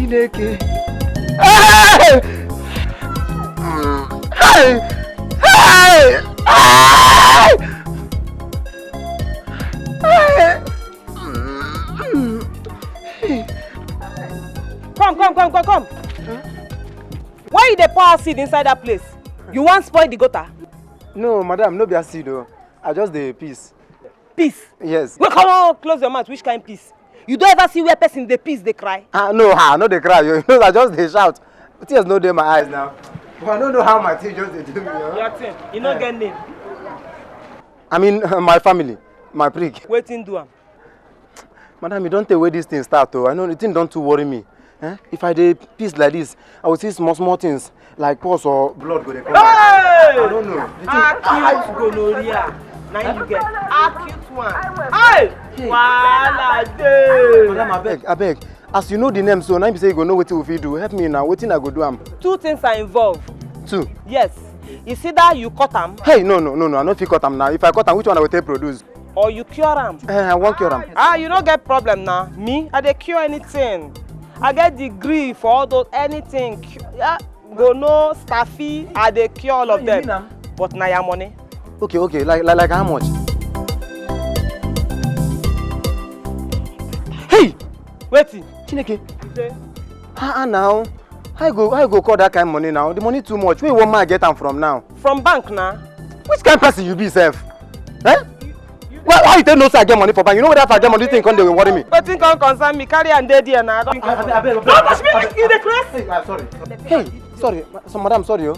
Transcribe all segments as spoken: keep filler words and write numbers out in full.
Chineke. Hey! Hey! Hey! Hey! Hey! Come, come, come, come, come. Why you dey pour acid inside that place? You wan spoil the gutter? No, madam, no be acid o. I just dey piss. Piss? Yes. Wait, come on, close your mouth. Which kind piss? You don ever see where person dey piss, dey cry? Ah, no, ah, no dey cry. You know, I just dey shout. Tears no dey my eyes now. But I don't know how my thing just dey do me. Oh. Your thing, you no get name. I mean, my family, my prick. Wetin do am? Madam, you don tey wey this thing start o. I know the thing don too worry me. Eh? If I dey piss like this, I will see small small things like pus or blood go dey come. Hey! I don't know. The thing, acute gonorrhea. Na you get acute one. Hey! Wahala dey. Madam, abeg, abeg. As you know the name, so na be say you go know wetin we fit do. Help me now. Wetin I go do am? Two things are involved. Two. Yes. It's either you cut am. Hey, no, no, no, no. I no fit cut am now. If I cut am, which one I go take produce? Or you cure am. Eh, I wan cure am. Ah, you no get problem na. Me, I dey cure anything. I get degree for all those anything. Cu- Yeah, go no staffy, I dey cure all of them. But na your money. Okay, okay, like like, like how much? Hey! Wetin? Chineke. Ah, ah, now. How you go how you go call that kind money now? The money too much. Where you want man get am from now? From bank na. Which kind person you be sef? Eh? Why, why you take no say I get money for bank? You know whether if I get money, this thing come dey worry me. Wetin come concern me? Carry am dey there na. Don't touch me. You dey craze? Hey, ah, sorry. Hey, sorry. So madam, sorry o.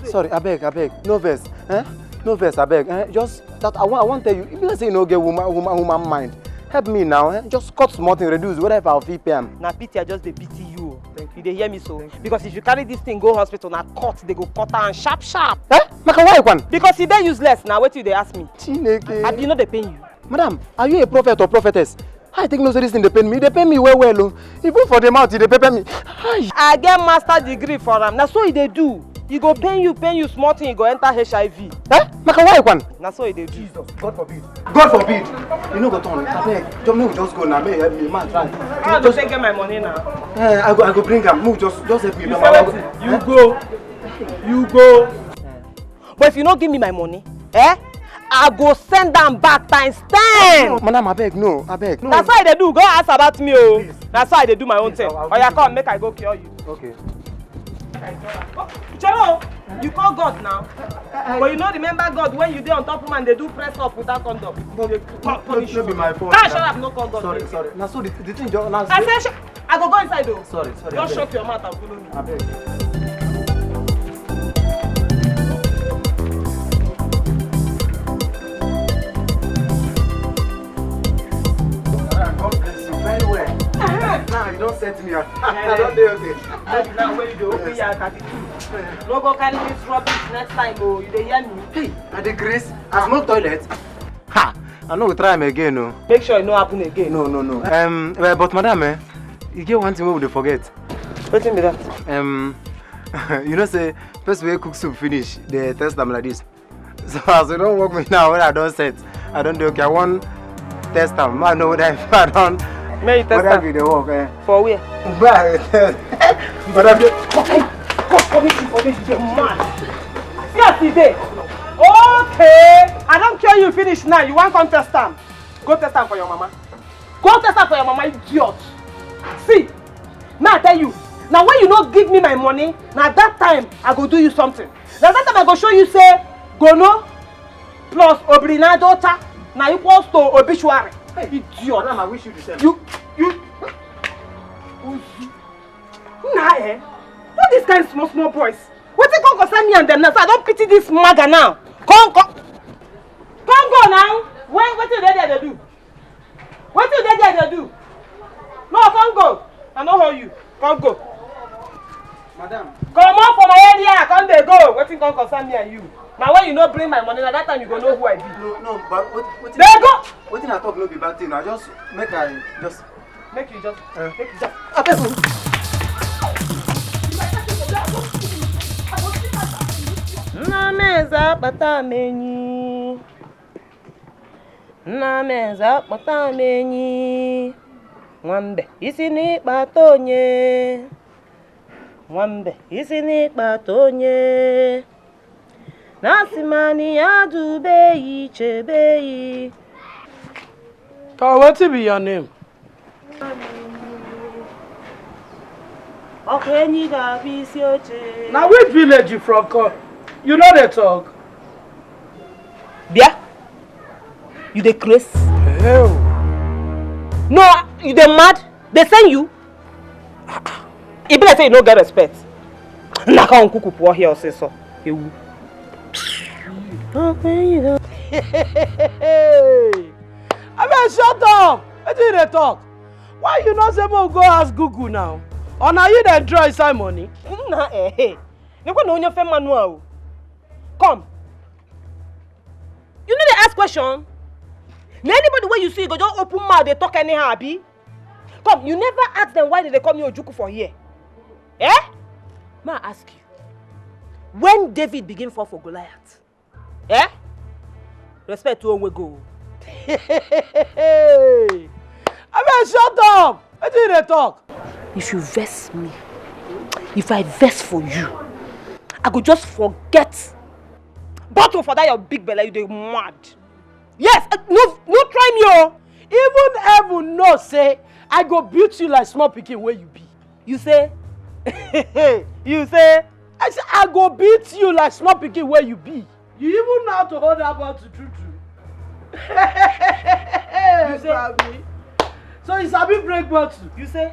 Sorry, abeg, abeg. No vex. Eh? No vex, abeg. Eh? Just that I want I want tell you. If you say you no get woman woman woman mind, help me now. Eh? Just cut small thing, reduce whether if I fit pay am. Na pity I just dey pity you o. You dey hear me so? Because if you carry this thing go hospital, na cut they go cut am sharp sharp. Eh? Maka why kwan? Because e dey useless na wetin you dey ask me. Chineke. Abi e no dey pain you? Madam, are you a prophet or prophetess? I think no say this thing dey pain me. E dey pain me well well o. Even for the mouth, e dey pepper me. Hi. I get master degree for am. Na so e dey do. E go pain you, pain you, small thing, e go enter H I V. Eh? Maka why kwan? Na so e dey do. Jesus, God forbid. God forbid. You no go turn. Abeg, just make we just go now. Make you help me, man, try. How I go take get my money now? Eh, I go, I go bring am. Make we just, just help me. You say wetin? You go. You go. But if you no give me my money, eh, I go send am back times ten. Madam, abeg, no, abeg, no. Na so I dey do. Go ask about me o. Na so I dey do my own thing. Oya, come, make I go cure you. Okay. Jero, you call God now. But you no remember God when you dey on top woman dey do press up without condom. No, no, no, no be my fault. Shut up, no call God. Sorry, sorry. Na so the, the thing just. I say, I go go inside o. Sorry, sorry. Just shut your mouth and follow me. Abeg. God bless you very well. Now you don set me up. I don dey okay. Now wey you dey open your thirty-two, no go carry this rubbish next time o. You dey hear me? Hey, I dey grace. I smoke toilet. Ha! I no go try am again o. Make sure e no happen again. No, no, no. Um, well, but madam, eh, e get one thing wey we dey forget. Wetin be that? Um, you know say person wey cook soup finish, dey test am like this. So as e don work me now, when I don set, I don dey okay. I wan test am. Make I know whether if I don. Make you test am. Whether e dey work, eh. For where? But I dey test. But I dey. Come, come, come, come, come, come, come, man. See as e dey. Okay, I don cure you finish now. You wan come test am? Go test am for your mama. Go test am for your mama, idiot. See, make I tell you, na when you no give me my money, na that time I go do you something. Na that time I go show you say gono plus obrinadota na equals to obituary. Hey, idiot. Madam, I wish you the same. You, you. Na eh? All these kind small small boys. Wetin come concern me and them now? So I don pity this maga now. Come, come, come go now. When wetin you dey there dey do? Wetin you dey there dey do? No, come go. I no hold you. Come go. Madam. Comot for my area. Come dey go. Wetin come concern me and you? Na when you no bring my money, na that time you go know who I be. No, no, but what, what dey go. Wetin I talk no be bad thing. I just make I just. Make you just. Uh, make you just. Abeg o. Nna m eze akpata m enyi. Nna m eze akpata m enyi. Nwambe, isi n'ịkpata onye. Nwambe, isi n'ịkpata onye. Na asị ma na ya dubeghị, chebeghị. Ka wetin be your name? Ọkụ enyi ga-abụ isi oche. Na which village you from come? You no dey talk. Bia, you dey craze? Hell. No, you dey mad? They send you? E be like say you no get respect. Naka nkuku pụọ here ọsịsọ. Ewu. Ọkụ enyi ga- Abeg, shut up! Wetin you dey talk? Why you no say make we go ask Google now? Or na you dey draw inside money? Nna, eh, eh. Nekwe na onye ofe mmanụ a o. Come. You no dey ask question? Na anybody wey you see, you go just open mouth dey talk anyhow, abi? Come, you never ask them why they dey call me Ojukwu for here. Eh? Ma ask you. When David begin fall for Goliath, eh? Respect to onwe go. Abeg, shut up! Wetin you dey talk? If you vex me, if I vex for you, I go just forget bottle for that your big belly, you dey mad. Yes, eh, no, no try me o. Even heaven know say I go beat you like small pikin wey you be. You say? You say? I say I go beat you like small pikin wey you be. You even know how to hold that bottle true true. You say? Sabi. So you sabi break bottle? You say?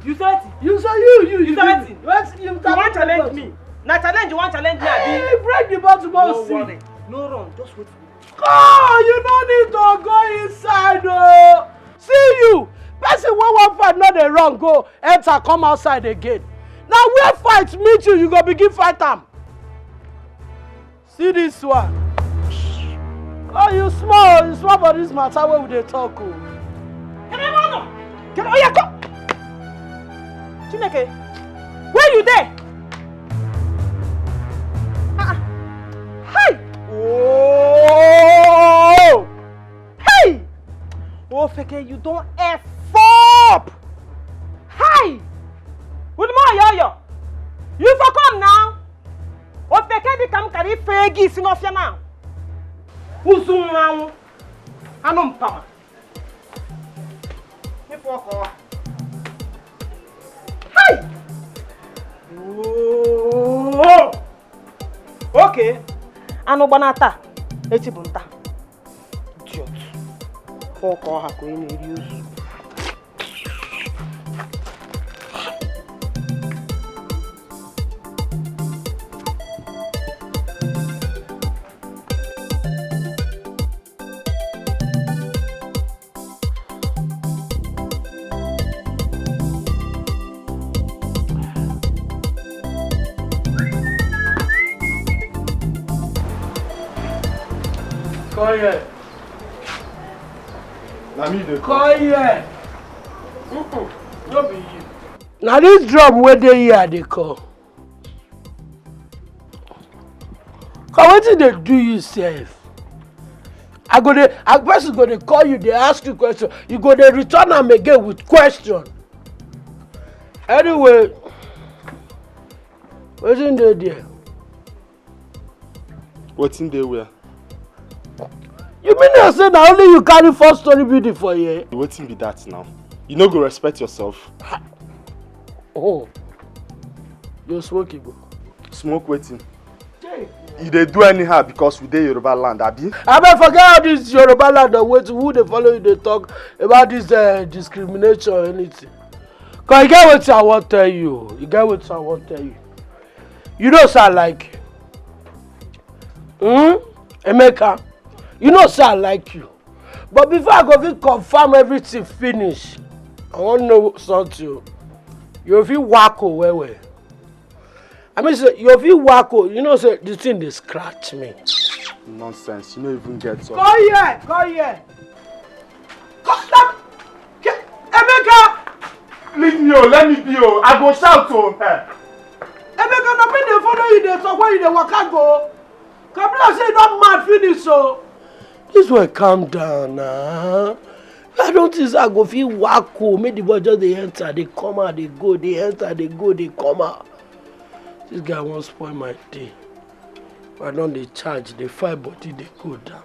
You say wetin? You say you, you, you say wetin? Wetin you wan challenge me? Na challenge you wan challenge me, abi? Hey, break the bottle, no see. No worry, no run, just wait for me. Come, you no need to go inside o. See you, person wey wan fight no dey run go enter come outside again. Na where fight meet you, you go begin fight am. See this one. Oh, you small, you small for this matter wey we dey talk o. Come on, come on, oya, come. Chineke, where you dey? Ah, ah. Hi! Oh! Hey! Ofeke, you don F up! Hi! With more yo-yo. You for come now. Ofeke dị ka m kara ife gị isi n'ọfịa na. Ụzụ nwa anwụ. Anụ mpama. Ife ọkọ. Hi! Oh! Okay. Anụ gbana taa, echi bụ nta. Idiot. Fọ ka ọ ha ka onye na-eri ozu. Come here. Na me dey come. Come here. Mm-mm. No be you. Na this drum wey dey here I dey call. Come, wetin dey do you sef? I go dey, a person go dey call you, dey ask you question. You go dey return am again with question. Anyway, wetin dey there? Wetin dey where? You mean to say na only you carry four story building for here? Wetin be that now? You no go respect yourself. Oh, you smoke igbo. Smoke wetin? You dey do anyhow because we dey Yoruba land, abi? Abeg, forget all this Yoruba land and wetin, who dey follow you dey talk about this, uh, discrimination or anything. 'Cause you get wetin I wan tell you. You get wetin I wan tell you. You know say I like you. Hmm? Emeka, you know say I like you. But before I go fit confirm everything finish, I wan know something o. You fit wacko well well. I mean say you fit wacko, you know say the thing dey scratch me. Nonsense, you no even get up. Come here, come here. Come, come. Ke-, Emeka! Leave me o, let me be o. I go shout o. Eh. Emeka, na me dey follow you dey talk when you dey waka go. Come be like say you don mad finish o. This one, calm down na. I don't think say I go fit waka o, make the boy just dey enter, dey come out, dey go, dey enter, dey go, dey come out. This guy wan spoil my day. If I don dey charge, dey fight body, dey go down.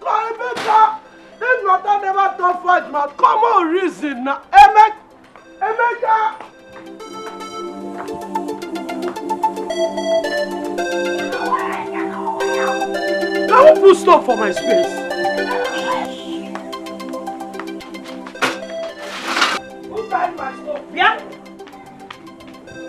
Come, Emeka, this matter never turn fight, man. Come on, reason na. Emeka, Emeka. Na who put stop for my space? Who carry my stop? Yeah?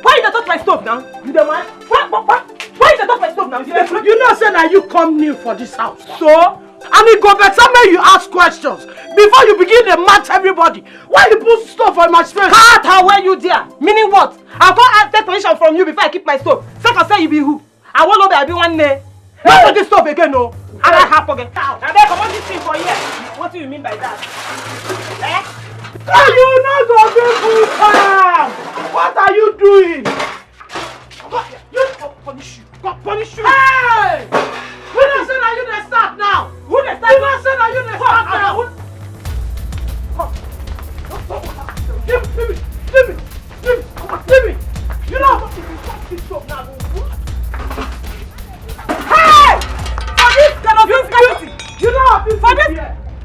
Why you dey touch my stove now? You dey mad? Why, why, why, why you dey touch my stove now? You dey You know say na you come new for this house. So? And e go better make you ask questions before you begin dey match everybody. Why you put stove for my space? Cut her where you there. Meaning what? I come ask take permission from you before I keep my stove. Sake of say you be who? I wan know be I be one name. Not to this stove again, no. And I have forget. Now they comot this thing for here. What do you mean by that? Eh? Ah, you no go fit put am. What are you doing? God, you, God punish you. God punish you. Hey! Who dey say na you dey start now? Who dey start? Who dey say na you dey start now? Come, come, come, come. Leave me, leave me, leave me, leave me, leave me. You know what? If you stop this shop now, I go. Hey! For this kind of you, you, you know what? For this,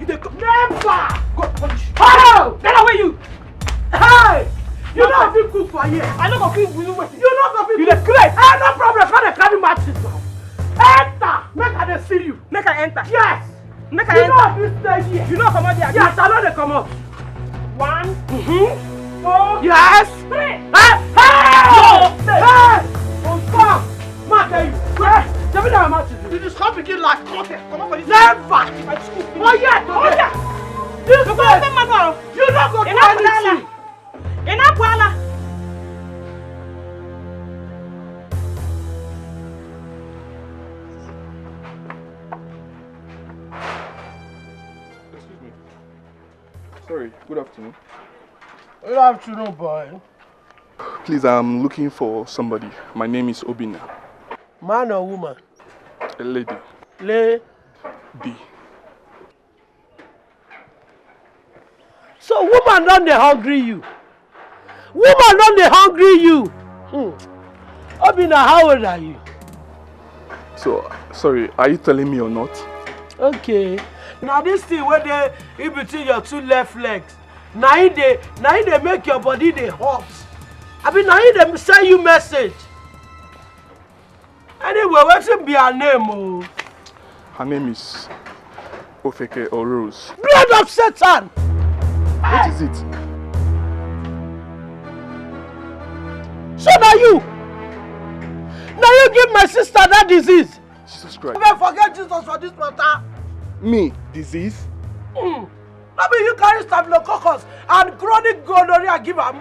you dey come. Never. God punish you. How? Get away, you. Hey! You no fit cook for here. I no go fit do wetin. You no go fit You dey craze. Ah, no problem. Come dey carry matches now. Enter. Make I dey see you. Make I enter. Yes. Make I You enter. No fit stay here. You no comot there. Yes, I no dey comot. One. Mm-hmm. Two. Yes. Three. Hey! Hey! No. Hey! Confirm. Ma tell you. Hey! Tell me that matches. You just come begin life. Come here. Come up for this. Never. My school. Oh yeah. Oh yeah. This way. You no go do Enough with that anything. Enough, Kuala! Excuse me. Sorry, good afternoon. Good afternoon, boy. Please, I'm looking for somebody. My name is Obina. Man or woman? A lady. Lady. So woman don dey hungry you. Woman don dey hungry you. Hmm. Obina, how old are you? So, sorry, are you telling me or not? Okay. Now this thing where they in between your two left legs, now it dey, now it dey make your body dey hot. I mean, now it dey send you message. Anyway, wetin be her name o? Her name is Ofeke or Rose. Blood of Satan! What is it? So now you, now you give my sister that disease. Jesus Christ. Forget Jesus for this matter. Me, disease? Mm. No be you carry staphylococcus and chronic gonorrhea give am?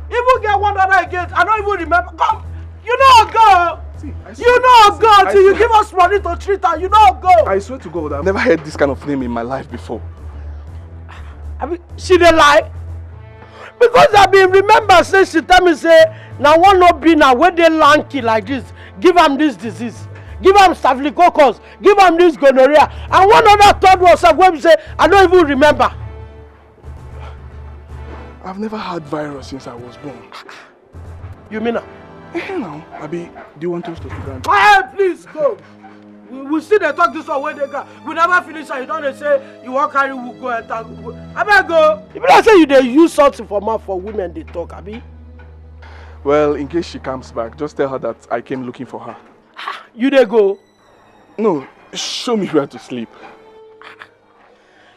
Even get one other again, I don't even remember. Come, you know go. See, I swear, You know go I till you swear. give us money to treat her. You know go. I swear to God, I've never heard this kind of name in my life before. I mean, she dey lie. Because I been remember say she tell me say na one no be na wey dey lanky like this. Give am this disease. Give am staphylococcus. Give am this gonorrhea. And one other third one sef wey be say I no even remember. I've never had virus since I was born. You mean am? Eh, now, Abi, do you want us to sit down? Hey, please go. We, we still dey talk this one wey dey ground. We never finish and you don dey say you wan carry who go enter. Abeg go. E be like say you dey use something for mouth for women dey talk, abi? Well, in case she comes back, just tell her that I came looking for her. You dey go? No, show me where to sleep.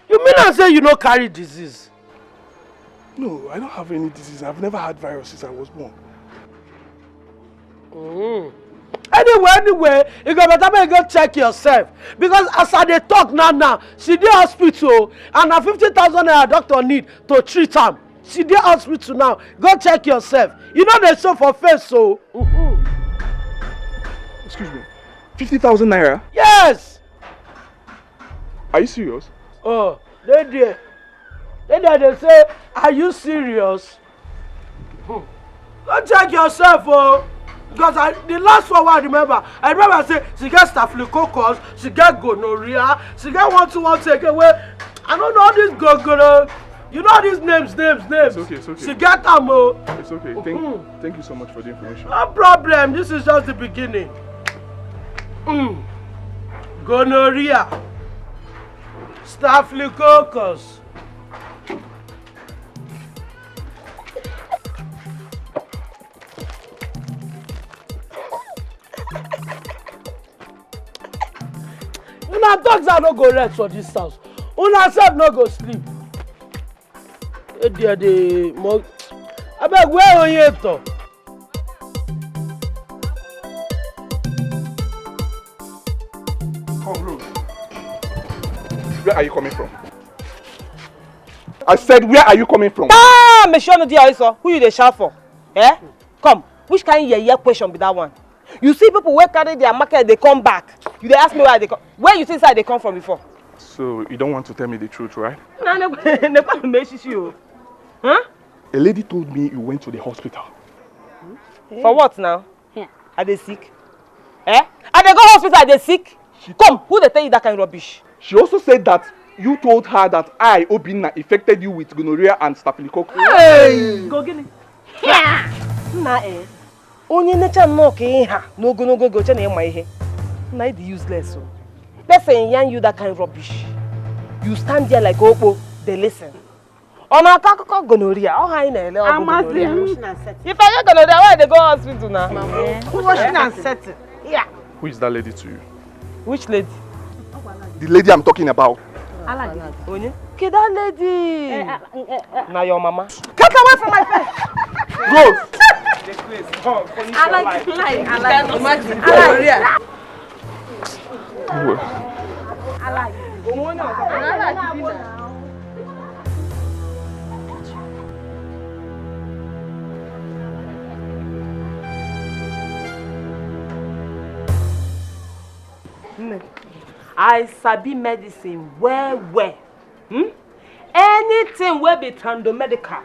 You mean am say you no carry disease? No, I don't have any disease. I've never had virus since I was born. Mm. Anyway, anyway, you go better make you go check yourself. Because as I dey talk now, now, she dey hospital and na fifty thousand naira doctor need to treat am. She dey hospital now. Go check yourself. You know dey show for face so. Mm-hmm. Excuse me. Fifty thousand naira? Yes. Are you serious? Oh, dey there. Dey there, dey say, are you serious? Hmm. Go check yourself, oh. Because I, the last one wey I remember, I remember say she get staphylococcus, she get gonorrhea, she get one two one two again wey I don't know all these gogoro. You know all these names, names, names. It's okay, it's okay. She get am o. It's okay. Thank, thank you so much for the information. No problem. This is just the beginning. Mm. Gonorrhea, staphylococcus. Una dogs are no go rest for this house. Una sef no go sleep. E there dey mo. Abeg, where Oyeto? Come, Rose. Where are you coming from? I said, where are you coming from? Ah, Meshono, dear, so who you dey shout for? Eh? Come, which kind yeye question be that one? You see people wey carry their market, they come back. You dey ask me where they come. Where you think say they come from before? So you don't want to tell me the truth, right? Na ne ne pa me shishi o. Huh? A lady told me you went to the hospital. For what now? Yeah. Are they sick? Eh? Are they go hospital? Are they sick? Come, who they tell you that kind of rubbish? She also said that you told her that I, Obinna, infected you with gonorrhea and staphylococcus. Hey! Go get it. Yeah! Na eh. Onye necha nnọọ ka ị ha n'ogologo oge oche na ịma ihe. Na ị dị useless o. Person yarn you that kind rubbish. You stand there like okpo, dey listen. Ọ na-akọ akụkọ gonorrhea, ọ ha anyị na-ele ọgwụ gonorrhea. If I get gonorrhea, why I dey go hospital na? Washing and setting. Yeah. Who is that lady to you? Which lady? The lady I'm talking about. Onye? Kedu that lady? Na your mama. Get away from my face. Rose. I like, I like, I like. Imagine. I like. I sabi medicine well well. Hmm? Anything wey be trando medical,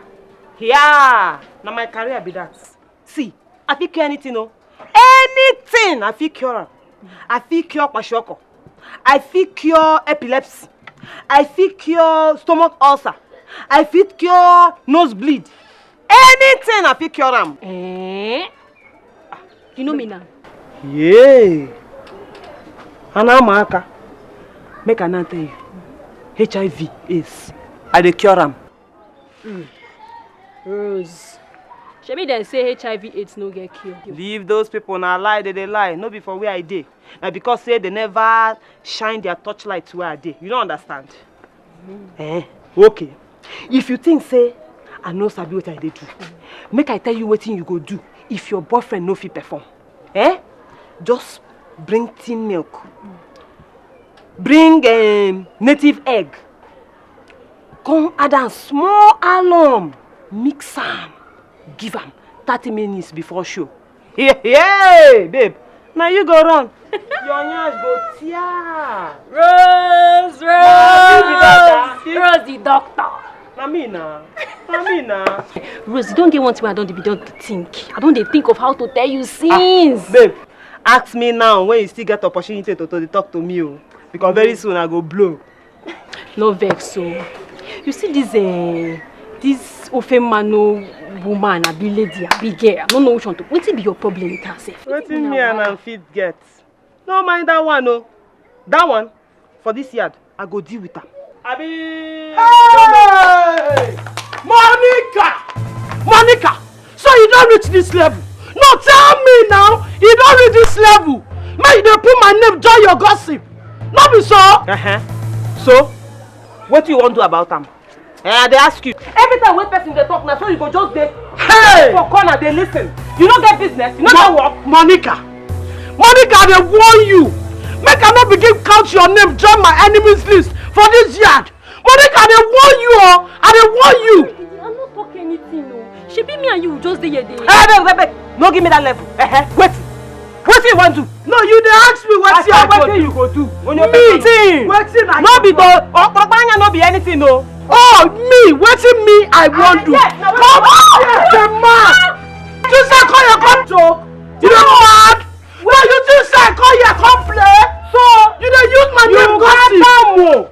yeah, na my career be that. See, I fit cure anything o. Anything I fit cure am. I fit cure kwashiorkor. I fit cure epilepsy. I fit cure stomach ulcer. I fit cure nosebleed. Anything I fit cure am. Eh? You know me now. Yeah. Anamaka. Make I now tell you. H I V, AIDS, I dey cure am. Mm. Rose. Shebi dem say H I V AIDS no get cure. Leave those people, na lie they dey lie. No be for where I dey. Na because say they never shine their torchlight where I dey. You don't understand? Mm. Eh, okay. If you think say I no sabi what I dey do, make I tell you wetin you go do if your boyfriend no fit perform. Eh? Just bring tin milk. Bring um, native egg. Come add am small alum, mix am, give am thirty minutes before show. Hey, hey, babe, now you go run. Your nyash go tear. Rose, Rose, Rose, the doctor. Na me na. Na me na. Rose, you don't get one thing I don't be don't think. I don't dey think of how to tell you since. Ah, babe, ask me now when you still get opportunity to, to dey talk to me o. Because very soon I go blow. No vex o. You see this uh, this ofe mano woman, abi lady, abi girl. I don't know which one to. Wetin be your problem with herself? Wetin me and am fit get? No mind that one o. That one for this yard, I go deal with am. Abi. Hey! Monica! Monica! So you don't reach this level. No, tell me now, you don't reach this level. Make you dey put my name join your gossip. No be so? Uh-huh. So, what you want to do about am? Eh, I dey ask you. Every time when person dey talk na so you go just dey hey! For corner dey listen. You no get business, you no get work. Monica, Monica, I dey warn you. Make I no begin count your name join my enemies list for this yard. Monica, I dey warn you o. I dey warn you. I no talk anything o. Shebi me and you just dey here dey. Hey, babe, babe, babe. No give me that level. Eh, eh. Wait. Wetin you wan do? No, you dey ask me wetin I go do. Wetin you go do? Wetin I go do? No be the okpokpo anya no be anything o. Oh, me, wetin me I wan do? Come on, the man. You say call your come joke. You dey mad? Well, you think say I call here come play? So you dey use my name gossip. You get am o.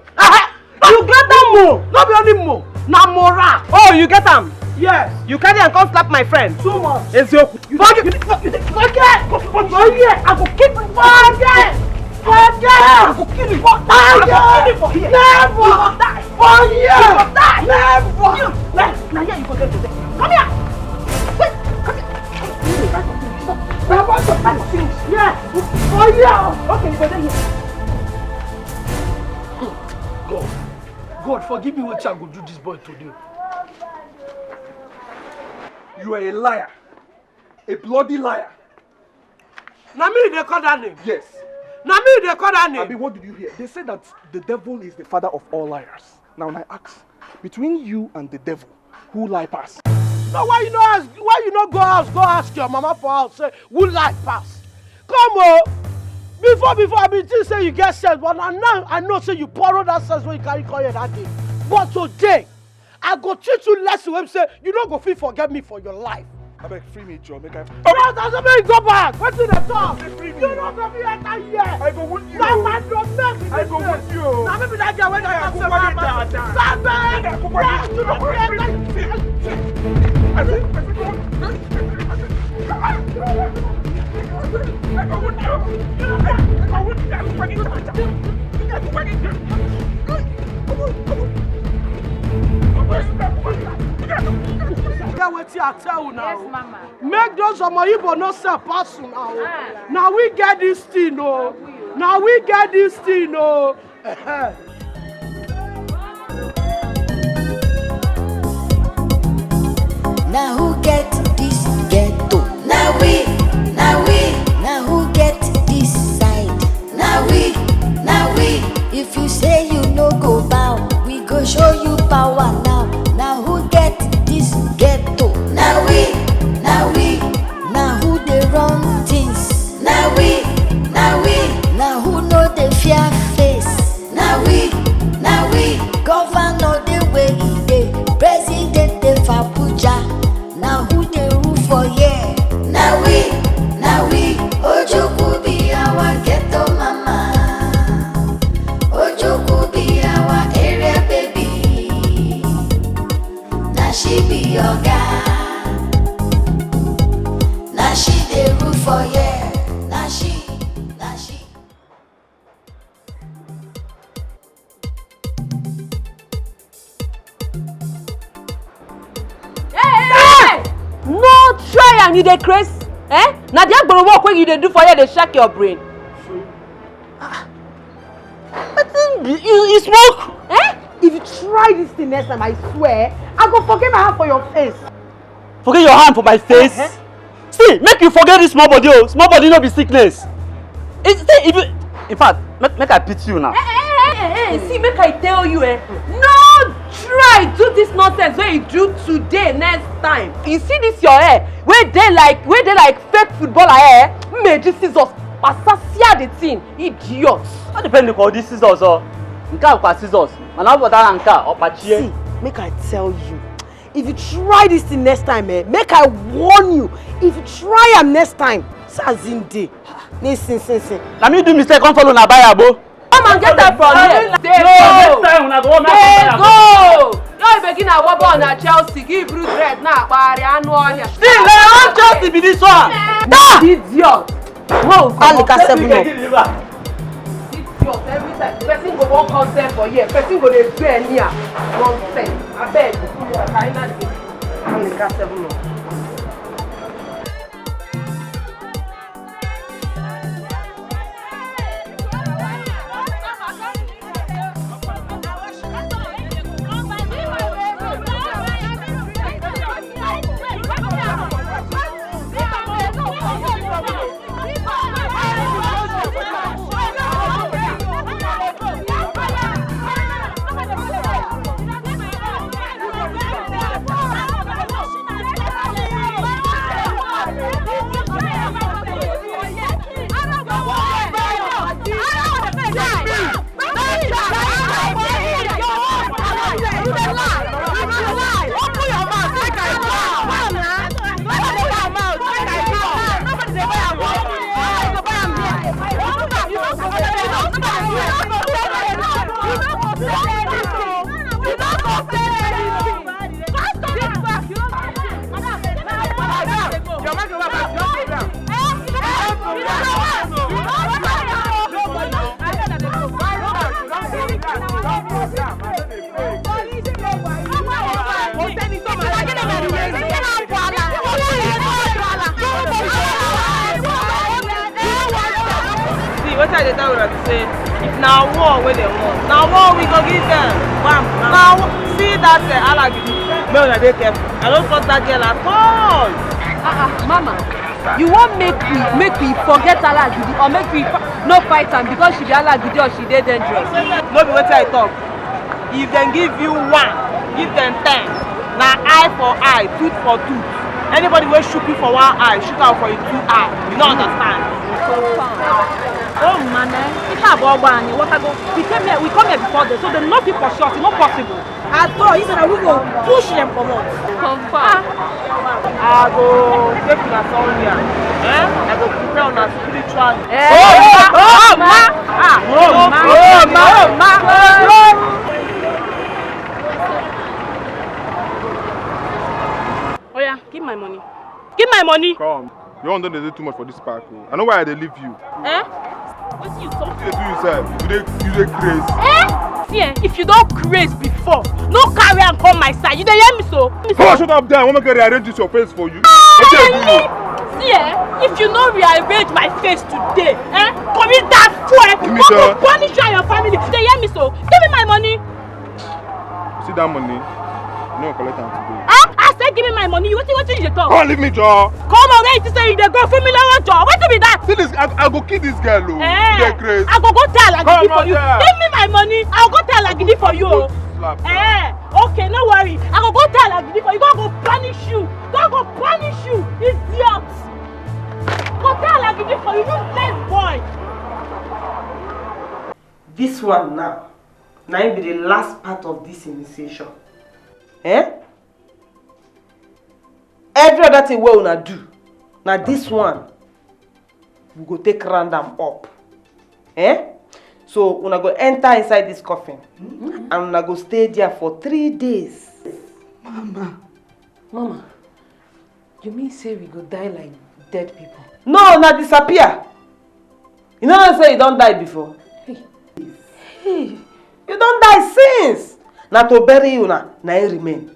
You get am Mo, no be only mo, na mora. Oh, you get am? Yes. You carry am come slap my friend. Too much. Ezioku. You forget, you forget, forget, forget. I go kick you. Forget, forget. I go kill you. Forget. I go kill you for here. Never. You go die. For here. You go die. Never. You, na, na here you go get today. Come here. Wait, come here. I want to fight you. Yeah. For here. Okay, you go there here. God, God, forgive me what I go do this boy today. You are a liar. A bloody liar. Na me they call that name. Yes. Na me they call that name. Abi, what did you hear? They say that the devil is the father of all liars. Now, I ask, between you and the devil, who lie pass? No, why you no ask? Why you no go house? Go ask your mama for house. Say who lie pass? Come on. Before, before I be think say you get sense, but na now I know say you borrow that sense when you carry come here that day. But today, I go teach you lesson wey be say you no go fit forget me for your life. Abeg, free me, Joe. Make I. No, that's why you go back. Wetin dey talk? Free me. You no go fit enter here. I go wound you. Na my domain be this place. I go wound you. Na me be that girl wey dey talk say my man. Sabe. Yes, you no fit enter. I think, I think. Hear wetin I tell una o. Yes, mama. Make those omo Igbo no sell pass una o. Ah. Na we get this thing o. Na we o. Na we get this thing o. Now who get this ghetto? Now we, now we. Now who get this side? Now we, now we. If you say you no go bow, we go show you power now. Now who get this ghetto? Now we, now we. Now who dey run things? Now we, now we. Now who no dey fear face? Na we, na we. Governor dey where he dey, president dey for Abuja. Na who dey rule for here? Na we, na we. Ojukwu be our ghetto mama. Ojukwu be our area baby. Na she be oga. Na she dey rule for here. Na she, na she. Hey, hey, hey! No try am, you dey craze? Eh? Na the agbero work wey you dey do for here dey shake your brain. Ah, wetin be, you, you smoke? Eh? If you try this thing next time, I swear, I go forget my hand for your face. Forget your hand for my face. Uh-huh. See, make you forget this small body o. Small body no be sickness. It, see, if you, in fact, make, make I pity you now. Eh, eh, eh, eh, eh, see, make I tell you, eh, no try do this nonsense wey you do today next time. You see this your hair, wey dey like, wey dey like fake footballer hair, eh? Mmeji scissors, pasasia the thing, idiot. All depend on this scissors o. Nke a kwa scissors, mana ọ bụ dara nke a, ọ kpachie. See, make I tell you. If you try this thing next time, eh, make I warn you. If you try am next time, say as in dey. Ni sin, sin, sin. Na me do mistake, come follow na buy abo. Come and get that from here. Dey go. Next time una go. Dey go. Yo, you begin a wobble on a Chelsea. Give blue bread now. Kpari anu oya. Still, na one Chelsea be this one. Idiot. Whoa, Alika seven up. Idiot, every time person go wan come sell for here, person go dey do anyhow. Nonsense. Abeg, Alika seven up. Wetin I dey tell una be say, if na war wey dem want, na war we go give dem. Bam, bam. Na wa-, see that, eh, Alagidi. Make una dey careful. I don't trust that girl at all. Ah, ah, mama, you wan make we, make we forget Alagidi, or make we fi-, no fight am because she be Alagidi or she dey dangerous? No be wetin I talk. If dem give you one, give dem ten. Na eye for eye, tooth for tooth. Anybody wey shook you for one eye, shook am for him two eye. You no understand? Oh man, eh, ike abụọ gba anyị, what I go, we came here, we come here before them, so they no fit pursue us, e no possible. At all, he said that we go push them comot. Confirm. I go take una somewhere. Eh? I go prepare una spiritually. Eh? Oh, oh, oh, ma! Ah, oh, ma! Oh, ma! Oh, ma! Oya, give my money. Give my money. Come. Your own don dey do too much for this park o. I know why I dey leave you. Eh? Wetin you talk? Wetin dey do you sef? You dey, you dey craze. Eh? See, eh, if you don craze before, no carry am come my side. You dey hear me so? Come on, shut up there. I wan make I rearrange this your face for you. Ah, wetin dey do you? See, eh, if you no rearrange my face today, eh, commit that fool. Give me, sir. Go punish you and your family. You dey hear me so? Give me my money. See that money? You no collect am today. Ah, I say give me my money. Wetin, wetin you dey talk? Come on, leave me, Joe. Come on, where you say you dey go? Fún mi lówó, Joe. Wetin be that? See this, I, I go kill this girl o. Eh, you dey craze. I go go tell Alagidi for you. Come on, sir. Give me my money. I go go tell Alagidi for you. Slap. Eh, okay, no worry. I go go tell Alagidi for you. God go punish you. God go punish you. Idiot. Go tell Alagidi for you, useless boy. This one now, na im be the last part of this initiation. Eh? Every other thing wey una do, na this one we go take round am up. Eh? So una go enter inside this coffin, and una go stay there for three days. Mama. Mama, you mean say we go die like dead people? No, na disappear. You no know say you don die before? Hey. Hey. You don die since. Na to bury you na, na im remain.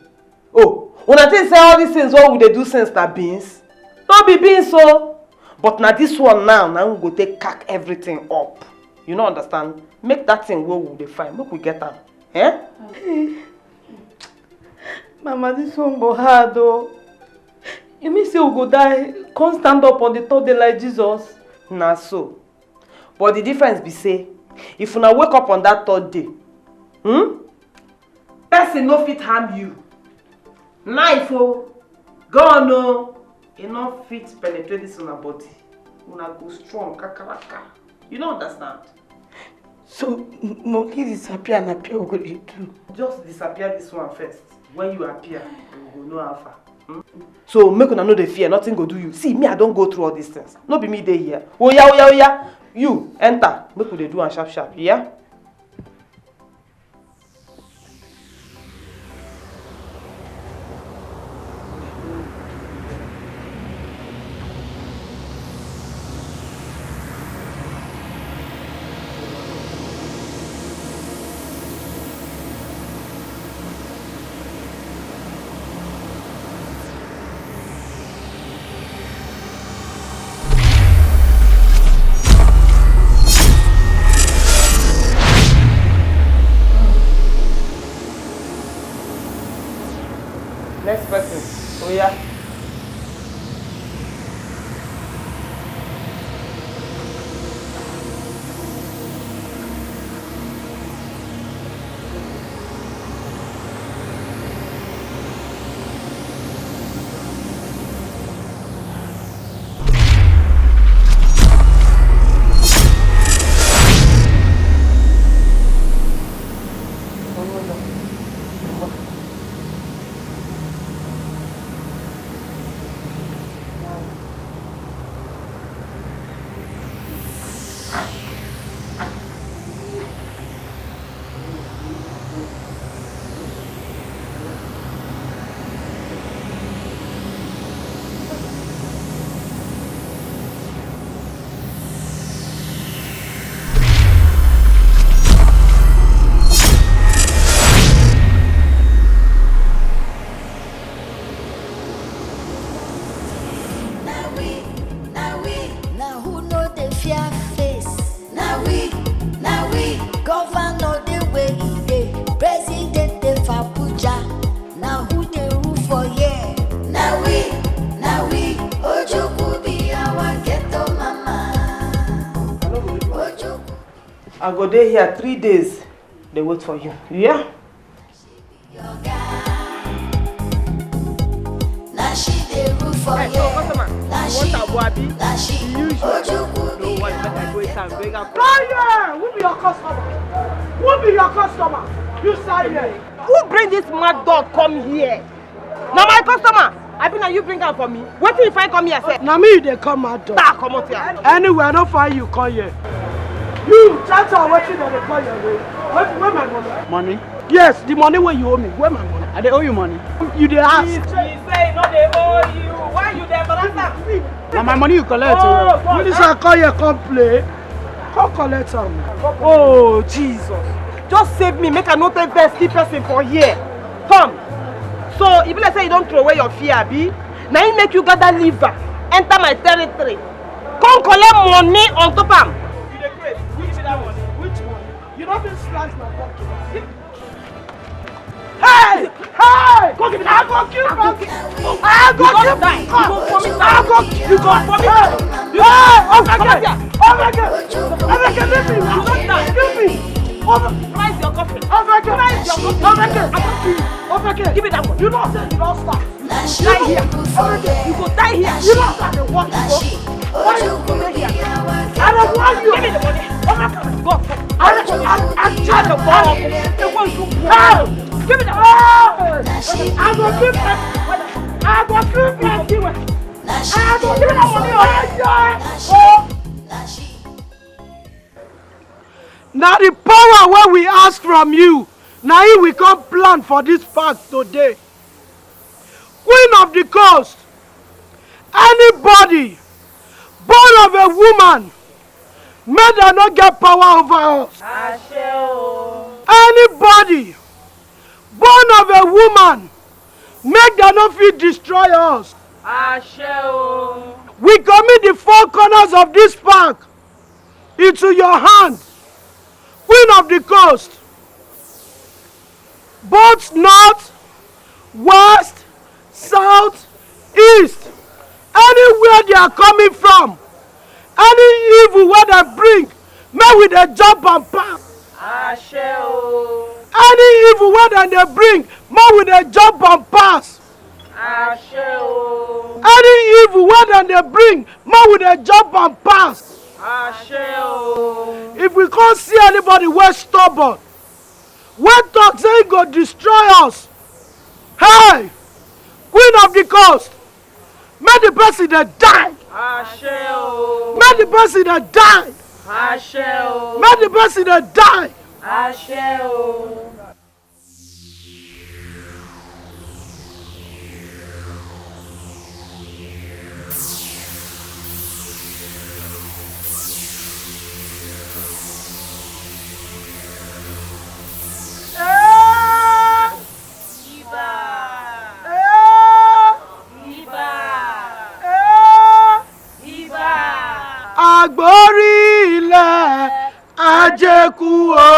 Oh, una think say all these things wey we dey do since na beans? No be beans o. But na this one now, na we go take pack everything up. You no understand? Make that thing wey we dey find, make we get am. Eh? Mama, this one go hard o. You mean say we go die, come stand up on the third day like Jesus? Na so. But the difference be say, if una wake up on that third day, hmm? Person no fit harm you. Knife o, gun o, e no fit penetrate this una body. Una go strong kakaraka. You no understand? So, m-, monkey disappear and appear, we go dey do? Just disappear this one first. When you appear, we go know how far. Hmm? So make una no dey fear, nothing go do you. See, me, I don go through all these things. No be me dey here. Oya, oya, oya. You, enter. Make we dey do am sharp sharp, yeah? Next person. Oya. I go dey here three days, dey wait for you. You hear? Na she dey rule for here. Na she, na she. Ojuku be Fire! Who be your customer? Who be your customer? You say here. Who bring this mad dog come here? Na my customer. Abi na you bring am for me? Wetin you find come here sef? Na me you dey call mad dog. Ta, comot here. Anyway, I no find you come here. You, Chacha, wetin dem dey call your name? Where, where my money? Money? Yes, the money wey you owe me. Where my money? I dey owe you money. You dey ask. He say he no dey owe you. Why you dey embarrass am? Na my money you collect o. Oh, God. This I call here come play. Come collect am. Oh, Jesus. Just save me, make I no take vex kill person for here. Come. So, e be like say you don throw away your fear, abi? Na im make you gather liver, enter my territory. Come collect money on top am. You dey craze. Which be that money? Which money? You no fit slice my pocket. Hey! Hey! Go give me that. I go kill you. I go kill you. You go die. You go vomit. I go, you go vomit. Hey! Obeke! Obeke! Obeke, leave me. You go die. Leave me. Obeke! Rise your coffin. Obeke! Rise your coffin. Obeke! I go kill you. Obeke! Give me that one. You know say you don start. Die here. You go die here. You know that the one you go. Why you go dey here? I don't want you. Give me the money. Go. I, I, I, I, the one you go. Give me the money. I go give them. I go give them. I go give them money. Oh. Na the power wey we ask from you, na im we come plant for this park today. Queen of the coast, anybody born of a woman, make dem no get power over us. Àṣẹ o. Anybody born of a woman, make dem no fit destroy us. Àṣẹ o. We commit the four corners of this park into your hand, Queen of the coast, both north, west, south, east, anywhere they are coming from, any evil wey dem bring, make we dey jump and pass. Àṣẹ o. Any evil wey dem dey bring, make we dey jump and pass. Àṣẹ o. Any evil wey dem dey bring, make we dey jump and pass. Àṣẹ o. If we come see anybody wey stubborn, wey talk say he go destroy us, hey, Queen of the coast, make the person dey die. Àṣẹ o. Make the person dey die. Àṣẹ o. Make the person dey die. Àṣẹ o. Àgbórí ilẹ̀ ajékú o,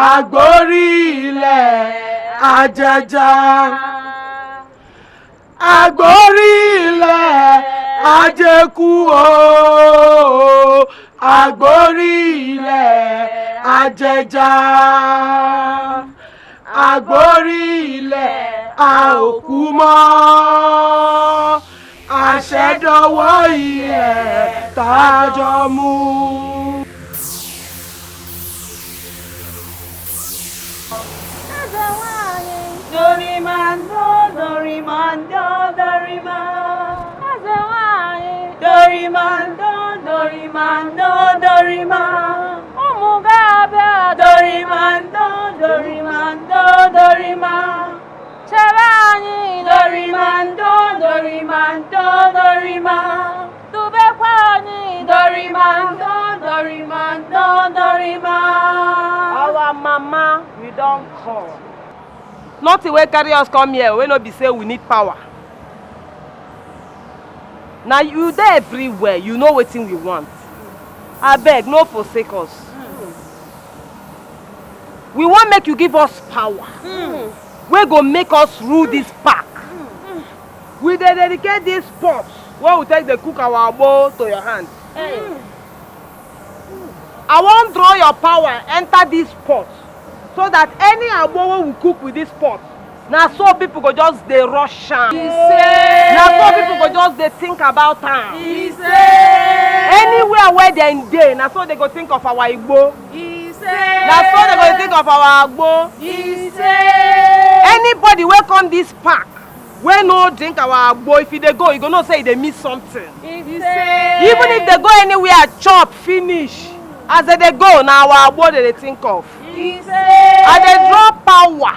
àgbórí ilẹ̀ ajẹja. Àgbórí ilẹ̀ ajékú o, àgbórí ilẹ̀ ajẹja. Àgbórí ilẹ̀ a ò kú mọ́. Àṣẹ dọwọ́ ilẹ̀ tá a jọ mú. Dorima, do, dorima, do, dorima. Dorima, do, dorima, do, dorima. Ụmụ ga-abịa. Dorima, do, dorima, do, dorima. Chebe anyị. Dorima, do, dorima, do, dorima. Dubekwa anyị. Dorima, do, dorima, do, dorima. Our mama, we don come. Nothing wey carry us come here wey no be say we need power. Na you dey everywhere, you know wetin we want. Abeg, no forsake us. We wan make you give us power wey go make us rule this park. We dey dedicate this pot wey we take dey cook our agbo to your hand. Hey. I wan draw your power enter this pot so that any agbo wey we cook with this pot, na so people go just dey rush am. Na so people go just dey think about am. Anywhere where dem dey, na so they go think of our igbo. Na so they go think of our agbo. Anybody wey come this park wey no drink our agbo, if e dey go, e go know say e dey miss something. Even if they go anywhere, chop finish, as they dey go, na our agbo they dey think of. I dey draw power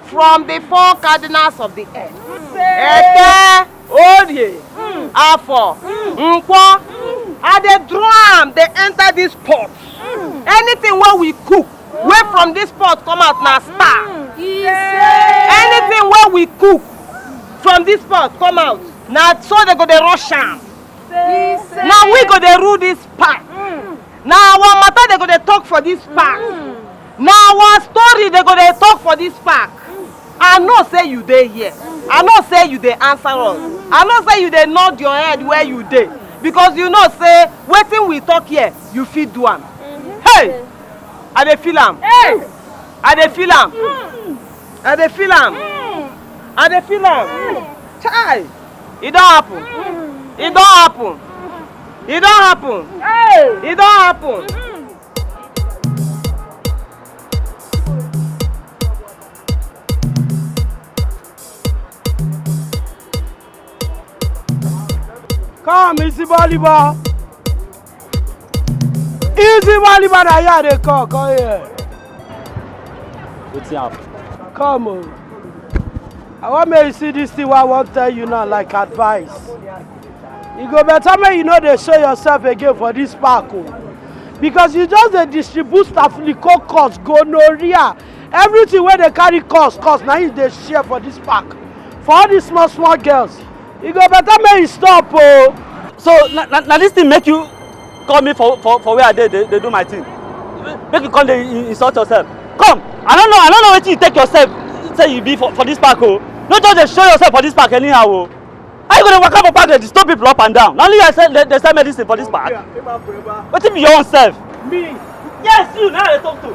from the four cardinals of the earth. Eke, Orie, Afo, Nkwo. I dey draw am, dey enter this pot. Anything wey we cook, wey from this pot come out na star. Anything wey we cook from this pot come out, na so they go dey rush am. Na we go dey rule this park. Na our matter they go dey talk for this park. Na our story they go dey talk for this park. I know say you dey here. I know say you dey answer us. I know say you dey nod your head where you dey, because you know say wetin we talk here, you fit do am. Hey! I dey feel am. I dey feel am. I dey feel am. I dey feel am. Chai! E don happen. E don happen. E don happen. E don happen. Come, Easy Baliba. Easy Baliba, na here I dey call, come here. Wetin happen? Come o. I wan make you see this thing wey I wan tell you now, like advice. E go better make you no dey show yourself again for this park o. Because you just dey distribute staphylococcus, gonorrhea, everything wey dey carry cause, cause na you dey share for this park. For all these small, small girls, e go better make you stop o. So na, na, na this thing make you call me for, for, for where I dey, dey, dey do my thing. Make you come dey in-, insult yourself. Come, I don't know, I don't know wetin you take yourself say you be for, for this park o. No just dey show yourself for this park anyhow o. How you go dey waka for park dey disturb people up and down? Na only you sell, dey, dey sell medicine for this park. Wetin be your own self? Me? Yes, you, na I dey talk to.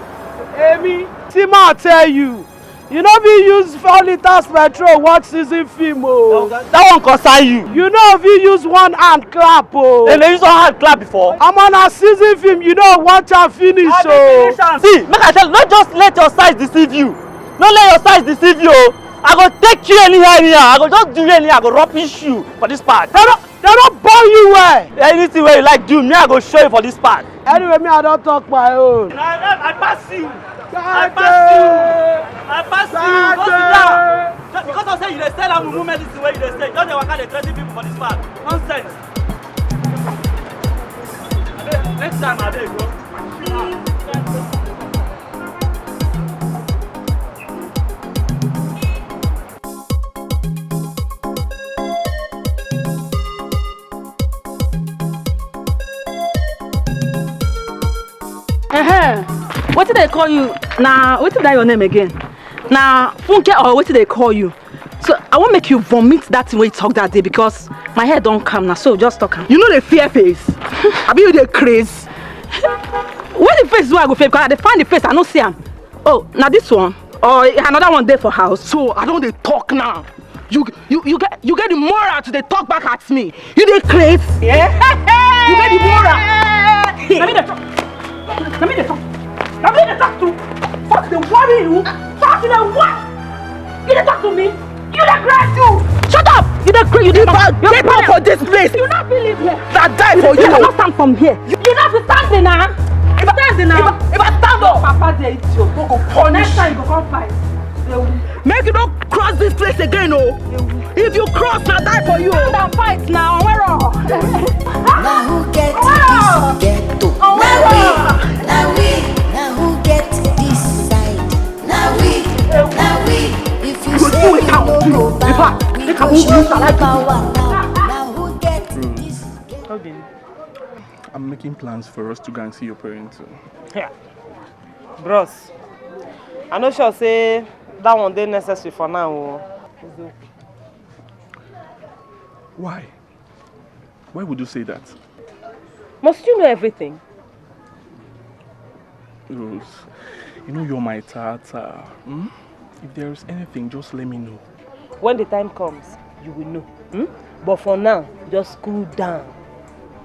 Emi. See, ma tell you, you no fit use four litres petrol watch season film o. That one concern you. You no fit use one hand clap o. Dem dey use one hand clap before. Omo, na season film, you no watch am finish o. See, make I tell you, no just let your size deceive you. No let your size deceive you o. I go take you anyhow, anyhow. I go just do you anyhow. I go rubbish you for this park. They no, they no born you well. Anything wey you like do, me I go show you for this park. Anyway, me I don talk my own. I, I, I pass you. I pass you. I pass you. Go sit down. Just because I say you dey sell am mumu medicine wey you dey sell, just dey waka dey threaten people for this park. Nonsense. Abeg, next time, abeg, go. Uh-huh. Wetin dey call you? Na wetin be that your name again? Na Funke or wetin dey call you? So I wan make you vomit that thing wey you talk that day because my head don calm na, so just talk am. You no dey fear face? Abi you dey craze? Where the face wey I go fear? Because I dey find the face, I no see am. Oh, na this one? Or another one dey for house? So I don dey talk now. You, you, you get, you get the moral to dey talk back at me. You dey craze? Yeah. You get the moral? Na me dey talk. Na me dey talk. Na me dey talk to. Fuck dey worry you. Fuck dey worry. You dey talk to me. You dey craze you. Shut up. You dey craze. You dey mad. Get out for this place. You no fit live here. Na die for you. I no stand from here. You, you no fit stand there now. If I, stand there now. If I, if I stand up, Papa dey idiot. Go, go punish. Next time you go come fight. Make you no cross this place again o. If you cross, na die for you o. Stand and fight na, Onwero. Na who get this ghetto? Onwero. Na we, na we, na who get this side? Na we, na we. If you say you no go back, we go show you power now. Na who get this ghetto? I'm making plans for us to go and see your parents. Yeah. Bros, I no sure say that one dey necessary for now o. Why? Why would you say that? Must you know everything? Rose, you know you're my tata. Hmm? If there is anything, just let me know. When the time comes, you will know. Hmm? But for now, just cool down.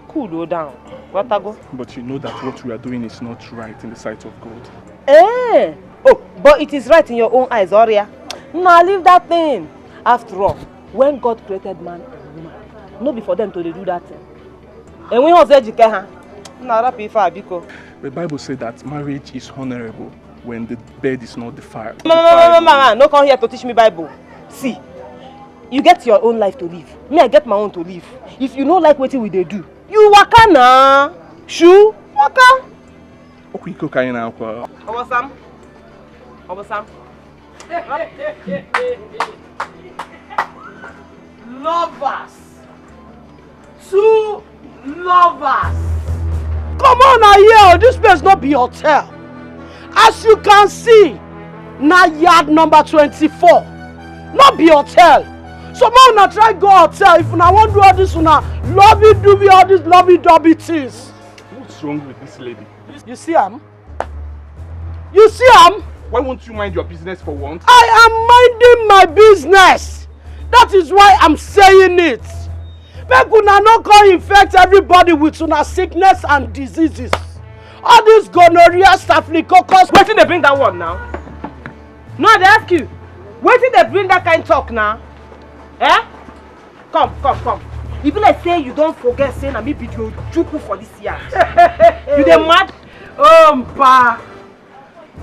Cool down. Watago. But you know that what we are doing is not right in the sight of God. Eh? Oh, but it is right in your own eyes, Oria. Now leave that thing. After all, when God created man and woman, no be for them to dey do that thing. And we also educate her. Na rap ife a biko. The Bible said that marriage is honorable when the bed is not defiled. Mama, mama, mama, no come here to teach me Bible. See, you get your own life to live. Me, I get my own to live. If you no like wetin we dey do, you waka na. Shoo, waka. Okwu iko ka anyị na-akwa. Obosam. Obosam. Lovers. Two lovers. Come on now here, this place no be hotel. As you can see, na yard number twenty-four. No be hotel. So make una try go hotel if una wan do all this una lovey dovey, all these lovey dovey things. What's wrong with this lady? You see am? You see am? Why won't you mind your business for once? I am minding my business. That is why I'm saying it. Make una no come infect everybody with una sickness and diseases. All this gonorrhea, staphylococcus. Wetin dey bring that one now? No, I dey ask you. Wetin dey bring that kind talk now? Eh? Come, come, come. E be like say you don forget say na me be the Ojukwu for this yard. You dey mad? Oh, Mpa,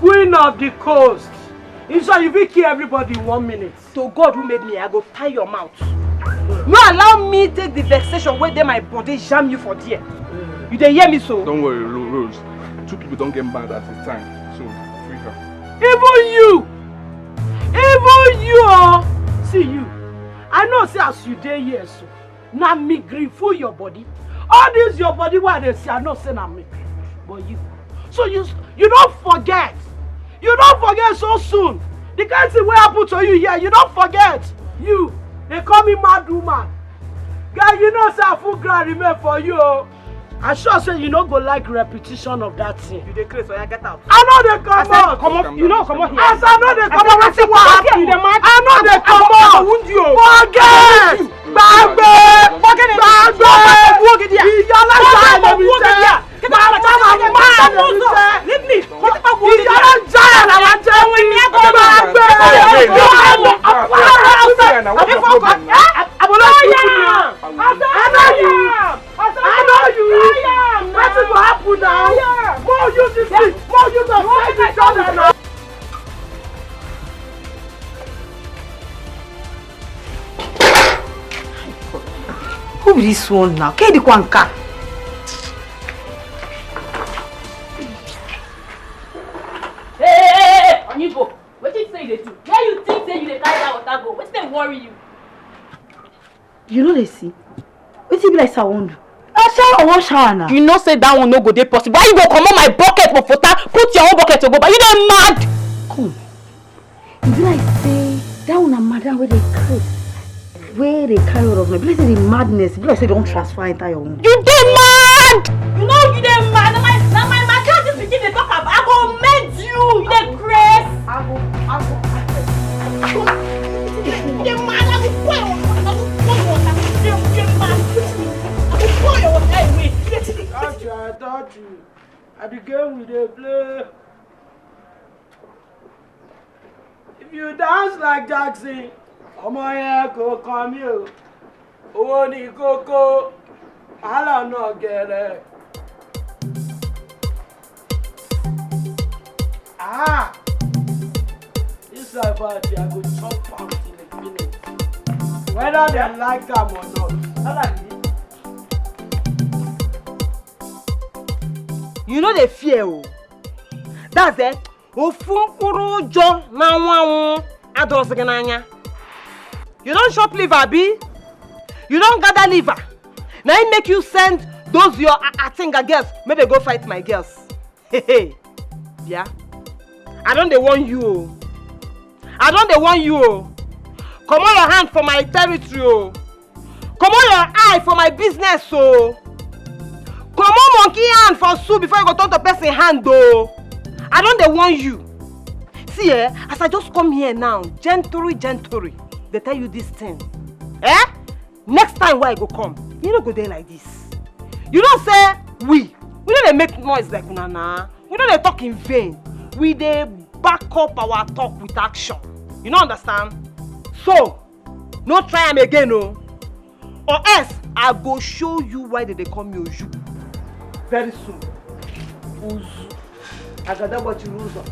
queen of the coast. In short, you fit kill everybody in one minute. To God who made me, I go tie your mouth. No allow me take the vexation wey dey my body jam you for there. You dey hear me so? Don't worry, Ro- Rose. Two people don't get mad at the time, so free her. Even you, even you, oh, see you. I know say as you dey here so, na me gree full your body. All this your body wey I dey see, I know say na me gree. But you, so you, you don forget. You don forget so soon. The kind thing wey happen to you here, you don forget. You, dey call me mad woman. Guy, you know say I full ground remain for you, oh. I sure say you no go like repetition of that thing. You dey craze, oya get out. I no dey comot. Comot, you no comot here. As I no dey comot, wetin wan happen? You dey mad? I no dey comot. Wound you. Forget. Gbagbe. Gbagbe. Ìyá alájà ẹ̀ lè mi jẹ́. Màmá màmá ẹ̀ lè mi jẹ́. Leave me. Ìyá alájà ẹ̀ lè mi jẹ́. Gbagbe. Àbúrò yìí. I know you. I know you. Wetin go happen now? More you this thing. More you go fight each other now. Who be this one now? Kedi Kwanka. Hey, hey, hey, hey, Onyibo, wetin you say you dey do? Where you think say you dey carry that water go? Wetin dey worry you? You know they see. Wetin be like say I wan do? I shower, I wan shower now. You know say that one no go dey possible. Why you go comot my bucket for fota, put your own bucket to go back? You dey mad? Come. E be like say that one na madam wey dey craze. Wey dey carry all of me. Be like say the madness. Be like say don transfer enter your own. You dey mad? You know you dey mad. Na my, na my matter this pikin dey talk about. I go mend you. You dey craze. I go, I go, I go. You dey mad. I go pour your water. I go pour your water. You dey, you dey mad. I go pour your water away. You dey take it. Don't you, I don't you. I be game we dey play. If you dance like Jackson, ọmọ yẹn kò kàn mí o. Owó ni kókó, wàhálà náà gẹ̀rẹ́. Ah! This life out here, I go chop am till e finish. Whether dem like am or not. You no dey fear o. That's it. Ofu mkpụrụ ụjọ na-anwụ anwụ adọrọsị gị n'anya. You don chop liver, abi? You don gather liver? Na im make you send those your a- Atinga girls make they go fight my girls. Bịa. I don dey warn you o. I don dey warn you o. Comot your hand for my territory o. Comot your eye for my business o. Comot monkey hand for soup before you go turn to person hand o. I don dey warn you. See, eh, as I just come here now, gently, gently, dey tell you this thing. Eh? Next time wey I go come, you no go dey like this. You know say we, we no dey make noise like una na. We no dey talk in vain. We dey back up our talk with action. You no understand? So, no try am again o. Or else, I go show you why they dey call me Oju. Very soon. Uzu. Agada gbachiri ụzọ.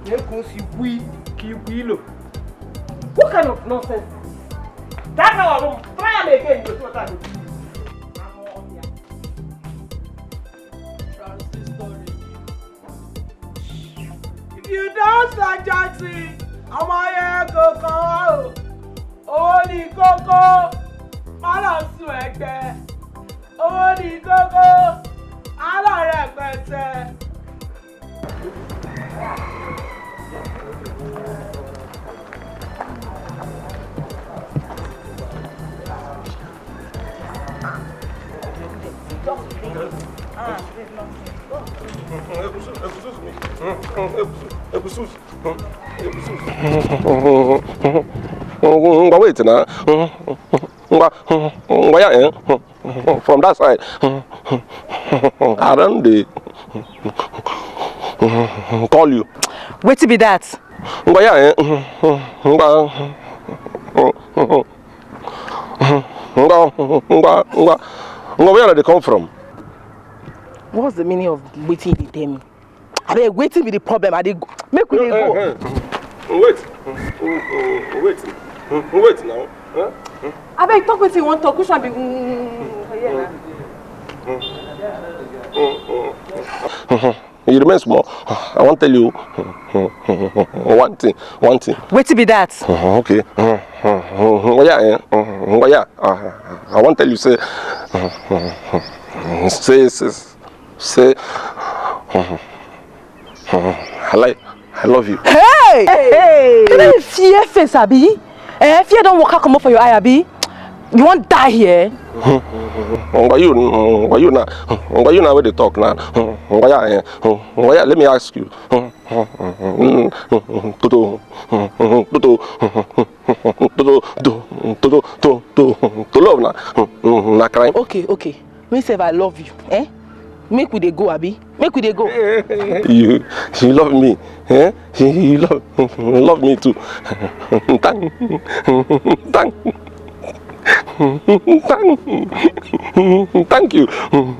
Na-eke osi gwi ka igwe ilo. What kind of nonsense is this? That kind of room, try am again, you go see what I go do you. Transistor radio. If you dance like Jackson, ọmọ yẹn kò kàn wá o. Owó ní kókó, má lọ sùn ẹgbẹ́. Owó ní kókó, á lọ rẹpẹtẹ. Ngwa, wait na. Ngwa, ngwa ya, eh? From that side. I don dey call you. Wetin be that? Ngwa ya, eh? Ngwa, ngwa, ngwa, ngwa, ngwa, where una dey come from? What's the meaning of wetin you dey tell me? Abeg, wetin be the problem? I dey go. Make we dey go. Wait. Wait. Wait now. Abeg, talk wetin you wan talk. Which one be mm, mm, mm, mm, yeah, na? You remain small. I wan tell you one thing. One thing. Wetin be that? Okay. Oya, eh? Oya. I wan tell you say, say, say, say, I like, I love you. Hey! Hey! Hey! Fear face, abi? Eh, fear don waka comot for your eye, abi? You wan die here? Ngwa you, ngwa you na, ngwa you na wey dey talk na. Ngwa ya, eh, ngwa ya, let me ask you. Toto, toto, toto, toto, to, to, to, to, to love na, na crime. Okay, okay. Me sef, I love you. Eh? Make we dey go, abi? Make we dey go. You, you love me. Eh? You love, love me too. Thank, thank, thank, thank you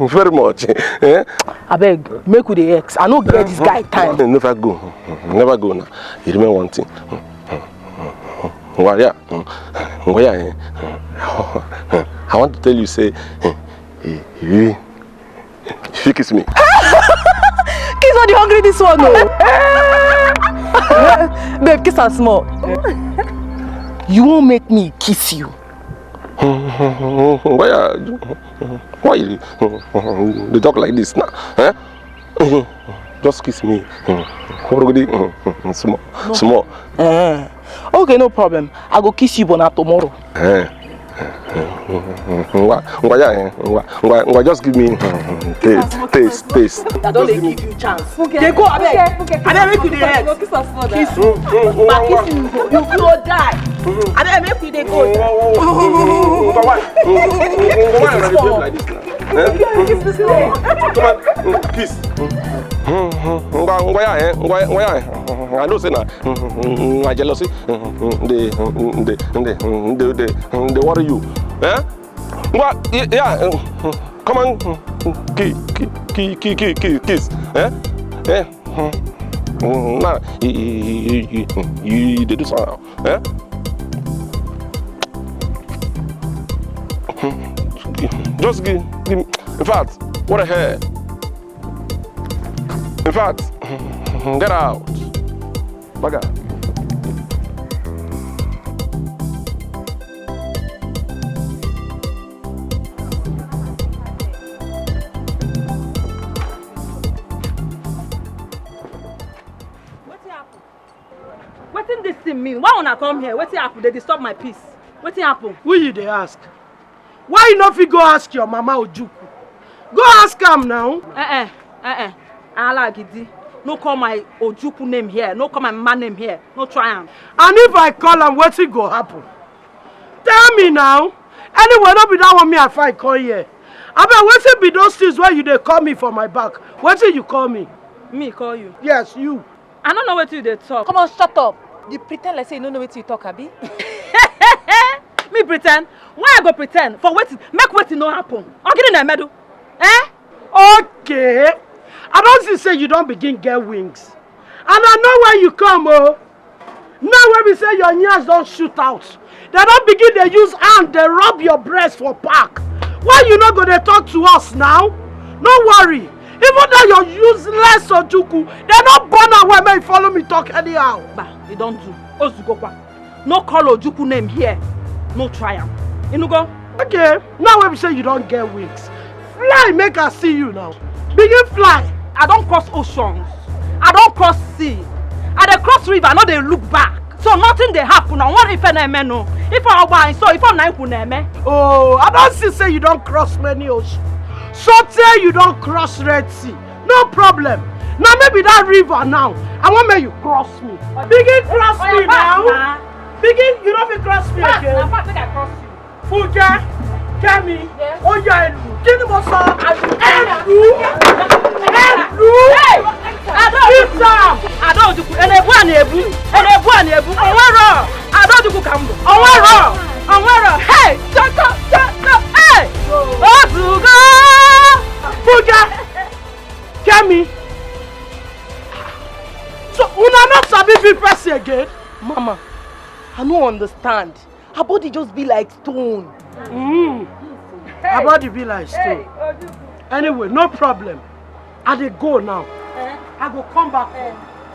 very much. Eh? Abeg, make we dey ex. I no get this guy time. Never go. Never go now. You remember one thing. Ngwa ya, ngwa ya, eh. I want to tell you say, eh, eh, eh, if you kiss me. Kiss all the hungry this one, no. Babe, kiss am small. You won't make me kiss you. Why are you, why you dey talk like this now? Eh? Just kiss me. Small, small. Eh. Okay, no problem. I go kiss you, but na tomorrow. Eh. Ngwa, ngwa ya, eh. Ngwa, ngwa, ngwa, just give me taste, taste, taste. I don dey give you chance. Dey go, abeg. Abeg, make you dey rest. Kiss you. But kiss you, you go die. Abeg, make we dey go. Ngwa, why? Ngwa, why you dey behave like this now? Eh? Come on, kiss. Ngwa, ngwa ya, eh? Ngwa, ngwa ya, eh? I know say na, na jealousy dey, dey, dey, dey, dey, dey worry you. Eh? Ngwa, yeah, come on, ki-, ki-, kiss. Eh? Eh? Now, you, you dey do something. Eh? Just give, give, in fact, what the hell? In fact, get out. Baga. Wetin happen? Wetin this thing mean? Why una come here? Wetin happen? Dey disturb my peace. Wetin happen? Who you dey ask? Why you no fit go ask your mama Ojukwu? Go ask am now. Eh eh, eh eh. Alagidi. No call my Ojukwu name here. No call my mama name here. No try am. And if I call am, wetin go happen? Tell me now. Anyway, no be that one me I find come here. Abeg, wetin be those things wey you dey call me for my back? Wetin you call me? Me call you? Yes, you. I no know wetin you dey talk. Come on, shut up. You pretend like say you no know wetin you talk, abi? Me pretend? Why I go pretend? For wetin? Make wetin no happen. Ogini na emedu. Eh? Okay. I don see say you don begin get wings. And I know why you come, oh. Now wey be say your nyash don shoot out, dem don begin dey use hand dey rub your breast for back. Why you no go dey talk to us now? No worry. Even though your useless Ojukwu, dem no born am well, make you follow me talk anyhow. Ba, e don do. Ozugokwa. No call Ojukwu name here. No try am. Inugo? Okay, now wey be say you don get wings, fly make I see you now. Begin fly. I don cross oceans. I don cross sea. I dey cross river, I no dey look back. So nothing dey happen. I wan ife na eme no. Ife ọgba anyị so, ife na ikwu na eme. Oh, I don see say you don cross many oceans. So tey you don cross Red Sea. No problem. Now maybe that river now. I wan make you cross me. Begin cross me now. Begin, you no fit cross me again. Pass, na pass, make I cross you. Funke, Kemi, ó yá ẹ lù. Kí ni mo sọ? Ẹ lù. Ẹ lù. Hey! Hit am. Adaojukwu, ị na-ebu a na-ebu. Ị na-ebu a na-ebu. Onwero. Adaojukwu ka m bụ. Onwero. Onwero. Hey! Chọkọ, chọkọ. Hey! Ozugo. Funke, Kemi. So, una no sabi be person again? Mama, I no understand. Her body just be like stone. Mm. Her body be like stone. Anyway, no problem. I dey go now. I go come back.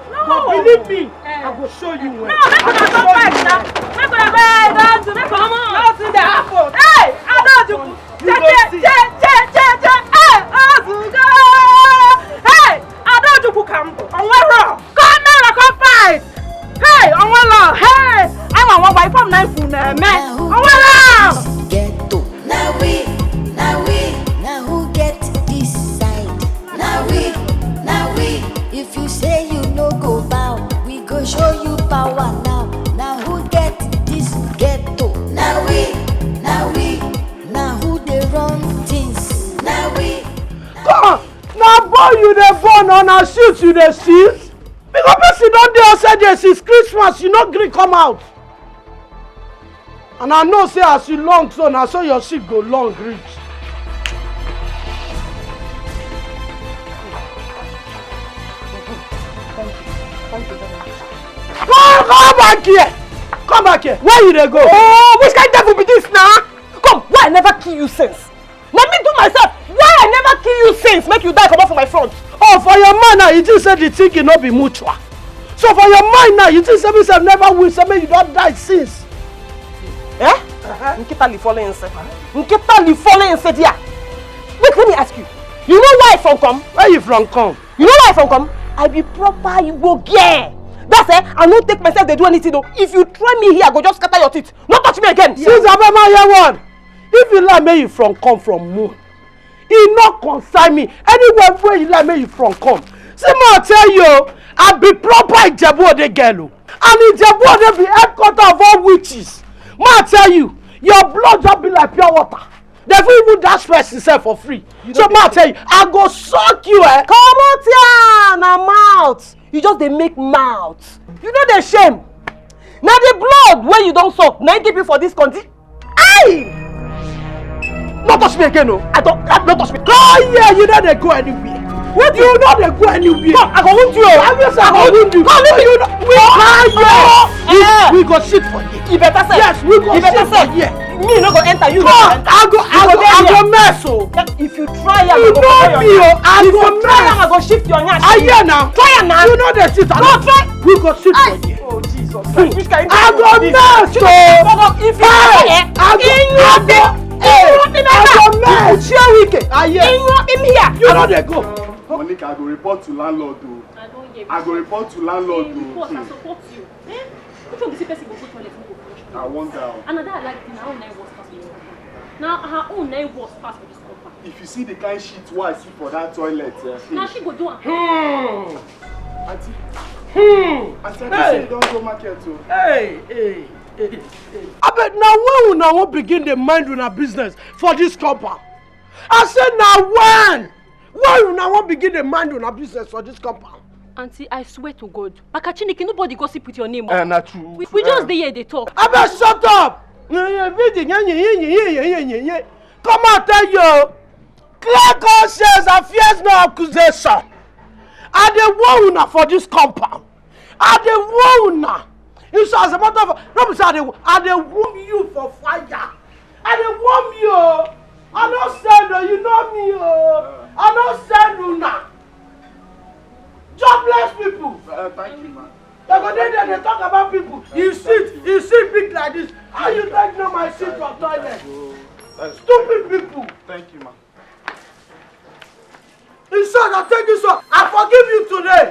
But believe me, I go show you well. No, make una come back now. Make una go. Hey, don't do, make una come on. Nothing dey happen. Hey, I don't do. You go see. Hey, Adaojukwu ka m bụ. Onwero. Come now, come fight. Hey, Onwero. Hey, I want one wife from nine food na me. Onwero. Ghetto. Now we, now we, now who get this side? Now we, now we. If you say you no go bow, we go show you power now. Now who get this ghetto? Now we, now we. Now who dey run things? Now we. Come on, na born you dey born or na shit you dey shit? Because person don dey outside there since Christmas, you no gree come out. And I know say as you long so, na so your shit go long reach. Come, come back here! Come back here! Where you dey go? Oh, which kind devil be this now? Come, why I never kill you since? Na me do myself. Why I never kill you since? Make you die comot for my front. Oh, for your mind now, you think say the thing no be mutual. So for your mind now, you think say me sef never win, say make you don die since. Eh? Nkita li fole nse. Nkita li fole nse dia. Wait, let me ask you. You know why I from come? Where you from come? You know why I from come? I be proper Igbo girl. That's eh, I no take myself dey do anything though. If you try me here, I go just scatter your teeth. No touch me again. Since Abema hear one, if you like make you from come from moon, e no concern me. Anywhere where you like make you from come. See me I tell you, I be proper Ijebu Ode girl o. And Ijebu Ode be headquarter of all witches. Ma tell you, your blood just be like pure water. They fit even dash person sef for free. So ma tell you, I go suck you eh. Comot here na mouth. You just dey make mouth. You no dey shame. Na the blood wey you don suck na im keep you for this country. Aye! No touch me again o. I don, I, no touch me. Come here, you no dey go anywhere. What you no dey go anywhere. Come, I go wound you o. I will say I go wound you. Come, leave me. You no, we, come here. We, we go shit for here. E better say. Yes, we go shit for here. Me no go enter, you no go enter. I go, I go, I go mess o. If you try am, I go know me o. I go mess. If you try am, I go shift your nyash. I hear now. Try am now. You know the shit. No, try. We go shit for here. Oh, Jesus Christ. Which kind of thing is this? I go mess o. If you try, eh, I go, I go, hey, I go mess. You hear? I hear. You know they go. Monica, I go report to landlord o. I go report to landlord o. Report, I support you. Eh? Which one be say person go go toilet, no go flush? I wonder. And na that I like, na her own na worse pass for this compound. Na her own na worse pass for this compound. If you see the kind shit wey I see for that toilet, eh, na she go do am. Hmm. Auntie. Hmm. Auntie, I think say you don go market o. Hey, hey, hey, hey. Abeg, na when una wan begin dey mind una business for this compound? I say na when? When una wan begin dey mind una business for this compound? Auntie, I swear to God, Maka Chineke, nobody gossip with your name. Eh, na true. We, we just dey here dey talk. Abeg, shut up! Come out, tell you. Clear conscience and fears no accusation. I dey warn una for this compound. I dey warn una. You see, as a matter of, no be say I dey, I dey warn you for fire. I dey warn you. I no send o, you know me o. I no send una. Jobless people. Uh, thank you, man. They go dey there, dey talk about people. You sit, you sit big like this. How you take know my seat for toilet? Stupid people. Thank you, man. In short, I take this one. I forgive you today.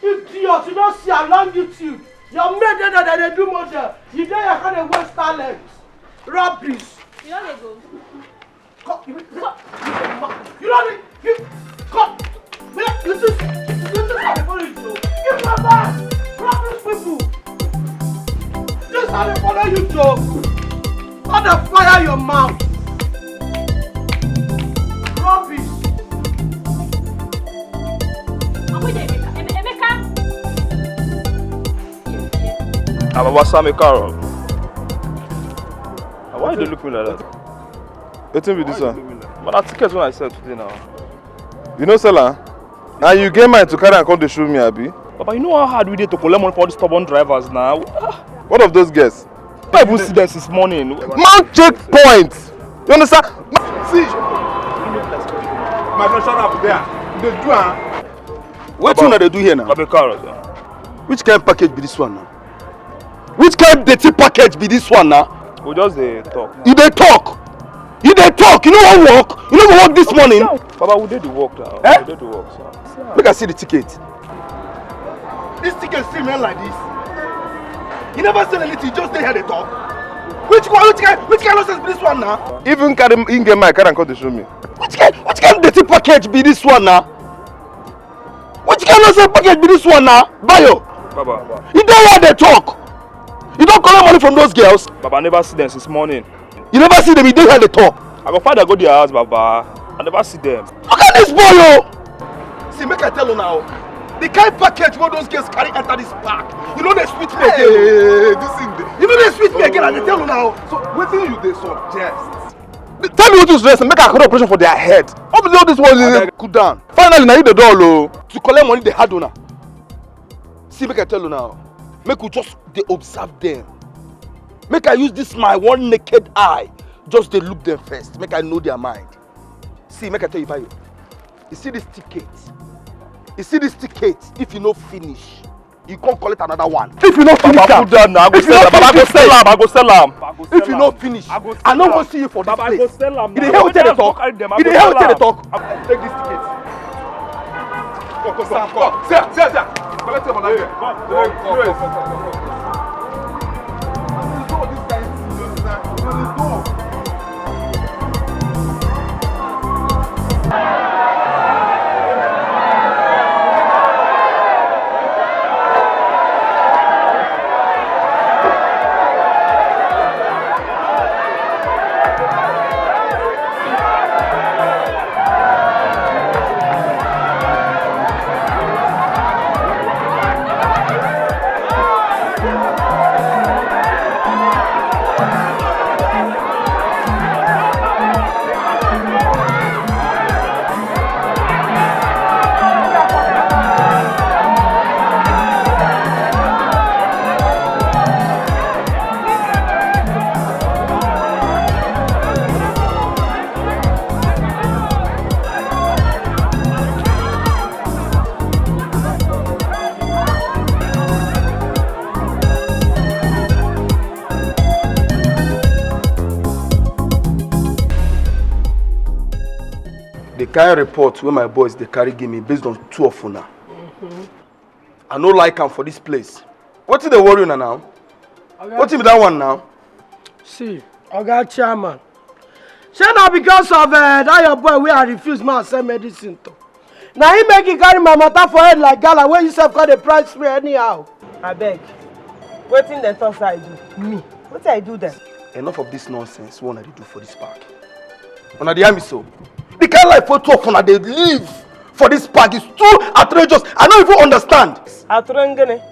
Idiot, you don't see along YouTube. Your mate dey there, dey do model. You dey here, come dey waste talent. Rubbish. You don't dey go. Come, you, you, you don't dey, you, come. Wait, you see, you see how they follow you, so. Give my bag. Rubbish people. This how they follow you, so. How they fire your mouth. Rubbish. Abuja Emeka. Em-, Emeka. Ah, Baba Sam, a car. Ah, why you dey look me like that? Wetin be this one? But na ticket wey I sell today now. You no sell am? And you get mind to carry am come dey show me, abi? Baba, you know how hard we dey to collect money for all these stubborn drivers now. Ah. What of those girls? I even see them since morning. Man checkpoint. You understand? See, my friend, shut up there. They do am. Wetin una dey do here now? Baba, carrot. Which kind package be this one now? Which kind dirty package be this one now? We just dey talk. You dey talk. You dey talk. You no wan work. You no go work this morning. Baba, we dey the work now. Eh? We dey the work, sir. Make I see the ticket. This ticket still remain like this. You never sell anything, you just dey here dey talk. Which one, which kind, which kind nonsense be this one now? Even carry, him get mind, carry am come dey show me. Which kind, which kind dirty package be this one now? Which kind nonsense package be this one now? Bayo. Baba. You dey here dey talk. You don collect money from those girls? Baba, I never see them since morning. You never see them, you dey here dey talk. I go find, I go their house, Baba. I never see them. Look at this boy o. See, make I tell una o. The kind package wey those girls carry enter this park, you know they sweet me again. Hey, this thing dey. You know they sweet me again, I dey tell una o. So wetin you dey suggest? Tell me wetin you suggest, make I carry operation for their head. What be all this one? Abeg, cool down. Finally, na you dey dull o. To collect money dey hard una. See, make I tell una o. Make we just dey observe them. Make I use this my one naked eye, just dey look them first. Make I know their mind. See, make I tell you, Bayo. You see this ticket? You see this ticket? If you no finish, you come collect another one. If you no finish, Baba, am, put down now. I go sell am. Baba, I go sell am. I go sell am. If you no finish, I no go see you for this place. Baba, I go sell am. You dey hear wetin I dey talk? You dey hear wetin I dey talk? Take this ticket. Come, come, come, come. See am, see am, see am. Collect your money. Come, come, come, come, come. The kind report wey my boys dey carry give me based on two of una. I no like am for this place. Wetin dey worry una now? Wetin be that one now? See, Oga Chairman, shey na because of, eh, that your boy wey I refuse make I sell medicine to? Na him make you carry my matter for head like gala wey you sef come dey price me anyhow. Abeg, wetin dem talk say I do? Me? Wetin I do dem? Enough of this nonsense wey una dey do for this park. Una dey hear me so? The kind life wey two of una dey live for this park is too outrageous. I no even understand. Aturengene.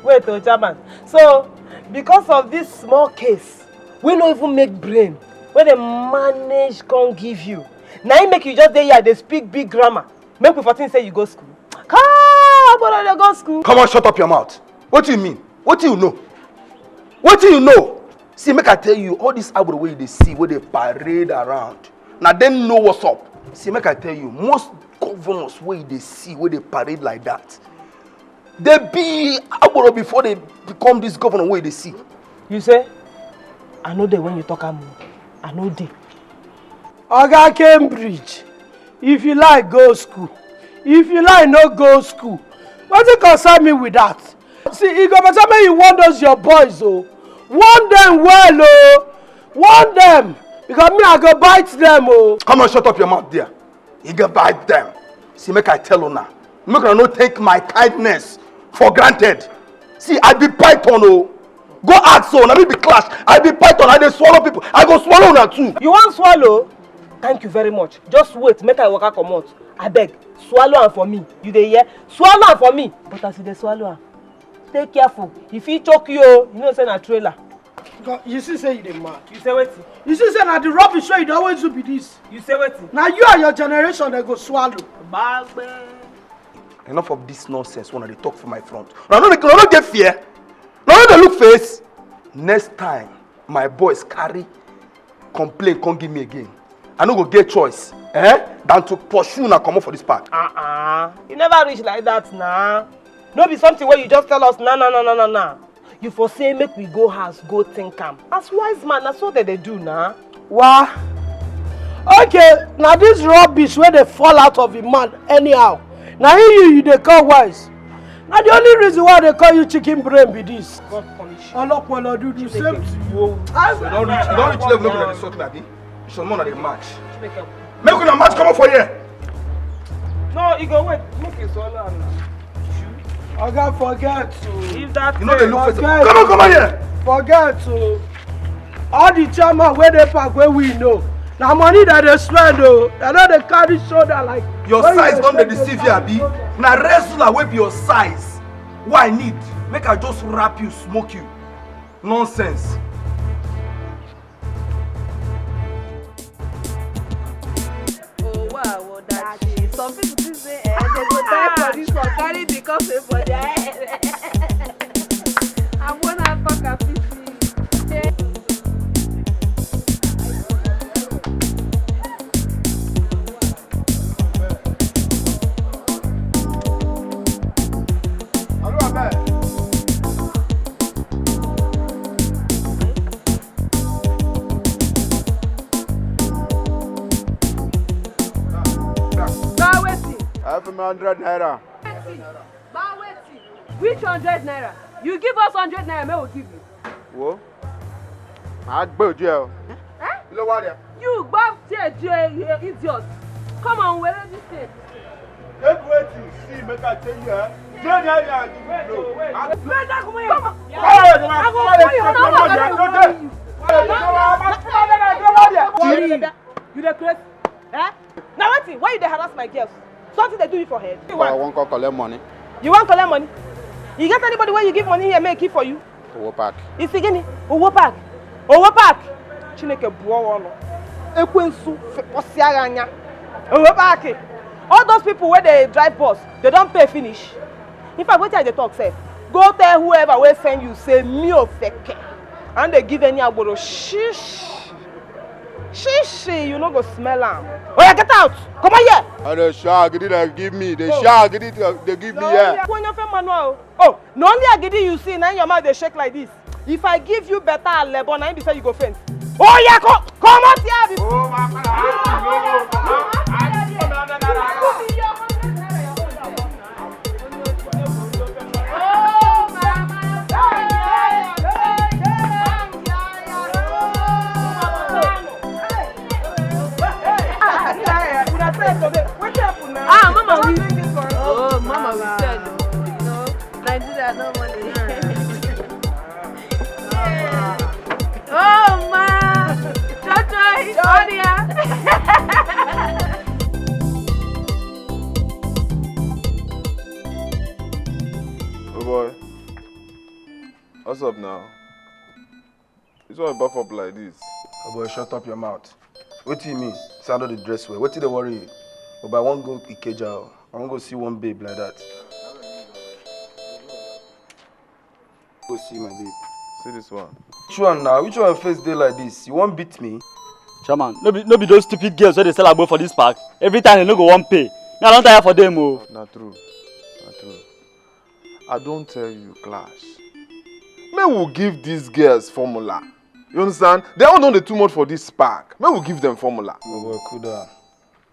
Wait o, chairman. So, because of this small case, we no even make brain, wey dem manage come give you, na im make you just dey here dey speak big grammar. Make we for think say you go school. Come on, dey go school. Come on, shut up your mouth. What do you mean? What do you know? What do you know? See, make I tell you, all these agboro wey you dey see, wey dey parade around, na dem know what's up. See, make I tell you, most governors wey you dey see, wey dey parade like that, dey be agboro before they become this governor wey you dey see. You say, I no dey when you talk am o. I no dey. Oga Cambridge, if you like, go school. If you like, no go school. Wetin concern me with that? See, e go better make you warn those your boys o. Warn them well o. Warn them, because me, I go bite them o. Come on, shut up your mouth there. You go bite them. See, make I tell una, make una no take my kindness for granted. See, I be python o. Go ask o, na me be clash. I be python, I dey swallow people. I go swallow una too. You wan swallow? Thank you very much. Just wait, make I waka comot. Abeg, swallow am for me. You dey hear? Swallow am for me. But as you dey swallow am, take careful. E fit choke you o. You know say na trailer. God, you see say you dey mad. You say wetin? You see say na the rubbish wey you dey always do be this. You say wetin? Na you and your generation dem go swallow. Gbagbe. Enough of this nonsense wey una dey talk for my front. Una no dey, una no get fear? Una no dey look face? Next time my boys carry complain come give me again, I no go get choice, eh, than to pursue una comot for this park. Uh-uh. You never reach like that na. No be something wey you just tell us na, na, na, na, na, na. You for say make we go house go think am. As wise man, na so dem dey do na. Wa. Okay, na this rubbish wey dey fall out of him mouth anyhow, na him you, you dey call wise. Na the only reason why I dey call you chicken brain be this. God punish you. Olopolo dudu, same to you. You don reach, you don reach level make una dey sort like this. Some more na dey match. Make una match comot for here. No, e go wait. Make you swallow am now. Oga, forget o. If that You know they look for Forget. Come on, come on here. Forget o. All the chairman wey dey park wey we know, na money dem dey spend o. Dem no dey carry shoulder like Your when you size dey don dey spend deceive you, abi? Na wrestler wey be your size. Why I need make I just wrap you, smoke you? Nonsense. Oh, wow, that shit. Some people think say, eh, they go die for this one, carry the coffin for their head. I wanna talk a pity. Buy wetin? Five hundred naira. Buy wetin? Which hundred naira? You give us hundred naira, make we give you. Wo. Màá gbé ojú ẹ o. Eh? Kí ló wá rẹ̀? You gbọ́ díẹ̀ díẹ̀, idiot. Come on, where is this thing? Take wetin you see, make I tell you, eh? Drain area and give you blow. Wait, wait, wait. Come on. Come on, come on, come on. You dey craze? Eh? Na wetin? Why you dey harass my girls? Something dey do you for head? But I wan come collect money. You wan collect money? You get anybody wey you give money here make e keep for you? Owo Park. You see gini? Owo Park. Owo Park. Chineke buo ọnụ. Ekwensu fepọsịa gị anya. Owo Park. All those people wey dey drive bus, they don pay finish. In fact, wetin I dey talk sef? Go tell whoever wey send you say me Ofeke. I no dey give any agboro. Shish. Shishi, you no go smell am. Oya, get out. Come on here. I dey shout, agidi dey give me. Dey shout, agidi dey give me here. When your friend manual. Oh, na only agidi you see, na your mouth dey shake like this. If I give you better alebo, na im be say you go faint. Oya, come, come out here. Oh, my God. What's up now? This one buff up like this. Oh boy, shut up your mouth. What do you mean? Say I no dey dress well. What do they worry you? Oh boy, I wan go Ikeja. I wan go see one babe like that. Go see my babe. See this one. Which one now? Which one face dey like this? You wan beat me? Chairman, no be no be those stupid girls wey dey sell agbo for this park. Every time they no go wan pay. Me, I don tire for them o. Na true. Na true. I don tell you, Clash. Make we give these girls formula. You understand? They all don dey too much for this park. Make we give them formula. Oh boy, cool down.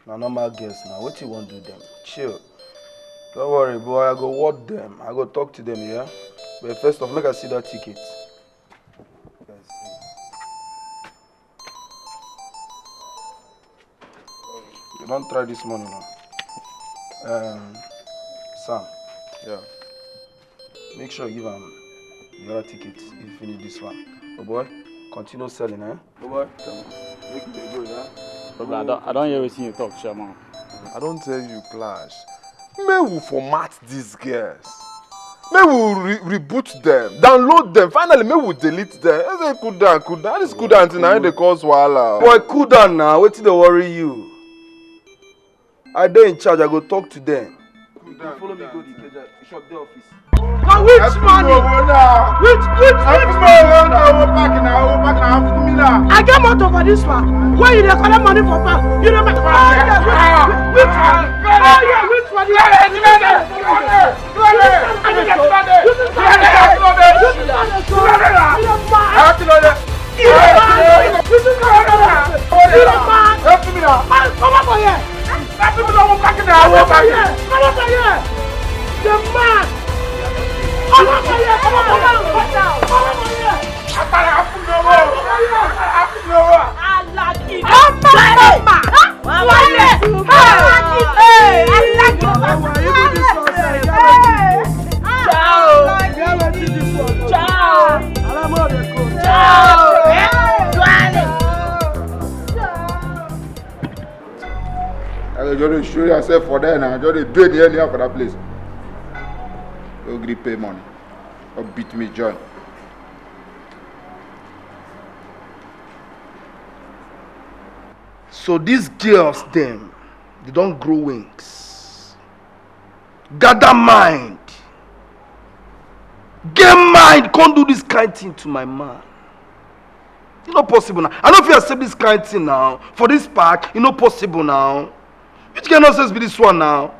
Na normal girls now. What you wan do them? Chill. Don't worry, boy. I go word them. I go talk to them, yeah? But first off, make I see that ticket. You don try this morning now. Um, Sam. Yeah. Make sure you give am the other ticket if you finish this one. Oh boy, continue selling, eh? Oh boy, come on. Make it go, yeah? Brother, I don't, I don't hear wetin you talk, Chairman. I don tell you, Clash. Make we format these girls. Make we re reboot them, download them. Finally, make we delete them. I say, cool down, cool down. This cool down thing, na im dey cause wahala. Boy, cool down now. Wetin dey worry you? I dey in charge. I go talk to them. Cool down, follow me go the Ikeja shop, the office. Na which money? Which, which, which money? I get motor for this one. Where you dey collect money for bank? You dey make, oh yeah, which, which, which, oh yeah, which one? Come up for here! Come up for here! The man! Come up for here! Come up for here! Come up for here! Come up for here! Alagi. Ọmọ ọmọ. Wálé. Alagi. Alagi. Ciao. Ciao. Ciao. Wálé. I go just dey show yourself for there now. Just dey do it anyhow for that place. No gree pay money. Don't beat me, John. So these girls dem, they don grow wings. Gather mind. Get mind, come do this kind thing to my man. E no possible now. I no fit accept this kind thing now. For this park, e no possible now. Which kind nonsense be this one now?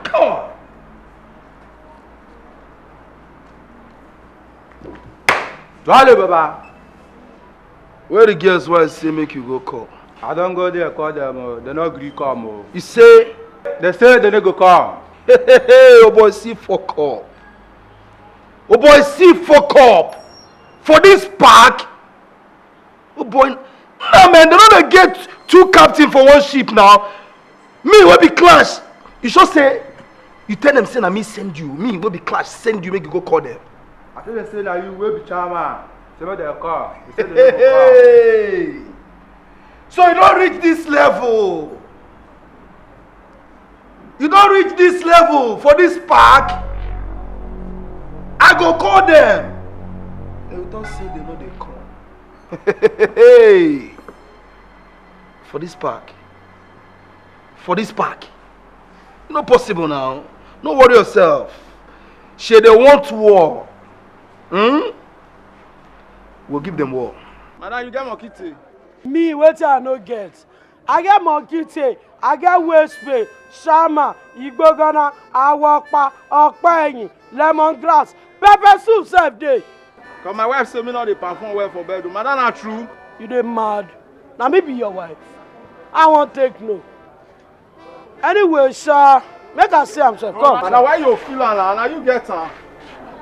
Come on. Dwale, Baba. Where the girls wey I say make you go call? I don go there call them o. They no gree come o. You say? They say they no go come. Hey, hey, hey, oh boy, see fuck up. Oh boy, see fuck up. For this park? Oh boy, no man, they no dey get two captain for one ship now. Me wey be Clash, you sure say you tell them say na me send you? Me wey be Clash send you make you go call them? I tell them say na you wey be chairman. Say make dem come. You say dem no go come. Hey! So you don reach this level. You don reach this level for this park. I go call them. They will talk say they no dey come. Hey! For this park. For this park. E no possible now. No worry yourself. Shey they want war. Hmm? We'll give them war. Madam, you get monkey tail? Me, wetin I no get? I get monkey tail, I get waist pain, shama, igbogana, awopa, ọpẹ ẹyìn, lemon grass, pepper soup sef dey. Cause my wife say me no dey perform well for bed o. Madam, na true? You dey mad? Na me be your wife? I wan take no. Anyway, sha, make I see am sef. Come. Na why you feel am na? Na you get am.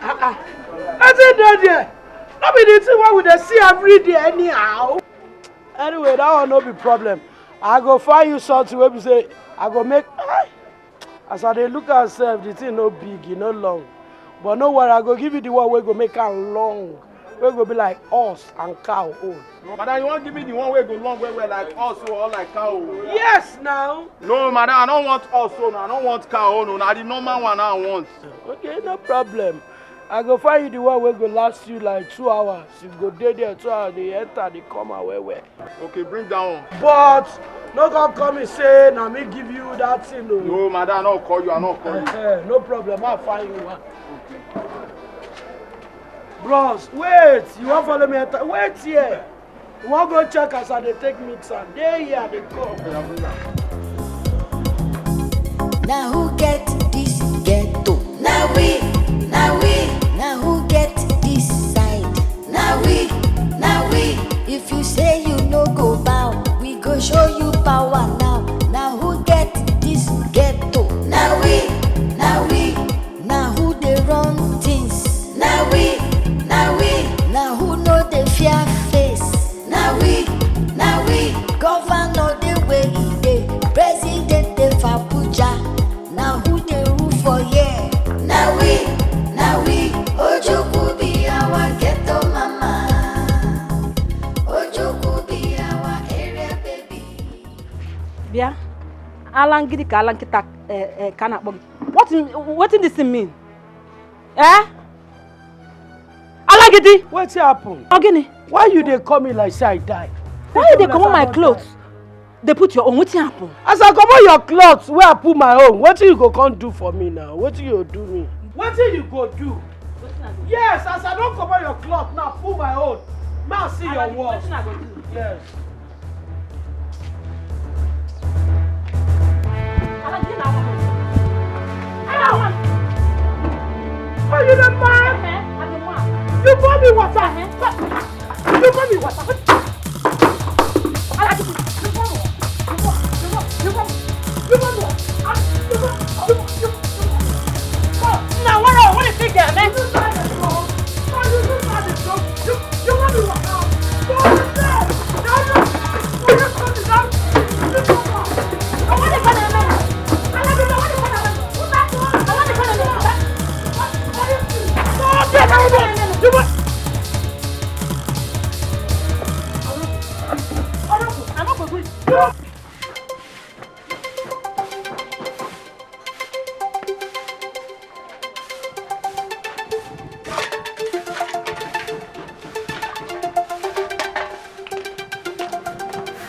Ah ah. Wetin dey there? No be the thing wey we dey see every day anyhow. Anyway, that one no be problem. I go find you something wey be say I go make. Ah! As I dey look am sef, the thing no big, e no long. But no worry, I go give you the one wey go make am long, wey go be like horse and cow own. Madam, you wan give me the one wey go long well well like horse or like cow? Yes now. No, madam, I no want horse own, I no want cow own, na the normal one I want. Okay, no problem. I go find you the one wey go last you like two hours. You go dey there two hours, dey enter, dey come out well well. Okay, bring that one. But no come call me say na me give you that thing o. No, madam, I no call you, I no call you. Eh, no problem, I'll find you one. Bros, wait, you wan follow me enter? Wait here. You wan go check as I dey take mix am? Dey here, I dey come. Na who get this ghetto? Na we, na we. Na who get this side? Na we, na we. If you say you no go bow, we go show you power now. Na who get this ghetto? Na we, na we. Na who dey run things? Na we, na we. Na who no dey fear face? Na we, na we. Governor dey where e dey, president dey for Abuja. Na who dey rule for here? Na we, na we. Ojukwu be our ghetto mama. Ojukwu be our area baby. Bịa, ala ngidi ka ala nkịta eh, eh, ka a na-akpọ gị. What in- wetin this thing mean? Eh? Alagidi! Wetin happen? Ọ gịnị? Why you dey call me like say I die? Why you dey comot my clothes? Dey put your own, wetin happen? As I comot your clothes wey I put my own, wetin you go come do for me now? Wetin you go do me? Wetin you go do? Yes, as I don comot your cloth now, put my own. Now see your work. Wetin I go do? Yes. Are you the man? You pour me water. You pour me water.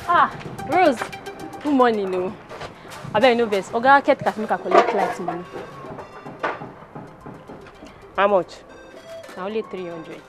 Ah, Rose, good morning o. Abeg no vex, oga caretaker make I collect light money. How much? Na only three hundred.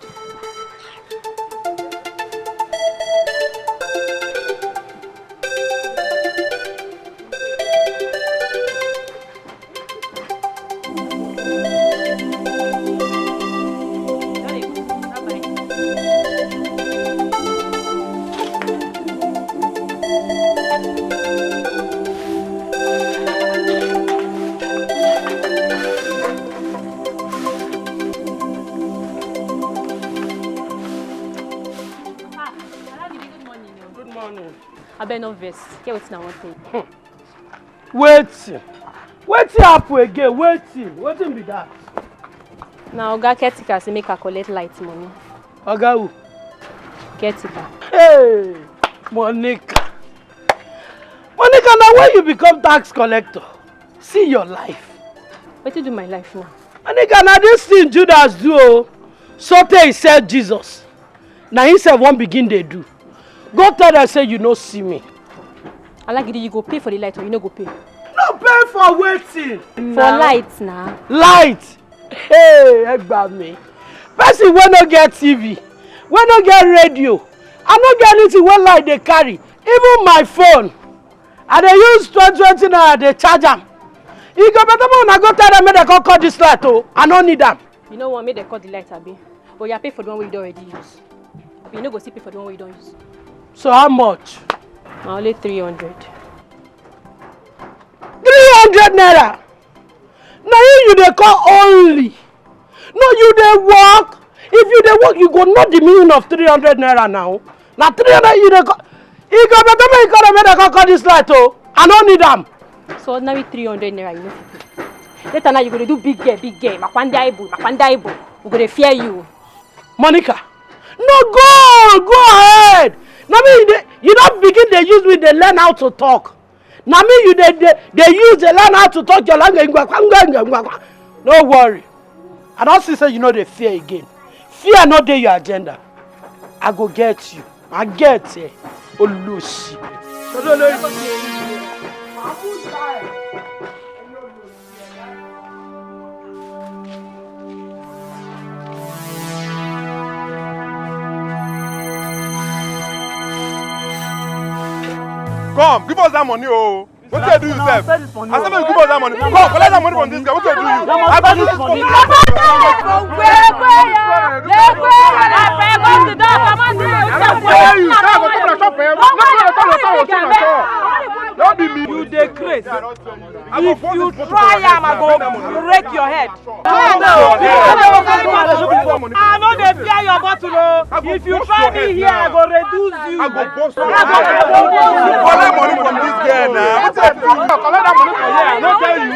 Good morning. Abeg no vex, get wetin I wan tell you. Wetin? Wetin happen again? Wetin? Wetin be that? Na oga caretaker say make I collect light money. Oga who? Caretaker. Hey, Monica. Monica, na when you become tax collector? See your life. Wetin do my life now? Monica, na this thing Judas do o. Sotey he sell Jesus. Na him sef wan begin dey do. Go tell them say you no see me. Alagidi, you go pay for the light or you no go pay? No pay for wetin? For light na. Light? Hey, ẹ gbà mí. Person wey no get T V, wey no get radio, I no get anything wey light dey carry. Even my phone, I dey use twenty twenty naira dey charge am. E go better make una go tell them make dem come cut this light o. I no need am. You no wan make dem cut the light, abi? Oya, pay for the one wey you don already use. You no go still pay for the one wey you don use. So how much? Na only three hundred. Three hundred naira. Na you you dey call only. No, you dey work. If you dey work, you go know the meaning of three hundred naira now. Na three hundred you dey call. E go better make you call them make dem come cut this light o. I no need am. So ordinary three hundred naira you no fit pay. Later now you go dey do big girl, big girl. Makwanda ibu, makwanda ibu. We go dey fear you. Monica, no, go, go ahead. Na me you dey, you don begin dey use me dey learn how to talk. Na me you dey dey dey use dey learn how to talk your language. Ngwa, ngwa, ngwa, ngwa, ngwa. No worry. I don see say you no dey fear again. Fear no dey your agenda. I go get you. I get, eh, Olosi. Come, give us that money, oh. Wetin dey do you sef? I say make you give us that money. Come, collect that money from this guy. Wetin dey do you? I go use this money. No be me. You dey craze. If you try am, I go break your head. I no dey fear your bottle o. If you try me here, I go reduce you. I go burst your head. Collect money from this girl now. Collect that money from here. I no tell you.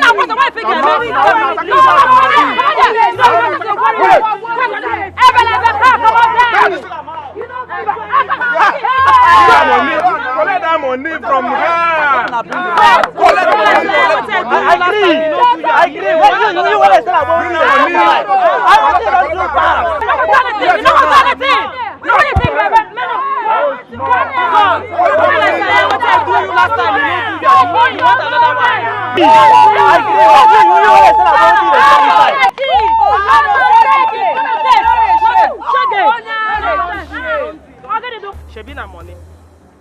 Collect that money from her. Collect that money. I agree. I agree. What you, you want to say about me? I want to do that. Shebi na money.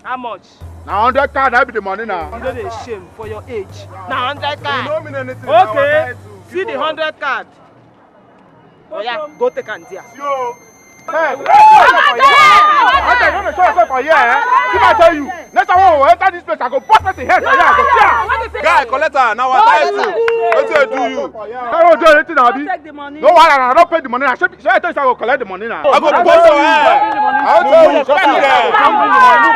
How much? Na hundred card, I be the money now. You no dey shame for your age. Na hundred card. You no mean anything. Okay. See the hundred card. Oya, go take am there. Yo. Hey, I tell you, show yourself for here, eh? If I tell you, next time I enter this place, I go bust person head for here. I go tear. Guy, collect am. Now I tell you. Wetin dey do you? I don't do anything, Abi. Take the money. No wahala, I don pay the money. I should, should I tell you, I go collect the money now. I go burst your head. I wan tell you, come here. I go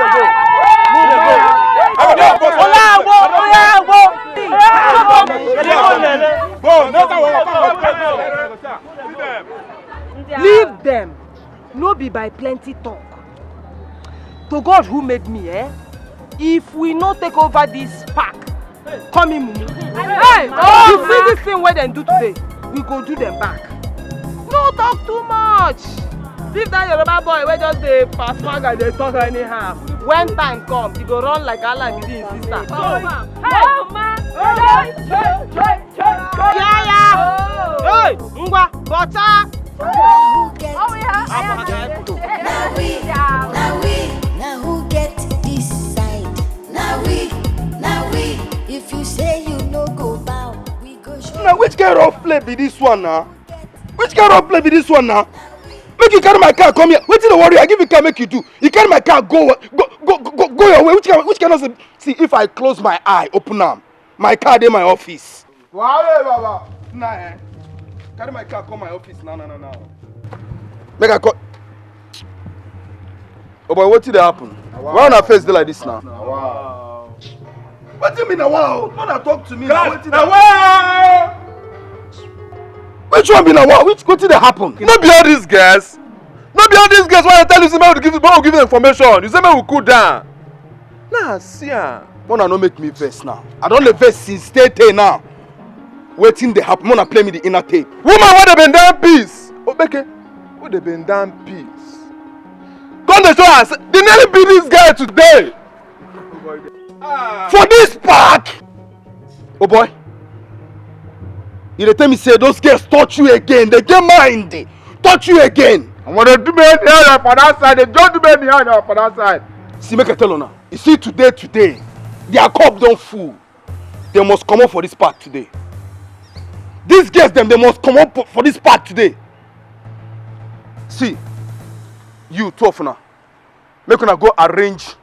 burst your head. Go, no, no, no, no. Leave them. No be by plenty talk. To God who made me, eh? If we no take over this park, come in, mumu. Hey! You see this thing wey dem do today, we go do them back. No talk too much. Leave that Yoruba boy wey just dey pass maga dey talk anyhow. When time come, he go run like Alagidi him sister. Oh, ma. Yaya! Hey, ngwa, bọta! Now who get, oh, we have, now we, now we, now who get this side? Now we, now we. If you say you no go bow, we go show. Now which kind of play be this one now? Which kind of play be this one now? Make you carry my car come here. Wetin dey worry you? I give you car, make you do. You carry my car, go, go, go, go, go your way. Which kind, which kind of, see, if I close my eye, open am, my car dey my office. Wahala, baba. Nah, eh. Carry my car come my office now, now, now, now. Make I call. Oh boy, wetin dey happen? Why una face dey like this now? Wow. Wetin be na wow? No na talk to me. Class, wetin na wow? Which one be na wow? Which, wetin dey happen? No be all these girls. No be all these girls wey I tell you say make we give, make we give them information. You say make we cool down. Nah, see am. Una no make me vex now. I don dey vex since tey tey now. Wetin dey happen? Una play me the inner tape. Woman wey dey bend down peace. Obeke, wey dey bend down peace. Come dey show us. The name be this girl today. For this park. Oh boy. You dey tell me say those girls touch you again. They get mind. Touch you again. And when they do me anyhow for that side, they just do me anyhow for that side. See, make I tell una. You see, today, today, their cup don full. They must comot for this park today. These girls dem, they must comot for, for this park today. See, you, two of una, make una go arrange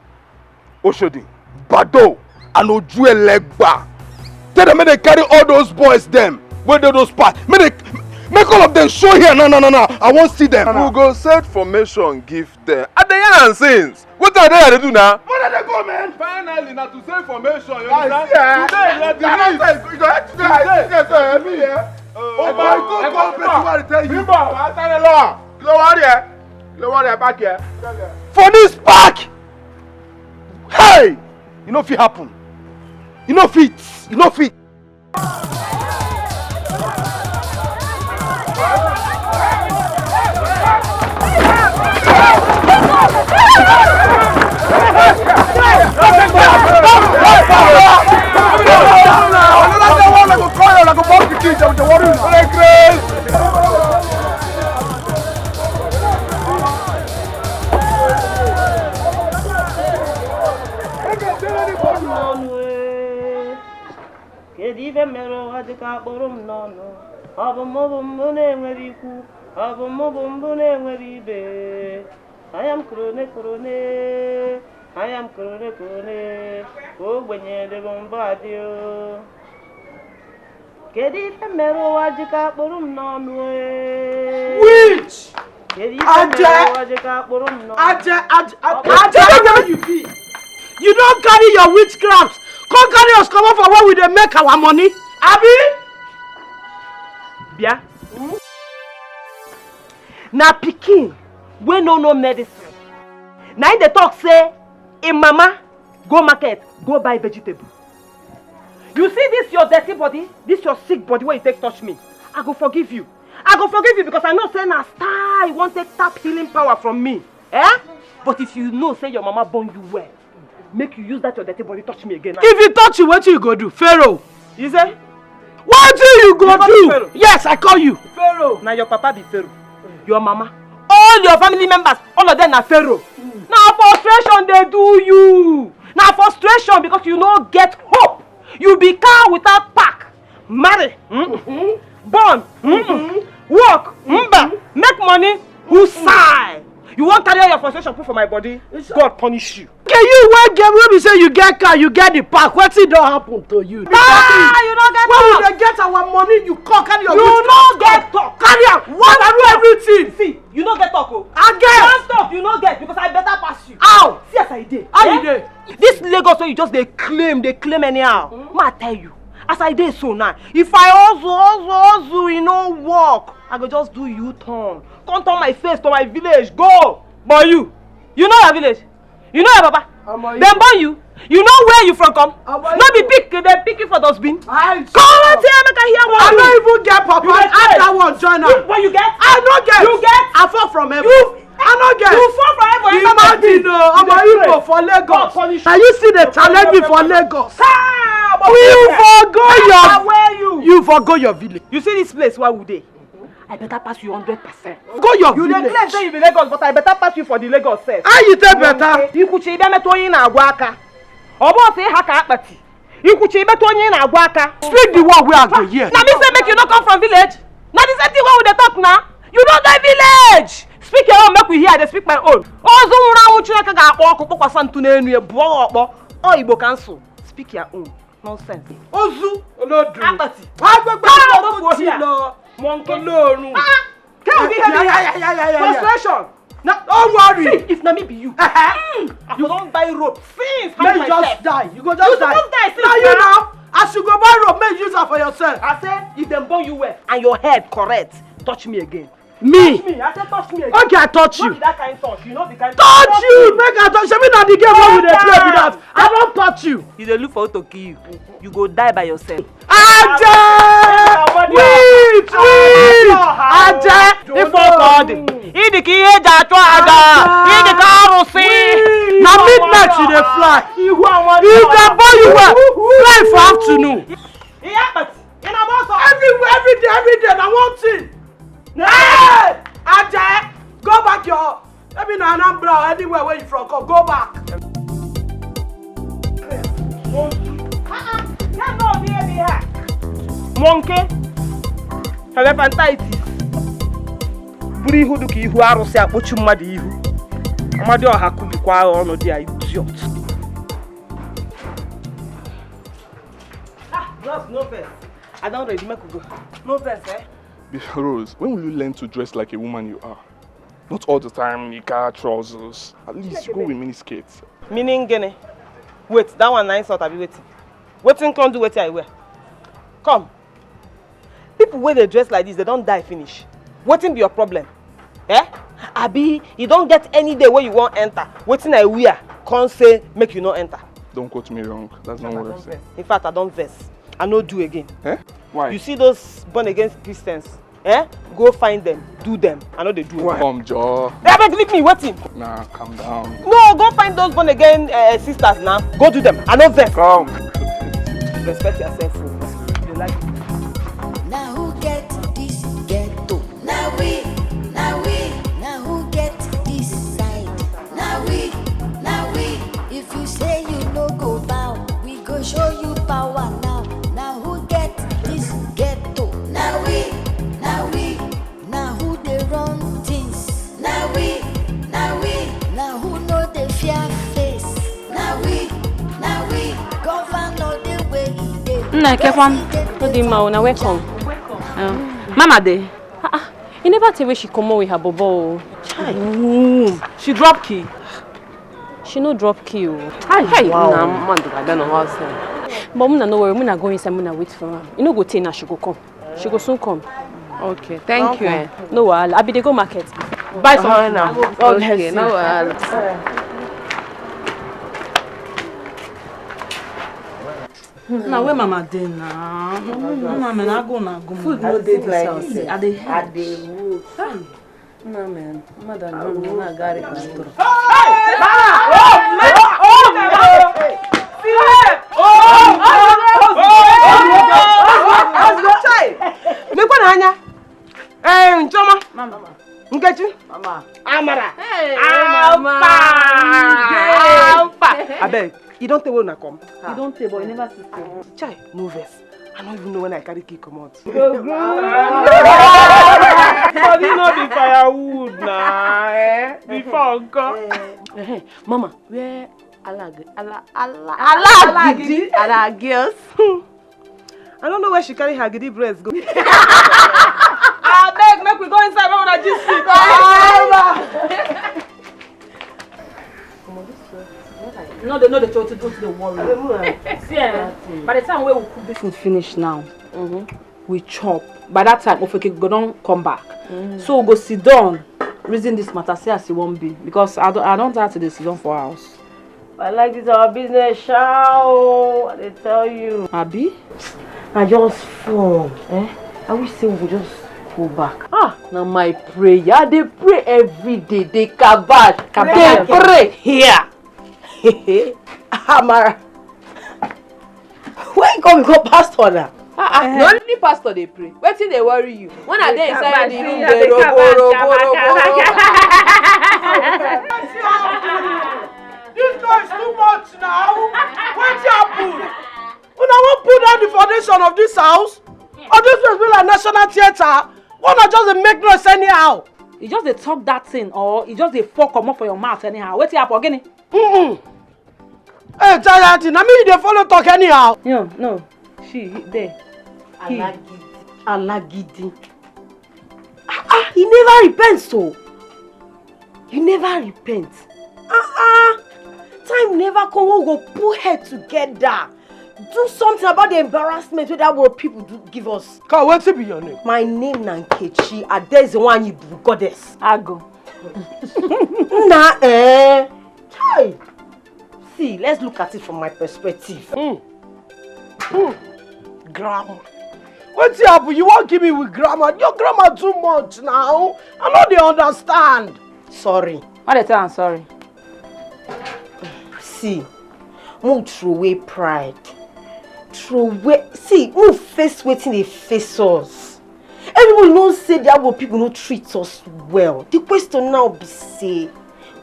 Oshodi, Bado, and Ojuelegba. Tell them make they carry all those boys dem wey dey those park. Make they, make all of them show here now, now, now, now. I wan see them. We go set formation give them. I dey yarn since. Wetin I dey here dey do now? Where dey go, man? Finally, na to send information, you understand? Yeah. Today, you are the lead. Today, today, today, today, today, today. Oh my God, God, person wey I dey tell you. Bimbo, I tell you, Lord. You know what, yeah? You know what, yeah, back here. For this park, hey, you no fit happen. You no fit. You no fit. Kedu ife mere ụwa ji ka kpụrụ m n'ọnụ? Ọ bụ mụ bụ mbụ na-enwere ikwu, ọ bụ mụ bụ mbụ na-enwere ibe. Anya m korone korone, anya m korone korone, ka ogbenye dịbụ mbụ adị o. Kedu ife mere ụwa ji ka kpụrụ m n'ọnụ e? Witch! Kedu ife mere ụwa ji ka kpụrụ m n'ọnụ? Aje, Aje, Aje, Aje, where you be? You don carry your witchcraft, come carry us comot for where we dey make our money. Abi? Bịa. Na pikin wey no know medicine. Na im dey talk say im mama go market go buy vegetable. You see this your dirty body, this your sick body wey you take touch me, I go forgive you. I go forgive you because I know say na star you wan take tap healing power from me. Eh? But if you know say your mama born you well, make you use that your dirty body touch me again. If you touch you, wetin you go do? Pharaoh. You say? Wetin you go do? Yes, I call you. Pharaoh. Na your papa be Pharaoh. Your mama. All your family members, all of them na Pharaoh. Na frustration dey do you. Na frustration because you no get hope. You be cow without pack. Marry, mm-mm. Born, mm-mm. Work, mba. Make money, who sigh? You wan carry all your frustration put for my body? God punish you. Okay, you wey get wey be say you get car, you get the pack. Wetin don happen to you? Ah, you no get talk. When we dey get our money, you come carry your witchcraft. You no get talk. Carry am. What do everything? See, you no get talk o. I get. One talk you no get because I better pass you. How? See as I dey. How you dey? This Lagos wey you just dey claim, dey claim anyhow. Ma tell you, as I dey so now, if I hustle, hustle, hustle, e no work, I go just do U-turn, come turn my face to my village, go. But you, you know your village? You know your papa? Dem born you? You know where you from come? No be pick, dem pick you for dustbin? Come out here, make I hear one. I no even get papa, add that one join am. But you get? I no get. You get? I fall from heaven. I no get. You fall from heaven. Imagine o, omo Igbo for Lagos. Na you see the challenge me for Lagos. You for go your, you for go your village. You see this place where we dey? I better pass you hundred percent. Go your village. You dey claim say you be Lagos, but I better pass you for the Lagos sef. How you take better? Ikwuchi, ị bịa metụ onye ị na-agwa aka. Ọ bụ ọsọ ịha ka akpati. Ikwuchi, ị metụ onye ị na-agwa aka. Speak the word wey I go hear. Na me say make you no come from village. Na the same thing wey we dey talk na. You no dey village. Speak your own, make we hear. I dey speak my own. Ozu nwụrụ anwụ Chineke ga-akpọ ọkụ kpọkwasa ntu n'enu ya, bụọ ya ọkpọ. Ọ Igbo ka m sụ. Speak your own. Nonsense. Ozu. Olodum. Akpati. Agbegbe. Monkey. Olorun. Frustration. Now, don't worry. See, if na me be you, I for don buy rope since. Make you just die. You go just die. You suppose die since. Now you now, as you go buy rope, make you use am for yourself. I say, if dem born you well and your head correct, touch me again. Me? Touch me. I say touch me again. Okay, I touch you. No be that kind touch. You know the kind touch. Touch you. Make I touch. Shebi na the game wey we dey play be that. I don touch you. You dey look for who to kill you. You go die by yourself. Aje! Wait, wait! Aje! Ife ọkọ dị. Ị dị ka ihe eji achụ aja. Ị dị ka arụsị. Na midnight you dey fly. If dem born you well, fly for afternoon. Everywhere, every day, every day, na one thing. Hey! Aje! Go back your Maybe na Anambra or anywhere where you from come, go back. Monkey, elephantitis. Buru ihu dị ka ihu arụsị akpọchi mmadụ ihu. Amadi ọha kubikwa agha ọnụ dị ya idiot. Ah, bros, no vex. I don ready, make we go. No vex, eh? Rose, when will you learn to dress like a woman you are? Not all the time nika trousers. At least go with mini skirts. Meaning gini? Wait, that one na insult abi wetin? Wetin come do wetin I wear? Come. People wey dey dress like this, they don die finish. Wetin be your problem? Eh? Abi you don get any day wey you wan enter? Wetin I wear come say make you no enter? Don't quote me wrong. That's not what I said. In fact, I don vex. I no do again. Eh? Why? You see those born again Christians? Eh? Go find them, do them. I no dey do. Come, Joe. Abeg, leave me. Wetin? Nah, calm down. No, go find those born again uh, sisters now. Go do them. I no vex. Come. Respect yourself. You like. Now who get this ghetto? Now we, now we, now who get this side? Now we, now we. If you say you no go bow, we go show you power now. Now who Na Kefan. No dey ma, una welcome. Uh, Mama dey. Ah, ah. You never tell where she come with her bobo. Ooh, she drop key. She no drop key o. Hi, hey, wow. Na man dey like that na house. But muna no worry, muna go inside, muna wait for her. You no go tey now, she go come. She go soon come. Okay, thank you. Eh. No wahala. I be dey go market. Buy something now. Okay, no wahala. Na where mama dey na? Mama, me na go na go. Food no dey this house. I dey help. I dey work. Ah, na me. Mama don know me, na gari control. Hey! Mama! Oh, my! Oh, my! Chai! Nekwa na anya. Eh, Nchoma. Mama. Nkechi. Mama. Amara. Hey, Alpha. Mama. Alpha. Abeg, you don tey wey una come? You don tey, but you never see. Chai, no vex. I no even know when I carry key comot. Body no be firewood na, eh? Before nko. Eh, Mama, where Alagi, Ala, Ala, Alagidi, Alagios? I don't know where she carry her gidi breast go. Abeg, make we go inside, make una gist. No, they know the truth, don't dey worry. See, eh, by the time we will cook this food finish now, we chop. By that time, Ofeke go don come back. So we go sit down, reason this matter, see as e wan be. Because I don, I don tire to dey sit down for house. I like this our business, sha o, I dey tell you. Abi? I just fall, eh? I wish say we go just go back. Ah, na my prayer. I dey pray every day. Dey kabash, dey pray here. Amara. Why you come become pastor now? Ah, ah, na only pastor dey pray. Wetin dey worry you? When I dey inside the room, dey rogo, rogo, rogo, rogo. This noise too much now. Wetin happen? Una wan put down the foundation of this house? Or this place be like National Theatre? Una just dey make noise anyhow. You just dey talk that thing, or you just dey fall comot for your mouth anyhow? Wetin happen? Gini? Mm-mm. Hey, Jayati, na me you dey follow talk anyhow. No, no. She, he, there. He. Alagidi. Alagidi. Ah, ah, he never repent, so. You never repent. Ah, ah. Time never come, we go put head together. Do something about the embarrassment wey that world people do give us. Ka, wetin be your name? My name na Nkechi. Adaeze Nwanyi Ibu, goddess. Ago. Na, eh. Hi. See, let's look at it from my perspective. Mm. Mm. Grammar. Wetin happen? You wan give me with grammar? Your grammar too much now. I no dey understand. Sorry. Why dey tell am sorry? See, mo throw away pride. Throw away. See, mo face wetin dey face us. Everybody know say the Agbo people no treat us well. The question now be say,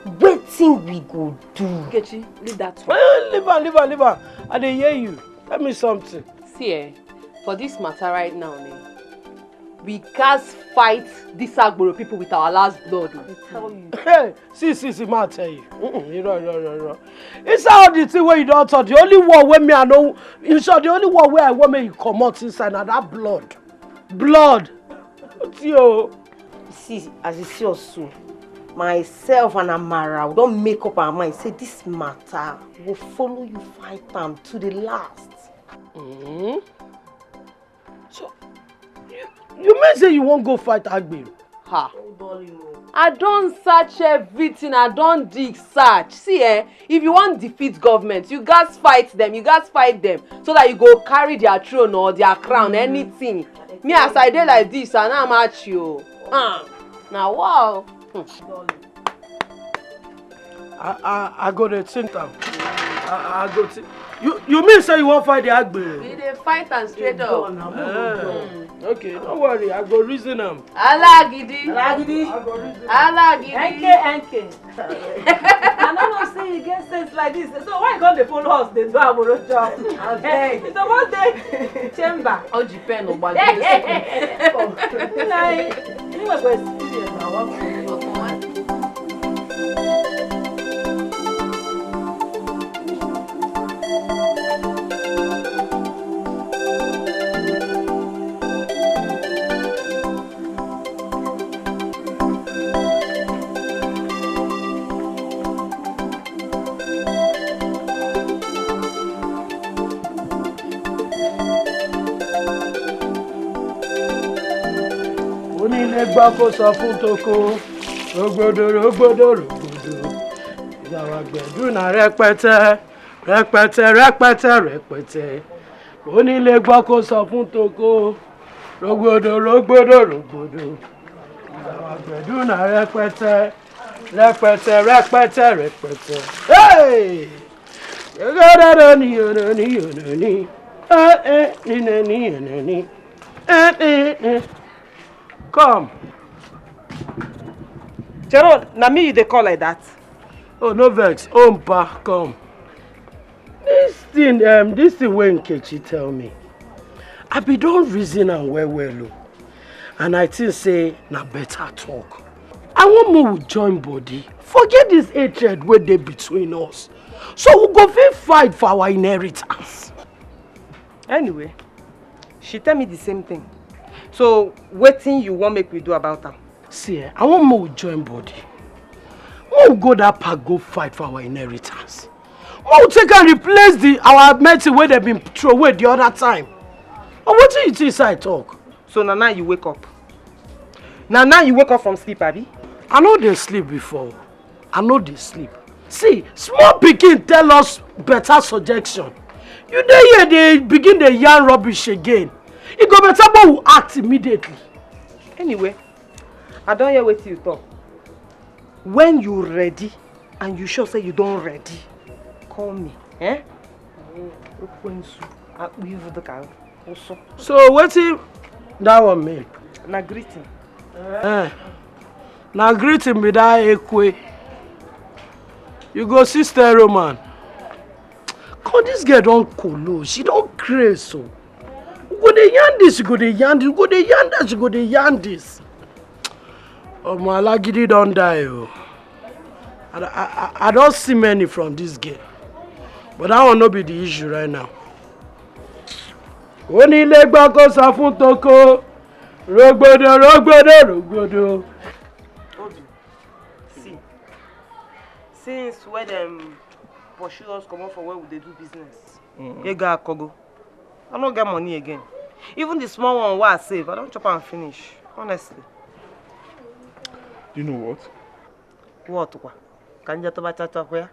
wetin we go do? Nkechi, leave that one. Eh, leave am, leave am, leave am. I dey hear you. Tell me something. See, eh, for this matter right now, eh, we gats fight this Agboro people with our last blood. I tell you. Hey, see, see, see, ma tell you. Mm-mm, irọ́, irọ́, irọ́, irọ́. Inside all the thing wey you don talk, the only one wey me I know, in short, the only one wey I want make you comot inside na that blood. Blood. Wetin o? See, as you see us so, myself and Amara, we don make up our mind say this matter, we go follow you fight am to the last. Mm-hmm. So, you, you mean say you wan go fight Agbero? Ha. I don search everything, I don dig search. See, eh, if you wan defeat government, you gats fight them, you gats fight them, so that you go carry their throne or their crown, anything. Me, as I dey like this, I no match you. Ah, na wow. Hmm. I, I, I go dey think am. I, I go think. You, you mean say you wan fight the Agbe? We dey fight am straight up. Eh, okay, no worry. I go reason am. Alagidi. Alagidi. I go reason am. Alagidi. N K, N K. I no know say you get sense like this. So why you come dey follow us dey do Agboro job? Abeg. You suppose dey chamber. Oji pen o gbagbe. Na him wey go experience na one. Gbọ́ kó sọ fún toko, rògbòdò, rògbòdò, rògbòdò. Ìyàwó àgbẹ̀dù náà rẹpẹtẹ, rẹpẹtẹ, rẹpẹtẹ, rẹpẹtẹ. Onílé gbọ́ kó sọ fún toko, rògbòdò, rògbòdò, rògbòdò. Ìyàwó àgbẹ̀dù náà rẹpẹtẹ, rẹpẹtẹ, rẹpẹtẹ, rẹpẹtẹ. Hey! Ni, ni, ni, ni. Eh, eh, ni, ni, ni, ni, ni. Eh, eh, eh. Come. Chero, na me you dey call like that? Oh, no vex. Oh, mpa, come. This thing, um, this thing wey Nkechi tell me, I be don reason am well well o. And I think say na better talk. I wan make we join body. Forget this hatred wey dey between us. So we go fit fight for our inheritance. Anyway, she tell me the same thing. So wetin you wan make we do about am? See, eh, I wan make we join body. Make we go that park go fight for our inheritance. Make we take and replace the our medicine wey dem been throw away the other time. But wetin you think say I talk? So na now you wake up? Na now you wake up from sleep, abi? I no dey sleep before. I no dey sleep. See, small pikin tell us better suggestion. You dey here dey begin dey yarn rubbish again. E go better make we act immediately. Anyway, I don hear wetin you talk. When you ready and you sure say you don ready, call me. Eh? Ekwensu, akpụ ivu dịka ụsụ. So wetin that one mean? Na greeting. Eh. Na greeting be that ekwe. You go see stereo man. Come, this girl don kolo. She don craze o. You go dey yarn this, you go dey yarn this, you go dey yarn that, you go dey yarn this. Omo, Alagidi don die o. I, I, I, I don see many from this girl. But that one no be the issue right now. Onílé gbọ́ kó sọ fún toko. Rògbòdò, rògbòdò, rògbòdò. Obi, see, since wey dem pursue us comot for where we dey do business, ego akogo. I no get money again. Even the small one wey I save, I don chop am finish, honestly. You know what? What kwa? Ka m je tụba chacha kwa ya?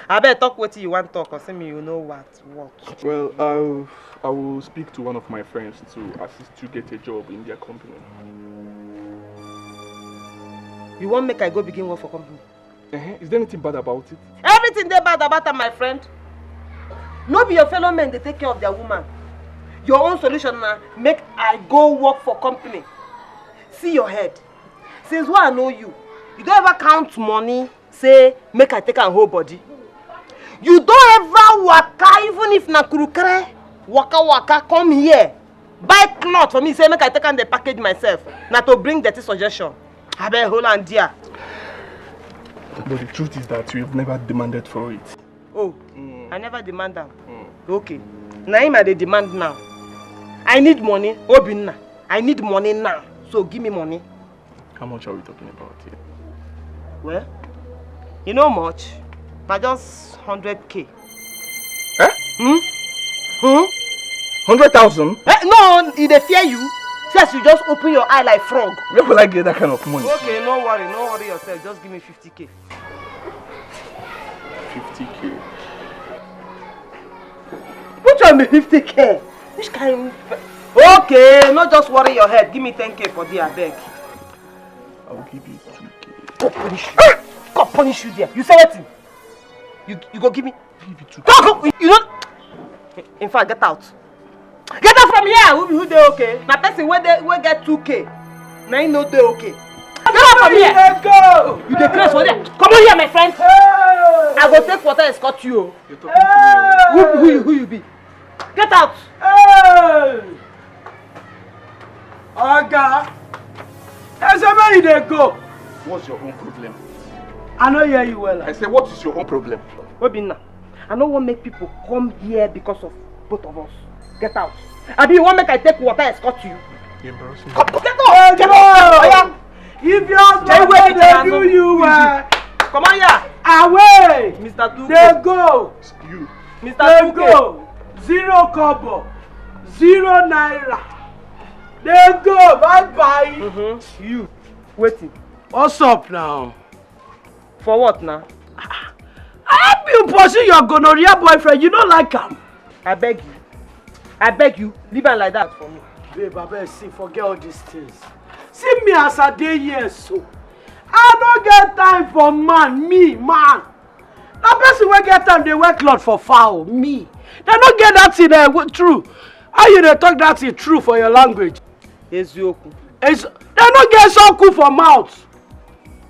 Abeg, talk wetin you wan talk, or say me you know what, what? Well, I, I will speak to one of my friends to assist you get a job in their company. You wan make I go begin work for company? Uh-huh. Is there anything bad about it? Everything dey bad about am, my friend. No be your fellow men dey take care of their woman. Your own solution na make I go work for company. See your head. Since wey I know you, you don ever count money say make I take am hold body? You don ever waka, even if na kurukere, waka waka come here, buy cloth for me, say make I take am dey package myself? Na to bring dirty suggestion. Abeg, hold am there. But the truth is that you have never demanded for it. Oh, I never demand am. Okay. Na him I dey demand now. I need money, Obinna. I need money now. So give me money. How much are we talking about here? Well, you know much. Na just hundred K. Eh? Hmm? Hmm? Hundred thousand? Eh, no, e dey fear you. First, you just open your eye like frog. Where will I get that kind of money? Okay, no worry, no worry yourself. Just give me fifty K. Fifty K. Which one be fifty K? Which kind? Okay, no just worry your head. Give me ten K for there, abeg. I will give you two K. God punish you. Ah! God punish you there. You say wetin? You, you go give me? Give you two K. Talk, you don't. In fact, get out. Get out from here. Who, who dey okay? Na person wey dey, wey get two K, na him no dey okay. Get out from here. Let go. You dey craze for there. Come on here, my friend. Hey! I go take water escort you o. You're talking to me. Who, who you, who you be? Get out. Hey! Oga, I say where you dey go? What's your own problem? I no hear you well. I say, what is your own problem? Obinna, I no wan make people come here because of both of us. Get out. Abi you wan make I take water escort you? You embarrass me. Come, get out. Hey, get out. Oya. If your husband no dey do you well, come on here. Away. Mister Tuke. Dey go. You. Mister Tuke. Dey go. Zero kobo. Zero naira. Dey go, bye bye. Mm-hmm. You, wetin? What's up now? For what now? I help you pursue your gonorrhea boyfriend, you no like am. I beg you. I beg you, leave am like that for me. Babe, abeg, see, forget all these things. See me as I dey here so. I no get time for man, me, man. Na person wey get time dey wear cloth for fowl, me. Dem no get that thing, eh, true. How you dey talk that thing true for your language? Eziokwu. Dem no get soku for mouth.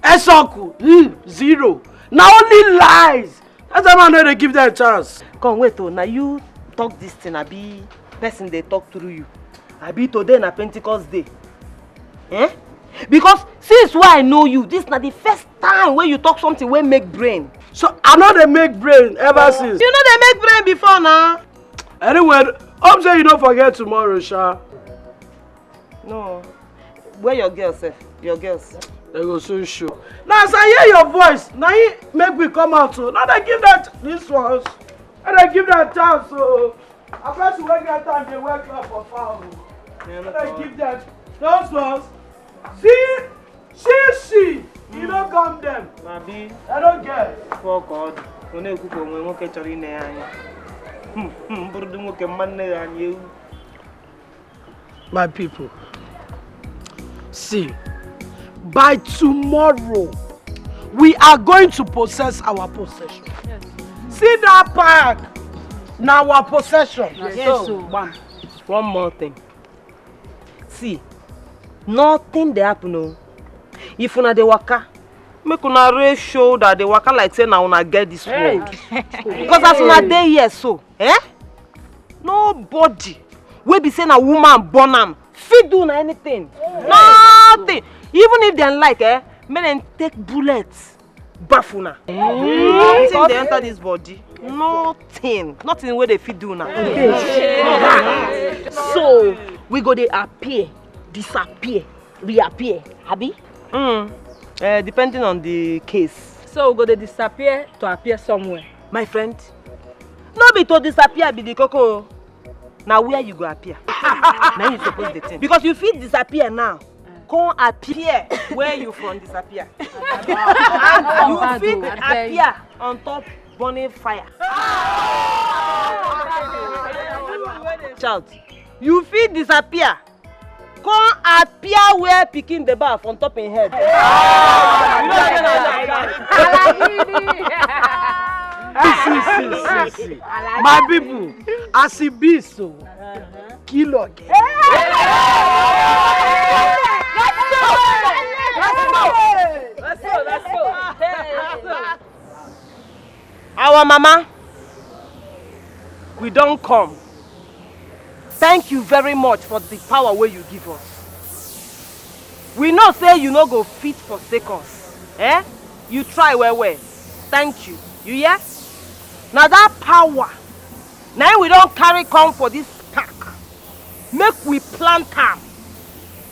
Esoku, mm, zero. Na only lies. That's why man no dey give them chance. Come wait o, na you talk this thing, abi person dey talk through you? Abi today na Pentecost day? Eh? Because since wey I know you, this na the first time wey you talk something wey make brain. So I no dey make brain ever since. You no dey make brain before na. Anyway, hope say you no forget tomorrow, sha. No. Where your girls sef? Your girls? They go soon show. Now as I hear your voice, na him make we come out o. No dey give that, these ones. No dey give them chance o. A person wey get time dey wear cloth for fowl o. No dey give them. Those ones. See, see, see. You no come them. Abi. I don't get. Fuck God. Ọ na-ekwu ka o nwee nwoke chọrọ ine ya anya. Hmm, hmm, bụrụdị nwoke mma nne ya anya ewu. My people, see, by tomorrow, we are going to possess our possession. See that park, na our possession. Yes, so, bam. One more thing. See, nothing dey happen o. If una dey waka, make una raise shoulder, dey waka like say na una get this world. Because as una dey here so, eh? Nobody wey be say na woman born am fit do una anything. Nothing. Even if dem like, eh, make dem take bullet baff una. Nothing dey enter this body. Nothing. Nothing wey dey fit do una. So, we go dey appear, disappear, reappear, abi? Mm. Eh, depending on the case. So we go dey disappear to appear somewhere. My friend, no be to disappear be the koko o. Na where you go appear. Na you suppose dey think. Because you fit disappear now, come appear where you from disappear. And you fit appear on top burning fire. Child, you fit disappear, come appear where pikin dey baff on top him head. You know say na that. See, see, see, see. My people, as e be so, kill again. Let's go. Let's go. Let's go. Hey, let's go. Our mama, we don come. Thank you very much for the power wey you give us. We know say you no go fit forsake us. Eh? You try well well. Thank you. You hear? Na that power na im we don carry come for this park. Make we plant am.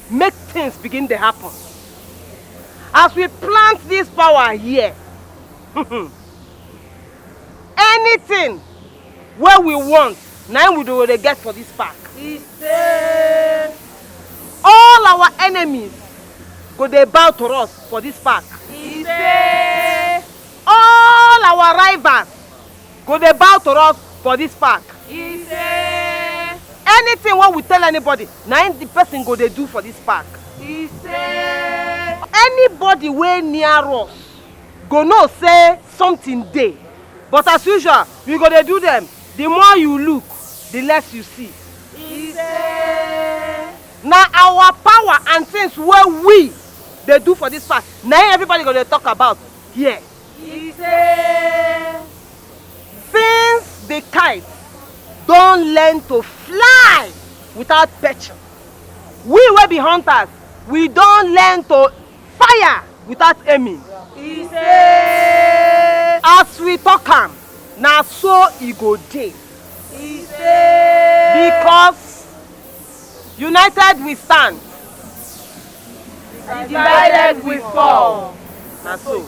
Make things begin dey happen. As we plant this power here, anything wey we want, na im we go dey get for this park. Ise. All our enemies go dey bow to us for this park. Ise. All our rivals go dey bow to us for this park. Ise. Anything wey we tell anybody, na im the person go dey do for this park. Ise. Anybody wey near us go know say something dey. But as usual, we go dey do them. The more you look, the less you see. Ise. Na our power and things wey we dey do for this park, na im everybody go dey talk about here. Ise. Since the kite don learn to fly without perching, we wey be hunters, we don learn to fire without aiming. Ise. As we talk am, na so e go dey. Ise. Because united we stand. Divided we fall. Na so.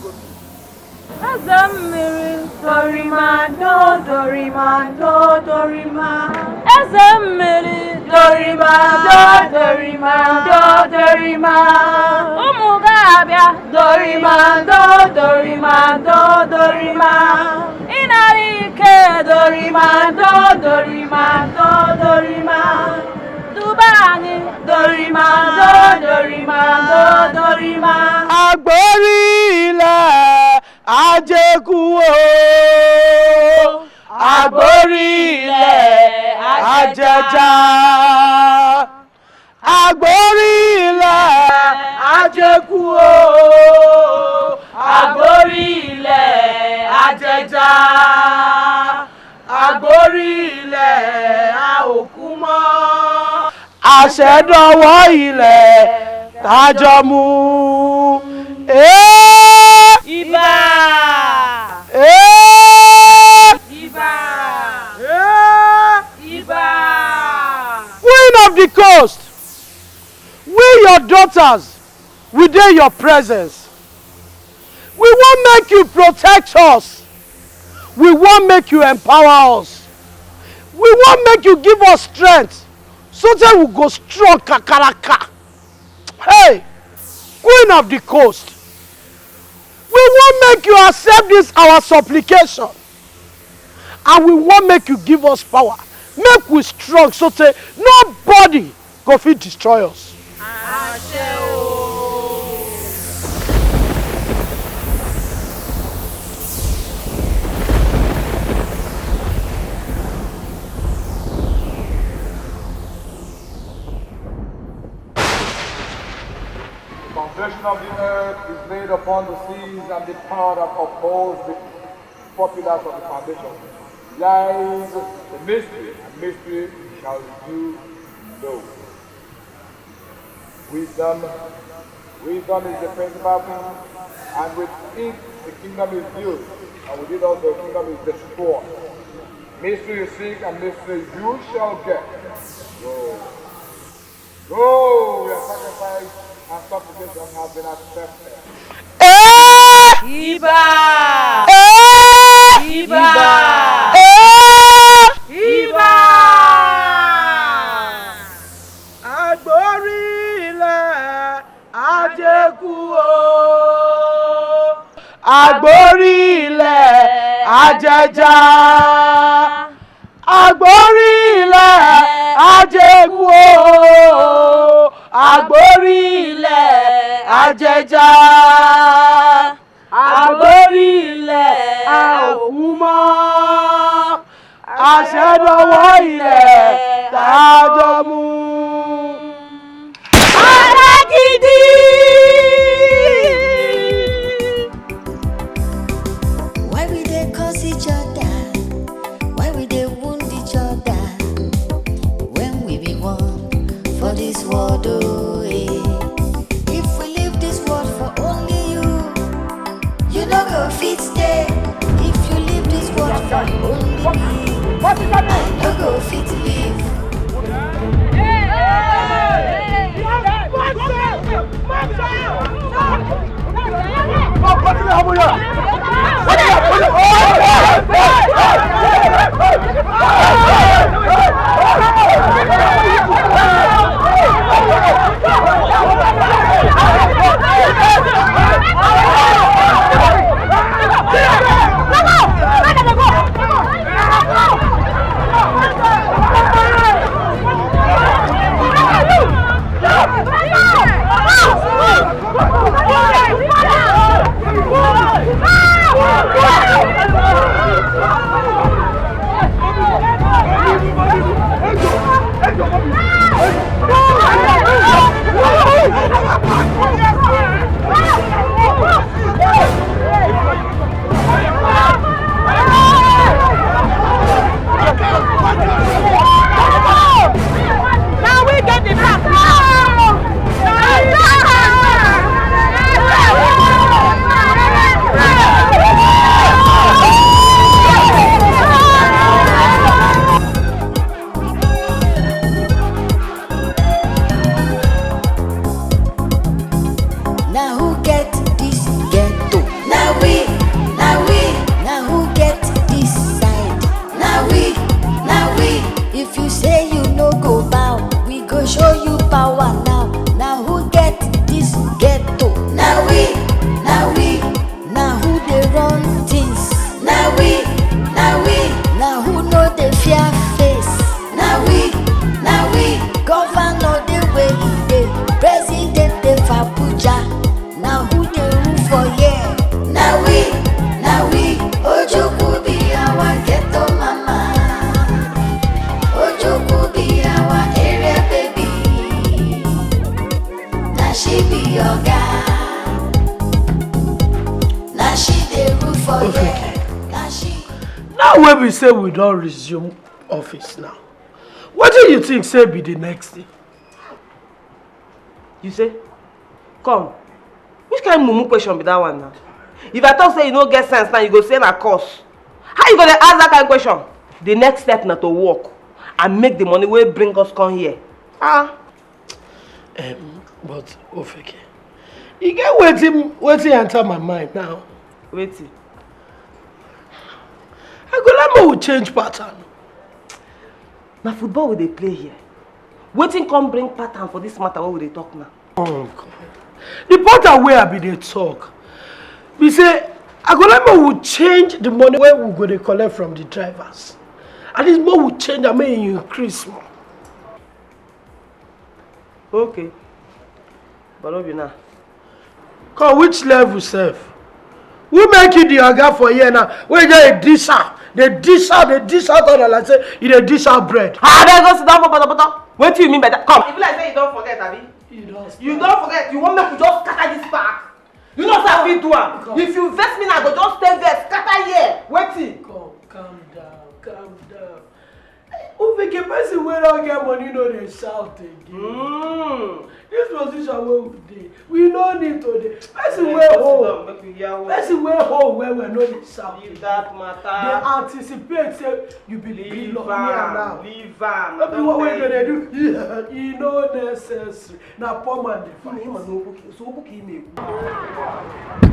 Eze mmiri, dorimando, dorimando, dorima. Eze mmiri, dorimando, dorimando, dorima. Ụmụ ga-abịa, dorimando, dorimando, dorima. Ịnara ike, dorimando, dorimando, dorima. Duba anyị, dorimando, dorimando, dorima. Agbori ilẹ̀ Ajeku o, Agbori ilẹ̀ Ajeja. Agbori ilẹ̀ Ajeku o, Agbori ilẹ̀ Ajeja. Agbori ilẹ̀ a ò kú mọ́. Àṣẹ dọwọ́ ilẹ̀ tájọ mú. Ee! Ìbà! Ee! Ìbà! Ee! Ìbà! Queen of the coast, we your daughters, we dey your presence. We wan make you protect us. We wan make you empower us. We wan make you give us strength so that we go strong kakaraka. Hey, Queen of the coast, we wan make you accept this our supplication, and we wan make you give us power, make we strong so say nobody go fit destroy us. Àṣẹ o. The foundation of the earth is laid upon the seas, and the power that upholds the populace of the foundation lies the mystery, and mystery shall you know. Wisdom, wisdom is the principal thing, and with it the kingdom is built, and with it also the kingdom is destroyed. Mystery you seek, and mystery you shall get. Go. Go, your sacrifice and supplication have been accepted. Eh! Ìbà! Eh! Ìbà! Eh! Ìbà! Agbori ilẹ̀ Ajeku o. Agbori ilẹ̀ Ajeja. Agbori ilẹ̀ Ajeku o, Agbori ilẹ̀ Ajeja, Agbori ilẹ̀ a ò kú mọ́, àṣẹ dọwọ́ ilẹ̀ tájọ mú. Ara gidi. Why we dey curse each other? Why we dey wound each other? When we be one for this world, oh, eh. If we leave this world for only you, you no go fit stay. If you leave this world for only me, I no go fit live. Ofeke. Now wey be say we don resume office now, wetin you think say be the next thing? You say? Come. Which kind mumu question be that one now? If I talk say you no get sense now, you go say na curse. How you go dey ask that kind question? The next step na to work and make the money wey bring us come here. Ah. Um, but Ofeke, e get wetin wetin enter my mind now. Wetin? I go like make we change pattern. Na football we dey play here. Wetin come bring pattern for this matter wey we dey talk now? Oh God. The pattern wey I be dey talk be say I go like make we change the money wey we go dey collect from the drivers. At least make we change am, make e increase small. Okay. But no be now. Come, which level sef? Who make you the oga for here now? Wey you dey dish out, dey dish out, dey dish out all like say you dey dish out bread. Ah, abeg go sit down for potopoto. Wetin you mean by that? Come. E be like say you don forget, abi? You don You don forget. You wan make we just scatter this park? You know say I fit do am. Come. If you vex me now, I go just stay there, scatter here. Wetin? Come, calm down, calm down. Ofeke, person wey don get money no dey shout again. Mm. This position wey we dey, we no need to dey. Person wey hold, person wey hold well well no dey shout again. Leave that matter. Dey anticipate say you be the big lord here now. Leave am. No be what wey you go dey do. E no necessary. Na poor man dey fight. Unu ịma na okwu ka, so okwu ka ị na-ekwu.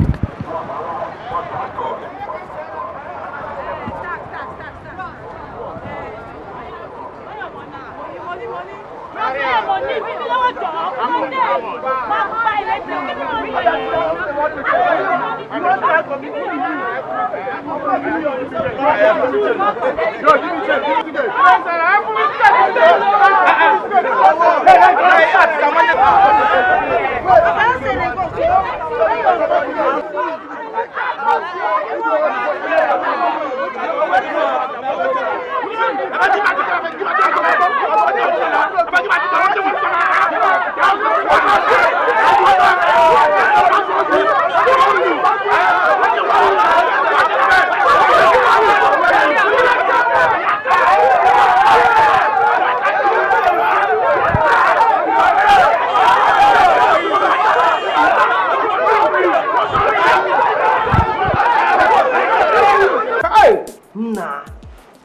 Hey! Nah,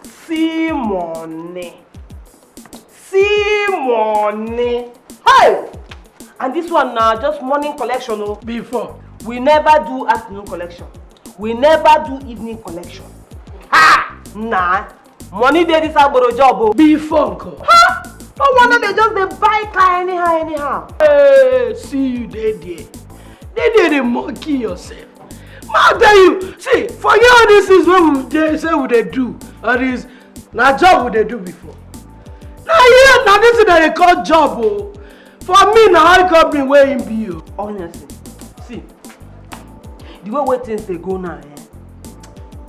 see money. See money. Hey! And this one na just morning collection o. Before. We never do afternoon collection. We never do evening collection. Ha! Nah. Money dey this agboro job o. Before nko. Ha! No wonder they just dey buy car anyhow, anyhow. Hey, see you dey there. Dey there dey monkey yourself. Ma tell you, see, forget all these things wey we dey say we dey do. All these na job we dey do before. Na here, na this thing dem dey call job o. For me, na oil company wey him be o. Honestly, see, the way wey things dey go now, eh,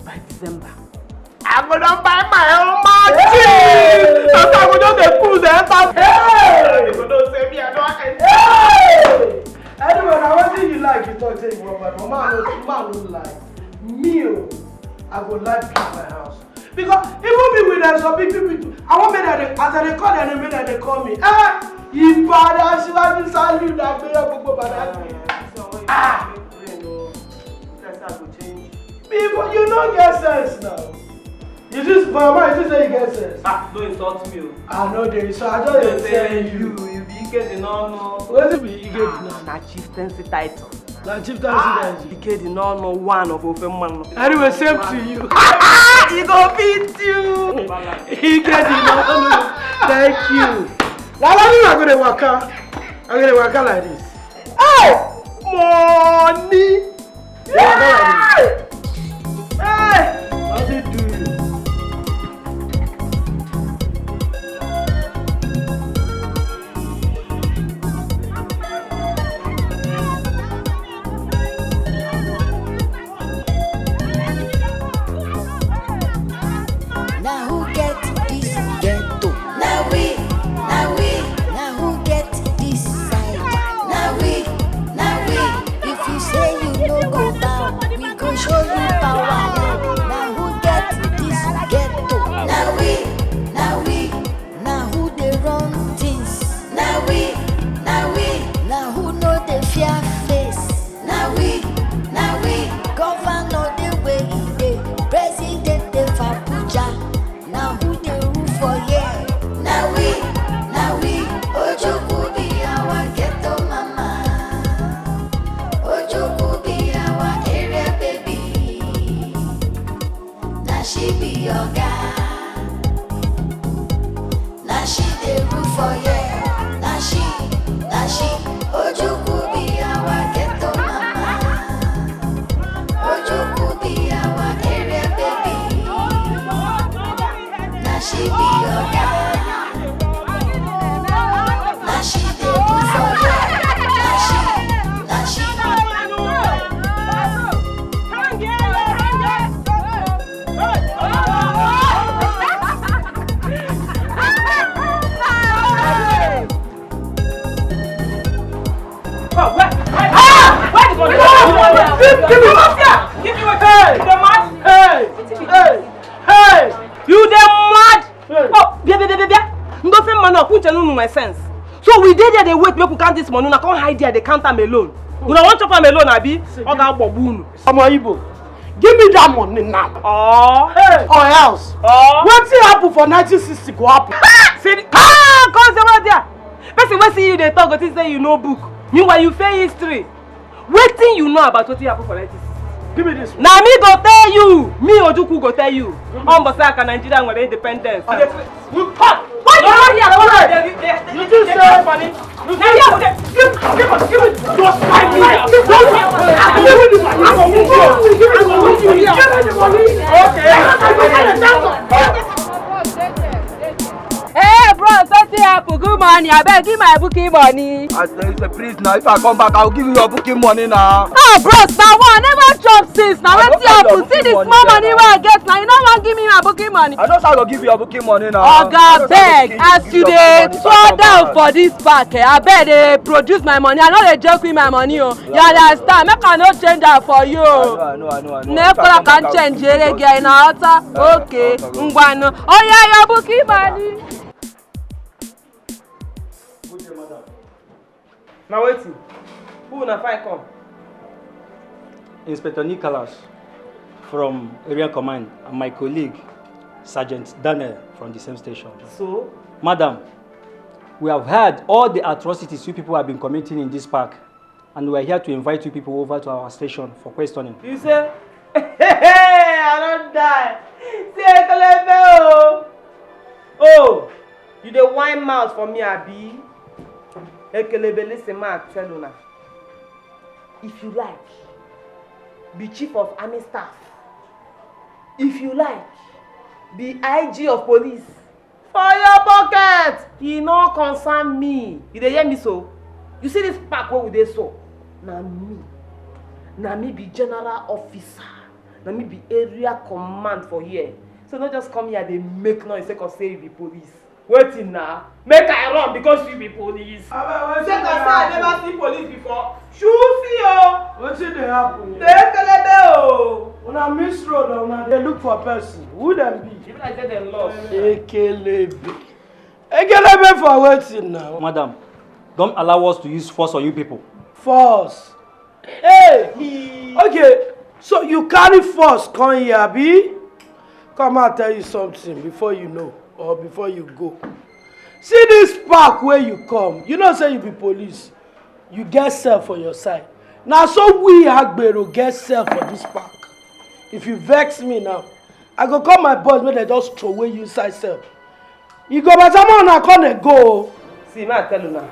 by December, I go don buy my own machine. Hey! So I go just dey pull the enter. Hey! They go know say me, I don enter. Hey! Anyway, na wetin you like, you talk say you wan buy, but man no, man no like. Me o, I go like build my house. Because even me with them, some big people, I wan make them dey, as I dey call their name, make them dey call me. Eh, Ibadan Asiwaju, salute, na gbere gbogbo bada. Ah! People, you no get sense now. You just, mama, you just say you get sense. Ah, no insult me o. I no dey, so I just dey tell you. You, you be Ike the no no. Wetin be Ike the no? Na chieftaincy title. Na chieftaincy title. Ike the no no, one of Ofe Mmanwu. Anyway, same to you. He go beat you. Ike the no no. Thank you. Na only I go dey waka. I go dey waka like this. Hey! Money! Hey! How's it doing? Now who get this ghetto? Now we, now we. Now who get this side? Now we, now we. If you say you no go bow, we go show Your guy. Now she dey rule for here. Now she, now she. Ojukwu be our ghetto mama. Ojukwu be our area baby. Now she be your guy. Now she dey rule for here. Now she, now she. Hey! Hey! Hey! You dey mad? Hey! Oh, bia bia bia bia. Ndo fe man up, which no my sense. So we dey there dey wait make we count this money, una come hide there dey count am alone. Una wan chop am alone, abi? Oga gbogbo unu. Omo Igbo, give me that money now. Oh. Hey. Or else. Oh. Wetin happen for nineteen sixty go happen. Ah! Say, ah, come say what there. Person wey see you dey talk go think say you know book. Meanwhile, you fail history. Wetin you know about wetin happen for nineteen sixty? Give me this one. Na me go tell you. Me Ojukwu go tell you. Ombosaka Nigeria nwere independence. Why you not here? What are they, they, they, you think say money? You think say give, give, give me just five million. Just five million. I go give you the money. I go give you the money. I go give you the money. Okay. Hey bros, wetin happen? Good morning. Abeg give my booking money. I tell you, say, please now, if I come back, I will give you your booking money now. Oh bros, now one never chop since. Now wetin happen? See the small money wey I get now. You no wan give me my booking money. I know say I go give you your booking money now. Oga beg, as you dey twaddle for this park, eh, abeg dey produce my money. I no dey joke with my money o. You understand? Make I no change am for you o. I know, I know, I know. Never can change ere girl na ota. Okay, ngwanu. Oya, your booking money. Good day, madam. Na wetin? Who una find come? Inspector Nicholas from Area Command and my colleague, Sergeant Daniel from the same station. So? Madam, we have heard all the atrocities you people have been committing in this park, and we are here to invite you people over to our station for questioning. You say? I don die. See ekelebe o. Oh, you dey whine mouth for me, abi? Ekelebe, listen, ma tell una. If you like, be chief of army staff. If you like, be I G of police. For your pocket, e no concern me. You dey hear me so? You see this park wey we dey so? Na me, na me be general officer. Na me be area command for here. So no just come here dey make noise sake of say you be police. Wetin na? Make I run because you be police. Abeg, wetin dey happen? Sake of say I never see police before. Shusi o. Wetin dey happen here? Dey kelebe o. Una miss road, una dey look for person. Who dem be? E be like say dem lost. Ekelebe. Ekelebe for wetin now? Madam, don't allow us to use force on you people. Force? Hey! Okay, so you carry force come here, abi? Come, I tell you something before you know or before you go. See this park where you come. You know say you be police. You get cell for your side. Na so we Agbero get cell for this park. If you vex me now, I go call my boys make dem just throw away you inside cell. E go better make una come dey go o. See, make I tell una,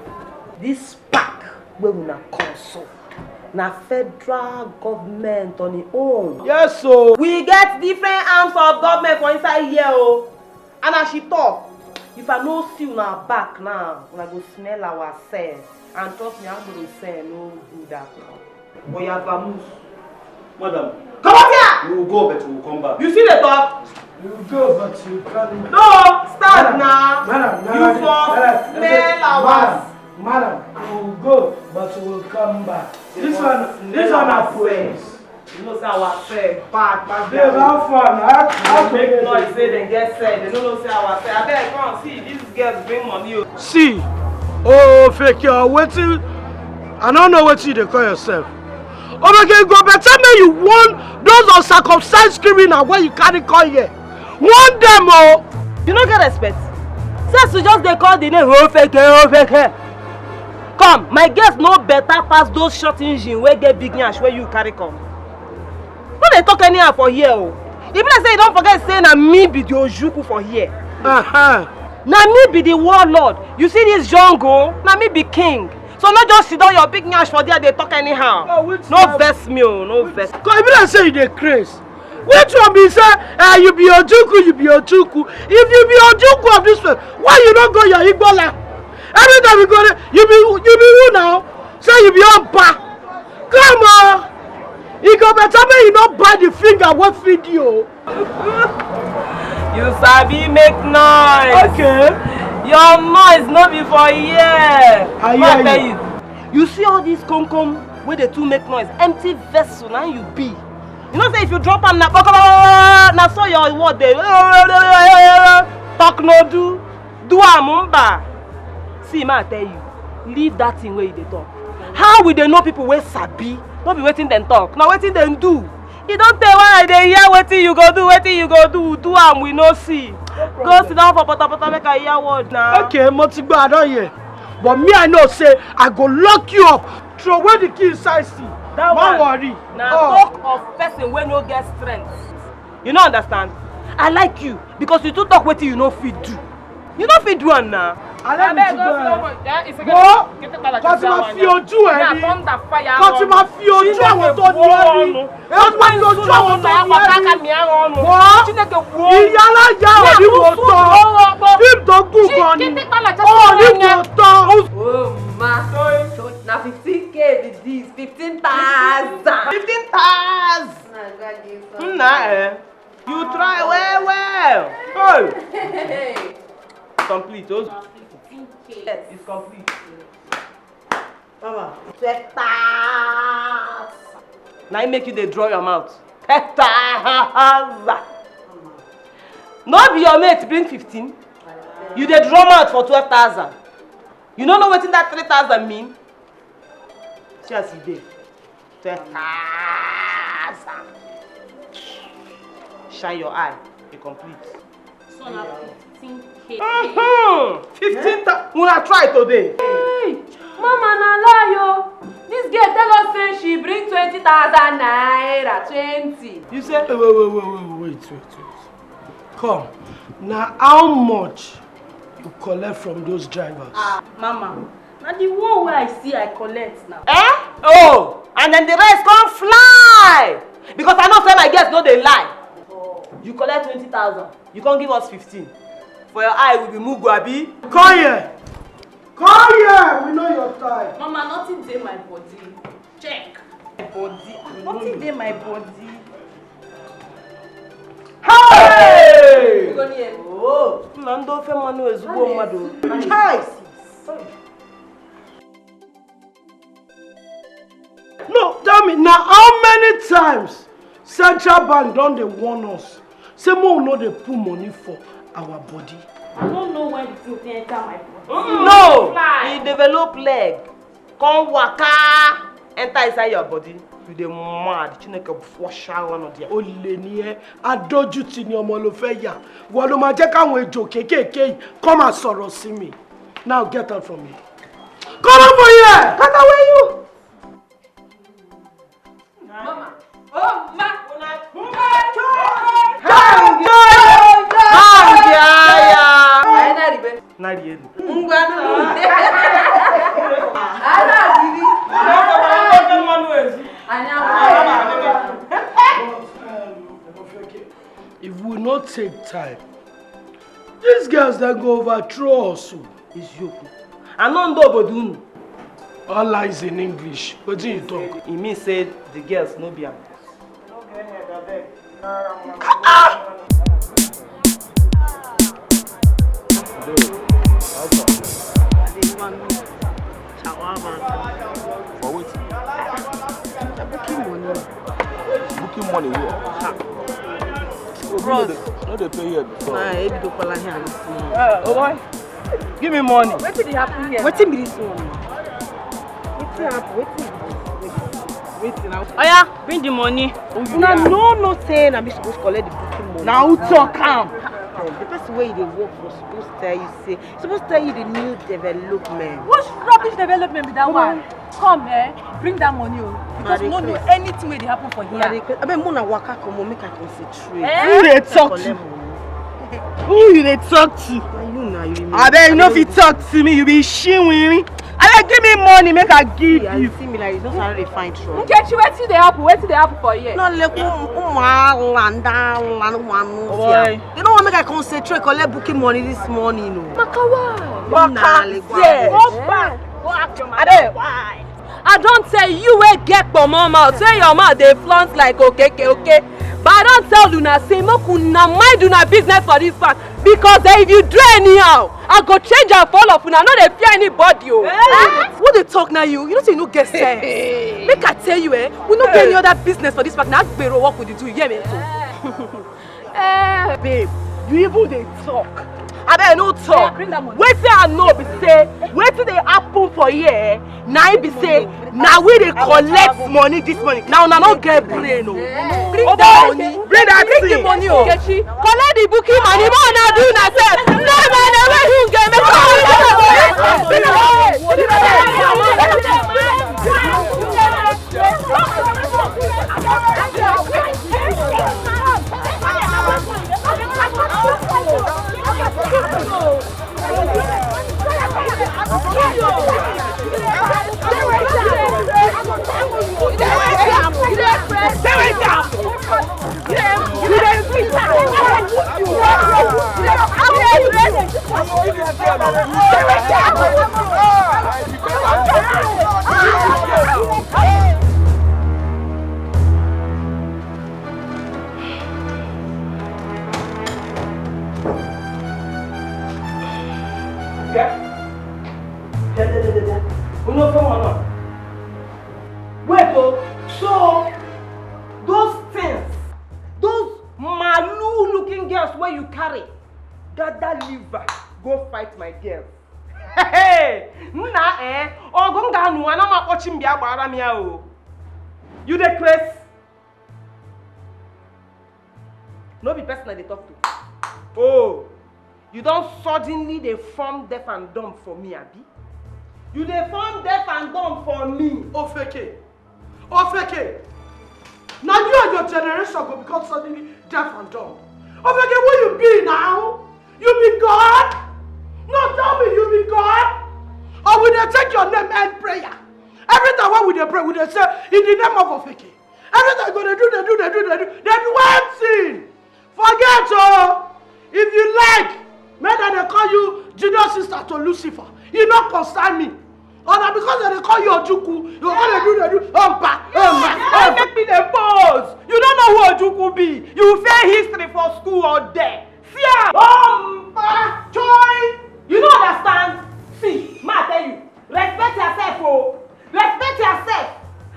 this park wey una come so, na federal government on im own. Yes o. We get different arms of government for inside here o. And as she talk, if I no see una back now, una go smell our cell. And trust me, Agbero cell no good at all. Oya, vamoose. Madam. Comot here! We will go, but we will come back. You see the talk? You will go, but you come back. No, start now. Madam, madam, you for smell our. Madam, madam, we will go, but we will come back. This one, this one na police. You know say our cell bad pass their own. Babe, how far na? How, how make noise say dem get cell? Dem no know say our cell. Abeg, come see, these girls bring money o. See, oh, fake, uh, wetin? I no know wetin you dey call yourself. Obege, e go better make you warn those uncircumcised criminal wey you carry come here. Warn dem o. You no get respect. Since you just dey call the name, oh, fake, oh, fake. Come, my girls no better pass those short engine wey get big yansh wey you carry come. No dey talk anyhow for here o. E be like say you don forget say na me be the Ojukwu for here. Uh-huh. Na me be the warlord. You see this jungle? Na me be king. So no just sit down your big nyash for there dey talk anyhow. No vex me o, no vex. Cause e be like say you dey craze. Which one be say, eh, you be Ojukwu, you be Ojukwu? If you be Ojukwu of this place, why you no go your Igboland? Every time you go there, you be, you be who now? Say you be Oba. Come on. E go better make you no bite the finger wey feed you. You sabi make noise. Okay. Your noise no be for here. I hear you. You see all this come come wey dey too make noise, empty vessel na you be. You know say if you drop am na kpokoro, na so your word dey talk no do, do am mba. See, ma tell you, leave that thing wey you dey talk. How we dey know people wey sabi? No be wetin dem talk, na wetin dem do. E don tey wey I dey hear wetin you go do, wetin you go do, do am we no see. Go sit down for potapota make I hear word na. Okay, mo ti gbọ́, I don hear. But me, I know say I go lock you up. Throw away the key inside sea. That one. No worry. Na talk of person wey no get strength. You no understand? I like you because you too talk wetin you no fit do. You no fit do am na. Alẹ́ mi ti gbọ́ ẹ. Wo, kò tí ma fi ojú ẹ rí. Kò tí ma fi ojú àwọn tó ní ẹ rí. Ẹ wọ́n fi ojú àwọn tó ní ẹ rí. Wo, ìyá aláya ò ní wò tán. Bí tó kù gan ni. Ò ní wò tán. Oh, ma. So, na fifteen K be this. Fifteen thousand. Fifteen thousand. Nna, eh. You try well, well. Hey. Complete. Oh. Yes. It's complete. Mama, twelve thousand. Now you make you dey draw your mouth. Twelve thousand. No be your mate bring fifteen. You dey draw mouth for twelve thousand. You no know wetin that three thousand mean? See as e dey. Twelve thousand. Shine your eye. E complete. So na fifteen K. Mm-hmm. Fifteen thousand. Una try today. Hey, mama na lie o. This girl tell us say she bring twenty thousand naira, twenty. You say? Wait, wait, wait, wait, wait, wait, wait, wait. Come. Now, how much you collect from those drivers? Ah, mama, na the one wey I see I collect now. Eh? Oh, and then the rest come fly. Because I know say my girls no dey lie. You collect twenty thousand, you come give us fifteen. For your eye, we be mugu, abi? Come here. Come here. We know your time. Mama, nothing dey my body. Check. My body. Nothing dey my body. Hey! Oh, na ndị ofe mmanụ ezigbo mmadụ. Choice. No, tell me, now how many times Central Bank don dey warn us say make we no dey put money for our body? I don't know when the thing take enter my body. No, e develop leg, come waka enter inside your body. You dey mad. Chineke flush out one of them. Olè ni ẹ́, adójútì ni ọmọ ló fẹ́ yà. Wọ́n ló máa jẹ́ káwọn ejò kéékèèké yìí kọ́ máa sọ̀rọ̀ sí mi. Now get out from here. Come out from here. Kaka, where you? Mama. Oh, ma. Hang ya. Hang ya. Anyị na-aribe. Na-arị elu. Ngwa nụ. Anyị na-arị. Anyị ahụ. If we no take time, these girls dem go overthrow us o. Eziokwu. Anọ ndị obodo unu. All lies in English. Wetin you talk? E mean say the girls no be am. For wetin? Booking money. Booking money here. Bros, no dey pay here before. Na ebidokwala here this morning. Uh, oh boy, give me money. Wetin dey happen here? Wetin be this one? Wetin happen? Wetin be this? Wetin now? Oya, bring the money. Una no know say na me suppose collect the booking money. Na who talk am? The person Where you dey work for suppose tell you say, suppose tell you the new development. Which rubbish development be that one? Come, eh, bring that money o, because we no know anything wey dey happen for here. Abeg, make una waka comot, make I concentrate. Who you dey talk to? Who you dey talk to? Na you na you. Abeg, you no fit talk to me. You be shiwiri. Abeg, give me money, make I give you. See me like you, just dey find trouble. Nkechi, wetin dey happen? Wetin dey happen for here? No, like, um, um, ah, ah, ah, ah, ah, ah, ah. You know what? Make I concentrate, collect booking money this morning, no. Makawa. Waka, yes. Go back. Go ask your mother why. I don tell you wey get kpomo mouth, say your mouth dey flaunt like okeke, okay? But I don tell una say make una mind una business for this bank, because eh, if you do anyhow, I go change am for all of una. No dey fear anybody o. Who dey talk na you? You know say you no get sense. Make I tell you, eh, we no get any other business for this bank. Na agbero work we dey do, you hear me? Eh, babe, you even dey talk. Abeg, no talk. Wetin I know be say, wetin dey happen for here, eh, na im be say, na we dey collect money this morning. Na una no get brain o. Bring that money. Bring that thing. Bring the money o. Nkechi, collect the booking money. Make una do una sef. No, man, na where you get make Wait o, so those things, those malu looking girls wey you carry, gather liver go fight my girls. Hey, nna eh, ọgụ m ga-anụ ana m akpọchi m bịa gbara m ya o. You dey craze? No be person I dey talk to. Oh, you don suddenly dey form deaf and dumb for me, abi? You dey form deaf and dumb for me. Ofeke. Ofeke. Na you and your generation go become suddenly deaf and dumb. Ofeke, who you be now? You be God? No, tell me you be God? Or we dey take your name end prayer? Every time when we dey pray, we dey say, "In the name of Ofeke." Every time you go dey do, dey do, dey do, dey do, dey do wetin? Forget o. If you like, make dem dey call you junior sister to Lucifer. E no concern me. Or na because dem dey call you Ojukwu, you go dey do, dey do, ompa, ompa, ompa. Make me dey pose. You no know who Ojukwu be. You fail history for school or there. Fear! Ompa! Joy! You no understand? See, ma tell you, respect yourself o. Respect yourself.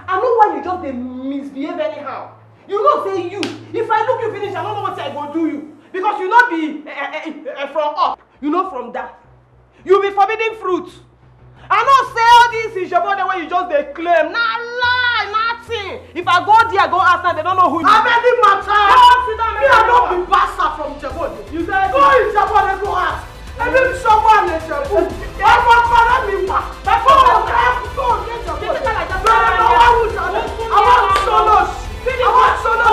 I know why you just dey misbehave anyhow. You know say you, if I look you finish, I no know wetin I go do you. Because you no be, eh, eh, eh, eh, from up, you no from down. You be forbidden fruit. I know say all these Ijebu dem wey you just dey claim, na lie, nothing. If I go there, go ask them, they don't know who you are. How many matter? Come sit down, me, I no be bastard from Ijebu. You say go Ijebu, go ask. Ebi nsogbu a na-echegbu. Ọkwa kpọrọ m ịwa. Before I go, go, go, get your body. Before I go, I want solo. I want solo. You want solo?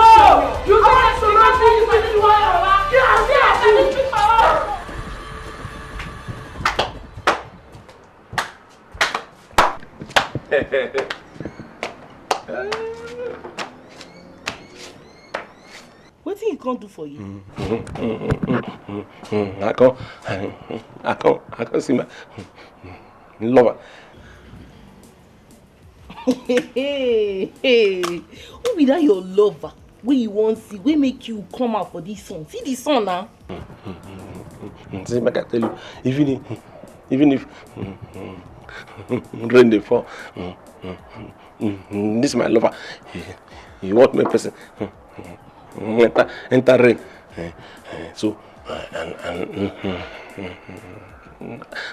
Wetin you come do for you? I come, I come, I come see my lover. Hey, hey, who be that your lover wey you wan see, wey make you come out for this sun? See the sun now. See, make I tell you, even if, even if rain dey fall, this my lover, he, he want make person enter, enter rain. So, and, and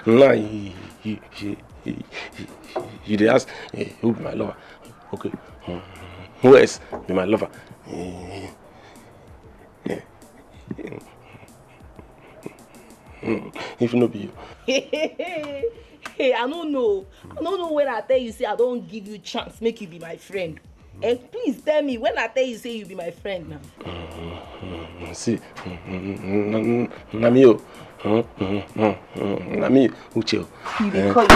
now you, you, you, you, you dey ask, eh, who be my lover? Okay. Who else be my lover? Eh, eh, If no be you. Hey, I don't know. I don't know when I tell you say I don't give you chance, make you be my friend. Eh, please tell me when I tell you say you be my friend now. See, na me o. Na me, Uche o. You dey call you.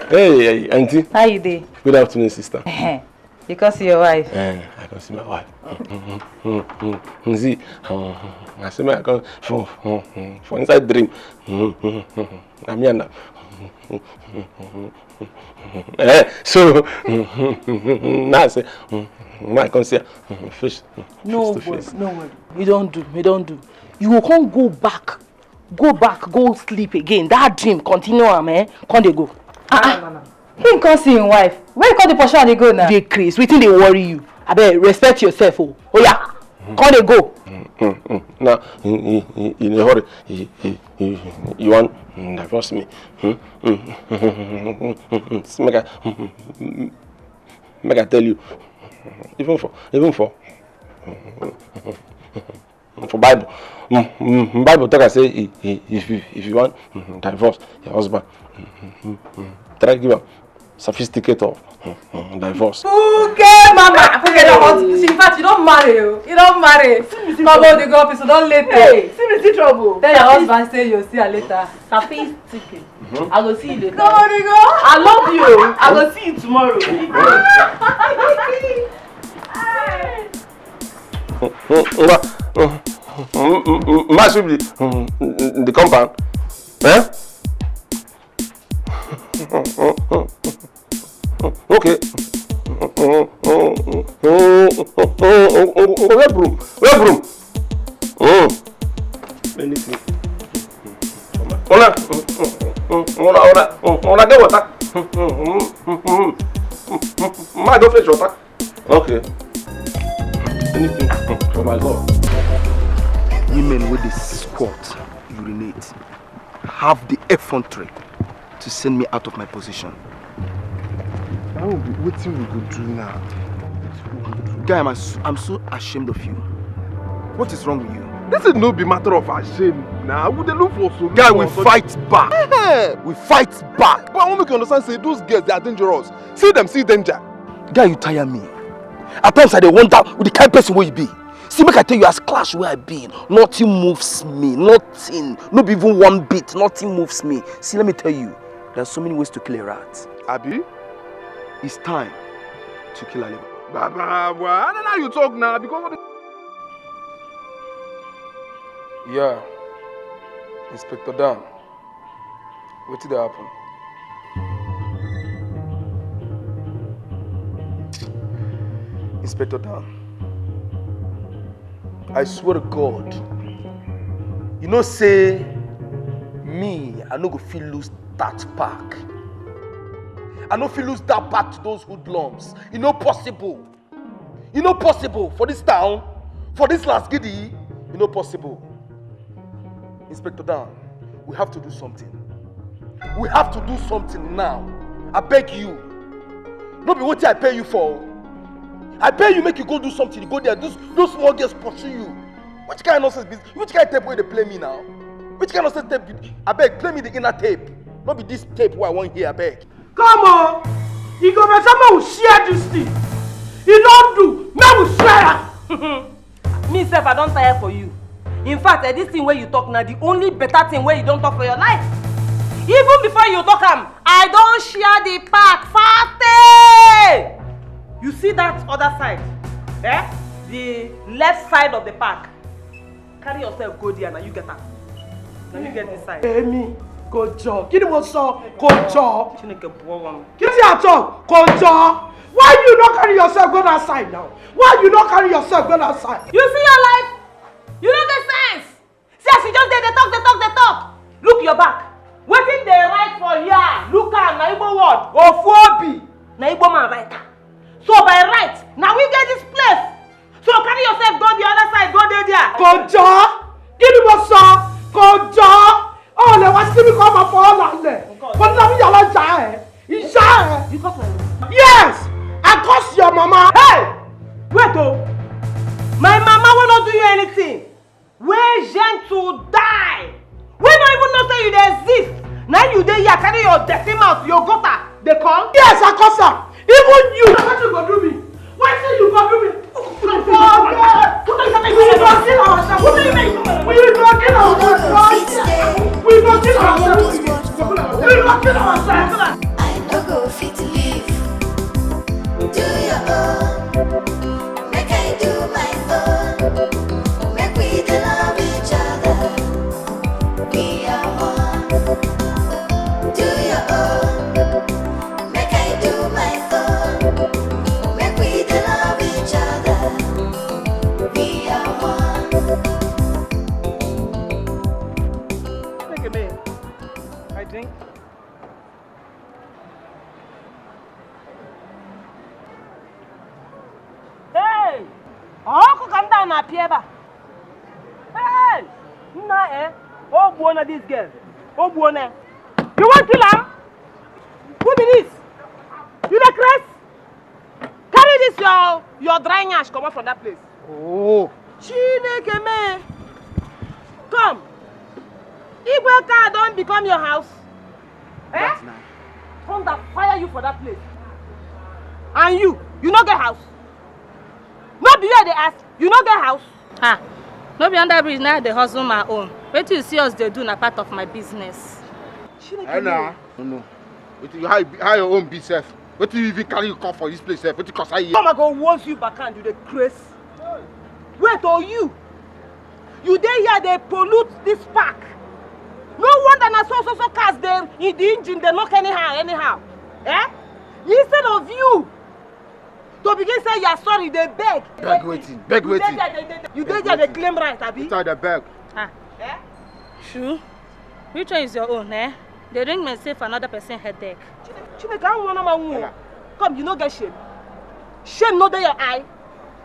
Hey, hey, auntie. How you dey? Good afternoon, sister. You come see your wife? Eh, I come see my wife. See, I see my, I come for, for inside dream. Na me and her. Eh, so now I say, now I come see her. Fish. No worry, no worry. You don't do, you don't do. You go come go back, go back, go sleep again. That dream continue am, eh? Come dey go. Ah, ah. Him come see him wife. Where you come dey pursue am dey go now? Dey craze. Wetin dey worry you? Abeg, respect yourself o. Oya, come dey go. Now, in, in, in, in a hurry, you, you, you, you wan divorce me? See, make I, make I tell you, even for, even for, for Bible, Bible talk am say, if you, if you wan divorce your husband, try give am sophisticated of divorce. Fuke mama, Fuke don hot. In fact, you don marry o. You don marry. Come on, dey go office, you don late o. Hey, see me see trouble. Tell your husband say you see her later. Sophisticated. I go see you later. Come on, dey go. I love you. I go see you tomorrow. Ngwa, ma sweep the, the compound. Eh? Okay. Where broom? Where broom? Anything. Una, una, una, una get water. Ma don fetch water. Okay. Anything for my God. Women wey dey squat, urinate, have the effrontery to send me out of my position. Now, wetin we go do now? Guy, I'm, as- I'm so ashamed of you. What is wrong with you? This is no be matter of ashamed now. We dey look for solution. Guy, we fight back. We fight back. But I wan make you understand say those girls, they are dangerous. See them, see danger. Guy, you tire me. At times I dey wonder with the kind person wey you be. See, make I tell you, as clash wey I be, nothing moves me, nothing, no be even one bit, nothing moves me. See, let me tell you, there are so many ways to kill a rat. Abi? It's time to kill a leopard. Baba, boy, I don't know how you talk now because of the... Yeah, Inspector Dan. Wetin dey happen? Inspector Dan, I swear to God, you know say me, I no go fit lose that pack. I no fit lose that pack to those hoodlums. E no possible. E no possible for this town, for this last gidi. E no possible. Inspector Dan, we have to do something. We have to do something now. I beg you. No be wetin I pay you for. I pay you make you go do something. You go there, those, those small girls pursue you. Which kind of nonsense be this? Which kind of tape wey dey play me now? Which kind of nonsense tape be? Abeg, play me the inner tape. No be this tape wey I wan hear, abeg. Come on, e go better make we share this thing. E don do, make we share am. Me sef, I don tire for you. In fact, eh, this thing wey you talk na the only better thing wey you don talk for your life. Even before you talk am, I don share the pack fast. You see that other side, eh? The left side of the pack. Carry yourself go there, na you get am. Na you get this side. Èmi, kò jọ. Kí ni mo sọ? Kò jọ. Chineke bụọ m. Kí ni a talk? Kò jọ. Why you no carry yourself go that side now? Why you no carry yourself go that side? You see your life? You no get sense. See as you just dey, dey talk, dey talk, dey talk. Look your back. Wetin dey write for here? Look am, na Igbo word. Ofu obi. Na Igbo man write am. So by right, na we get this place. So carry yourself go the other side, go dey there. Kò jọ. Kí ni mo sọ? Kò jọ. O lè wá sí mi kọ́ ọmọ fọ́ lálẹ́. Mo ní lábí yàrá ìjà ẹ̀. Ìjà ẹ̀. You talk like this. Yes, I curse your mama. Hey! Wait o. My mama wey no do you anything. Wey gentle die. Wey no even know say You dey exist. Now you dey here, carry your dirty mouth, your gutter, dey come. Yes, I cause am. Even you. What you go do me? Why say you go do me? We go kill ourselves. We go kill ourselves. We go kill ourselves. We go kill ourselves. I no go fit live. Do your own. Make I do my own. Make we dey love each other. We are one. Do your own. Make I do my own. Make we dey love each other. We are one. Make a man. I drink. Hey! Ọkụ ka ndị a na-apịa ebe a. Hey! Nna eh, o gbuona this girl. O gbuona. You wan kill am? Who be this? You dey craze? Carry this your your dry nyash comot from that place. Oh. Chineke me. Come. Igwe car don become your house. Eh? Thunder fire you for that place. And you, you no get house. No be you I dey ask, you no get house. Ah, no be under bridge now I dey hustle my own. Wetin you see us dey do na part of my business. Chineke me. No, no. Wetin you, how, you be- how your own be sef? Wetin you even carry you come for this place sef? Wetin cause you? Come, I go woz you back and you dey craze. Wait, oh you. You dey here dey pollute this park. No wonder na so so so cars dey in the engine dey knock anyhow anyhow. Eh? Instead of you to begin say you are sorry, dey beg. Beg wetin? Beg wetin? You dey there dey claim right, abi? Inside the beg. Ah. Eh? Shu, which one is your own, eh? Dey ring me sef another person headache. Chineke, I wanna my wound. Come, you no get shame. Shame no dey your eye.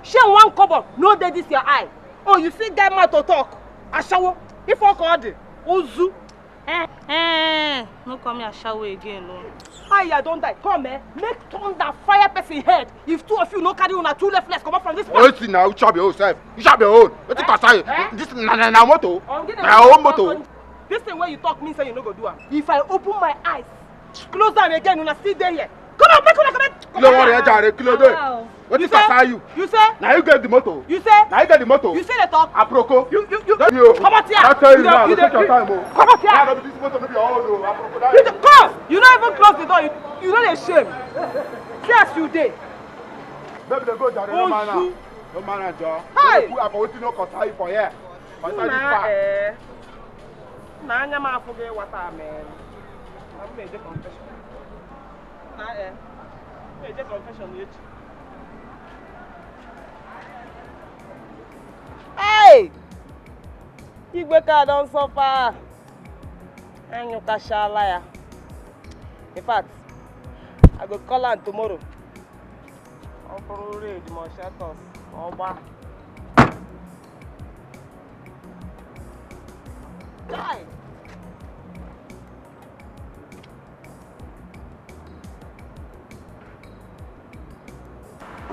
Shame one kobo no dey this your eye. Oh, you see get mouth to talk. Ashawo, if I call the Ozu. Eh, eh, no call me ashawo again, no. I, I don die. Come, eh? Make thunder fire person head. If two of you no carry una two left legs comot from this place. Wetin na, you chop your own sef. You chop your own. Wetin concern you? Eh? This na na na motor. Na your own motor. This thing wey you talk mean say you no go do am. If I open my eyes, close am again, una still dey here. Come on, make una come. Kí ló wọ́n rẹ̀ jàre, kí ló dé? Wetin concern you? You say? Na you get the motor. You say? Na you get the motor. You say the talk. Aproko. You, you, you. Don't you? Come out here. I tell you now, take your time o. Come out here. This motor no be your own o. Aproko. You come. You no even close the door. You, you no dey shame. See as you dey. Baby, dey go jàre, no man am. No man am, jọ. Hi. Who for wetin no concern you for here? Concern this part. Na anya m afụghị water, man. Na m na-eje confession. Na eh. M na-eje confession echi. Hey! Igwe car don suffer. Anyụkashala ya. In fact, I go call am tomorrow. Ọ bụrụ raid ma ọ shatters, ọ gbaa. Chai!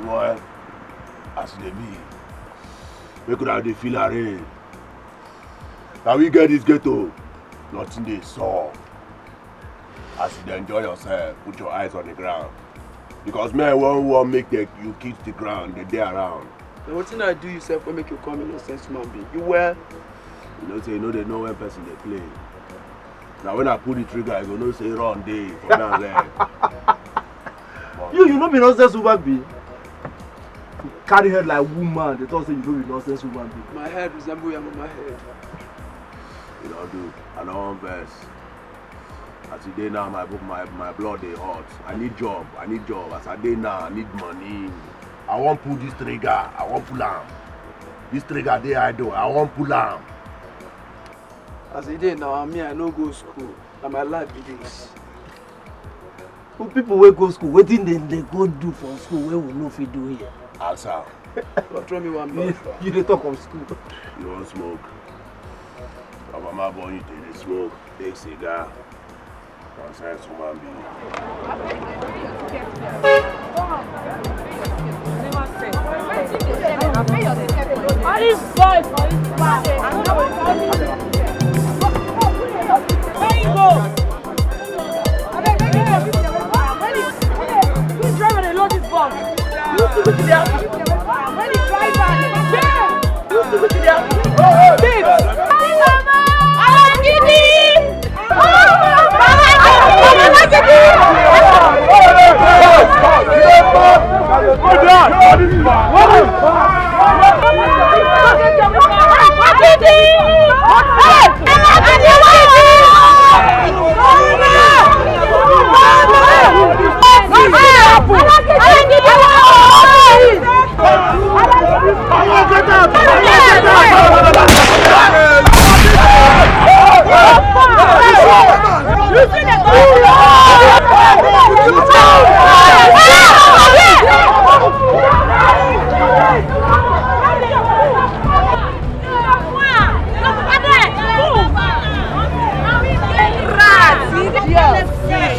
Boy, as e dey be, make una dey feel arraign. Na we get this ghetto, nothing dey sup. As you dey enjoy yourself, put your eyes on the ground. Because men wan wan make the, you kiss the ground, dey dey around. Na wetin I do you sef wey make you call me nonsense human being? You well? You know say you no dey know when person dey play. Na when I pull the trigger, you go know say run dey for me and leg. You, you no be nonsense human being. You carry head like woman, dey talk say you no be nonsense human being. My head resemble your mama head. You don do. I no wan vex. As e dey now, my bo-, my, my blood dey hot. I need job. I need job. As I dey now, I need money. I wan pull this trigger. I wan pull am. This trigger dey idle. I wan pull am. As e dey now, me, I no go school. Na my life be this. But people wey go school, wetin dem dey go do for school wey we no fit do here? Answer. But throw me one ball. You dey talk of school. You wan smoke? Your mama born you to dey smoke, take cigar. Nonsense human being. All this boy for this bar. I don't know.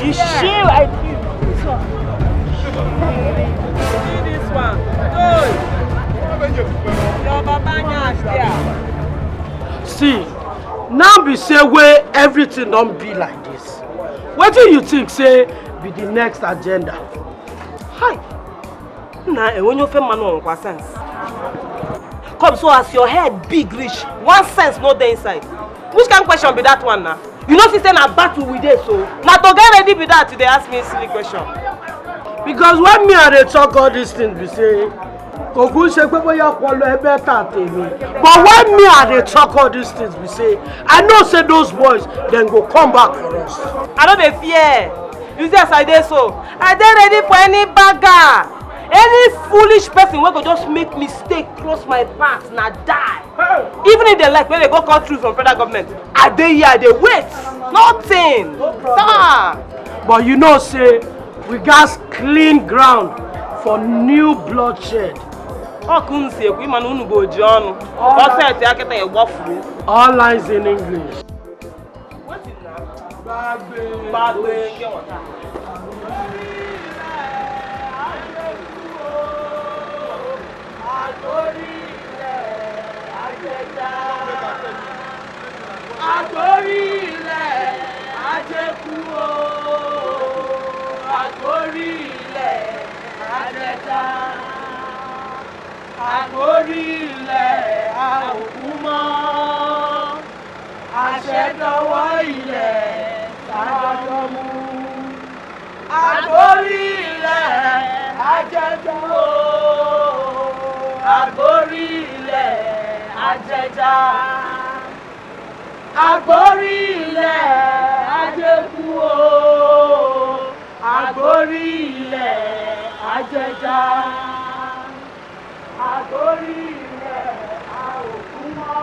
She, she like you. See this one. Hey. Your baba nyash there. See, now be say wey everything don be like this. Wetin you think say be the next agenda? Hi. Na enwenye ofe mmanụ ọnwụkwa sense. Come, so as your head big reach, one sense no dey inside. Which kind question be that one na? You know, see say na battle we dey so. Na to get ready be that you dey ask me silly question. Because when me I dey talk all these things, be say, kò kú ṣe pé bóyá ọpọlọ ẹ better tèmi. But when me I dey talk all these things, be say, I know say those boys, dem go come back for us. I no dey fear. You see as I dey so, I dey ready for any bagger, any foolish person wey go just make mistake cross my path, na die. Even if dem like, make dem go call through from federal government, I dey here, I dey wait. Nothing. Sir. But you know say we gats clean ground for new bloodshed. Ọ ka unu si ekwu, ịma na unu bụ oji ọnụ. Ọ set ya kịta, ị gbafuru. All lines in English. Wetin na? Gbagbe. Gbagbe nke water. Àgbórí ilẹ̀ ajẹja. Àgbórí ilẹ̀ ajẹkú o. Àgbórí ilẹ̀ ajẹja. Àgbórí ilẹ̀ a ò kú mọ́. Àṣẹ dọwọ́ ilẹ̀ sájọ́ mú. Àgbórí ilẹ̀ ajẹkú o. Àgbórí ilẹ̀ ajẹja. Àgbórí ilẹ̀ ajẹkú o. Àgbórí ilẹ̀ ajẹja. Àgbórí ilẹ̀ a ò kú mọ́.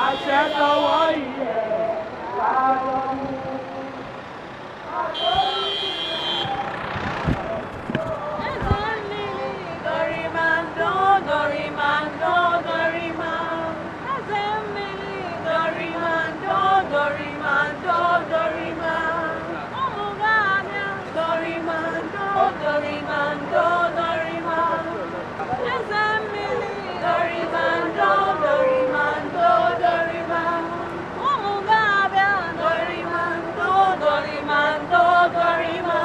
Àṣẹ dọwọ́ ilẹ̀ sájọ́ mú. Àgbórí ilẹ̀ a ò kú mọ́. Eze mmiri, Dorimando, Dorimando, Dorima. Eze mmiri, Dorimando, Dorimando, Dorima. Ụmụ ga-abịa. Dorimando, Dorimando, Dorima. Eze mmiri, Dorimando, Dorimando, Dorima. Ụmụ ga-abịa. Dorimando, Dorimando, Dorima.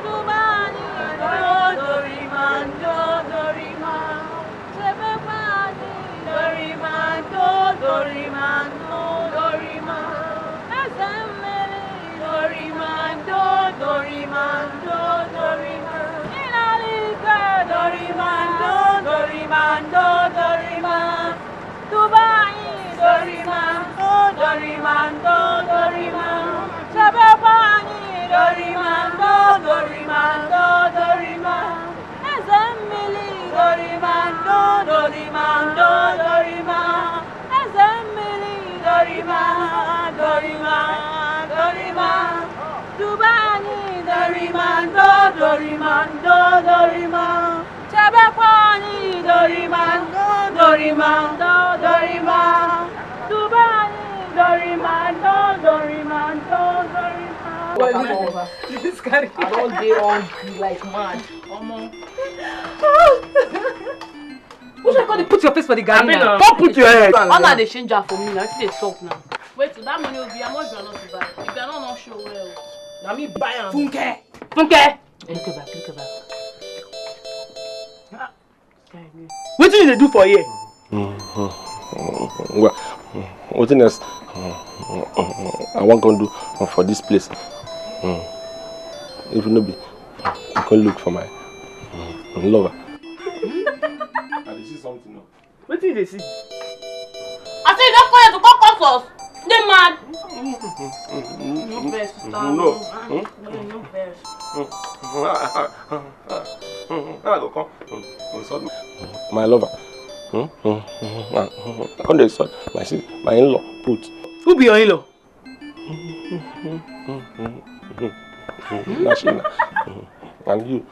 Duba anyị. Dorimando, Dorima. Chebekwa anyị. Dorimando, Dorimando, Dorima. Eze mmiri. Dorimando, Dorimando, Dorima. Ịnara ike. Dorimando, Dorimando, Dorima. Duba anyị. Dorimando, Dorimando, Dorima. Chebekwa anyị. Dorimando, Dorimando, Dorima. Eze mmiri. Dorimando, Dorimando, Dorima. Eze mmiri. Dorima, Dorima, Dorima. Duba anyị. Dorimando, Dorimando, Dorima. Chebekwa anyị. Dorimando, Dorimando, Dorima. Duba anyị. Dorimando, Dorimando, Dorima. This guy. I don dey hungry like mad. Omo. Which one come dey put your face for the garri now? Come put your head. How una dey change am for me now? Wetin dey sup now? Wait, so that money will be how much groundnut you buy? If groundnut no show well. Na me buy am. Funke. Funke. Look at back, look at back. Wetin you dey do for here? Well, wetin else I wan come do for this place? If no be, I come look for my lover. I dey see something now. Wetin you dey see? I say you don call here to come curse us. Dey mad. No vex, sister. No. No vex. I go come insult my lover. Come dey insult my sis, my in-law put. Who be your in-law? Na she na. And you,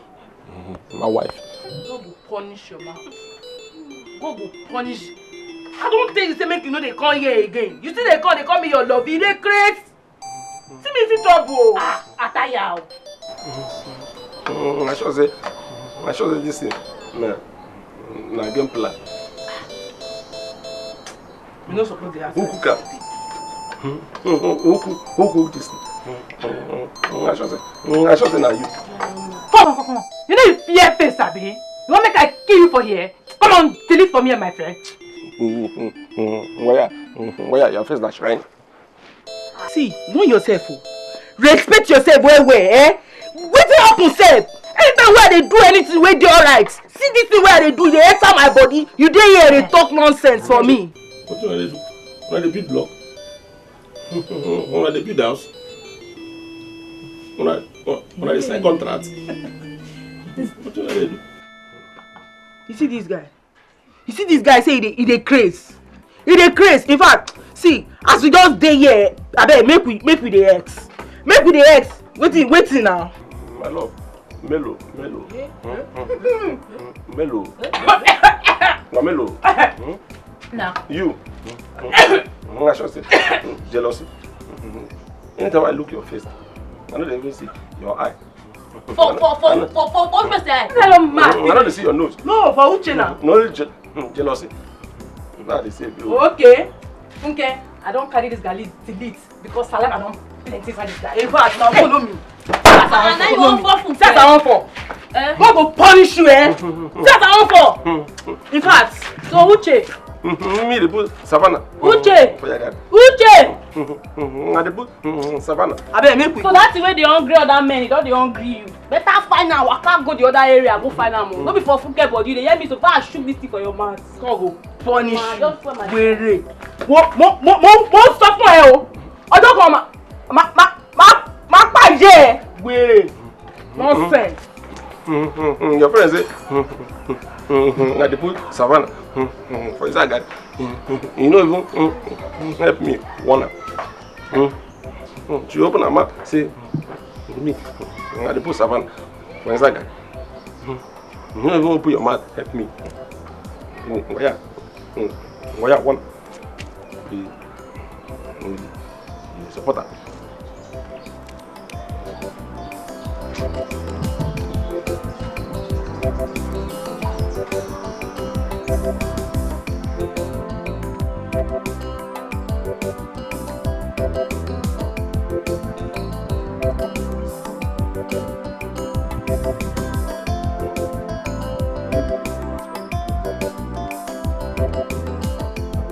my wife. God go punish your mouth. God go punish. I don tell you say make you no dey come here again. You still dey come, dey call me your love. You dey craze. See me see trouble o. Ah, I tire o. I sure say, I sure say this thing na, na game plan. You no suppose dey ask. Who cook am? Who cook, who cook this thing? I sure say, I sure say na you. Come on, come on, come on. You know you fear face, abi? You wan make I kill you for here? Come on, delete for me and my friend. Where, where your face na shrine? See, know yourself o. Respect yourself well well, eh? Wetin happen sef? Anytime wey I dey do anything wey dey alright, see this thing wey I dey do, e dey enter my body. You dey here dey talk nonsense for me. Wetin una dey do? Una dey build block? Una dey build house? Una, una dey sign contract? Wetin una dey do? You see this guy? You see this guy say he dey, he dey craze. He dey craze. In fact, see, as we just dey here, abeg, make we, make we dey ex. Make we dey ex. Wetin, wetin now? My love, Melo, Melo. Melo. Na Melo. Na. You. I sure say jealousy. Anytime I look your face, I no dey even see your eye. For, for, for, for, for, for which person? I don mad. I no dey see your nose. No, for Uche na. No, je- jealousy. Na dey say you. Okay. Okay, I don carry this garlic delete because saliva don plenty inside this guy. In fact, now follow me. See as I wan fall. See as I wan fall. God go punish you, eh? See as I wan fall. In fact, so Uche. Me dey put savannah. Uche. For your garden. Uche. I dey put savannah. Abeg, make we. So that thing wey dey hungry other men, e don dey hungry you. Better find am, waka go the other area, go find am o. No be for fuke body, you dey hear me? So far, I shook this thing for your mouth. God go punish you. Were. Mo, mo, mo, mo, mo sọ fún ẹ o. Ọjọ́ kan ma, ma, ma, ma, ma pàjẹ́ ẹ. Were. Nonsense. Your friend say, I dey put savannah for inside garden. You no even help me warn am. She open her mouth say, me, I dey put savannah for inside garden. You no even open your mouth help me. Oya, oya, one. Support am.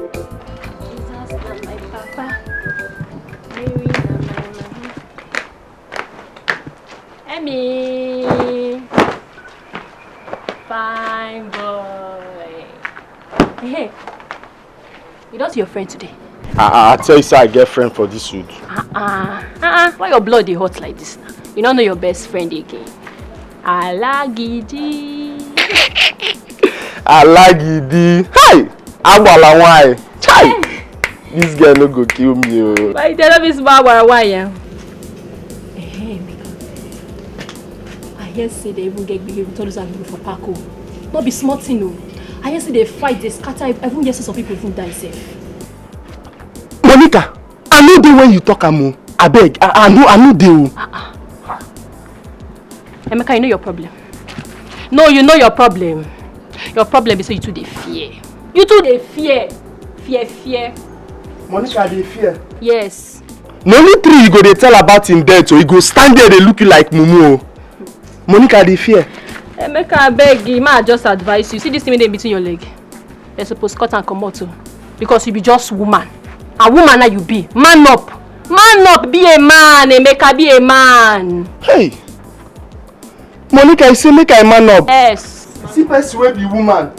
Jesus na my papa, Mary na my mama. Emmy, fine boy. Hey, you don see your friend today? I, I tell you say I get friend for this wood. Uh-uh. Uh-uh. Why your blood dey hot like this now? You no know your best friend again. Alagidi. Alagidi. Hi! Agbala wine. Chai! This girl no go kill me o. Why you tell me small agbala wine? Eh, I hear say they even get gbege with all those agbero for park o. No be small thing o. I hear say they fight, they scatter, I even hear say some people even die sef. Monica, I no dey when you talk am o. Abeg, I, I no, I no dey o. Emeka, you know your problem. No, you know your problem. Your problem is say you too dey fear. You too dey fear. Fear, fear. Monica dey fear. Yes. Na only true you go dey tell about him death o, he go stand there dey look you like mumu o. Monica dey fear. Emeka, abeg, ma just advise you. See this thing wey dey between your leg? Dem suppose cut am comot o. Because you be just woman. A woman na you be. Man up. Man up, be a man, Emeka, be a man. Hey! Monica, you say make I man up. Yes. See person wey be woman.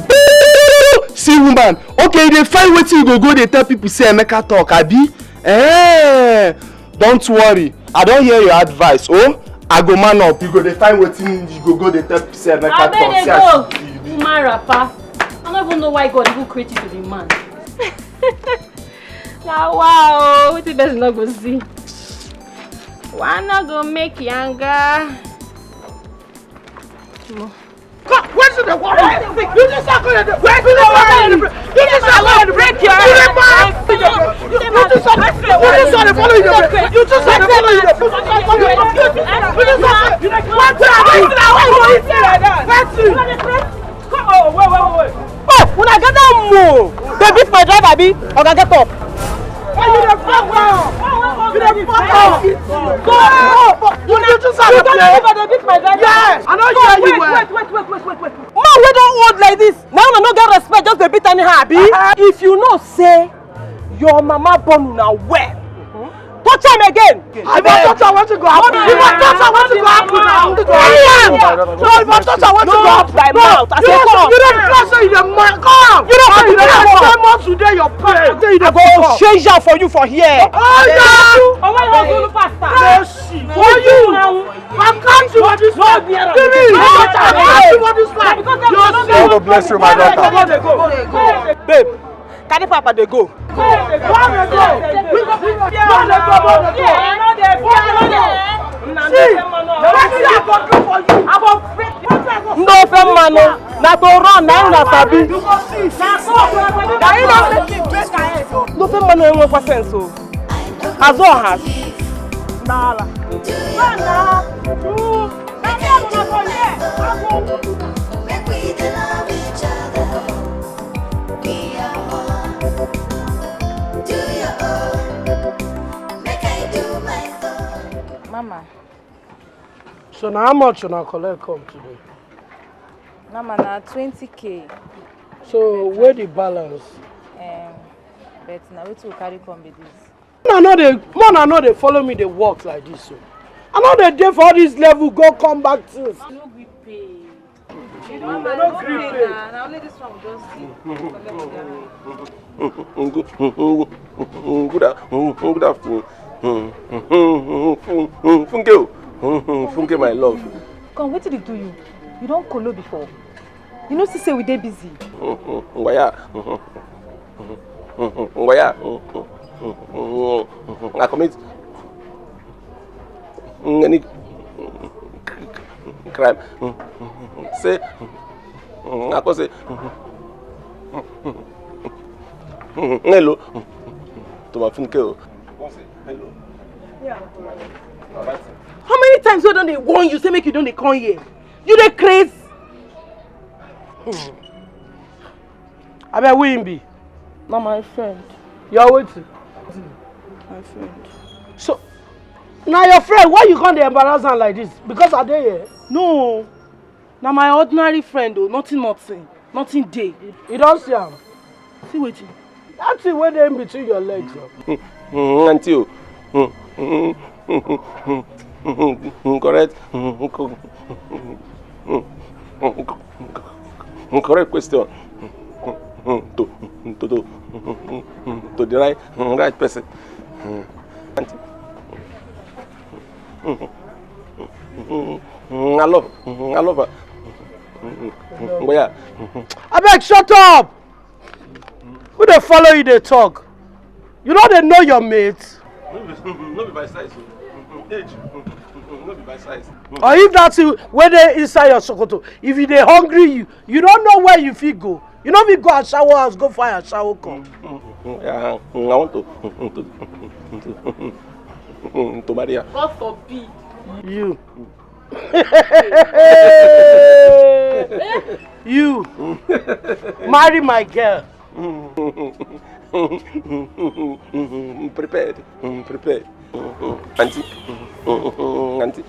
See woman. Okay, you dey find wetin you go go dey tell people say Emeka talk, abi? Eh, don't worry. I don hear your advice. Oh, I go man up. You go dey find wetin you go go dey tell people say Emeka talk. Abeg dey go. Woman wrapper. I no even know why God even create you to be man. Na wow, wetin person no go see. One no go make yanga. Come, where should the water? You just not going to. Where should the water? You just not going to break your heart. You just not. You just not follow you. You just not follow you. You just not. What? What? Oh, wait, wait, wait. Oh, una gather more. They beat my driver, abi? Oga, get up. Why you dey fuck up? You dey fuck up. Go. You dey do something. You don't know if they beat my driver. Yes, I know you well. Wait, wait, wait, wait, wait, wait. Man wey don old like this, now una no get respect, just dey beat anyhow, abi? If you know say your mama born una well, touch am again. If I touch am, wetin go happen? If I touch am, wetin go happen now? Carry am. No, if I touch am, wetin go happen? By mouth. I say come. You don't feel say you dey mad. Come. You don't feel you dey mad. Ten months today, your pants. I go change am for you for here. Oh yeah. Mercy. For you. I catch you for this one. Give me. I catch you for this one. God bless you, my daughter. Babe. Carry papa dey go. See, wetin I go do for you? Ndị ofe mmanụ na to run na unu sabi. Na ị na ndị ofe mmanụ enwekwa sense o. Azụ ọha. N'ala. Make we dey love each other. Be your one. Do your own. Make I do my own. Mama. So now how much una collect come today? Mama, na twenty K. So where the balance? Um, but na wetin we carry come be this. Una no dey, una no dey follow me dey work like this o. I no dey dey for all this level go come back things. I no gree pay. Mama, no gree pay. Na only this one we just see. Good a-, good afternoon. Funke o. Funke, my love. Come, wetin dey do you? You don kolo before? You know, see say we dey busy. Ngwaya. Ngwaya. I commit any crime. Say, I go say hello to my Funke o. How many times I don dey warn you, say make you don dey come here? You dey craze? Abeg, who him be? Na my friend. You are waiting. My friend. So, na your friend, why you come dey embarrass am like this? Because I dey here. No, na my ordinary friend o, nothing, nothing, nothing dey. You don see am? See wetin? That thing wey dey in between your legs o. Auntie o. Correct. Correct question. To, to, to, to the right, right person. Auntie. I love, I love her. But yeah. Abeg, shut up! Who dey follow you dey talk? You no dey know your mate? No be, no be by size o. Age. No be by size. Or if that thing wey dey inside your sokoto, if e dey hungry you, you no know where you fit go. You no fit go ashawo house go find ashawo come. Yeah, I want to, to, to marry her. God forbid. You. You marry my girl. Prepared, prepared. Auntie, auntie,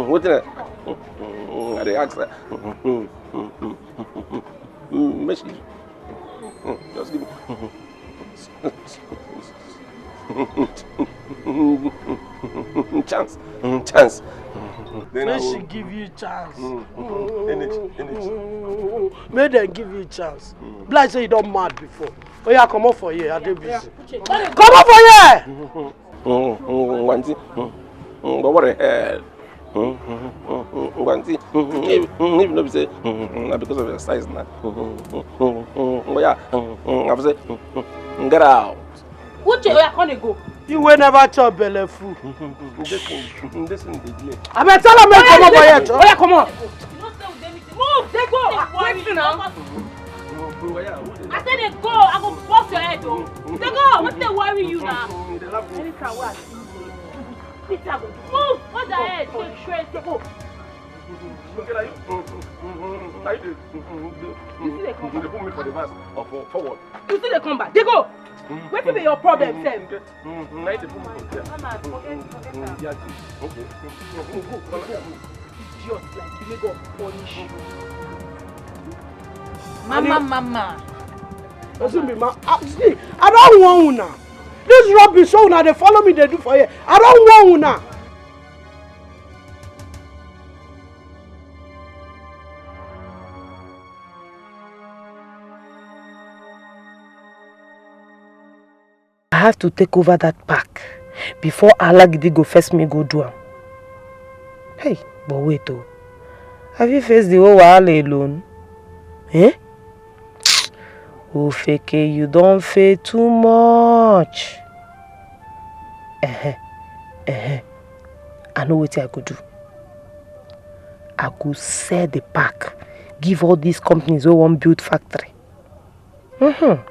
wetin I, I dey ask her. Make she just give me chance, chance. Then I Make will- she give you chance. Mm, mm, mm, energy, energy. Make dem give you chance. Be like say you don mad before. Oya, comot for here. I dey busy. Comot for here. Mm, mm, Wanti, mm, mm, but what the hell? Mm, mm, mm, mm, Wanti, mm, mm, if mm, if no be say mm, mm, na because of your size na. Mm, mm, mm, mm, mm, but yeah, mm, mm, I say mm, mm, mm, get out. Uche, oya, come dey go. You wey never chop belle full. Mm, mm, mm, This thing, mm, this thing dey delay. Abeg tell am make comot for here, chop. Oya, comot. Move, dey go. Ah, wetin now? Mm, mm, but yeah, who dey- I say dey go, I go bust your head o. Dey go, wetin dey worry you na? Mm, mm, dey laugh. Anytime wey I see you, wetin I go do? Move, what the head? Dey crazy. Dey go. Okay, na you, mm, mm, mm, mm, na you dey, mm, mm, mm, You still dey come mm, dey put me for the verse or for forward. You still dey come back. Dey go. Wetin be your problem sef? Mm, mm, na you dey put me for there. Mama, forget, forget am. Mm, yeah, okay. Mm, mm, mm, mm, mm. Idiot like you, make God punish you. Mama, mama. Wetin be ma? Ah, see, I don warn una. This rubbish wey una dey follow me dey do for here. I don warn una. I have to take over that park before Alagidi go first me go do am. Hey, but wait o. I fit face the whole wahala alone? Eh? Ofeke, you don fail too much. Uh-huh. Uh-huh. I know wetin I go do. I go sell the park, give all these companies wey wan build factory. Mm-hmm.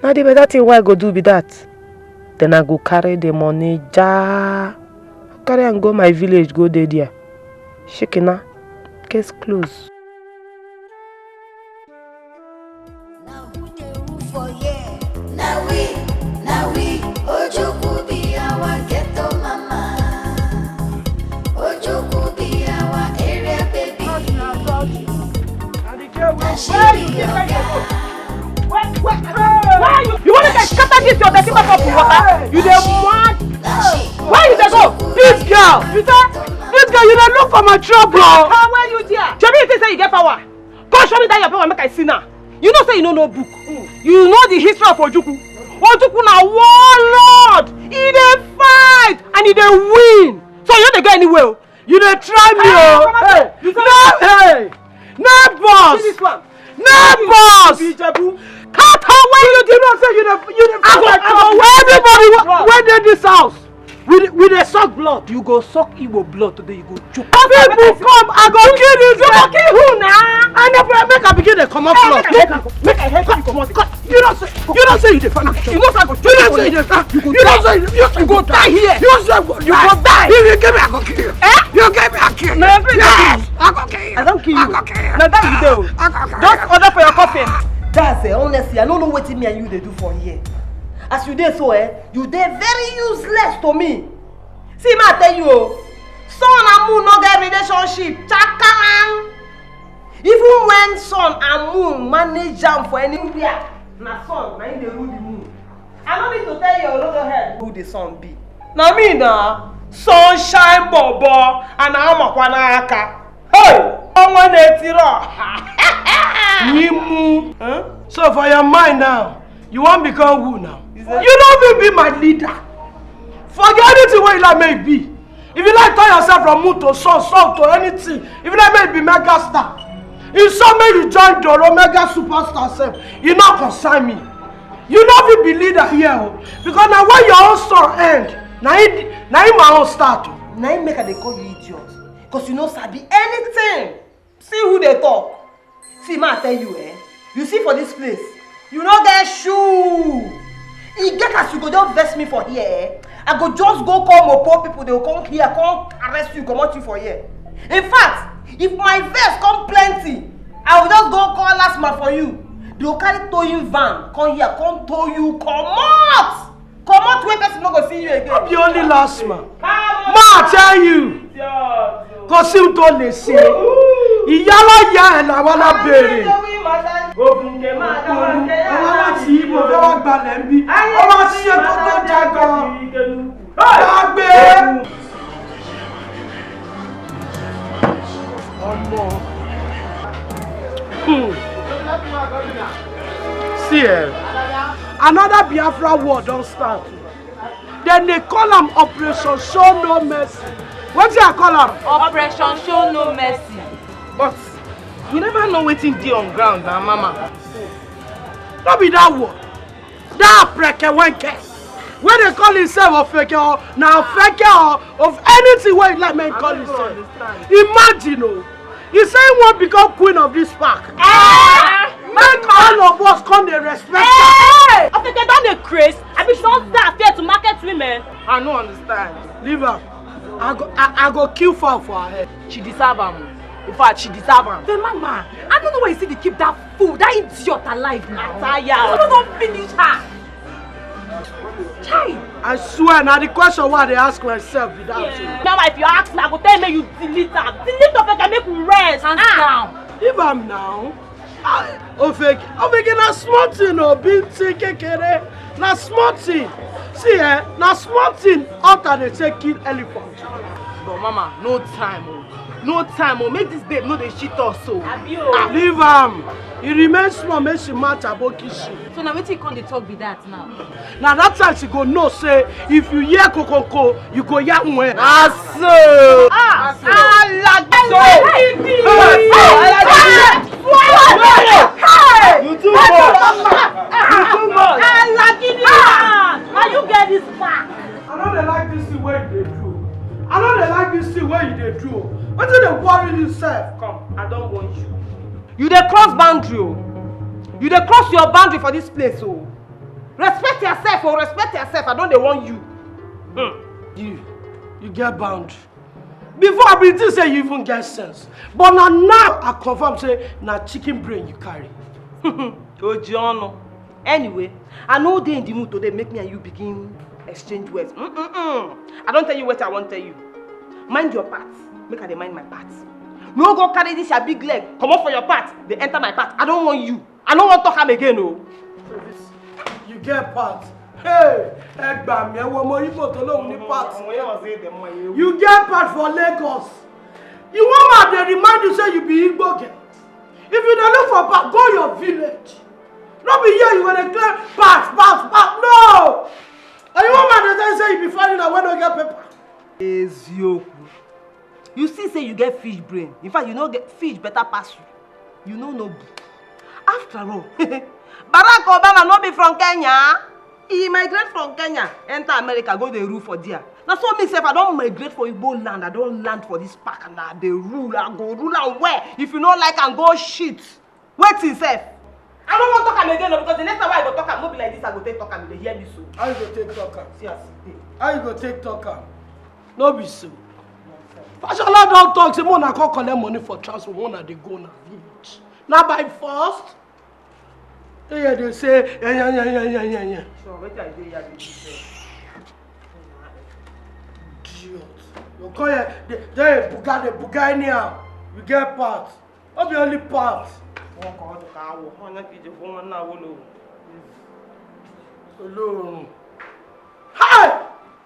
Na the better thing wey I go do be that. Then I go carry the money ja. Carry am go my village, go dey there. Shikina, case close. Now who dey rule for here? Now we, now we. Ojukwu be our ghetto mama. Ojukwu be our area baby. Now she be your girl. Why you? You want to scatter this your dirty cup of water? You dey mad? Where you dey go? This girl. You say this girl. You dey look for my trouble. How were you there? Shebi you think say you get power? Come show me that your power, make I see now. You know say you no know book. You know the history of Ojukwu. Ojukwu na warlord. He dey fight and he dey win. So you no dey go anywhere o. You dey try me o. Hey, no, hey, no boss. See this one. No boss. Be Ijebu. Cut away you. You know say you dey, you dey. I go, I go wear everybody wey dey this house. We dey, we dey suck blood. You go suck Igbo blood today. You go choke. People come, I go kill this. You go kill who na? I never make I begin dey comot blood. Make I, make I help you comot. You know say, you know say you dey find. You know say I go. You know say you dey find. You go die here. You know say you go die. You go die. If you give me, I go kill you. Eh? You give me, I kill you. No, yes, I go kill you. I don kill you. I go kill you. Na that you dey o. I go kill you. Just order for your coffin. That's it. Honestly, I no know wetin me and you dey do for here. As you dey so, eh, you dey very useless to me. See, ma tell you o, sun and moon no get relationship. Chakaman. Even when sun and moon manage am for anywhere, na sun na im dey rule the moon. I no need to tell your olodo head who the sun be. Na me na sunshine bobo and na amakwa n'aka. Hey, ọnwa na-etiri ọha. Nyimu. Huh? So for your mind now, you wan become who now? You no fit be my leader. Forget anything wey you like make e be. If you like turn yourself from moon to sun, sun to anything, if you like make you be mega star, if so make you join the Omega superstar sef, e no concern me. You no fit be leader here o, because na when your own sun end, na im, na im my own start o. Na im make I dey call you idiot, cause you no sabi anything. See who dey talk. See, ma tell you, eh? You see for this place, you no get shoe. E get as you go just vex me for here, eh? I go just go call mopo people, they go come here, come arrest you, comot you for here. In fact, if my vex come plenty, I go just go call last man for you. They go carry towing van come here, come tow you comot. Comot wey person no go see you again. No be only last man. Ma tell you. Kò sí ohun tó lè ṣe. Ìyálà ìyá ẹ̀ làwọn á béèrè. Òkùnkùn, àwọn láti ibo fẹ́ wá gbalẹ̀ ń bí. Ọmọ ṣe kó tó jẹ gan. Gbàgbé. Ọmọ. Hmm. See, eh, another Biafra war don start. Then they call am Operation Show No Mercy. Wetin I call am? Operation Show No Mercy. But you never know wetin dey on ground na, mama. No be that one. That preke wenke. Wey dey call himself Ofeke o, na Ofeke o, of anything wey you like make him call himself. Imagine o, he say he wan become queen of this park. Eh? Make all of us come dey respect am. Ofeke don dey craze. Abi she don start fear to market women? I no understand. Leave am. I go, I, I go kill fowl for her head. She deserve am. In fact, she deserve am. The mama, I don't know why you still dey keep that fool, that idiot alive now. I tire. You don finish her. Chai. I swear, na the question wey I dey ask myself be that. Yeah. Now, if you ask me, I go tell you make you delete am. Delete Ofeke, make we rest. Hands down. Leave am now. Ah, Ofeke, Ofeke na small thing o, bintin kekere. Na small thing. See, eh, na small thing hunter dey take kill elephant. But mama, no time o. No time o. Make this babe no dey cheat us o. Abi o. Ah, leave am. E remain small, make she match aboki she. So na wetin you come dey talk be that now? Na that time she go know say if you hear kokonko, you go hear nwe. Na so. Ah, so. Alagidi. You too much. You too much. Alagidi. Ah, na you get this back. I no dey like this thing wey you dey do. I no dey like this thing wey you dey do. Wetin dey worry you sef? Come, I don warn you. You dey cross boundary o. You dey cross your boundary for this place o. Respect yourself o, respect yourself. I don dey warn you. Hmm. You, you get boundary. Before I bin think say you even get sense. But na now I confirm say na chicken brain you carry. Oji ọnụ. Anyway, I no dey in the mood today make me and you begin exchange words. Mm-mm-mm. I don tell you wetin I wan tell you. Mind your part, make I dey mind my part. No go carry this your big leg comot for your part dey enter my part. I don warn you. I no wan talk am again o. You get part. Hey, ẹ gbà mí, ẹ wo ọmọ Igbo tó lóun ní part. You get part for Lagos. You wan ma dey remind you say you be Igbo girl. If you dey look for part, go your village. No be here you go dey claim part, part, part. No. And you wan ma dey tell you say you be foreigner wey no get paper. Eziokwu. You see say you get fish brain. In fact, you no get fish better pass you. You no know boo. After all, Barack Obama no be from Kenya. He migrate from Kenya, enter America, go dey rule for there. Na so me sef, I don migrate for Igbo land. I don land for this park and I dey rule. I go rule am well. If you no like am, go shit. Wetin sef? I no wan talk am again o, because the next time wey I go talk am, no be like this I go take talk am, you dey hear me so? How you go take talk am? See as e dey. How you go take talk am? No be so. Fashola don talk say make una come collect money for transport, make una dey go una village. Na by force? Dey here dey say, eh, yeah, yeah, yeah, yeah, yeah, yeah. So wetin I dey here dey do sef? Idiot. You come here, dey, dey buga, dey buga anyhow. You get part. No be only part. Wọn kọ ọdún ká wọ, wọn náà kì í jẹ fún wọn náà wó lóhùn. Olóòrùn. Hi!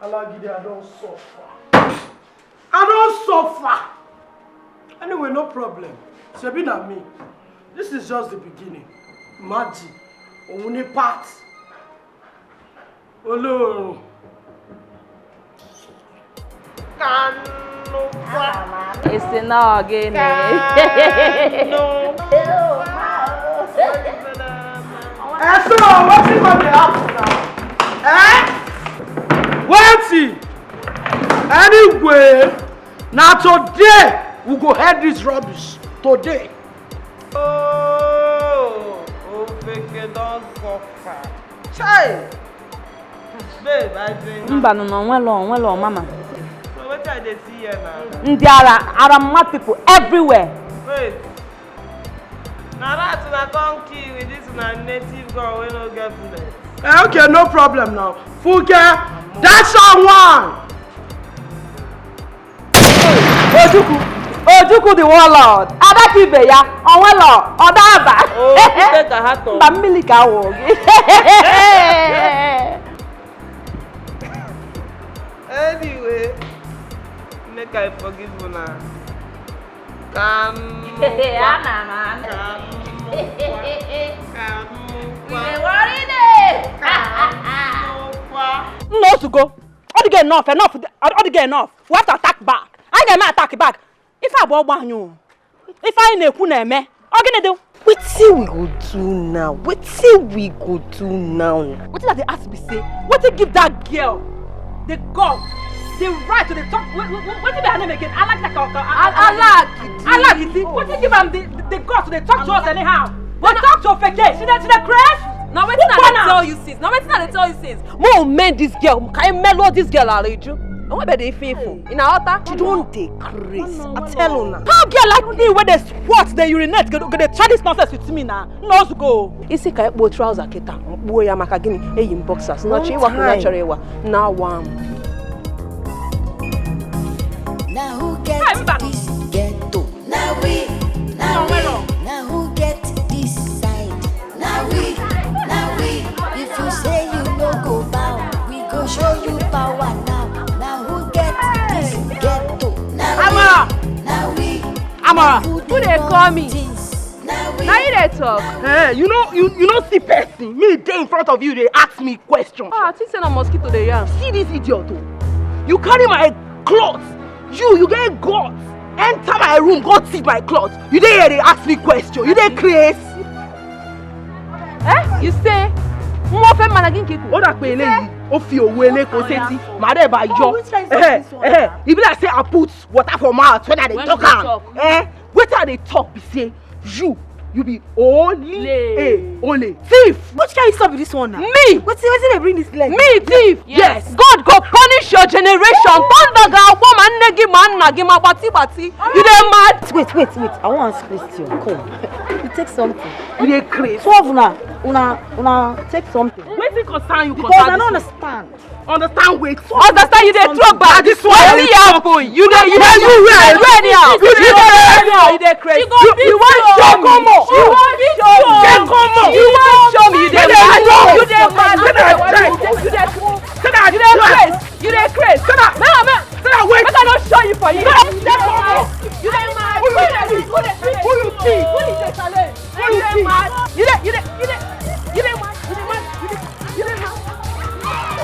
Alagidi, I don suffer. I don suffer. Anyway, no problem. Shebi na me. This is just the beginning. Imagine. Òun ní part. Olóòrùn. Kanu. Esi na ogene. Kanu. Eh, so wetin go dey happen now? Eh? Wetin? Anyway, na today we go head this rubbish. Today. Oh, Ofeke don suffer. Chai! Babe, I dey. Mba, no, no, onwelo, onwelo, mama. So wetin I dey see here now? Ndị ara, ara mma people everywhere. Wait. Na rat una come kill with this una native gun wey no get bullet. Eh, okay, no problem now. Funke, dash am one. Ojukwu, Ojukwu the warlord. Ada ka ibe ya, Onwelo, Odaba. Oh, Peter Kahato. Mba mmiri ka awụ gị. Anyway, make I forgive una. Ka m Ana m anụ. ka m nụkwa, ka m nụkwa, Iwe wọrị ide. ka m nụkwa. Nna ozugo, ọ dịghị enough, enough, ọ dịghị enough. We have to attack back. Anyị ga-eme attack back. Ife a bụ ọgbọ anyị o. Ife anyị na-ekwu na-eme. Ọ gịnị dị? Wetin we go do now? Wetin we go do now? Wetin I dey ask be say, wetin give that girl the guts, the right to dey talk? Wait, wait, wait, wetin be her name again? Alagita ka ka Alagita. Wetin give am the the guts to dey talk to us anyhow? Dey talk to Ofeke. She dey she dey craze. Na wetin I dey tell you since. Na wetin I dey tell you since. Mo men this girl. Can you mellow this girl, Aleju? No one be dey faithful. In a hotter. She don dey craze. I tell una. How girl like me wey dey squat dey urinate go go dey try this nonsense with me na? Nna ozugo. Isi ka ekpo trouser kịta, mkpuo ya maka gịnị? Eyi m boxers. Na chi One ịwa ka ya time. Chọrọ ịwa. Na wa m. Now who get this ghetto? Now we, now we. Now who get this side? Now we, now we. If you say you no go bow, we go show you power now. Now who get this ghetto? Now we, now we. Amara. Who Who dey call me? Things? Now we. Na you dey talk. Eh, you know you you no see person. Me dey in front of you dey ask me question. Ah, I think say na mosquito dey yarn. See this idiot o. You carry my cloth. You you get guts. Enter my room go thief my cloth. You dey here dey ask me question. You dey craze. Eh? You say? Mo fẹ́ mana gị nke ikwu. Ó dà pé eléyìí ó fi òwe eléko sétí. Màá dẹ̀ bá yọ. Which kind of Eh, this one eh, e be like say I put water for mouth when I dey When talk you dey am. Talk. Eh, wetin I dey talk be say you you be ole Le. eh ole thief. Which kind of stuff be this one now? Me. Wetin wetin dey bring this leg? Me thief. Yes. God go punish your generation. Thunder ga-agba ma nne gị ma nna gị ma gbati gbati. You dey mad. Wait, wait, wait. I wan ask question. Come. You take something. You dey craze. Two of una, una, una take something. Wetin concern you Because I concern don't this understand. one? Understand wetin. Understand you dey throw back. This one Wetin dey happen? You dey you dey You you dey do anyhow. You dey do anyhow. You dey craze. You you wan show me. You wan show me. You wan show me. You dey mad. You dey mad. You dey craze. You dey craze. Make I make I no show you for here. You dey mad. Who you be? Who you be? Who you be? Who you dey mad? You dey you dey you dey you dey mad. You dey mad. You dey mad.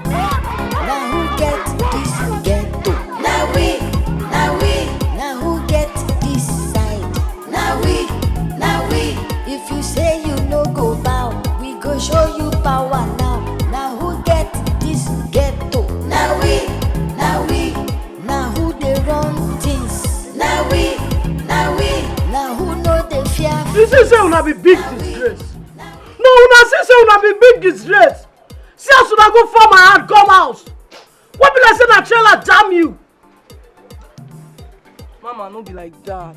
Now who get this ghetto? Now we, now we. Now who get this side? Now we, now we. If you say you no go bow, we go show you power now. Now who get this ghetto? Now we, now we. Now who dey run things? Now we, now we. Now who no dey fear? You see say una be big disgrace. No, una see say una be big disgrace. See as una go form my hand come house. What be like say na trailer jam you? Mama, no be like that.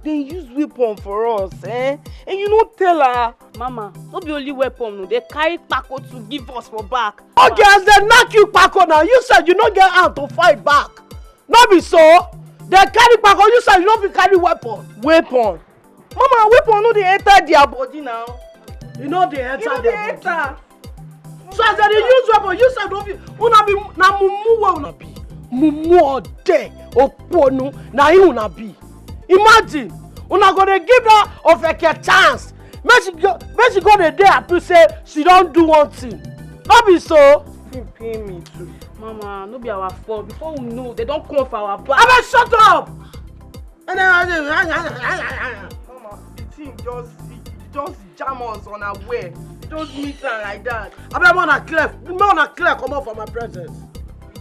They use weapon for us, eh? And you no tell her. Mama, no be only weapon, no. They carry kpako to give us for back. Okay, as they knock you kpako now, you said you no get hand to fight back. No be so. They carry kpako, you said you no fit carry weapon. Weapon. Mama, weapon no dey enter their body now. You know they enter their body. So as they dey use weapon, you said no fit. Una be na mumu wey una be. Mumu ode oponu na him una be. Imagine, una go dey give that Ofeke chance. Make she go, make she go dey dey happy say she don do one thing. No be so. Him pain me too. Mama, no be our fault. Before we know, they don come for our back. Abeg shut up. Mama, the thing just, it just jam us unaware. It just meet am like that. Abeg, make una clear, make una clear comot for my presence.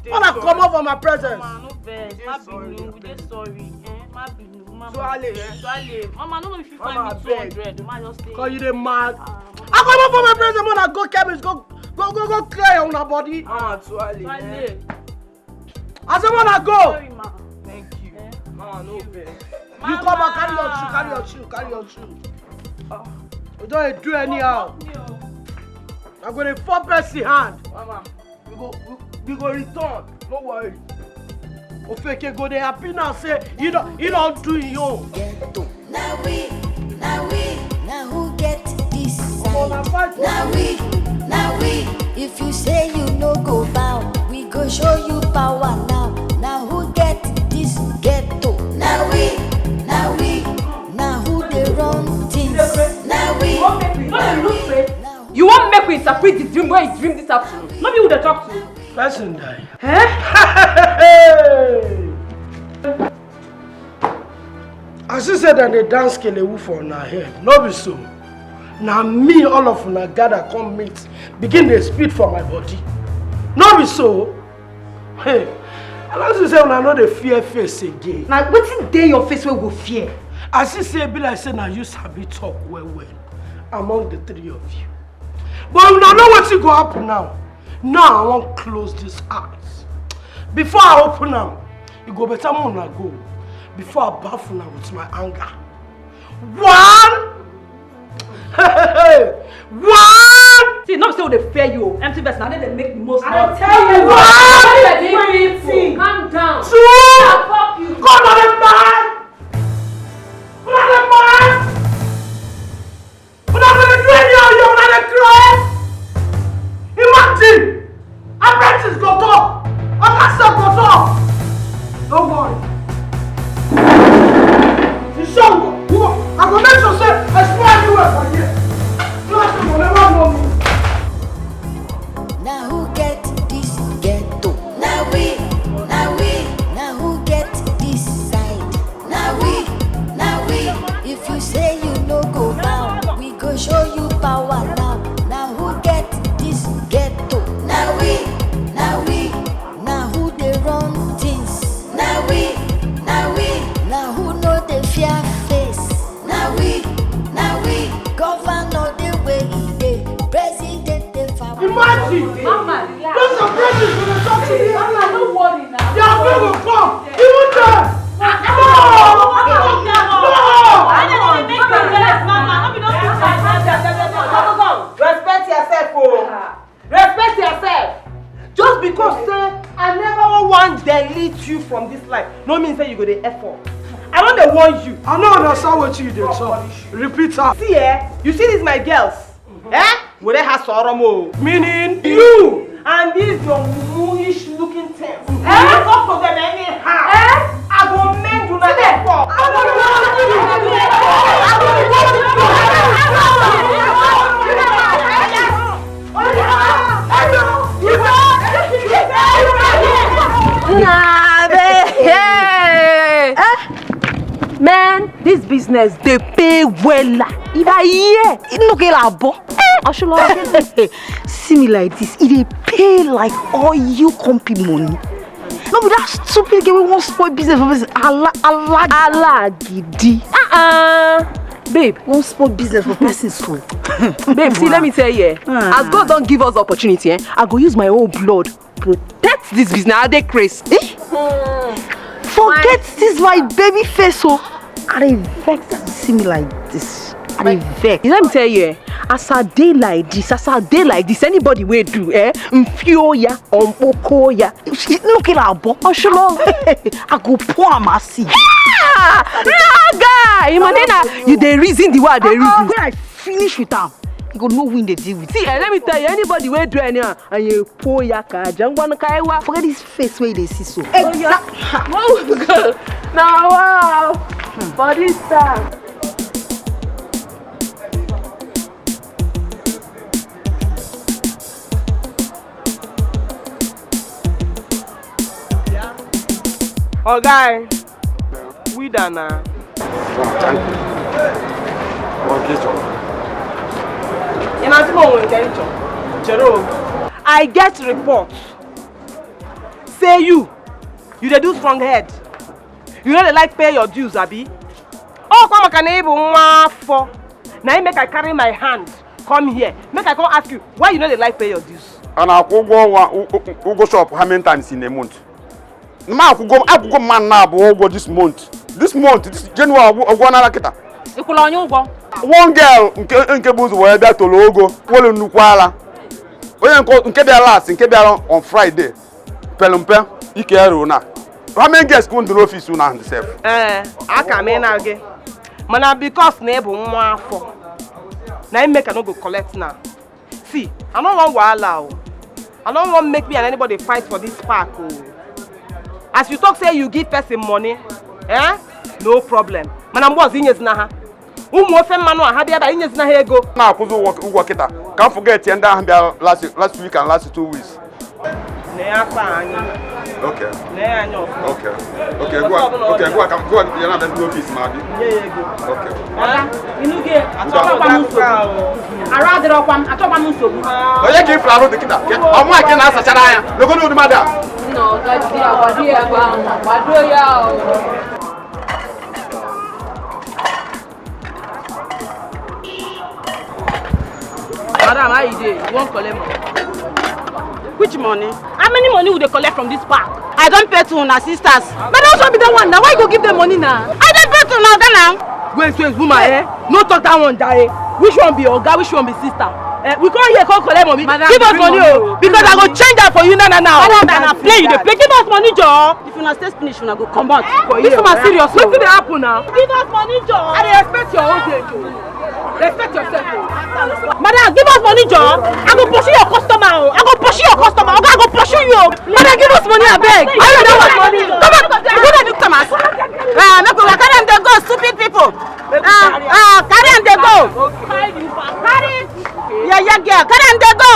Make una comot for my presence. Mama, no Vex, má bínú, we dey sorry. Eh, má bínú, má Tuale, eh? Tuale. Mama, no know if you find me two hundred, ma just say. Cause you dey mad. I come up for my present, man. I go chemist, go, go, go, go clear your una body. Mama Tuale. Tuale. I say, man, I go. Sorry, ma. Thank you. Mama, no vex. You come and carry your shoe, carry your shoe, carry your shoe. You don't do anyhow. I go dey four person hand. Mama, we go we, we go return. No worry. Ofeke go dey happy now say you don't you don't do your own. Ghetto. Now we, now we, now who get this Come on, side? na fight. Now we, now we, if you say you no go bow, we go show you power now. Now who get this ghetto? Now we, now we, now who dey run things? Now we, You wan make me, no dey lose faith. now who You wan make we interpret the dream wey you dream this afternoon? No be who dey talk to. Person die. Eh? I see say dem dey dance kelewu for una head. No be so. Na me all of una gather come meet, begin dey spit for my body. No be so. Hey, I don see say una no dey fear face again. Na wetin dey your face wey go fear? I see say e be like say na you sabi talk well well among the three of you. But una know wetin go happen now. Now I wan close this eyes. Before I open am, e go better make una go. Before I baff una with my anger. One! One! See, no be say we dey fear you o. Empty vest na dey make the most noise. One! Calm down. Two! Come on, man! Come on, man! Una go dey do anyhow, you una dey cry. Imagine, apprentice go talk, oga sef go talk. No worry. You sure go, you go, I go make sure say I spoil everywhere for here. So that you go never know me. Now who get this ghetto? Now we, now we, now who get this side? Now we, now we, if you say you no go bow, we go show you power now. Now who get this ghetto? Now we, now we, now who dey run things? Now we, now we, now who no dey fear face? Now we, now we, governor dey where he dey, president dey far. Imagine. Mama, relax. Those are practice when they talk to me. Mama, no worry now. They are going to come. Even them. No. No. Respect yourself, oh. Respect yourself. Just because say I never want delete you from this life, no mean say you go dey effort. I don dey warn you. I no understand what you dey talk. Repeat am. See, eh, you see these my girls? Eh? Were ha sọrọ m o. Meaning? You and this your muish looking thing. Eh? You talk to them anyhow. Eh? I go mend una effort. Nah, babe. Hey. Eh? Man, this business dey pay wella. If I hear, e no get abo. Eh, Oshulọ. See me like this, e dey pay like all you company money. No be that stupid girl wey wan spoil business for person. Ala, ala, ala gidi. Uh-uh. Babe, wan spoil business for person so. Babe, see, let me tell you, eh, as God don give us the opportunity, eh, I go use my own blood protect this business. I dey craze. Eh? Forget this my baby face, oh. I dey vex as you see me like this. I dey vex. Let me tell you, eh, as I dey like this, as I dey like this, anybody wey do, eh, mfio ya, ompoko ya, look at our bo, Oshulọ. I go pour am as see. Ah! No, guy, Imonena, you dey reason the way I dey reason. When I finish with am, you go know who dey deal with. See, eh, let me tell you, anybody wey do anyhow, and you pour ya ka jangwan kaiwa. Forget this face wey you dey see so. Exact. Now wow, for this time. Oga, we da na. Ina ti mo won ke ncho. Jero. I get report. Say you You dey do strong head. You no dey like pay your dues, abi? Oh, kwa maka na ị bụ nwa afọ. Na im make I carry my hand come here. Make I come ask you, why you no dey like pay your dues? A na-akwụ ụgwọ ọnwa, ụ-, ụ-, ụgwọ shop how many times in a month? Ma akwụgo, akwụgo m man na-abụ ụgwọ this month. This month, this January, ọgwụ, ọgwụ na kịta. Ị kwụrụ onye ụgwọ? One girl nke, nke bụ ụzọ wee bịa toro ogo, were nnukwu ala. Onye nke, nke bịara last, nke bịara on Friday, pere mpe, ike ya ruru na. How many girls ka unu dị n'office unu ahụ sef? Eh, aka m ị na gị. Mana because na ị bụ nwa afọ, na im make I no go collect now. See, I no wan wahala o. I no wan make me and anybody fight for this park o. As you talk say you give person money, eh? No problem. Mana mgbe ọzọ inyezina ha. Ụmụ ofe mmanụ a ha bịa ebe a inyezina ha ego. Na-akwụzi ụgwọ, ụgwọ kịta. Ka m forget ya ndị ahụ bịa last, last week and last two weeks. Lee aka anyị. Okay. Lee anya ọfụma. Okay. Okay, gwa, okay, gwa ka m, gwa ya na-abịa n'office ma dị. Nye ya ego. Okay. Oga, ị nụghị? Achọkwa m nsogbu. Arụ adịrọkwa m, achọkwa m nsogbu. Onye ka ị fụrụ arụ dị kịta? Ọ mụ a ka ị na-asachara anya. Logo n'ụdị mmadụ a. Nna, ọga di ya, gbado ya ebe ahụ, gbado ya o. Madam, how you dey? You wan collect money? Which money? How many money we dey collect from this park? I don pay to una sisters. Na that one be that one na. Why you go give them money na? I don pay to una oga na. Wait, wait, woman, eh? No talk that one, jare. Which one be oga? Which one be sister? Eh, we come here, come collect money. Madam, give us money o, because I go change that for you now, now, now. Madam, na play you dey play. Give us money, joor. If una stay finish, una go comot. This woman serious o. Wetin dey happen now? Give us money, joor. I dey respect your own age o. Respect yourself o. Madam, give us money, joor. I go pursue your customer o. I go pursue your customer. Oga, I go pursue you o. Madam, give us money, abeg. I don't want money. Come on, go there, look Thomas. Ah, make una carry am dey go, stupid people. Ah, ah, carry am dey go. Carry, yeah, yeah, girl, carry am dey go.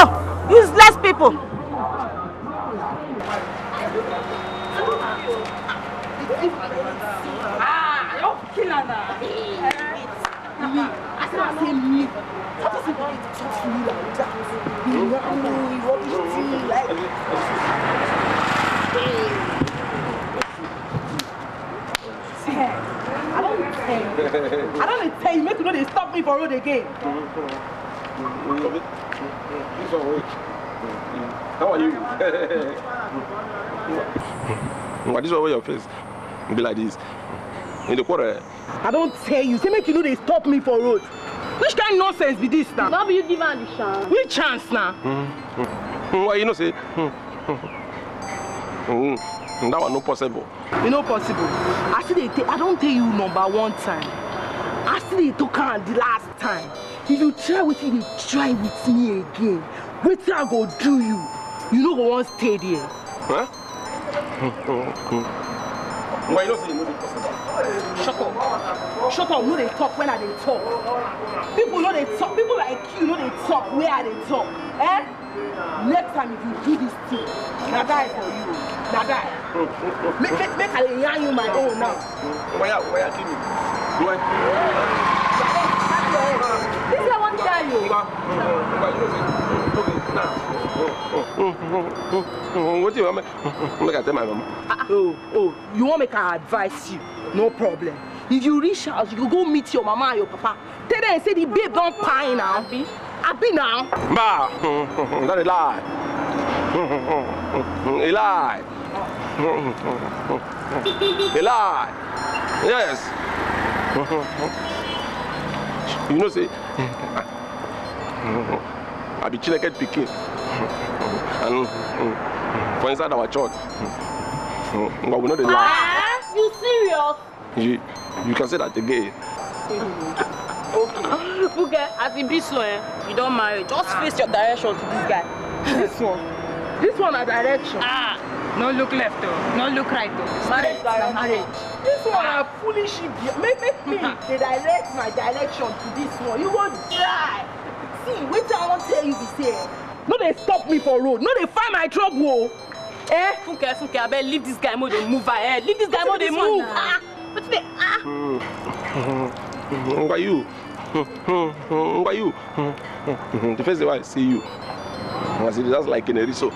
Useless people. Ah, I don kill am na. Me, I say, I say me. What is it you talk to me like that? You know, you rubbish thing like. See, I don tell you. I don dey tell you, make you no dey stop me for road again. This one wey, how are you? But this one wey your face be like this. You dey quarrel? I don tell you, say make you no dey stop me for road. Which kind nonsense be this now? No be you give am the chance. Which chance now? Mm, mm. Mm, well, you know say, mm, mm, mm, that one no possible. E no possible. I still dey tell, I don tell you number one time. I still dey talk am the last time. If you try wetin you dey try with me again, wetin I go do you? You no go wan stay there. Huh? Well, you know say e no dey possible. Shut up. Shut up, no dey talk when I dey talk. People no dey talk. People like you no dey talk where I dey talk. Eh? Next time if you do this thing, na die for you. Na die. Make, make, make I dey yarn you my own now. Oya, oya, kill me. Oya. This one wan try you. Ngwa, ngwa, you know say, okay, now. Wetin you want make, make I tell my mama? Oh, oh, you wan make I advise you? No problem. If you reach house, you go go meet your mama and your papa. Tell them say the babe don kpai now. Abi? Abi now. Mba, that a lie. A lie. A lie. Yes. You know say I be Chineke pikin. And for inside our church, but we no dey lie. Ah, you serious? You, you can say that again. Okay. Funke, as e be so, eh, you don marry. Just face your direction to this guy. This one. This one na direction. Ah. No look left o, no look right o. Marriage na marriage. This one na foolish idiot. Make, make me dey direct my direction to this one. You go die. See, wetin I wan tell you be say, eh, no dey stop me for road. No dey find my trouble o. Eh? Funke, Funke, abeg leave this guy, mo dey move ahead. Leave this guy, mo dey move. Ah, wetin dey, ah. Ngwa you. Ngwa you. The first day I see you, I see that's like in a so.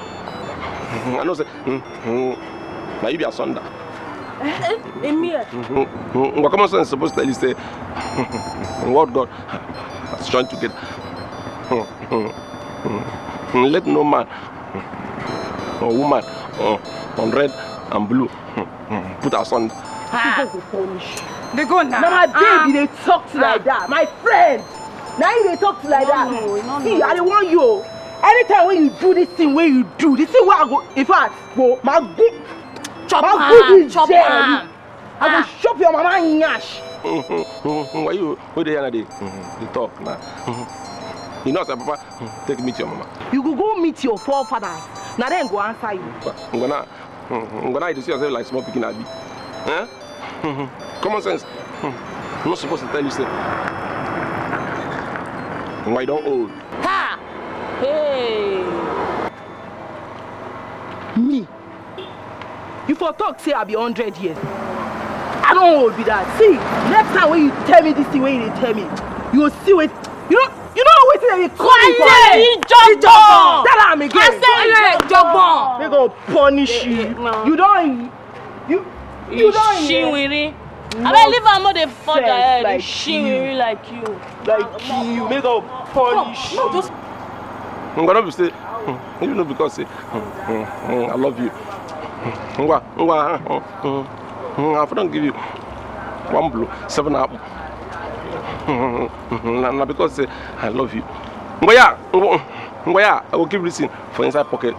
I know say, Now you be asunder. Emir. But common sense is supposed to tell you say what God has joined together. Let no man or woman uh, on red and blue put asunder. They go now. Now my baby, they talk to like that. My friend. Now you dey talk to like that. No, no, no, See, no. I dey warn you. Anytime when you do this thing, when you do this thing, where I go, in fact, go, my good, chop my good is chop there. I go chop your mama nyash. Why you go there and dey dey talk now? You know, say papa take meet your mama. You go go meet your forefathers. Now then go answer you. Ngwana, ngwana, you dey see yourself like small pikin abi? Eh? Common sense. No supposed to tell you say. Why you don old? Ha! Hey! Me? You for talk say I be hundred years. I don old be that. See, next time when you tell me this thing, when you dey tell me, you go see wetin you no you no know wetin dem dey call me for. Ijogbon. Tell am again. I say Ijogbon. Make God punish you. You don you you don hear. Shiwiri. Abeg leave am, no dey further head. Shiwiri like you. Like you. Make God punish you. Ngwa, no be say, you know, because say, I love you. Ngwa, ngwa, I for don give you one blow, seven apple. Na, na because say I love you. Ngwa ya, ngwa ya, I go keep this thing for inside pocket.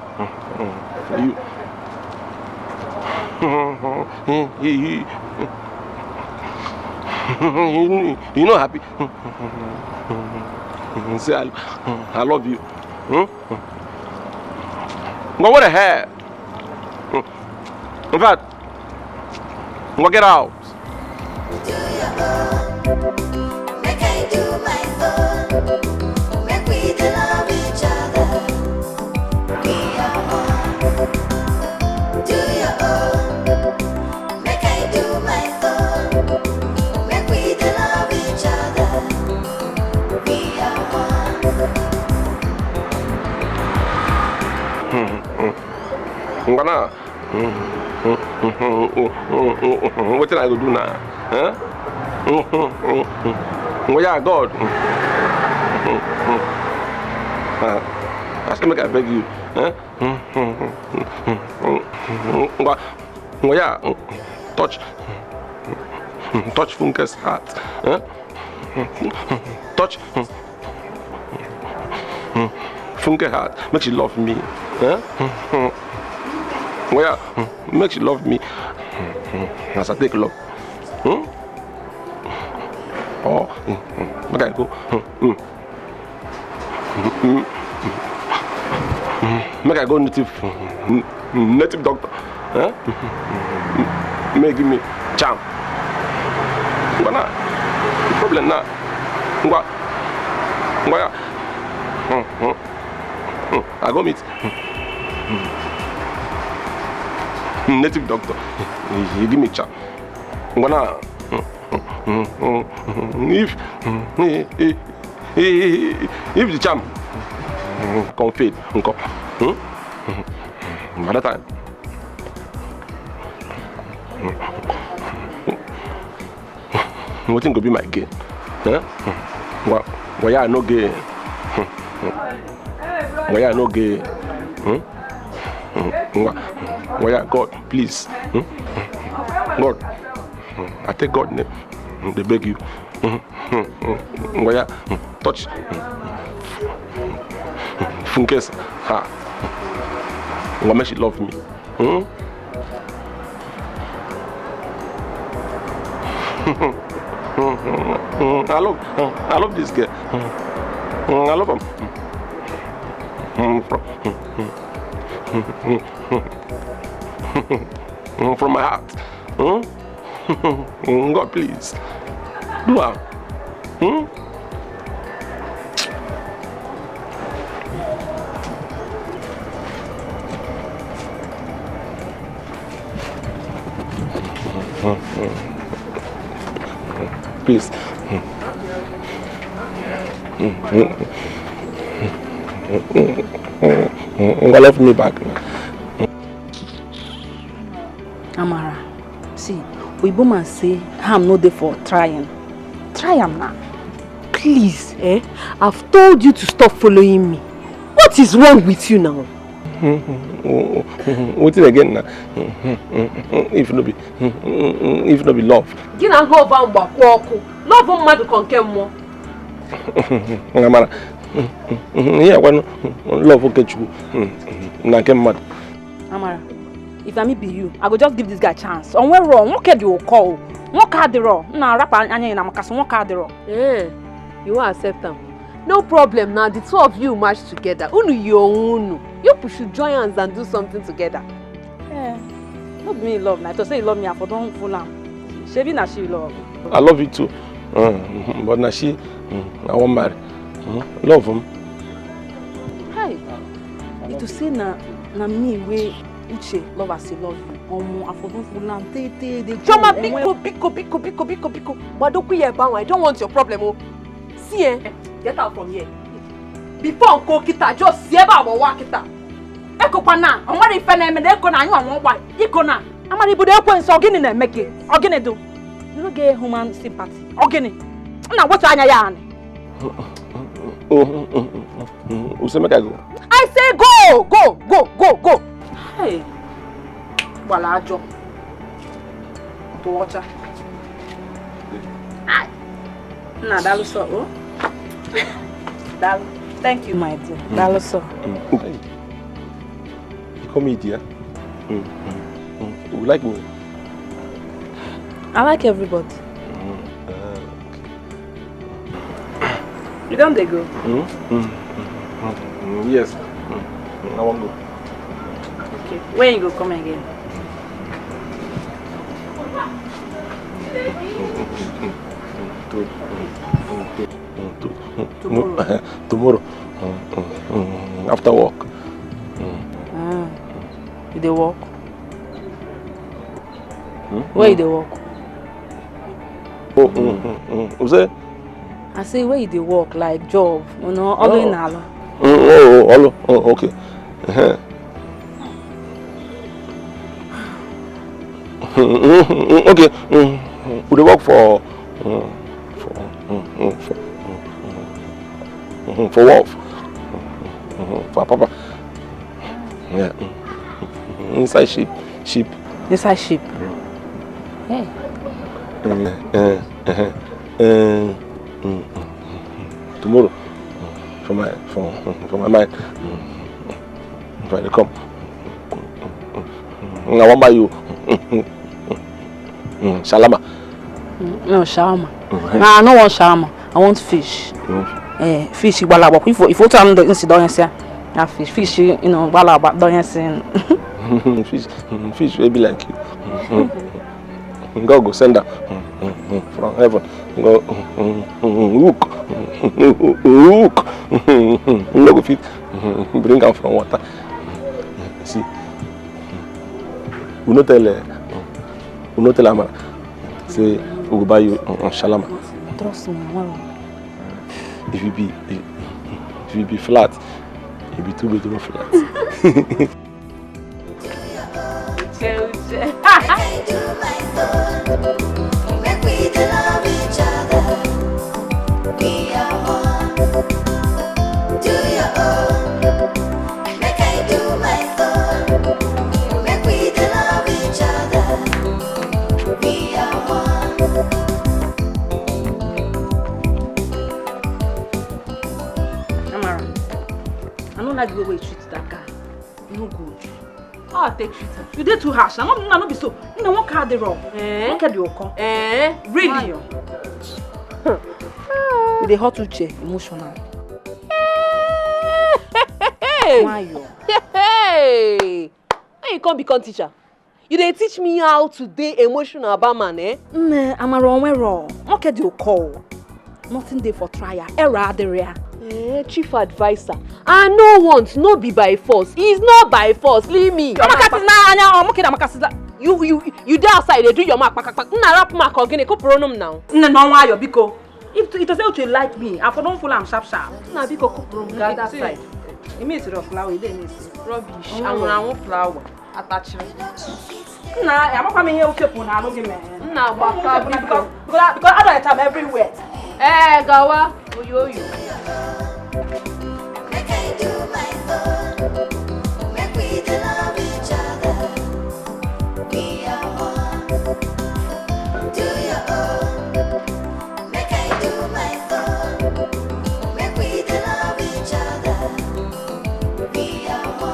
You. You, you know happy. Say I, I love you. Hmm? But what the hell? In fact, go get out. Do your own. Make I do my own. Make we dey love each other. We are one. Do your own. Make I do my own. Make we dey love each other. We are one. Ngwana. Wetin I go do now? Eh? Oh yeah, God. Ah, I say make I beg you. Eh? Ngwa, ngwa ya, touch, touch Funke's heart. Eh? Touch Funke heart, make she love me. Eh? Well, make she love me as I take love. Hmm? Or make I go. Hmm. Make I go native, native doctor. Eh? Make give me charm. Ngwa na, the problem na. Ngwa. Ngwa ya. Hmm, hmm, hmm. I go meet native doctor. He give me charm. Ngwa na. If, if the charm come fail, nko. Hmm? By that time, wetin go be my gain? Eh? Ngwa, ngwa ya no gain. Ngwa ya no gain. Hmm? Ngwa, ngwa ya, God, please. Hmm? God, I take God name, dey beg you. Hmm? Ngwa ya, touch Funke's heart. Ngwa, make she love me. Hmm? I love, I love this girl. I love her. From, from my heart. Hmm? God, please. Do am. Hmm? Please. Ngwa, love me back. Amara, see, Oyibo man say harm no dey for trying. Try am now. Please, eh? I've told you to stop following me. What is wrong with you now? Wetin again na? If no be, if no be love. Gị na love ahụ gbakwa ọkụ. Love mmadụ kọ nke mmụọ. Amara, ihe akwanụ love nke Chukwu na nke mmadụ. Amara, if na me be you, I go just give this guy chance. Ọ nwere wrong, nwoke dị ụkọ o. Nwoke adịrọ, m na-arapụ anya ya na makasị nwoke adịrọ. Eh, you wan accept am? No problem na, the two of you match together. Unu yi onwe unu. You should join hands and do something together. Eh, no be me love na. To say you love me, I for don fool am. Shebi na she love. I love you too. Mm, but na she mm, I wan marry. Mm, love him. Hi. It to say na na me wey Uche love as he love you. Omo, I for don fool am tey tey dey go. Chioma, biko, biko, biko, biko, biko, biko. Gbadokwu ya ebe ahụ. I don't want your problem o. See eh, get out from here. Before nko kita, just si ebe a gbawa kita. Ekokwa na, ọ nwere ife na-eme na eko na anyị ọnwa ụgba. Iko na. Amara ibodo ekwensu, ọ gịnị na-eme gị? Ọ gịnị do? You no get human sympathy. Ọ gịnị? Nna wetu anya ya anị. Usemeka go. I say go, go, go, go, go. Hey. Gbala ajọ. Ntụ ọcha. Hi. Nna daalụ sọ o. Daalụ. Thank you, my dear. Daalụ sọ. You call me dear? You like me? I like everybody. You don dey go? Yes. I wan go. Okay. When you go come again? Tomorrow. After work. You dey work? Where you dey work? Oh, mm, mm, mm. You say? I say where you dey work, like job, you know, all in all. Oh, oh, oh, okay. Okay, we dey work for for for for work for papa. Yeah. Inside ship, ship. Inside ship. Hey. Tomorrow, for my for for my mind, if I dey come, I wan buy you shalama. No shalama. I no want shalama. I want fish. Eh, fish igbalagbo. If if you tell me the incident, yeah, fish, fish, you know, igbalagbo, don't you see? Fish, fish wey be like you. God go send am from heaven. Go hook, hook. No go fit bring am from water. See, we no tell uh, we no tell Amara say we go buy you uh, shalama. Trust me, I won't. If you be if you be flat, you be two bedroom flat. Amara, I no like the way you treat that guy. No good. How I take treat am? You dey too harsh. I no, I no be so. You know what car dey wrong? Eh? What car dey occur? Eh? Really? You dey hurt Uche emotional. Hey! Why you? Hey! When you come become teacher, you dey teach me how to dey emotional about man, eh? Nne, Amara onwero. What car dey occur? Nothing dey for trial. Error adịrị ya. Eh, chief adviser. I no want, no be by force. It's not by force. Leave me. Amakasị na anya, ọ mụ kịda amakasị na. You you you dey outside dey do your mark kpakakpa. Nna rap mark ọ gịnị kụpụrụ ọnụ m now. Nne na ọnwa ayọ biko. If to, if to say Uche like me, I for don full am sharp sharp. Nna biko kụpụrụ m gaa that side. Ime isiri flower, ide ime isiri. Rubbish. Anwụrụ anwụ flower. Atachiri. Nna, amakwa m ihe uche kwuru na anụghị m. Nna, gbakwa biko. Because, because, because adult time everywhere. Eh, gawa, oyo oyo. Make I do my own. Make we dey love each other. We are one. Do your own. Make I do my own. Make we dey love each other. We are one.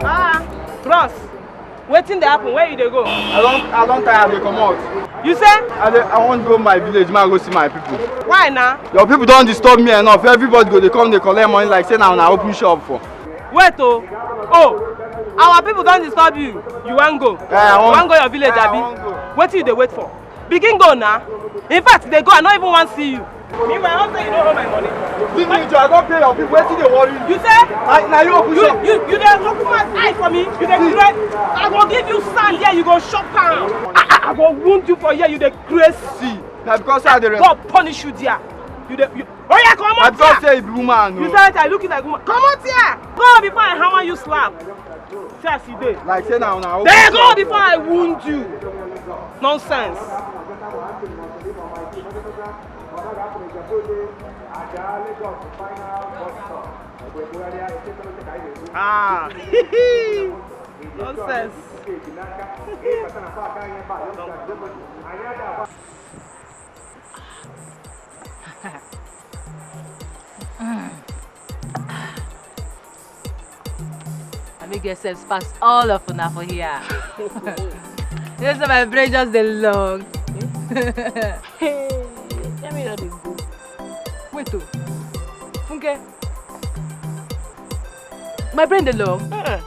Ah, bros, wetin dey happen? Where you dey go? I don, I don tire, I dey comot. You say? I dey, I wan go my village, make I go see my people. Why na? Your people don disturb me enough. Everybody go dey come dey collect money like say na una open shop for. Wait o. Oh, our people don disturb you. You wan go? Eh, I wan, you wan go your village, eh, I abi? Wan go. Wetin you dey wait for? Begin go na. In fact, dey go, I no even wan see you. Meanwhile, I hope say you no owe my money. Leave me, Joe. I don pay your people. Wetin dey worry you? You say? I, na you open shop. You, you, you dey open my eye for me. You dey craze. I go give you sand here. You go chop am. I, I, I go wound you for here. You dey craze. See, na because I dey rest. God punish you there. You dey. You, oh yeah, comot here. I thought say you be woman. You say I look you like woman. Comot here. Go before I hammer you slap. See as you dey. Like say na una. Dey go before I wound you. Nonsense. Ah. Nonsense. I make yourself pass all of una for here. You know, so my brain just dey long. Hey, tell me how they go. Wait, oh. Funke. My brain dey long. Uh-uh.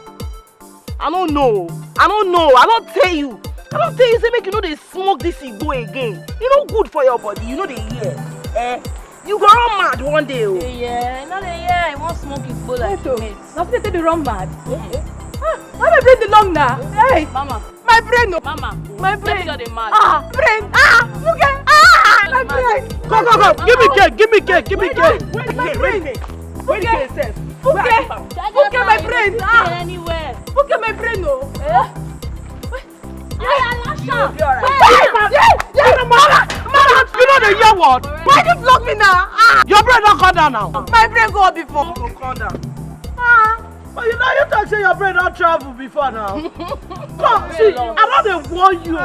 I don't know. I don't know. I don't tell you. I don't tell you, say make you know they smoke this igbo again. E no good for your body. You know they hear. Eh? You go run mad one day, oh. Yeah, no dey hear. I wan smoke igbo like mate. Na so they take dey run mad. Eh? Ah, why my brain dey long now? Hey, mama. My brain, oh. Mama, my brain. Let me dey mad. Ah, brain. Ah, Funke. Ah, my brain. Come, come, come. Give me cake. Give me cake. Give me cake. Wait, wait, wait. Funke. Funke. Funke, my brain. Ah. Anywhere. Funke, my brain, oh. Eh? You know the year what? Why you block me now? Ah! Your brain don't come down now. My brain go up before. Go come down. Ah. But you know you talk say your brain don't travel before now. Come, see, I don't dey warn you.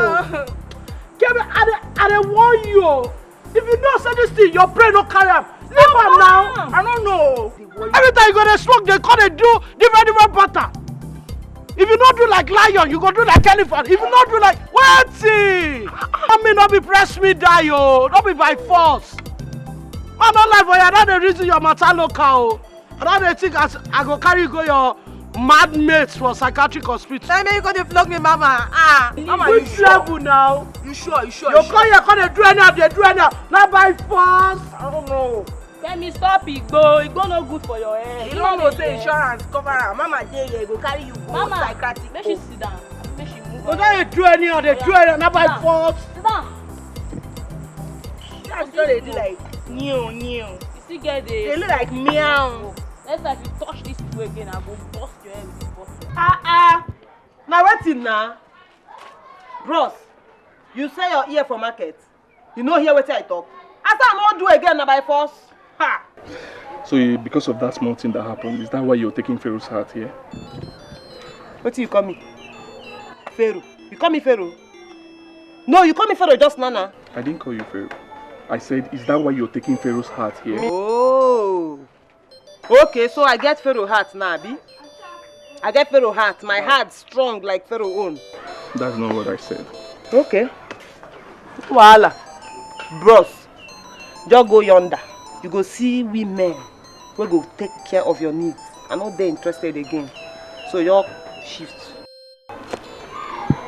Kemi, I dey, I dey warn you. If you know say this thing, your brain no carry am, leave am now. I don't know. Every time you go dey smoke, they come dey do different, different pattern. If you no do like lion, you go do like elephant. If you no do like, wetin? I mean, no be press me die, oh. No be by force. I no lie for you, I don dey reason your matter local, oh. I don dey think as I go carry you go your mad mates for psychiatric hospital. Tell me you go dey flog me, mama. Ah, mama, you sure? Which level now? You sure? You sure? You come here, come dey do anyhow, dey do anyhow. Na by force. I don't know. Kemi, stop igbo. Igbo no good for your head. You no know say insurance cover am. Mama dey here, go carry you go psychiatric. Mama, make she sit down. Make she move. Go dey do anyhow, dey do anyhow. Na by force. Sit down. That's what they do like new, new. You still get the. They look like meow. Next time if you touch this people again, I go bust your head with the bottle. Ah, ah. Now wetin na? Bros, you sell your ear for market. You no hear wetin I talk. As I no do again, na by force. Ha! So you, because of that small thing that happened, is that why you're taking Pharaoh's heart here? Wetin you call me? Pharaoh. You call me Pharaoh? No, you call me Pharaoh just now, now. I didn't call you Pharaoh. I said, is that why you're taking Pharaoh's heart here? Oh. Okay, so I get Pharaoh heart now, abi? I get Pharaoh heart. My heart strong like Pharaoh own. That's not what I said. Okay. Wahala. Bros, just go yonder. You go see women wey go take care of your needs. I no dey interested again. So just shift.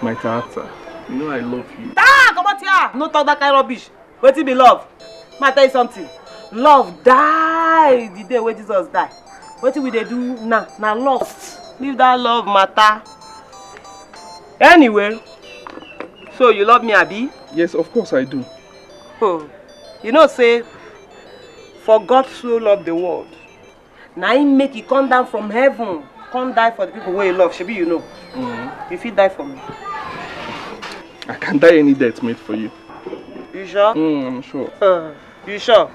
My daughter, you know I love you. Ah, comot here! No talk that kind rubbish. Wetin be love? Ma tell you something. Love die the day wey Jesus die. Wetin we dey do now na lust. Leave that love matter. Anyway, so you love me, abi? Yes, of course I do. Oh, you know say, for God so loved the world, na him make he come down from heaven, come die for the people wey he love. Shebi you know. Mm-hmm. You fit die for me. I can die any death made for you. You sure? Mm, I'm sure. Uh, you sure?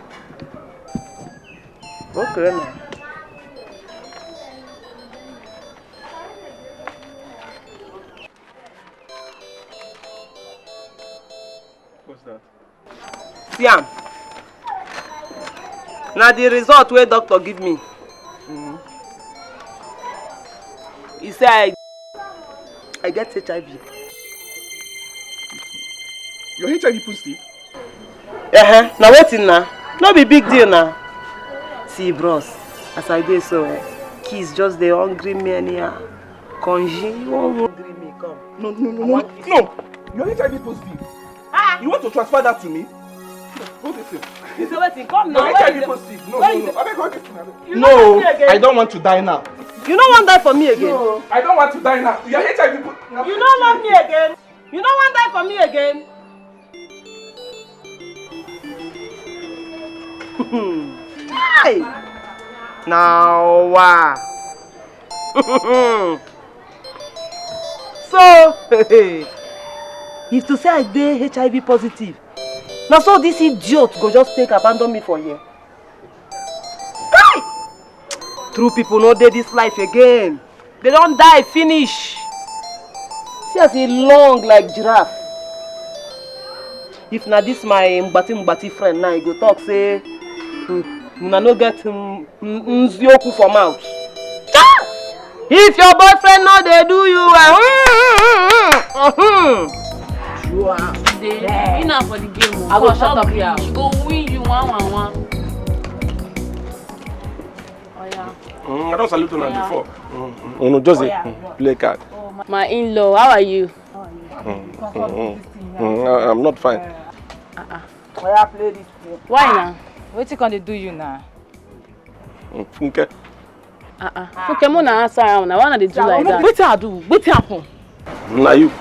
Okay, now. What's that? See am. Na the result wey doctor give me. Mm. He say I, I get H I V. You're H I V positive? Uh-huh. Na wetin na? No be big deal na. See, bros, as I dey so, eh, kids just dey hungry me anyhow. Konji, you wan hungry me, come. No, no, no, no, no. You're H I V positive. Ah. You want to transfer that to me? Go this way. You say wetin? Come now. You're H I V positive. No, no, no. Abeg, go this way. You no love me again? No, I don't want to die now. You no wan die for me again? No, I don't want to die now. You're H I V positive. You no love me again? You no wan die for me again? Hey! Now, wow. So, if to say I dey H I V positive, na so this idiot go just take abandon me for here. Kai! True people no dey this life again. They don die finish. See as e long like giraffe. If na this my ngbati ngbati friend now, he go talk say, hmm, una no get, hmm, n-, nziokwu for mouth. If your boyfriend no dey do you well, hmm, hmm, hmm, hmm, hmm. You are Today, you know for the game. I go shut up here. She go win you one one one. Oh yeah. Mm, I don salute una before. Mm, mm. Unu just dey, mm, play card. My in-law, how are you? Mm, mm, mm, mm, I, I'm not fine. Uh-uh. Oya, play this game. Why na? Wetin come dey do you na? Mm, Funke. Uh-uh. Funke, mo na answer am na. Why una dey do like that? Wetin I do? Wetin happen? Na you.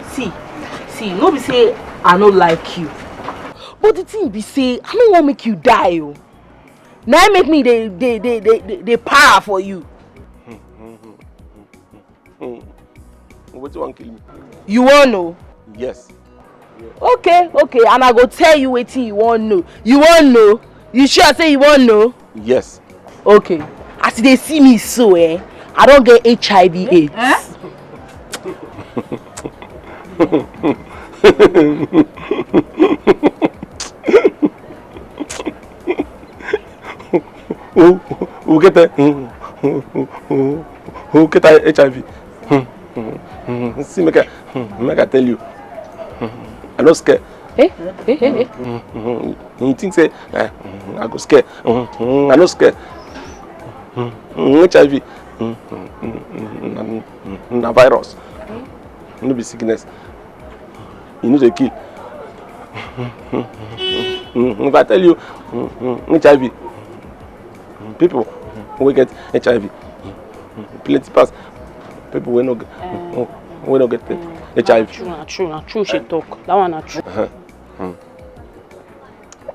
See, see, no be say I no like you. But the thing be say, I no wan make you die o. Na im make me dey, dey, dey, dey, dey, dey para for you. Hmm. Wetin wan kill me? You wan know? Yes. Okay, okay, and I go tell you wetin you wan know. You wan know? You sure say you wan know? Yes. Okay. As you dey see me so, eh, I don get H I V AIDS. Eh? Who, who get a, who, who, who, who get a H I V? Hmm, hmm, hmm. See, make I, hmm, make I tell you. Hmm, I no scare. Eh? Eh, eh, eh. Hmm, hmm. You think say, eh, hmm, I go scare? Hmm, hmm, I no scare. Hmm, hmm, H I V. Hmm, hmm, hmm, hmm, na, hmm, na virus. No be sickness. E no dey kill. If I tell you, H I V, people wey get H I V plenty pass people wey no get, wey no get H I V. Na true, na true, na true she talk. That one na true. Uh-huh. Hmm.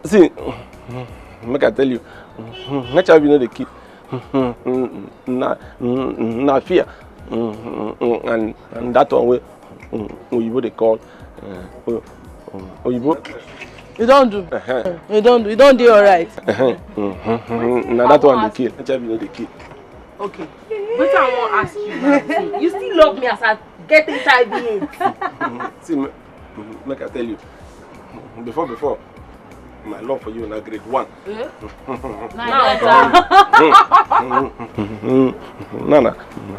See, make I tell you, H I V no dey kill. Na, na fear. And, and that one wey, mm, oyibo dey call, uh, o-, um, oyibo. You don do. Uh-huh. You don do. You don dey alright. Uh-huh. Mm-hmm. Na that one dey kill. H I V no dey kill. Okay. Wetin I wan ask you now be say, you still love me as I get H I V AIDS? See, ma-, make I tell you. Before, before, my love for you na grade one. Eh? Na grade one. Na, na,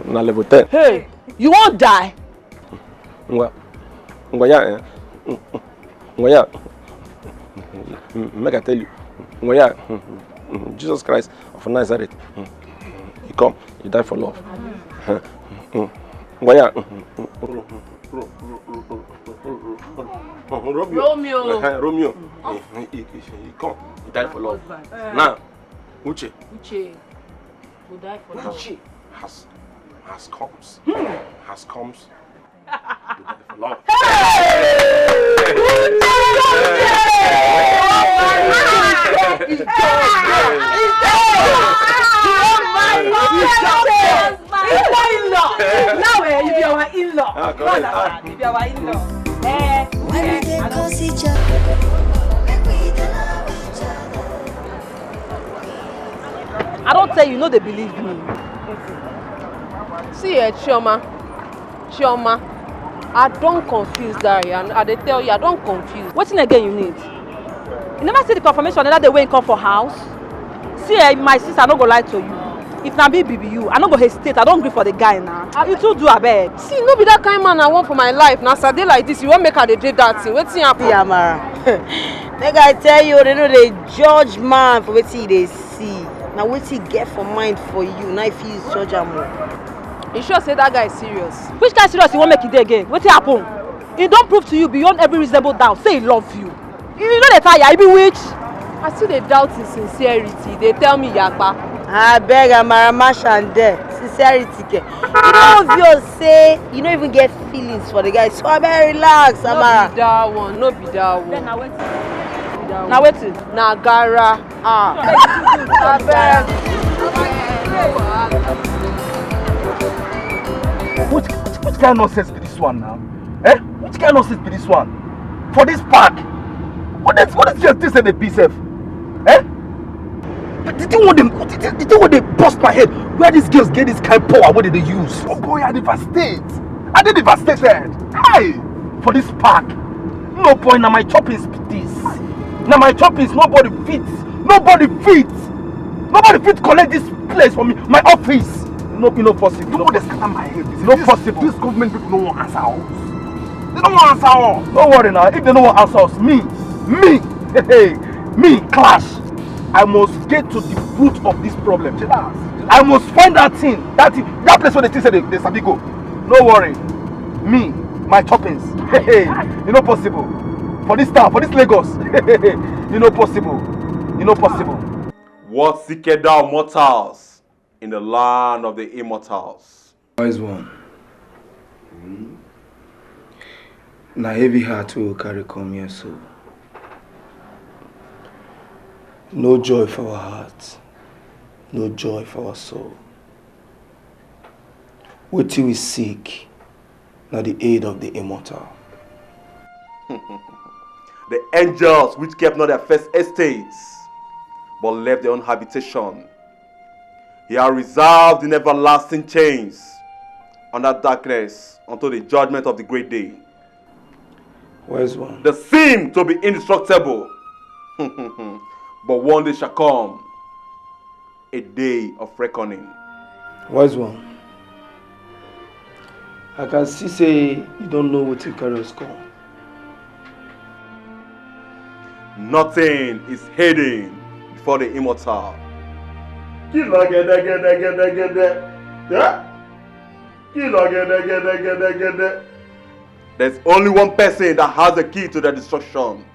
na level ten. Hey, you wan die? Ngwa, ngwa ya, eh? Ngwa ya. Make I tell you. Ngwa ya. Jesus Christ of Nazareth. He come, he die for love. Ngwa ya. Romeo. Romeo. Eh, he, he, he, he come, he die for love. Now, Uche. Uche go die for love. Uche. Has, has comes. Has comes. With death for love. Now eh, you be our in-law. You understand? You be our in-law. Eh, eh, I don't. I don't tell you, no, they believe me. See, eh, Chioma, Chioma, I don't confuse that, and I dey tell you, I don't confuse. Wetin again you need? You never see the confirmation another day when you come for house? See, eh, my sister, I no go lie to you. If na me be you, I no go hesitate. I don't agree for the guy now. You too do, abeg. See, no be that kind man I want for my life. Now, as I dey like this, you wan make I dey do that thing. Wetin happen? See, Amara, make I tell you, they no dey judge man for wetin he dey see. Na wetin he get for mind for you, na if he judge am o. You sure say that guy is serious? Which kind serious you wan make e dey again? Wetin happen? He don prove to you beyond every reasonable doubt say he love you. You no dey tire, you be witch. I still dey doubt his sincerity. Dey tell me yapa. Abeg, Amara, mash am there. Sincerity ke. You no obvious say you no even get feelings for the guy. So abeg, relax, Amara. No be that one, no be that one. Then na wetin? Na wetin? Na gara. Ah. Abeg. Which, which, which kind of nonsense be this one now? Eh? Which kind of nonsense be this one? For this park? What is, what is your thing say dey be sef? Eh? But the thing wey dey, the thing, the thing wey dey burst my head, where these girls get this kind power wey dey dey use? Oh boy, I devastate. I dey devastated. Hi! For this park. No boy, na my choppings be this. Na my choppings, nobody fit. Nobody fit. Nobody fit collect this place for me. My office. No, e no possible. You know what dey scatter my head? E no possible. This government people no wan answer us. They no wan answer us. No worry now. If they no wan answer us, me, me, me, clash. I must get to the root of this problem. I must find that thing, that thing, that place where the thing say they, they sabi go. No worry. Me, my choppings. Hey, e no possible. For this town, for this Lagos. E no possible. E no possible. What seekest thou, mortals, in the land of the immortals? Wise one. Na heavy heart we carry come here so. No joy for our heart, no joy for our soul. Wetin we seek na the aid of the immortal. The angels which kept not their first estates, but left their own habitation, they are reserved in everlasting chains under darkness until the judgment of the great day. Wise one. They seem to be indestructible, but one day shall come, a day of reckoning. Wise one, I can see say you don't know wetin carry us come. Nothing is hidden before the immortal. Kí ló gẹ́dẹ́gẹ́dẹ́gẹ́dẹ́? Yeah? Kí ló gẹ́dẹ́gẹ́dẹ́gẹ́dẹ́? There's only one person that has the key to the destruction.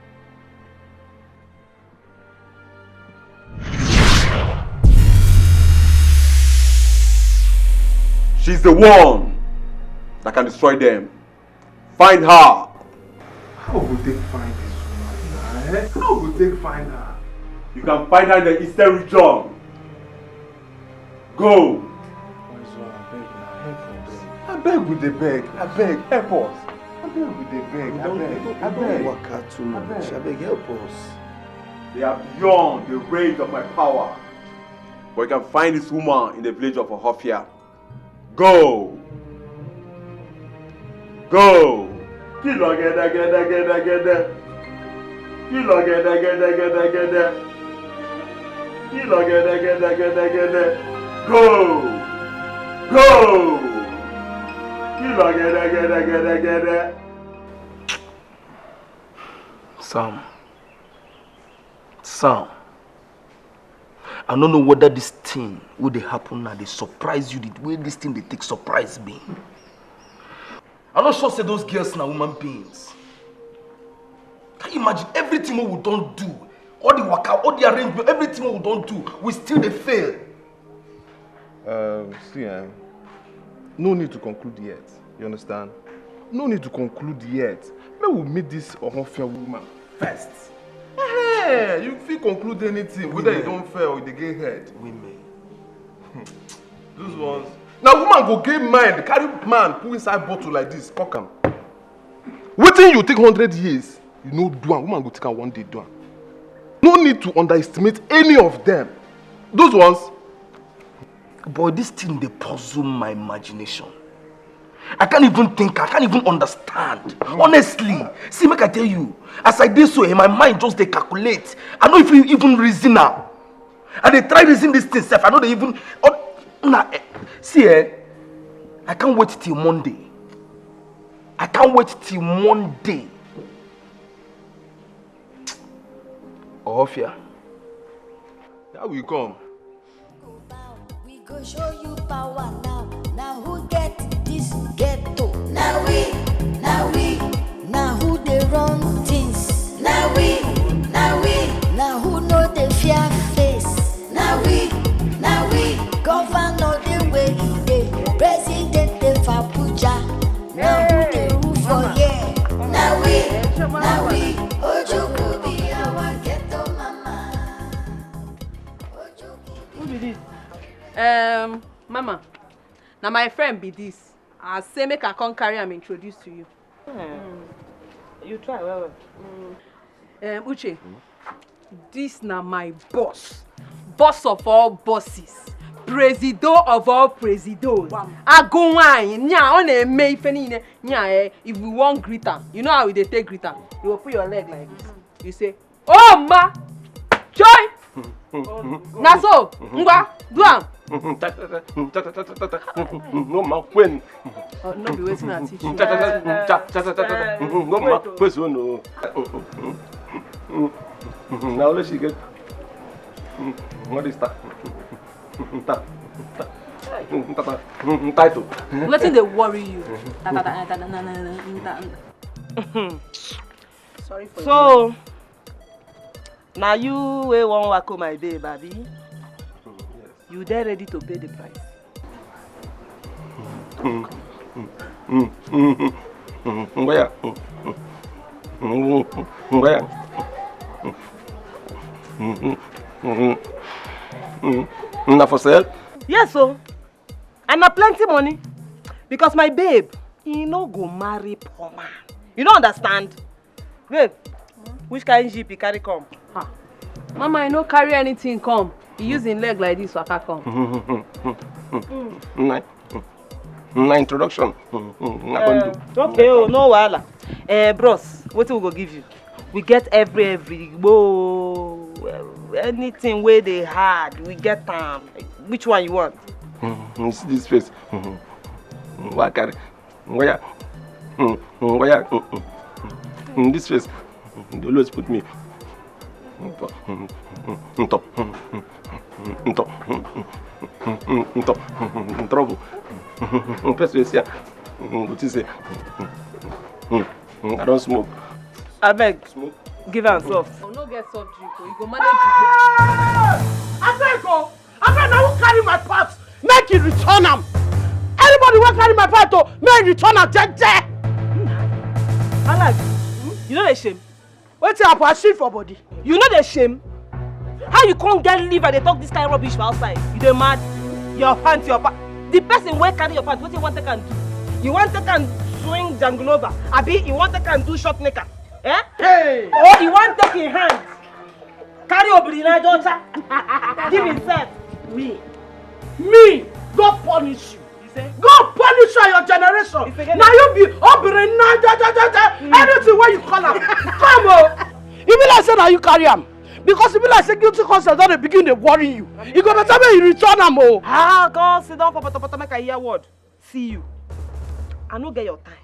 She's the one that can destroy them. Find her. How we go take find this woman now, eh? How we go take find her? You can find her in the eastern region. Go. Wise one, abeg na, help us. Abeg we dey beg, abeg, help us. Abeg we dey beg, abeg, abeg. Waka too much, abeg, help us. They are beyond the range of my power. But you can find this woman in the village of Ohofia. Go! Go! Kí ló gẹ́dẹ́gẹ́dẹ́gẹ́dẹ́? Kí ló gẹ́dẹ́gẹ́dẹ́gẹ́dẹ́? Kí ló gẹ́dẹ́gẹ́dẹ́gẹ́dẹ́? Go! Go! Kí ló gẹ́dẹ́gẹ́dẹ́gẹ́dẹ́? Sam. Sam. I no know whether this thing wey dey happen now dey surprise you the way this thing dey take surprise me. I no sure say those girls na human beings. Can you imagine everything wey we don do? All the waka, all the arrangement, everything wey we don do, we still dey fail. Um, see, eh, No need to conclude yet. You understand? No need to conclude yet. Make we meet this Ohofia woman first. Hey, you fit conclude anything, whether you don fail or you dey get head. Women. Those ones. Now woman go get mind, carry man put inside bottle like this, cock am. Wetin you take hundred years, you no do am, woman go take am one day do am. No need to underestimate any of them. Those ones. But this thing dey puzzle my imagination. I can't even think, I can't even understand. Honestly, see, make I tell you, as I dey so, eh, my mind just dey calculate. I no fit even reason am. I dey try reason this thing sef. I no dey even. Oh, na, eh, see, eh, I can't wait till Monday. I can't wait till Monday. Ohofia. Now we come. We go show you power now. Now who get this ghetto? Now we, now we. Now who dey run things? Now we, now we. Now who know the fear face? Now we, now we. Governor the way he dey, president dey for Abuja. Now who dey rule for here? Now we, now we. Ojukwu be our ghetto mama. Who be this? Um, Mama, na my friend be this. I say make I come carry am introduce to you. You try well well. Um, Uche, this na my boss. Boss of all bosses. Presido of all presidos. Agunwanyi, nya, ọ na-eme ife niile. Nya, eh, if we wan greet am, you know how we dey take greet am? You go put your leg like this. You say, "Oh, ma! Joy!" Na so, ngwa, do am. No ma kwen. Oh, no be wetin I teach you. No ma kwezu no. Na only she get. What is that? Title. Wetin dey worry you? Sorry for so, na you wey wan wako my babe, abi? You dey ready to pay the price? Ngwaya. Ngwaya. Na for sale? Yes o. And na plenty money. Because my babe, he no go marry poor man. You no understand? Babe, which kind jeep you carry come? Ah, Mama, I no carry anything come. He use him leg like this waka come. Na, na introduction. Na go do. Okay o, no wahala. Eh, bros, wetin we go give you? We get every, every, whoa, anything wey dey hard, we get am. Which one you want? See this face. Wa carry. Ngwaya. Ngwaya. In this face, they always put me on top. On top. On top. In trouble. Person wey see am go think say I don smoke. Abeg, smoke. Give am soft. Oh, no get soft drink o. You go manage it. Abeg o. Abeg, na who carry my pot? Make e return am. Anybody wey carry my pot o, make e return am jeje. Alex, you no dey shame? Wetin happen? I shit for body. You no dey shame? How you come get liver dey talk this kind rubbish for outside? You dey mad? Your pant, your pant. The person wey carry your pant, wetin you wan take am do? You wan take am swing janglova? Abi you wan take am do short knicker? Eh? Hey! Or you wan take him hand? Carry obiri na jocha. Give himself. Me. Me? God punish you. God punish you and your generation. Na you be obiri na jocha jocha. Anything wey you call am. Come o. E be like say na you carry am. Because e be like say guilty conscience don dey begin dey worry you. E go better make you return am o. Ah, God, sit down for potopoto make I hear word. See you. I no get your time.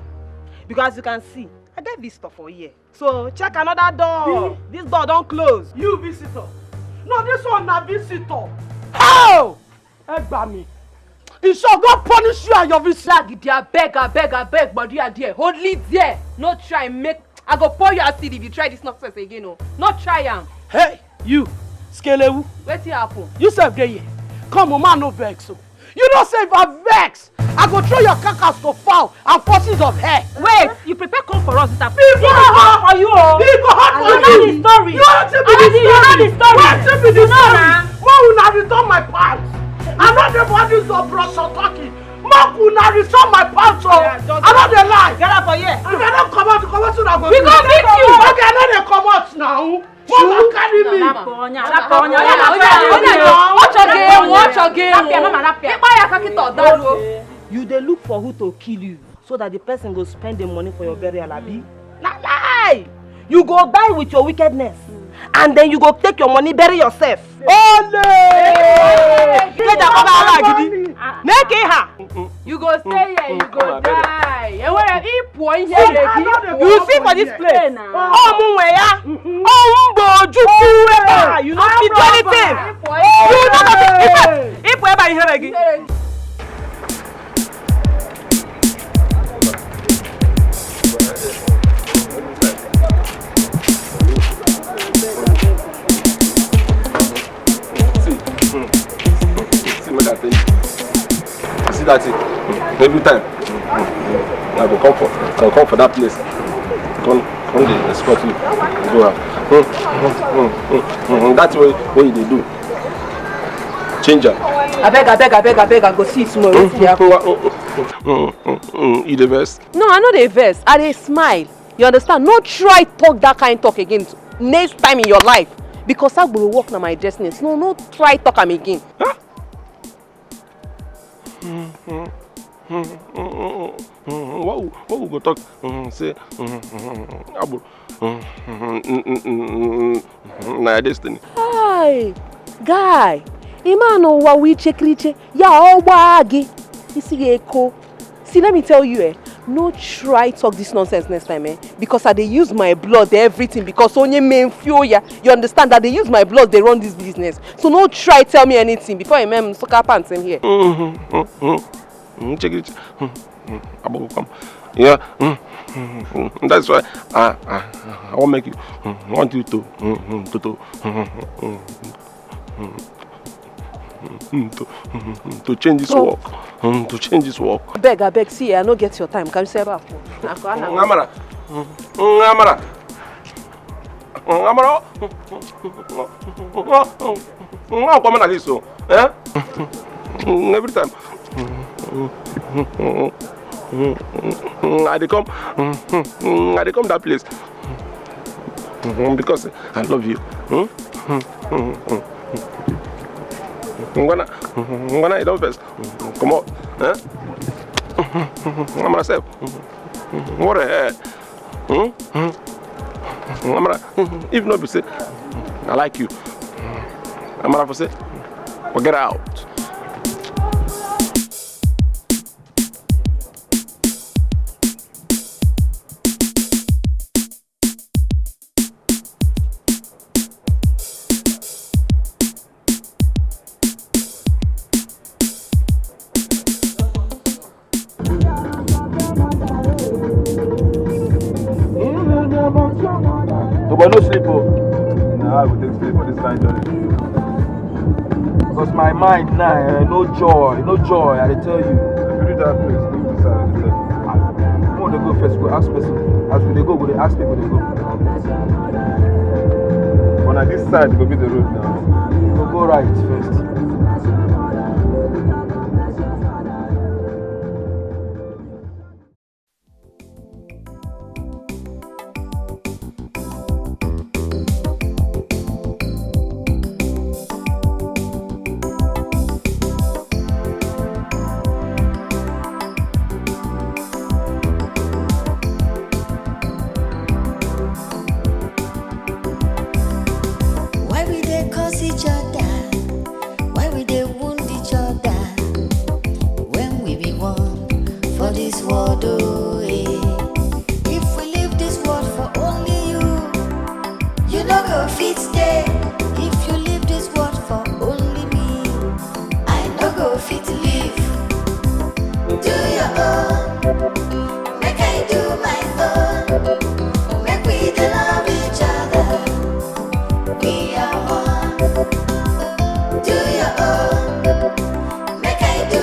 Because as you can see, I get visitor for here. So check another door. This door don close. You visitor. No, this one na visitor. How? Ẹ gbà mí. E sure God punish you and your visitor. Agidi, abeg, abeg, abeg, but you are there. Hold it there. No try make I go pour you acid if you try this nonsense again o. No try am. Hey, you, Skelewu. Wetin happen? You sef dey here. Come o, man no vex o. You know say if I vex, I go throw your carcass to fowl and forces of hell. Wait, you prepare come for us this afternoon. It go hot for you o. It go hot for you. You know the story. You want to be the story. You know the story. What to be the story? Why una return my pants? I no dey for this your brush or talking. Make una return my pants o. I no dey lie. Get up for here. If I don't come out, come out, una go. We go meet you. Okay, I no dey come out now. Mama carry me. You dey look for who to kill you so that the person go spend the money for your burial, abi? Na lie! You go die with your wickedness, and then you go take your money, bury yourself. Ole! Make that cover her agidi. Make it her. You go stay here, you go die. Enwere ịpụọ ihere gị. You see for this place. Ọ mụ nwe ya. Ọ mụ bụ Ojukwu ebe a. You no fit do anything. You no fit. Ịpụ ebe a, ihere gị. See, mm, see, make I tell you. You see that thing? Mm, every time, mm, mm, I go come for, I go come for that place. Come, come dey escort you. Go out. Mm, mm, mm, mm, mm, mm. That's what, what you dey do. Change am. Abeg, abeg, abeg, abeg, I go see you tomorrow. Wetin dey happen? Mm, mm, mm, mm, mm. You dey vex? No, I no dey vex. I dey smile. You understand? No try talk that kind talk again next time in your life. Because agboro work na my destiny. No, no try talk am again. What we, what we go talk? Mm, say, mm, mm, mm, agboro. Mm, mm, mm, mm, mm, mm, mm, na your destiny. Hi, guy. Ị ma na ụwa wụ ichekiriche, ya ọ gbaa gị. Isi gị eko. See, let me tell you, eh, no try talk this nonsense next time, eh, because I dey use my blood, everything, because onye mee m fio ya. You understand that they use my blood, they run this business. So no try tell me anything before I make soccer pants in here. Mm-hmm, mm-hmm. Mm, check it. Mm, mm, agboro come. Yeah. Mm, mm, mm. That's why I, I, I want make you, mm, want you to, mm, mm, to, to, mm, mm, mm, mm, mm, to, mm, mm, to change this work. Mm, to change this work. Abeg, abeg, see, I no get your time. Can you say about? Ngamara. Mm, Ngamara. Ngamara. Nwa come like this, so, eh? Every time I dey come, I dey come that place because I love you. Ngwana, ngwana, you don vex. Come on, eh? I'm myself. What the hell? Hmm? Hmm? Amara, if not be say I like you, Amara for say, forget out. Nobody no sleep, oh. Nah, I go take sleep for this kind journey. Because my mind now, eh, no joy, no joy, I dey tell you. If you reach that place, no be sad, I dey tell you. Ah, we dey go first, go ask person. As we dey go, we dey ask people dey go. But na this side go be the road now. We go go right first. Why we dey curse each other? Why we dey wound each other? When we be one for this world, oh, eh. If we leave this world for only you, you no go fit stay. If you leave this world for only me, I no go fit live. Do your own, make I do my own. Make we dey love each other. We are one. Do your own, make I do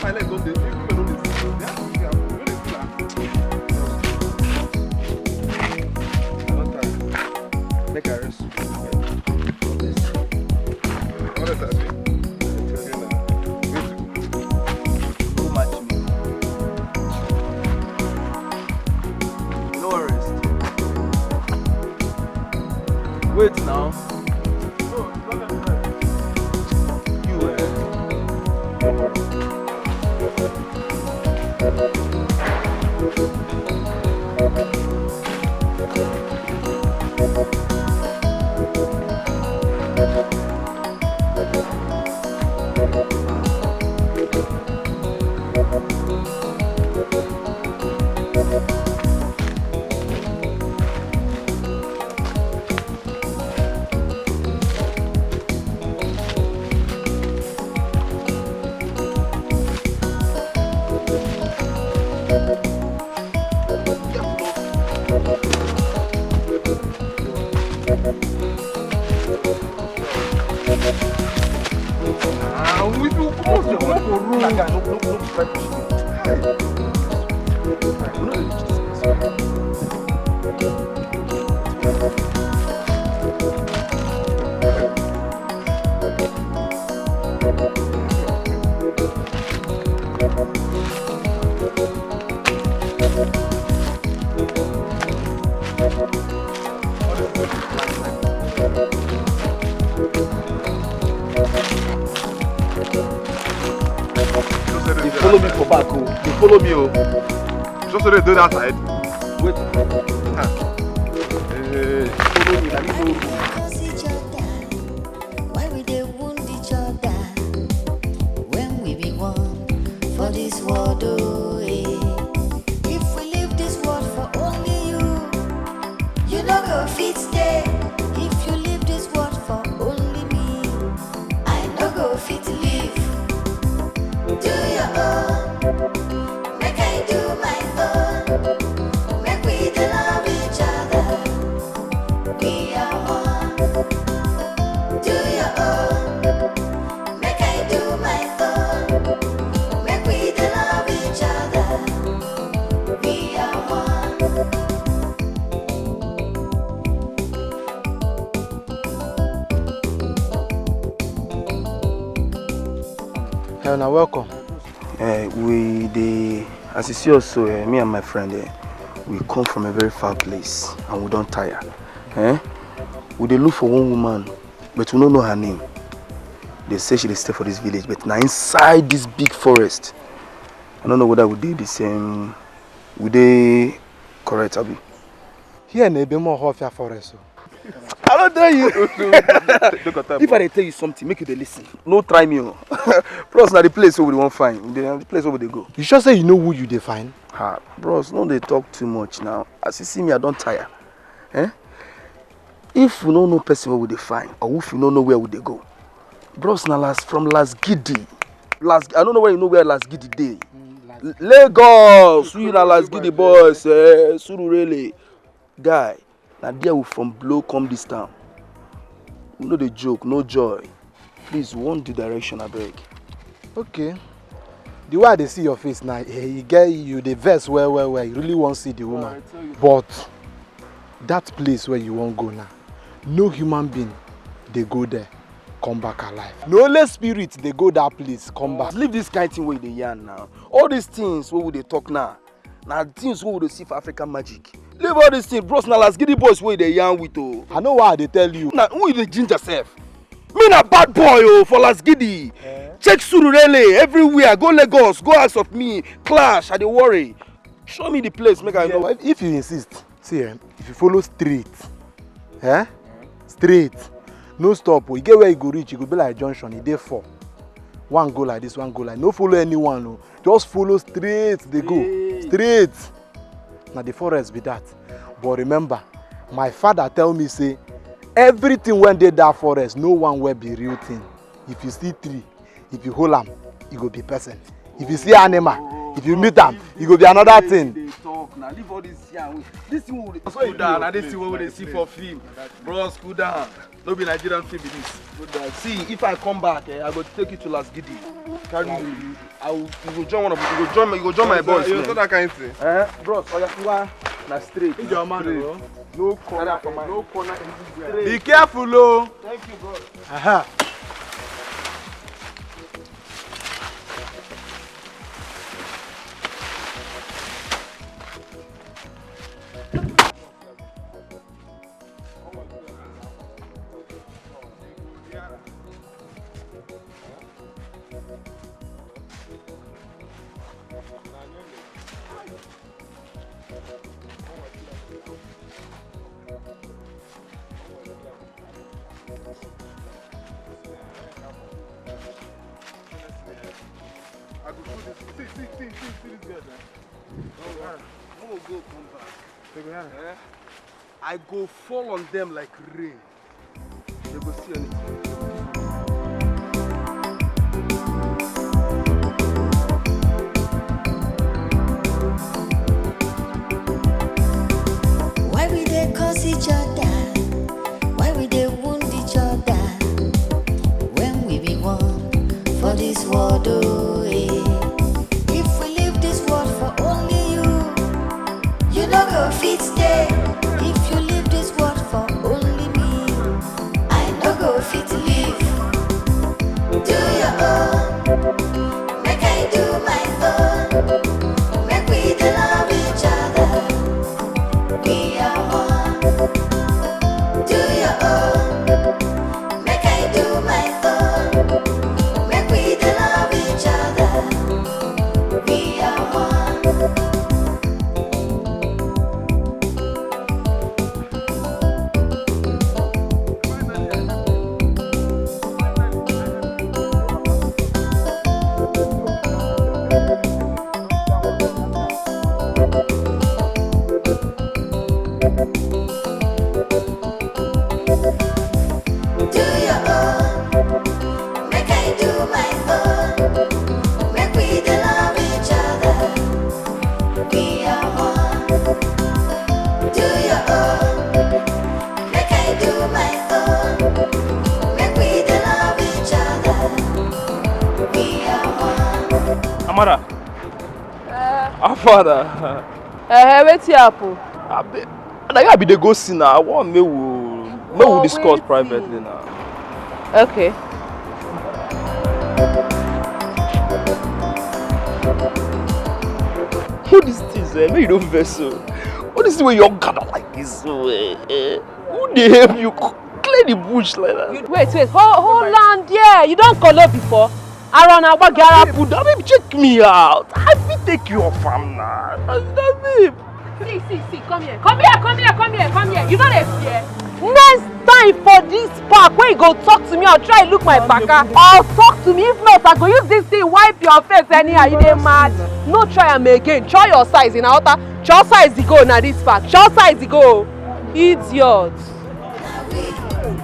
My leg don dey, people don dey see me. They ask me, I no dey see am. I don tire. Make I rest. What is that? Wait. No match me. You know what rest? Wait now. You, eh? Ah, we do come out, come out for room. Like, I no, no, no, no. They follow me for back, oh. They follow me, oh. Just so they do that side. Wait. Ah. Hey. Follow me, let me go. Why we dey wound each other when we be one for this world, oh, eh? If we leave this world for only you, you no go fit stay. If you leave this world for only me, I no go fit leave. Do your own, make I do my own. Make we dey love each other. We are one. Do your own, make I do my own. Make we dey love each other. We are one. Hey, now welcome. Eh, we dey, as you see us so, eh, me and my friend, eh, we come from a very far place and we don tire. Eh? We dey look for one woman, but we no know her name. They say she dey stay for this village, but na inside this big forest. I no know whether we dey the same, we dey correct, abi? Here na Ebe Mohofia forest o. I don tell you. If I dey tell you something, make you dey listen. No try me o. Bros, na the place wey we wan find. Na the place wey we dey go. You sure say you know who you dey find? Ha, bros, no dey talk too much now. As you see me, I don tire. Eh? If we no know person wey we dey find, or if we no know where we dey go, bros, na Las, from Las Gidi. Las, I no know where you know where Las Gidi dey. Lagos, we na Las Gidi boys, eh, Surulere. Guy, na there we from blow come this town. We no dey joke, no joy. Please, we want the direction, abeg. Okay. The way I dey see your face now, eh, you get, you dey vex well, well, well. You really wan see the woman. But that place where you wan go now, no human being dey go there come back alive. Na only spirit dey go that place come back. Leave this kind thing wey you dey yarn now. All these things wey we dey talk now, na things wey we dey see for African Magic. Leave all these things, bros. Na Las Gidi boys wey you dey yarn with o. I know why I dey tell you. Na who you dey ginger sef? Me na bad boy o for Las Gidi. Eh? Check Surulere everywhere. Go Lagos, go ask of me. Clash, I dey worry. Show me the place, make I know. Yeah, if, if you insist, see, eh, if you follow straight, eh, straight, no stop o. You get where you go reach, you go be like junction, e dey four. One go like this, one go like, no follow anyone o. Just follow straight, dey go. Straight. Na the forest be that. But remember, my father tell me say everything wey dey that forest, no one wey be real thing. If you see tree, if you hold am, e go be person. If you see animal, if you meet am, e go be another thing. Dey talk na, leave all this yarn. This thing wey we dey, cool down, na this thing wey we dey see for film. Bros, cool down. No be Nigerian film be this. See, if I come back, eh, I go take you to Las Gidi. Carry you. I will, you go join one of, you go join, you go join my boys. You know that kind thing. Eh, bros, oya, ngwa, na straight. Ijeoma, straight. No corner, no corner in this. Be careful o. Thank you, bros. Aha. I go put this. See, see, see, see, see this girl, eh? Oh, yeah. No go come back. Take it out. Eh? I go fall on them like rain. They go see anything. Why we dey curse each other? Why we dey wound each other? When we be one for this world, oh, eh. If we leave this world for only you, you no go fit stay. If you leave this world for only me, I no go fit live. Do your own, make I do my own. Make we dey love each other. We are one. Do your own, make I do my own. Make we dey love each other. We are one. Do your own, make I do my own. Make we dey love each other. We are one. Do your own, make I do my own. Make we dey love each other. We are one. Amara. Eh. How far na? Eh, wetin happen? Abi, na you I be dey go see na. I wan make we, make we discuss privately na. Okay. All these things, eh, make you no vex o. All this thing wey you wan gather like this so, eh, eh, who dey help you clear the bush like that? Wait, wait, hold, hold on there. You don kolo before? Arona, what gara? Babe, check me out. I fit take you off am na. Na, na, babe. See, see, see, come here. Come here, come here, come here, come here. You no dey fear? Next time for this park, when you go talk to me, I'll try look my baka. I'll talk to me. If not, I go use this thing wipe your face anyhow. You dey mad? No try am again. Try your size in outer. Try size the go na this park. Try size the go. Idiot. Now we,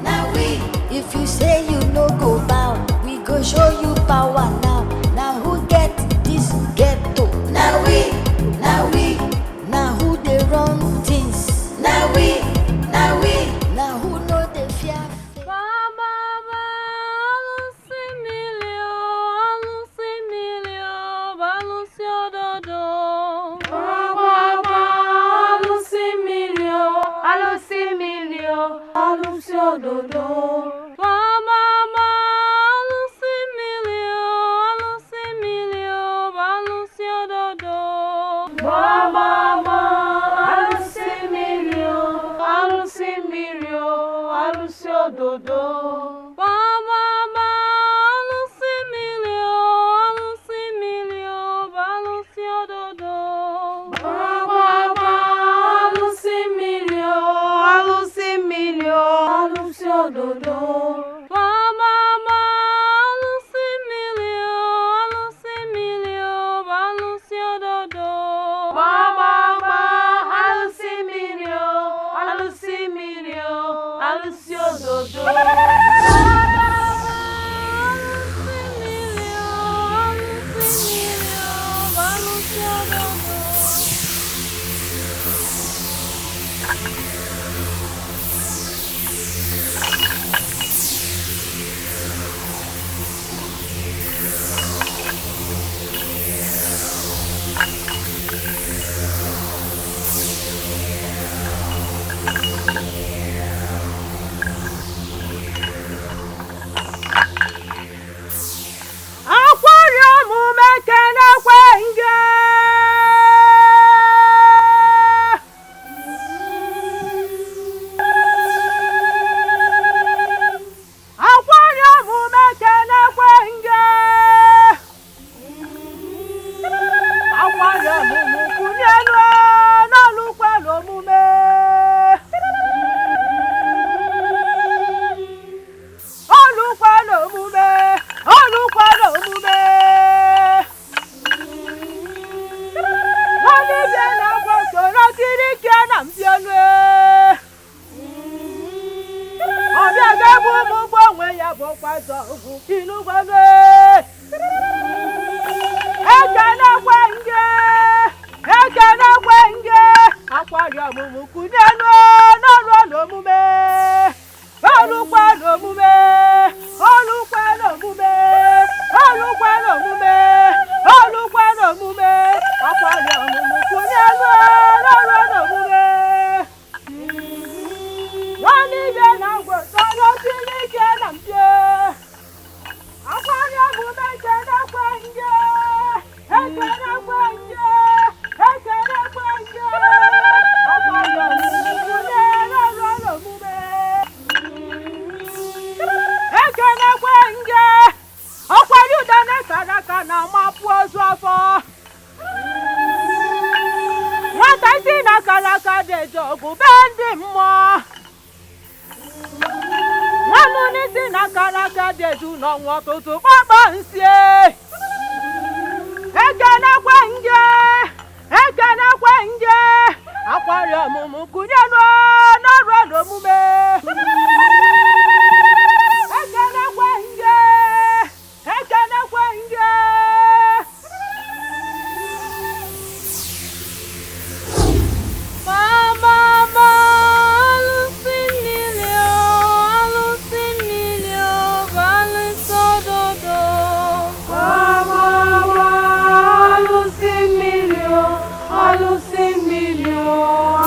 now we, if you say you no go bow, we go show you power now. Now who get this ghetto? Now we, now we, now who dey run things? Now we, now we, now who no dey fear fate? Ba, ba, ba, Alusi milio, Alusi milio, Balusi ododo. Ba, ba, ba, Alusi milio, Alusi milio, Alusi ododo. Ba, ba, ba, Alusi milio, Alusi milio, Balusi ododo. Ba, ba, ba, Alusi milio, Alusi milio, Alusi ododo. Ba, ba, ba, Alusi milio, Alusi milio, Balusi ododo. Ba, ba, ba, Alusi milio, Alusi milio, Alusi ododo. Ba, ba, ba, Alusi milio, Akwari omume kenekwe nge. Akwari omume kenekwe nge. Akwari omume kunye n'ọlụkwa n'omume. Ọlụkwa n'omume, ọlụkwa n'omume. Nwanne ibe na-agwa okoro tiri ike na mbienu. Ọbịa ga-egbu ụmụ ụgbọ onwe ya bụkwa zọ ugwu inugwenu. Ekenekwe nge, ekenekwe nge. Akwari omume kunye n'ọlụkwa n'omume. Ọlụkwa n'omume, ọlụkwa n'omume, ọlụkwa n'omume, ọlụkwa n'omume. Akwari omume kunye n'ọlụkwa n'omume. Nwanne ibe na-agwa okoro tiri ike na mbienu. Akwari omume kenekwe nge, ekenekwe nge, ekenekwe nge. Akwari omume kunye n'ọlụkwa n'omume. Ekenekwe nge. Ọkwari ude na-ekara aka na-amapụ ozu ọfọ. Nwata isi na-akara aka dị eje ọgụ be ndị mmụọ. Nwanne isi na-akara aka dị eju n'ọnwa ọtụtụ kpakpa nsie. Ekenekwe nge, ekenekwe nge. Akwari omume kunye n'ọlụkwa n'omume. Ekenekwe nge, ekenekwe nge. Mama, ma, alụsị mmiri o, alụsị mmiri o, bụ alụsị ododo. Mama, ma, alụsị mmiri o, alụsị mmiri o,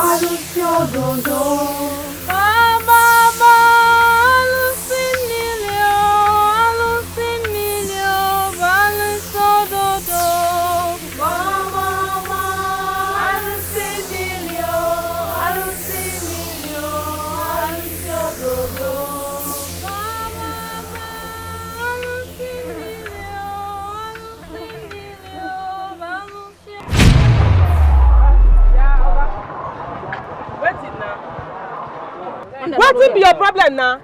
alụsị ododo. Mama, ma, alụsị mmiri o, alụsị mmiri o, bụ alụsị ododo. Mama, ma, alụsị mmiri o, alụsị mmiri o, alụsị ododo. Mama, ma, alụsị mmiri o, alụsị mmiri o, bụ alụsị Wetin be your problem na?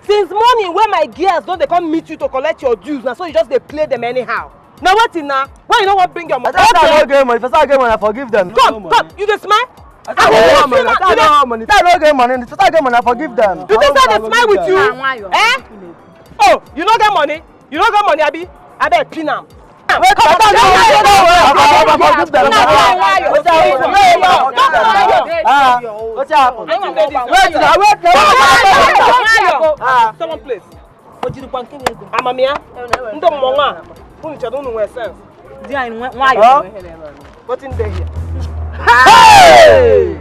Since morning wey my girls don dey come meet you to collect your dues, na so you just dey play them anyhow. Na wetin na? Why you no wan bring your money? I tell you say I no get money. If I say I get money, I forgive them. Come, come, you dey smile? I say I no get money. I say I no get money. If I say I get money, I forgive them. You think say I dey smile with you? Eh? Oh, you no get money? You no get money, abi? Abeg, pin am. Wait, I forgive them. Ah, wetin happen? Wait, wait, wait. Ah, someone please. Amamiya, ndị mmọnwụ a, unu chere unu nwere sense? Di anyị nwayọ. Wetin dey here? Hey!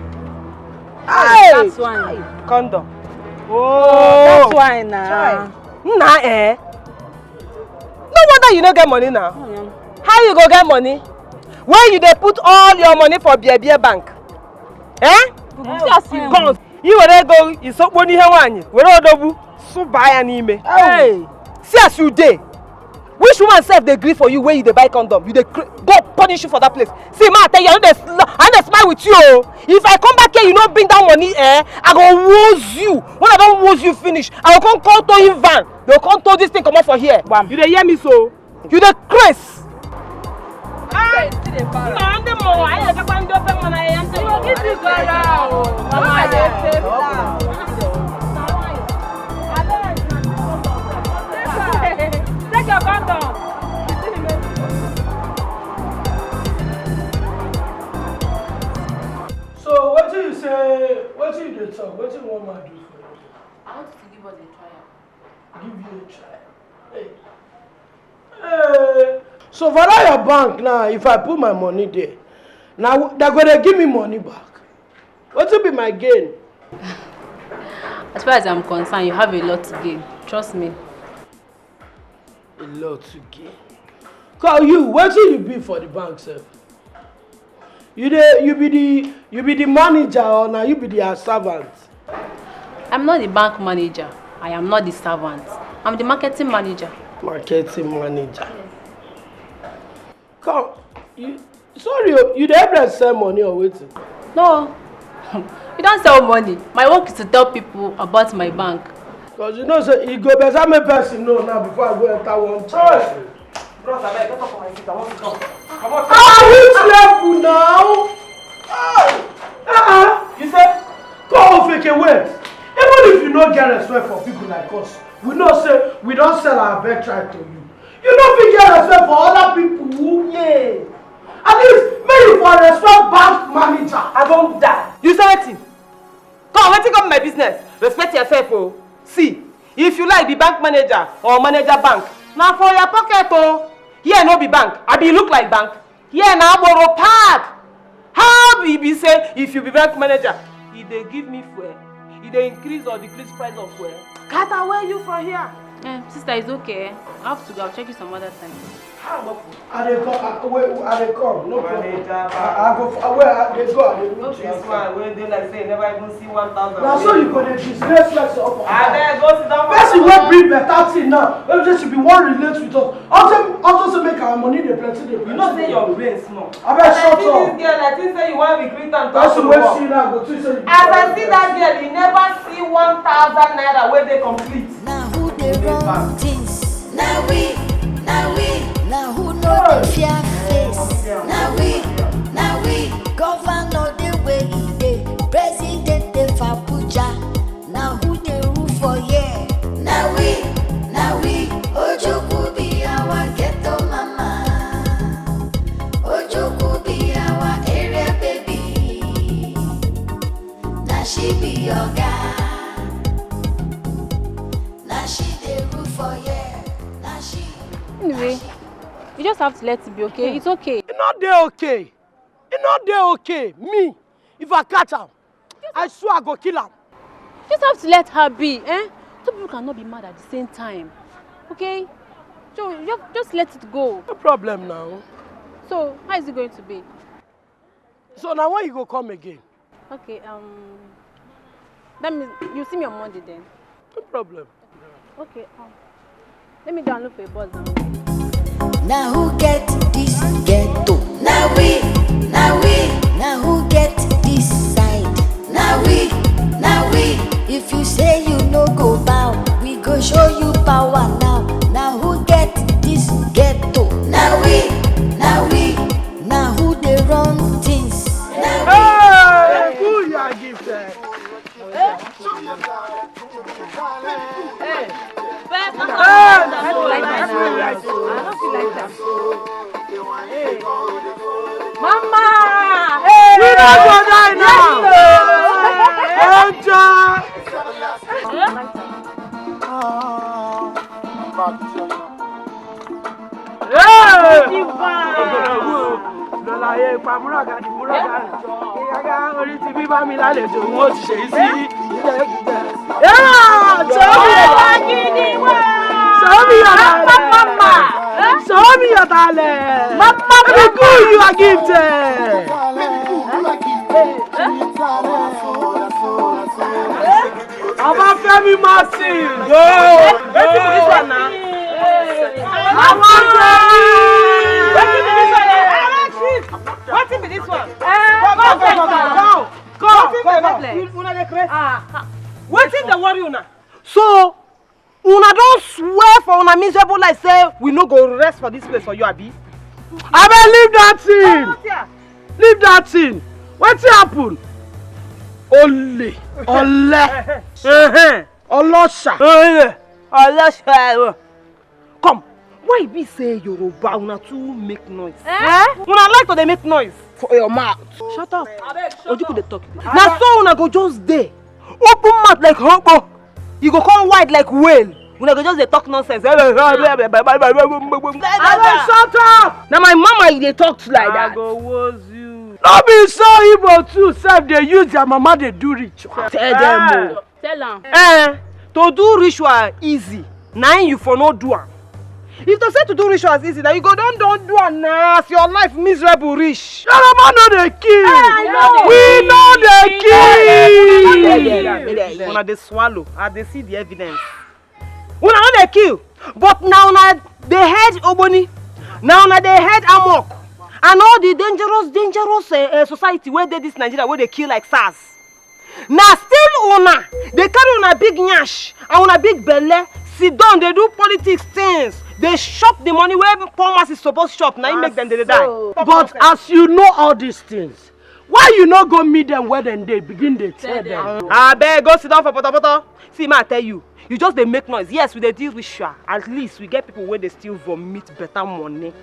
Hey! That's why. Condom. Oh, that's why na. Nna, eh? No wonder you no get money now. How you go get money when you dey put all your money for beer beer bank? Eh? Just you gone. I were ego isokpo n'ihe nwaanyị, were odogwu sụba ya n'ime. Hey! See as you dey. Which woman sef dey gree for you wey you dey buy condom? You dey cra- God punish you for that place. See, ma, I tell you, I no dey sl- I no dey smile with you o. If I come back here, you no bring that money, eh? I go woz you. When I don woz you finish, I go come call towing van. They go come tow this thing comot for here. Bam. You dey hear me so? You dey craze. Ah, na ndị mmụọ, anyị na-agakwa ndị ofe mmanụ ahịa ndị mmụọ. Gịnị gara ahụ? Mama, I dey feel am. Wetin you dey talk? Wetin you wan man do for you? I want you to give us a trial. Give you a try. Hey. Hey. So for that your bank now, if I put my money there, now they go dey give me money back. Wetin be my gain? As far as I'm concerned, you have a lot to gain. Trust me. A lot to gain. Call you, wetin you be for the bank sef? You dey, you be the, you be the manager or na you be their servant? I'm not the bank manager. I am not the servant. I'm the marketing manager. Marketing manager. Come, you, sorry o, you dey help dem sell money or wetin? No, you don't sell money. My work is to tell people about my bank. Cause you know say e go better make person know now before I go enter one church. Bros, abeg, get up for my seat. I want to come. Come on. Ah, which level now? Ah, ah, you say? Come off again, wait. Even if you no get respect for people like us, we know say we don sell our birthright to you. You no fit get respect for other people. Yeah. At least make you for respect bank manager. I don die. You say wetin? Come, wetin come my business? Respect yourself o. See, if you like be bank manager or manager bank, na for your pocket o. Here no be bank. Abi e look like bank? Here na Agboro Park. How e be say if you be bank manager, e dey give me fuel, e dey increase or decrease price of fuel? Kata, where you from here? Eh, sister, it's okay. I have to go. I'll check you some other time. How about I dey come. I, wait, I dey come. No problem. Manager, I, I go. I, where I dey go? I dey meet This you. One wey dey like say you never even see one thousand. Na so you go dey disgrace person up for Abeg, go sit down. Person wey bring better thing now, wey be say she be wan relate with us. Unto, unto say make our money dey plenty dey plenty. You know say your brain small. Abeg, shut I see up. This girl, I think say you wan recruit am to Person do wey work. See you now go think say you. As I see that girl, you never see one thousand naira wey dey complete. Na who dey run things? Na we, na we. Na who no dey fear face? Na we, na we. Governor dey where e dey, president dey for Abuja. Na who dey rule for here? Na we, na we. Ojukwu be our ghetto mama. Ojukwu be our area baby. Na she be oga. Na she dey rule for here. Na she. Anyway, you just have to let it be, okay? It's okay. E no dey okay. E no dey okay. Me, if I catch am, I swear I go kill am. You just have to let her be, eh? Two people cannot be mad at the same time, okay? So you just, just let it go. No problem now. So how is it going to be? So now when you go come again? Okay, um, let me. You see me on Monday then. No problem. Okay, um, let me go and look for a bus now. Na who get this ghetto? Na we, na we. Na who get this side? Na we, na we. If you say you no go bow, we go show you power now. Na who get this ghetto? Na we, na we. Na who dey run things? Na we. Hey, who you are gifted? Mama! We no go die now. Enjoy. Hey! Lọ́láyé pa múràgà ní múràgà. Ìyága orí ti bí bá mi lálejò, wọ́n ti ṣe é sí. Yeah, show me your talent. Show me your talent. Show me your talent. Mama, let me go, you are gifted. Obafemi Martins. Go. Wetin be this one now? Wetin be this one? Wetin be this one? Come, come, come, come, come. Come, come, come. Una dey craze. Wetin dey worry una? So una don swear for una miserable life say we no go rest for this place for you, abi? Abeg, leave that thing. Leave that thing. Wetin happen? Ole, ole, ehe, olosha. Olosha. Come, why e be say Yoruba una too make noise? Eh? Una like to dey make noise. for your mouth. Shut up. Ojukwu dey talk. Na so una go just dey. Open mouth like hobo. You go come wide like whale. Una go just dey talk nonsense. Abeg, shut up. Na my mama you dey talk to like that. I go woz you. No be so Igbo too sef dey use their mama dey do ritual. Tell them o. Tell am. Eh, to do ritual easy. Na im you for no do am. If to say to do rituals easy, na you go don don do am na as your life miserable reach. Yoruba no dey kill. We no dey kill. Una dey swallow. I dey see the evidence. Una no dey kill. But na una dey head Ogboni. Na una dey head Amok. And all the dangerous, dangerous eh, eh, society wey dey this Nigeria wey dey kill like SARS. Na still una dey carry una big nyash and una big belle sit down dey do politics things, dey chop the money wey poor masses suppose chop, na im make dem dey die. But as you know all these things, why you no go meet them where dem dey begin dey tell them? Abeg, go sit down for potopoto. See, ma tell you, you just dey make noise. Yes, we dey deal with sha. At least we get people wey dey still vomit better money.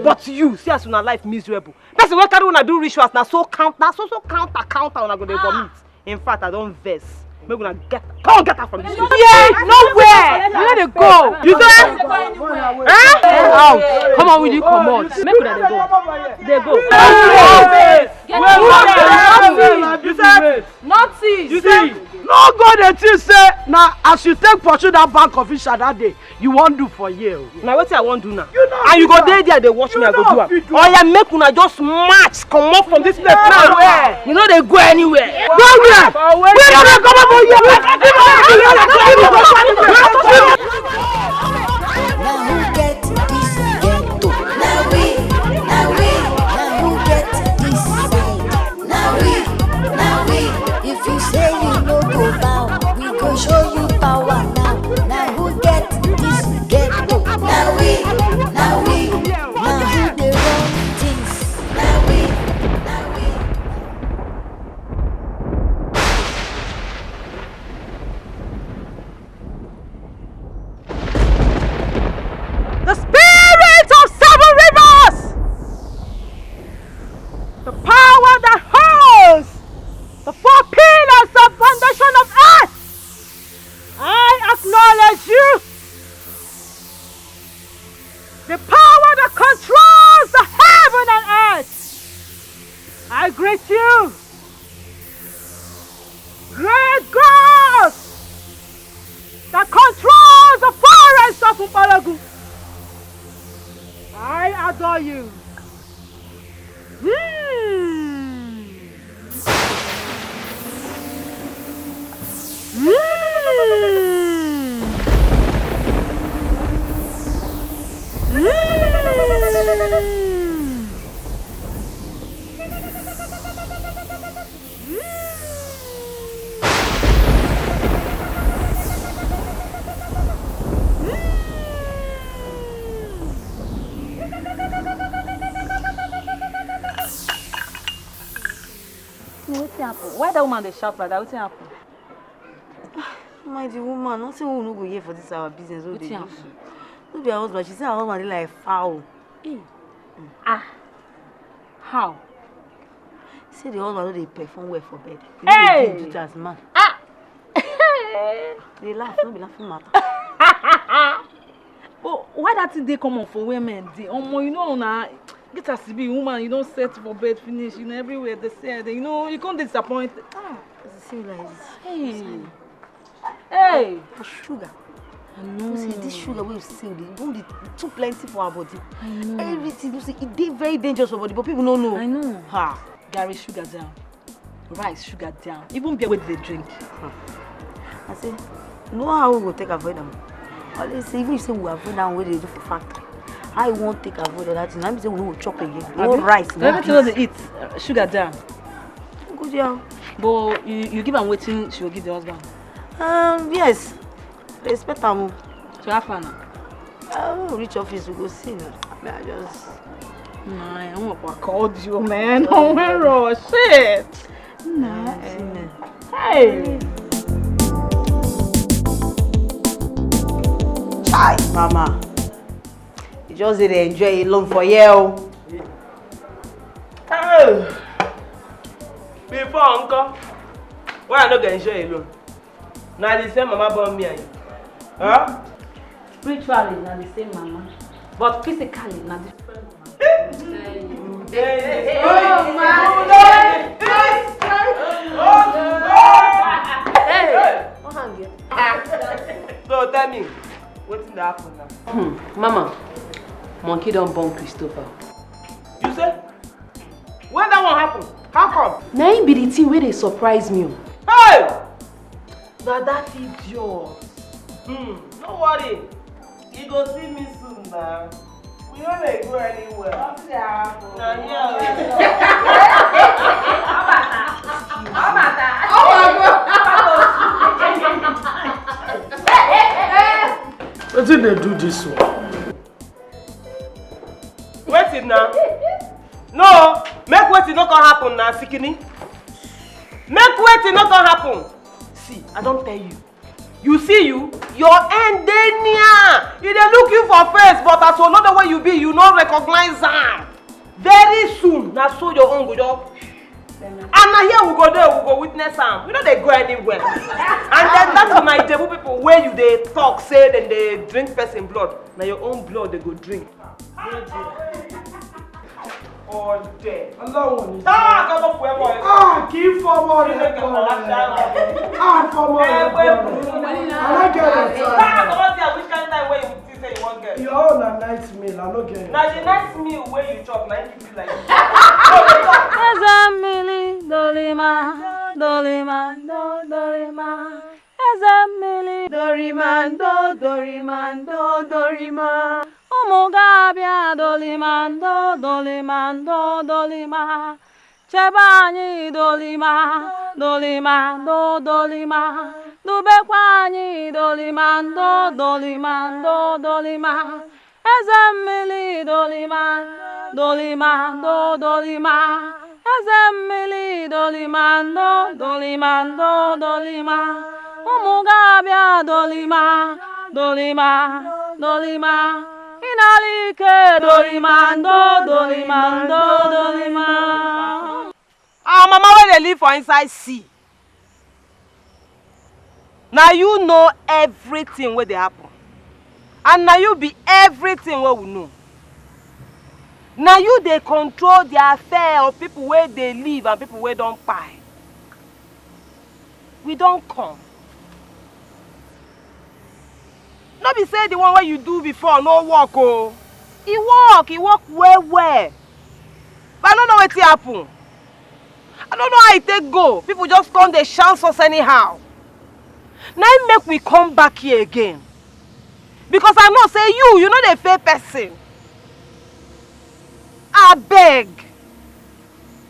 But you, see as una life miserable. Person wey carry una do rituals na so count, na so so counter counter una go dey vomit. In fact, I don vex. Make una get, come on, get out from this place. Yeah, nowhere. We no dey go. You say? Eh? Out. Come on, will you come out? Make una dey go. Dey go. You say? Nothing. You say? No go dey think say na as you take pursue that bank official that day, you wan do for here o. Na wetin I wan do now. And you go dey there dey watch me, I go do am. Oya, make una just march comot from this place now. We no dey go anywhere. Go where? We no dey comot for here. Na who get this ghetto? Na we, na we, na who get this side? Na we, na we. If you say you no go bow, we go show you power now. Na who get this ghetto? Na we, na we, na who dey run things? Na we, na we. The spirit of seven rivers, the power that holds the four pillars of foundation of earth, I acknowledge you. The power that controls the heaven and earth, I greet you. Great God that controls the forest of Upalagu, I adore you. Hmm. Hmm. Hmm. Wetin happen? Why that woman dey shout like that? Wetin happen? Mind the woman, nothing we no go hear for this our business. Wetin happen? No be her husband. She say her husband dey like fowl. Ah. How? Say the husband no dey perform well for bed. He no dey do duty as man. Ah! Dey laugh, no be laughing matter. But why that thing dey common for where men dey? Omo, you know na get as e be, woman, you don set for bed finish, you know, everywhere dey sell, you know, you come dey disappointed. Ah, as e see me like this. Hey. Hey! Na sugar. I know. You see, this sugar wey you see, e don dey too plenty for our body. I know. Everything, you see, e dey very dangerous for body, but people no know. I know. Ha! Garri, sugar down. Rice, sugar down. Even beer wey dey drink. I say, you know how we go take avoid am? Always say, even if say we avoid am, wey dey do for factory, how you wan take avoid that thing? Na be say we no go chop again. No rice, no beans. Everything wey dey eat, uh, sugar down. Good, yeah. But you, you give am wetin she go give the husband? Um, yes. Respect am o. So how far now? I will reach office, we go see now. I mean, I just... Nah, I won't call you, man. Don't worry. Shit. Nah, see, man. Hey. Chai, mama. You just dey enjoy alone for here o. Hey, Before, uncle, why I no go enjoy alone? Na the same mama born me and you. Huh? Spiritually, na the same mama, but physically, na different mama. Oh, my. Hey, no hang here. So tell me, wetin dey happen now? Hmm, mama, monkey don born Christopher. You say? When that one happen? How come? Na him be the thing wey dey surprise me o. Hey! Na that idiot. Hmm, no worry. You go see me soon now. We no dey go anywhere. Nothing dey happen. Na here. Wetin dey do this one? Wetin na? No, make wetin no come happen na, Sikini. Make wetin no come happen. See, I don tell you. You see you, your end dey near. E dey look you for face, but as olode wey you be, you no recognize am. Very soon, na so your own go just. And na here we go dey, we go witness am. We no dey go anywhere. And then that is my Ijebu people wey you dey talk say dem dey drink person blood. Na your own blood dem go drink. Ọdẹ. Ọlọ́run ò ní. Táà kọ́kọ́ fún ẹ bọ̀ ẹ́. Ah, kì í fọmọ rẹ Ilé kan bọ̀ ọ̀la ṣáà rẹ. wà. Ah, fọmọ rẹ Ẹgbẹ́ bọ̀ burúkú rẹ. ni. Alágẹ̀rẹ̀ Táà sọ. kọ́kọ́ tí a which kind time wey you think say you wan get. Your own na night meal, I no get it. Na the nice meal wey you chop na im keep you like this. Eze mmiri dolima, dolima, do, dolima. Eze mmiri dorimando, dorimando, dorima. Ụmụ ga-abịa dolimando, dolimando, dolima. Chebe anyị dolima, dolimando, dolima. Dubekwa anyị dolimando, dolimando, dolima. Eze mmiri dolima, dolimando, dolima. Eze mmiri dolimando, dolimando, dolima. Ụmụ ga-abịa dolima, dolima, dolima. Ịnara ike dolimando, dolimando, dolima. Our mama wey dey live for inside sea. Na you know everything wey dey happen. And na you be everything wey we know. Na you dey control the affair of people wey dey live and people wey don kpai. We don come. No be say the one wey you do before no work o. E work, e work well well. But I no know wetin happen. I no know how e take go. People just come dey chance us anyhow. Na im make we come back here again. Because I know say you, you no dey fail person. Abeg,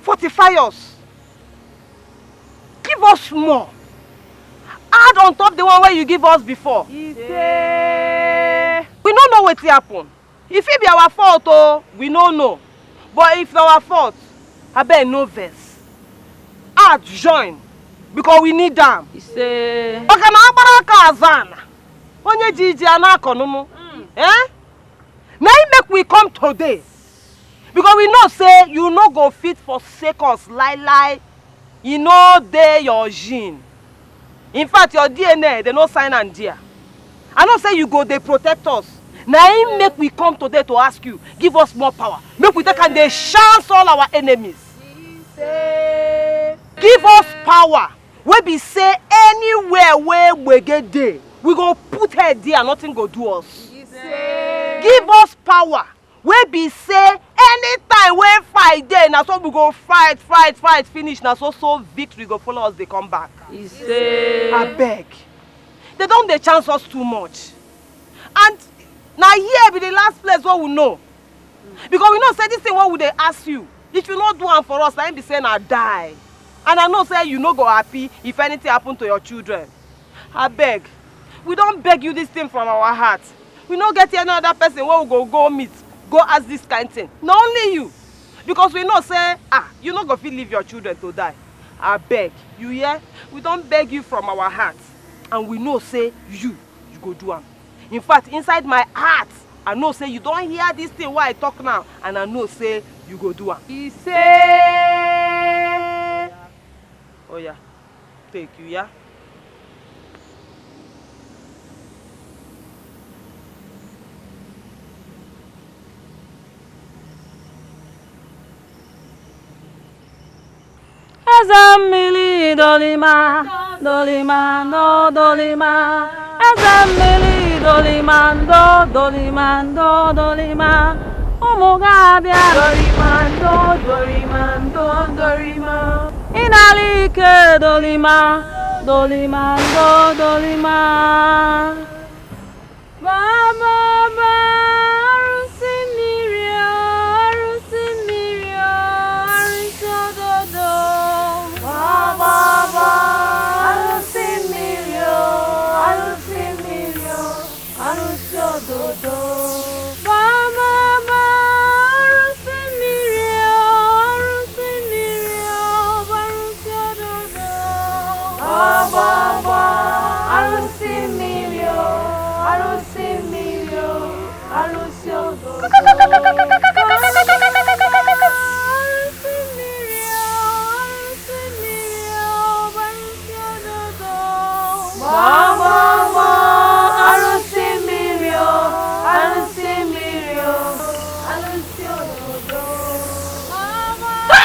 fortify us. Give us more. Add on top the one wey you give us before. We no know wetin happen. E fit be our fault o, we no know. But if na our fault, abeg no vex. Add join because we need am. Ise. Maka na agbara aka azụ ana, onye ji iji a na-akọ nụnụ. Eh? Na im make we come today. Because we know say you no go fit forsake us lie lie. E no dey your gene. In fact, your D N A, they no sign am there. I know say you go dey protect us. Na im make we come today to ask you, give us more power. Make we take am dey chance all our enemies. Give us power wey be say anywhere wey gbege dey, we go put head there, nothing go do us. Give us power wey be say anytime wey fight dey, na so we go fight, fight, fight finish, na so so victory go follow us dey come back. Ise. Abeg, they don dey chance us too much. And na here be the last place wey we know. Because we know say this thing wey we dey ask you, if you no do am for us, na im be say na die. And I know say you no go happy if anything happen to your children. Abeg, we don beg you this thing from our heart. We no get any other person wey we go go meet, go ask this kind thing. Na only you. Because we know say, ah, you no go fit leave your children to die. Abeg, you hear? We don beg you from our heart. And we know say you, you go do am. In fact, inside my heart, I know say you don hear this thing wey I talk now, and I know say you go do am. Ise. Take you, yeah? Eze mmiri dolima, dolima, no dolima. Eze mmiri dolima, ndo dolima, ndo dolima. Ụmụ ga-abịa dolima, ndo dolima, ndo dolima. Ị na-ala ike dolima, dolima, ndo dolima. Baba, ba, arụsị mmiri o, arụsị mmiri o, arụsị ododo. Baba, ba, arụsị mmiri o, arụsị mmiri o, arụsị ododo. Baba, ba, arụsị mmiri o, arụsị mmiri o, arụsị ododo. Baba, ba, arụsị mmiri o, arụsị mmiri o, arụsị ododo. Baba, ba, arụsị mmiri o, arụsị mmiri o, arụsị ododo. Baba, ba, arụsị mmiri o, arụsị mmiri o, arụsị ododo. Baba, ba,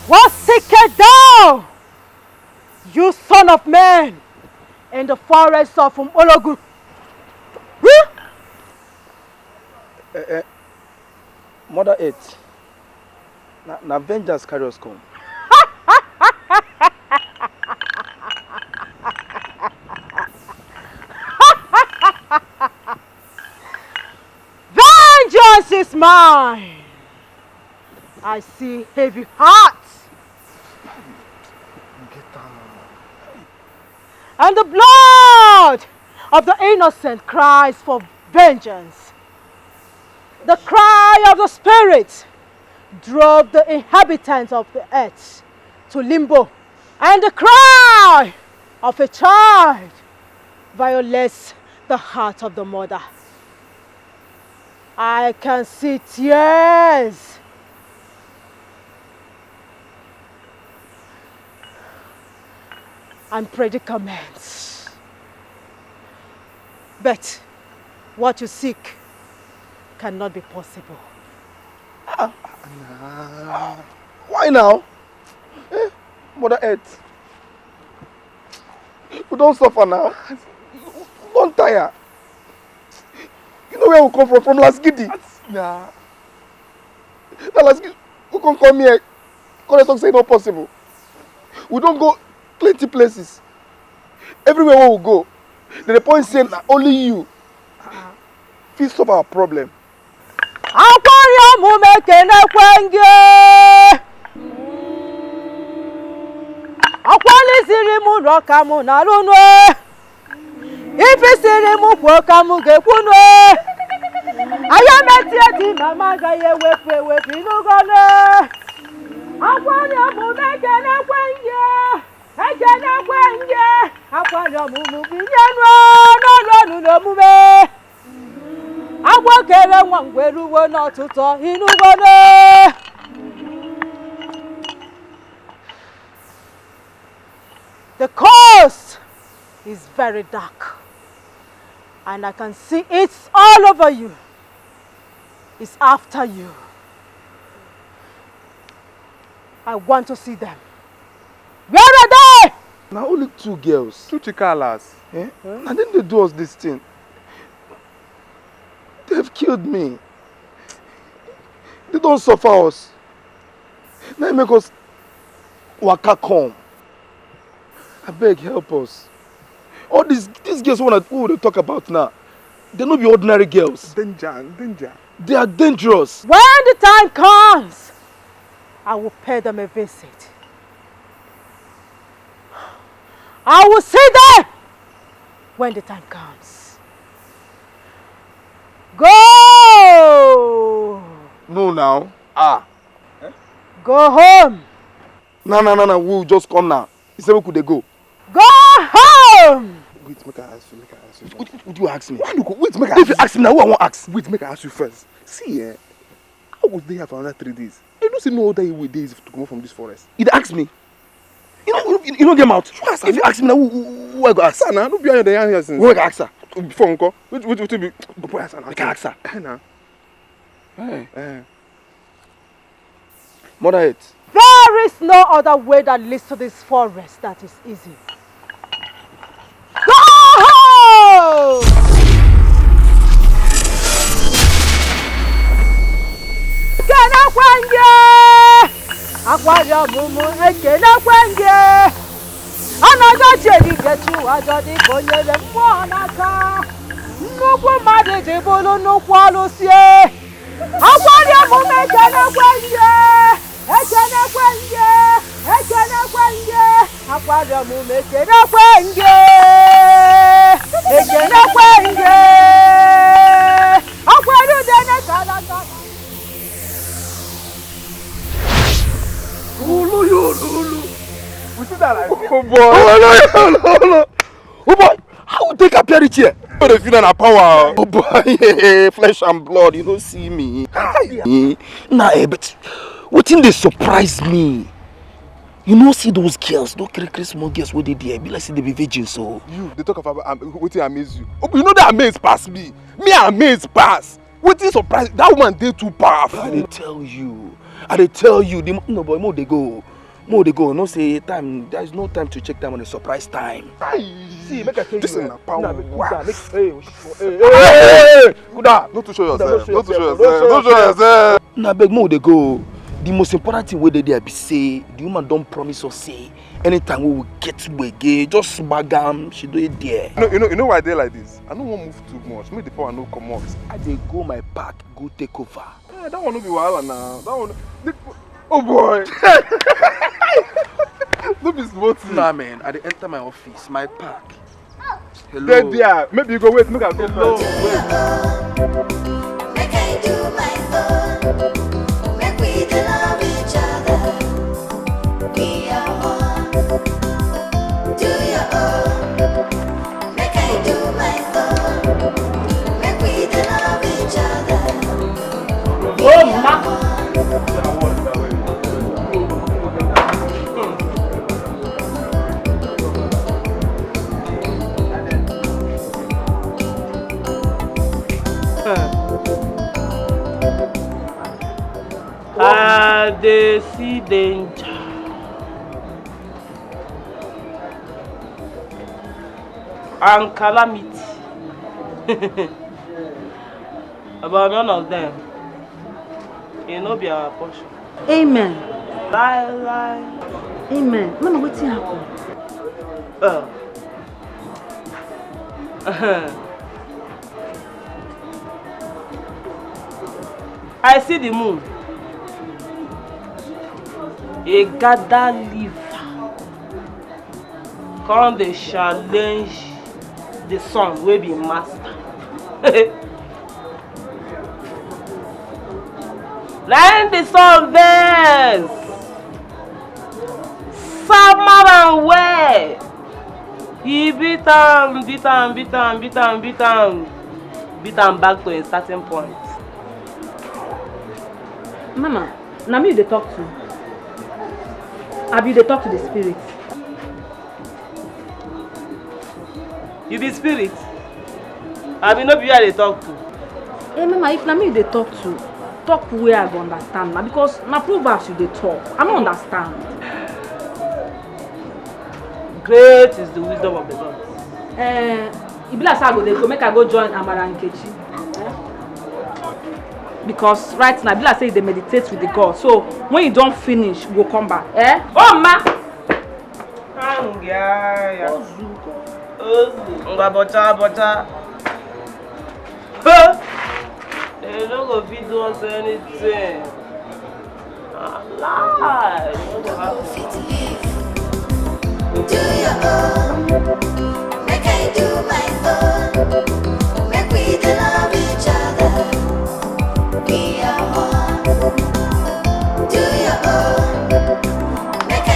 What seekest thou, you son of man, in the forest of Umologu? Huh? Eh, eh, Mother Earth, na, na vengeance carry us come. Vengeance is mine. I see heavy hearts. And the blood of the innocent cries for vengeance. The cry of the spirit drove the inhabitants of the earth to limbo, and the cry of a child violates the heart of the mother. I can see tears and predicaments. But what you seek cannot be possible. Ah, nah. Why now? Eh? Mother Earth. We don suffer now. We don tire. You know where we come from? From Las Gidi. Nah. Na Las Gidi we come come here. Come dey talk say e no possible. We don go plenty places. Everywhere wey we go, dem dey point say na only you fit solve our problem. Akwari omume kenekwe nge. Akwali siri mu roka mu na lunu. Ife siri mu kwo ka mu ge kwunu. Aya meti eti mama ga ye wepe wepi nu gone. Akwari omume kenekwe nge. Ekenekwe nge. Akwari omume bi nye nu no no nu no mume. Agwọ kere nwa ngwere uwe n'ọtụtụ inugwere. The coast is very dark, and I can see it all over you. It's after you. I want to see them. Where are they? Na only two girls. Two chikalas. Eh? Na dem dey do us this thing. They've killed me. They don suffer us. Na im make us waka come. Abeg help us. All these these girls wey una- wey we dey talk about now, they no be ordinary girls. Danger, danger. They are dangerous. When the time comes, I will pay them a visit. I will see them when the time comes. Go! No now. Ah. Go home. No, no, no, no. We just come now. He say we could dey go. Go home! Wait, make I ask you. Make I ask you. Would, would you ask me? Why you go? Wait, make I. If you ask me now, who I wan ask? Wait, make I ask you first. See, eh? How go dey here for another three days? You no see no other way dey easy to comot from this forest. You dey ask me? You no, you, you no get mouth. If you ask me now, who, who, who I go ask? Sir, na no be you dey yarn here since. Who I go ask, sir? Before nko, which which which be? Go put answer now. Make I ask, sir. Eh, na. Eh. Eh. Mother eight. There is no other way that leads to this forest that is easy. Go home! Kenekwe nge! Akwari ọmụmụ ekenekwe nge! Ọnọdụ cheri nkechi ụwa jọ dị ka o nyere mmụọ n'aka. Nnukwu mmadụ ji bụrụ nnukwu ọlụsie. Akwari ọmụmụ ekenekwe nge! Ekenekwe nge! Ekenekwe nge! Akwari ọmụmụ ekenekwe nge! Ekenekwe nge! Akwari udene kalaka. Ulu, ulu, ulu. We see that like. Oh boy. Oh no, no, no, no. Oh boy, how you take appear reach here? You dey feel na power. Oh boy, flesh and blood, you no see me. Eh, na, eh, but wetin dey surprise me? You no see those girls, those kere kere small girls wey dey there, be like say they be virgins o. You dey talk of am, wetin amaze you? Oh, you no dey amaze pass me. Me amaze pass. Wetin surprise? That woman dey too powerful. I dey tell you, I dey tell you, the mo-, no boy, mo dey go, mo dey go. No say time. There is no time to check time on a surprise time. See, make I tell you. This na power. Hey, hey, hey, hey, hey, hey, hey. Kuda. No too show yourself. No too show yourself. No show yourself. Na beg, mo dey go. The most important thing wey dey there be say the woman don promise us say anytime we will get gbege, just bag am, she dey there. You know, you know, you know why I dey like this? I no wan move too much. Make the power no comot. I dey go my park, go take over. Eh, that one no be wahala na. That one, the, oh boy. No be small thing. Nah, man, I dey enter my office, my park. Hello. Dey there. Maybe you go wait, make I go first. Hello. Wait. Make I do my own. Make we dey love each other. Be your own. Do your own. Make I do my own. Make we dey love each other. Be your own. I dey see danger and calamity. But none of them, e no be our portion. Amen. Lie, lie. Amen. Mama, wetin happen? Uh. I see the moon. E gather liver. Come dey challenge the sun wey be master. Na im the sun vex. Sama am well. He beat am, beat am, beat am, beat am, beat am, beat am back to a certain point. Mama, na me you dey talk to? Abi you dey talk to the spirit? You be spirit? Abi no be you I dey talk to? Eh, Mama, if na me you dey talk to, talk where I go understand na, because na proverbs you dey talk. I no understand. Great is the wisdom of the gods. Eh, e be like say I go dey go, make I go join Amara Nkechi. Eh? Because right now, e be like say you dey meditate with the God. So when you don finish, we go come back. Eh? Oh, ma! Ngwa bọcha, bọcha. They no go fit do us anything. Lie. No go happen. Do your own. Make I do my own. Make we dey love each other. Be your own. Do your own. Make I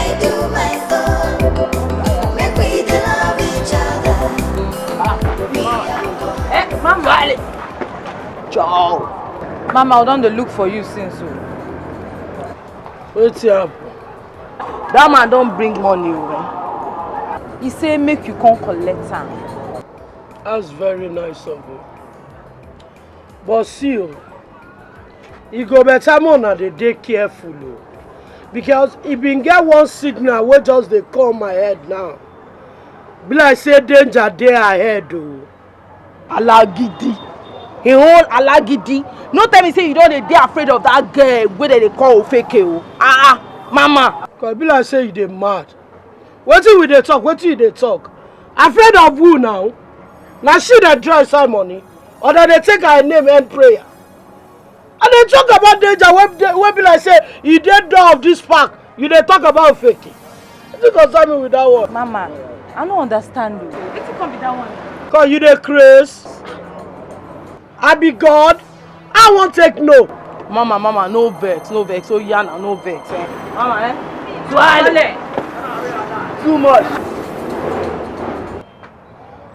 Mama, I don dey look for you since o. Wetin happen? That man don bring money o. He say make you come collect am. That's very nice of you. But see o, e go better make una dey dey careful o, because e bin get one signal wey just dey come my head now. Be like say danger dey ahead o. Alagidi. He hold alagidi. No tell me say you don dey dey afraid of that girl wey dem dey call Ofeke o. Ah, ah, mama. Cause e be like say you dey mad. Wetin we dey talk? Wetin you dey talk? Afraid of who now? Na she dey draw inside money, or dem dey take her name end prayer? I dey talk about danger wey dey, wey be like say e dey door of this park. You dey talk about Ofeke. Wetin concern me with that one? Mama, I no understand you. Wetin come be that one? Cause you dey craze. I be God. I wan take no. Mama, mama, no vex, no vex. Oh yeah, na no vex. Eh? Mama, eh? Swallow. Too much.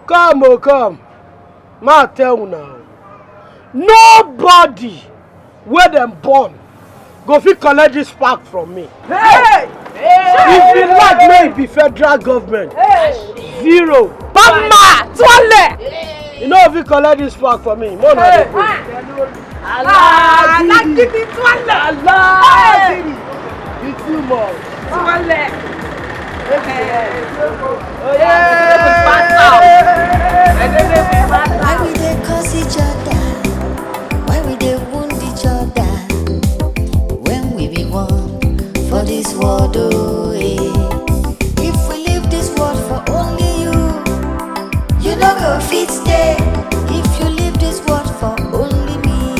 Come, oh, come. Ma tell una o. Nobody wey dem born go fit collect this park from me. Hey! If you like, make e be federal government. Hey! Zero. Bama! Twale! You no fit collect this park from me. Mo na dey go. Alagidi. Alagidi Twale! Alagidi. You too much. Twale! Why we dey curse each other? Why we dey wound each other? When we be one for this world, oh, eh. If we leave this world for only you, you no go fit stay. If you leave this world for only me,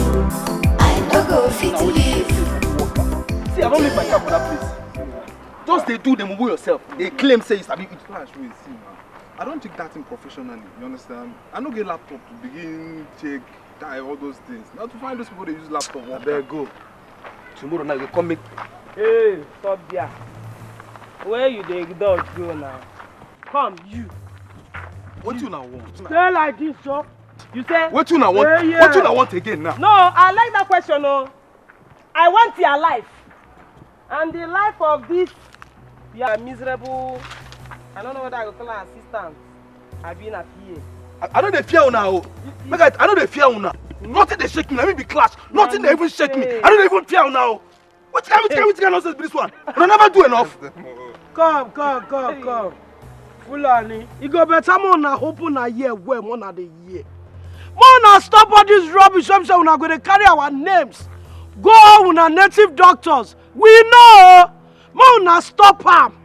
I no go fit leave. See, I don't leave my car for that place. Just dey do dem owe yourself. Dey claim say you sabi. Flash, wait, see, man. I don't take that thing professionally. You understand? I no get laptop to begin check time, all those things. Now to find those people dey use laptop. Abeg go. Tomorrow night you come make. Hey, stop there. Where you dey dodge go now? Come, you. Wetin una want? Stay like this, so. You say? Wetin una want? Wetin una want again now? No, I like that question o. I want your life and the life of this your miserable, I don't know whether I go call am assistant, abi na P A. I, I no dey fear una o. Make I, I no dey fear una. Nothing dey shake me. Na me be clash. Nothing dey even shake me. I no dey even fear una o. Which kind, which kind, which kind nonsense be this one? Una never do enough. Come, come, come, come. Fulani, e go better make una open una ear well, make una dey hear. Make una stop all this rubbish wey be say una go dey carry our names go una native doctors. We know, make una stop am.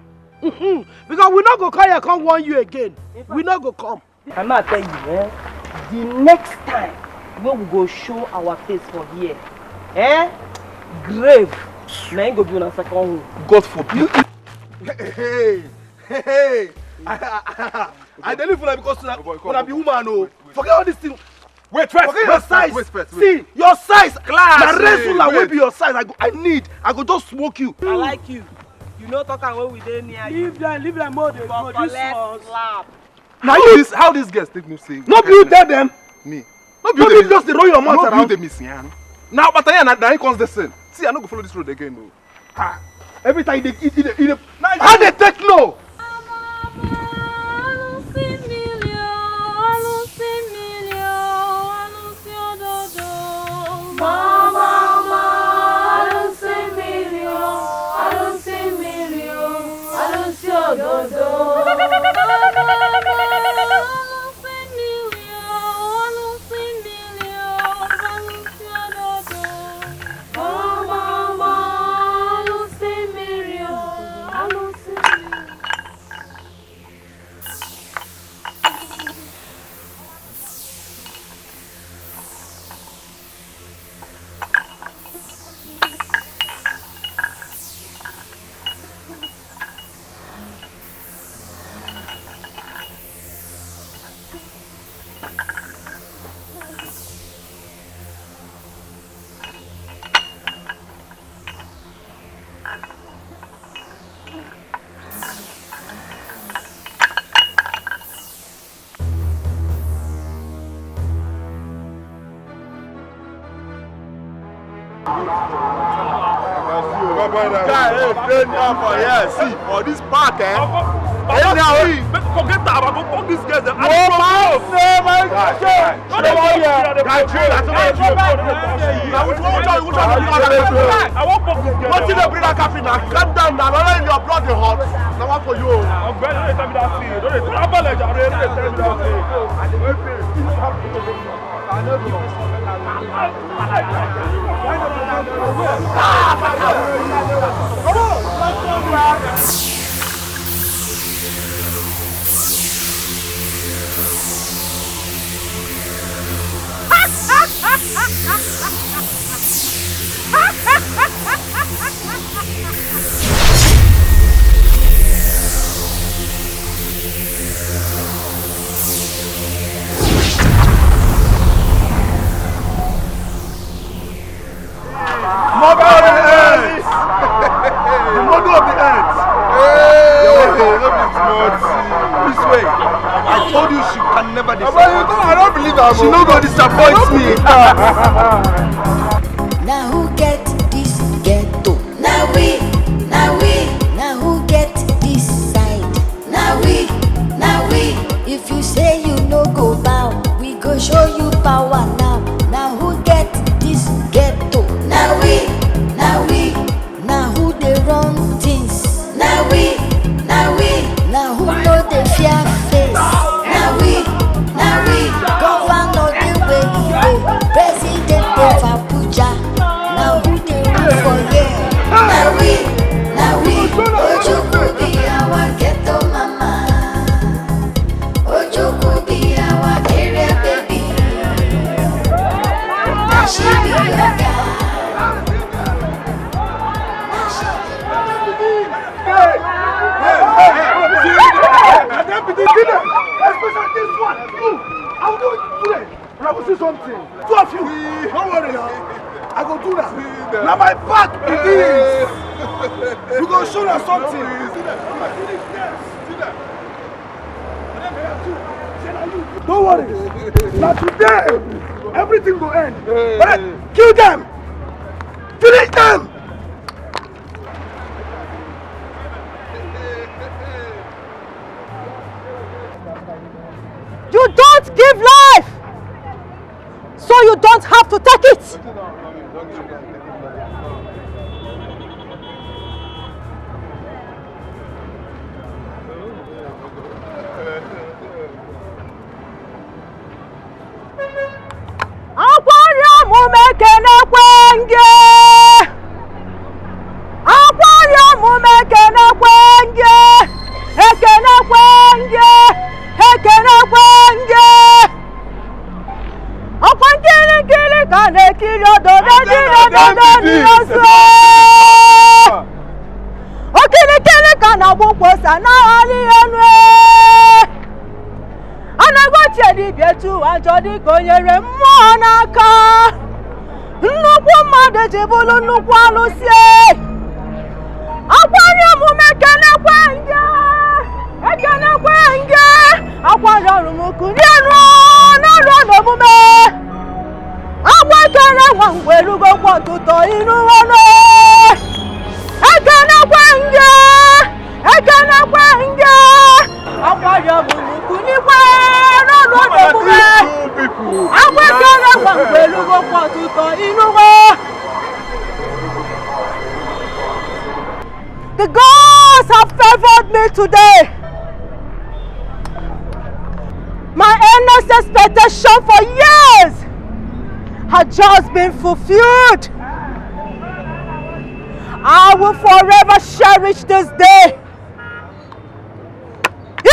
Mhm. Because we no go come here come warn you again. We no go come. I ma tell you, eh, the next time wey we go show our face for here, eh, grave na im go be una second home. God forbid. Hey, hey, hey. I, I, I, I dey live una because una, una be woman o. Forget all this thing. Wait first. Forget your size. Wait first. Wait. See your size. Class. Na wrestler wey be your size. I go, I need. I go just smoke you. I like you. You no talk am when we dey near you. Leave them, leave them all. Dey go this one. Slap. Now how you this, how these girls take no say? No be you tell them. Me. No be you just dey roll your mouth around. No be you dey miss yan. Now, but I na, na he cause the sin. See, I no go follow this road again o. Ha. Every time you dey, you dey, you dey. How they take no? Guy, hey, train now for here. See, for this park, eh? Anyhow. Forget about, go fuck these girls. No, man, no, man. Guy, guy. Wetin dey bring that caffeine now? Calm down now. Na your blood dey hot. Na one for you. Ọ̀gbẹ́ni, no dey tell me that thing. No dey tell me that thing. Mother of the earth! The mother of the earth! Hey! Your wife, no be small thing. This way, I told you she can never disappoint me. I don't believe her. She no go disappoint me. Na who get this ghetto? Na we, na we. Na who get this side? Na we, na we. If you say you no go bow, we go show you power now. Na who get this ghetto? Na we, na we. Na who dey run things? Na we, na we. Na who no dey fear face? Na we, na we. Governor dey wey he dey, president dey for Abuja. Na who dey rule for here? Na we, na we. Ojukwu be our ghetto mama. Ojukwu be our area baby. Na she be your guy. Na she be your guy. Hey, hey, hey, hey, see, see them, especially this one. Look, I will do it today. I will see something. Two of you. Don't worry now. I go do that. Now my back it is. You go show us something. Don't worry. Now today, everything go end. But kill them. Finish them. You don't give life, so you don't have to take it. Akwari ọmụma ekenekwe nge. Akwari ọmụma ekenekwe nge. Ekenekwe nge. Ekenekwe nge. Ọkwa nkiri nkiri ka na-ekiri ododo nkiri ododo ndị ọzọ. Okirikiri ka na-agba ụkwụ ose na-aghali elu. Anaghị ochie dibịa etu ajọ dịka o nyere mmụọ n'aka. Nnukwu mmadụ ji bụrụ nnukwu alụsị. Akwari ọmụma ekenekwe nge, ekenekwe nge. Akwari ọmụma kulie nụ n'ọrụ n'omume. Agwa ekene nwa ngwe erugo kwa ọtụtụ iru ọnụ. Ekenekwe nge, ekenekwe nge. Akwari ọmụma kunikwe n'ọrụ n'omume. Agwa ekene nwa ngwe erugo kwa ọtụtụ iru ọnụ. The gods have favored me today. My earnest expectation for years has just been fulfilled. I will forever cherish this day.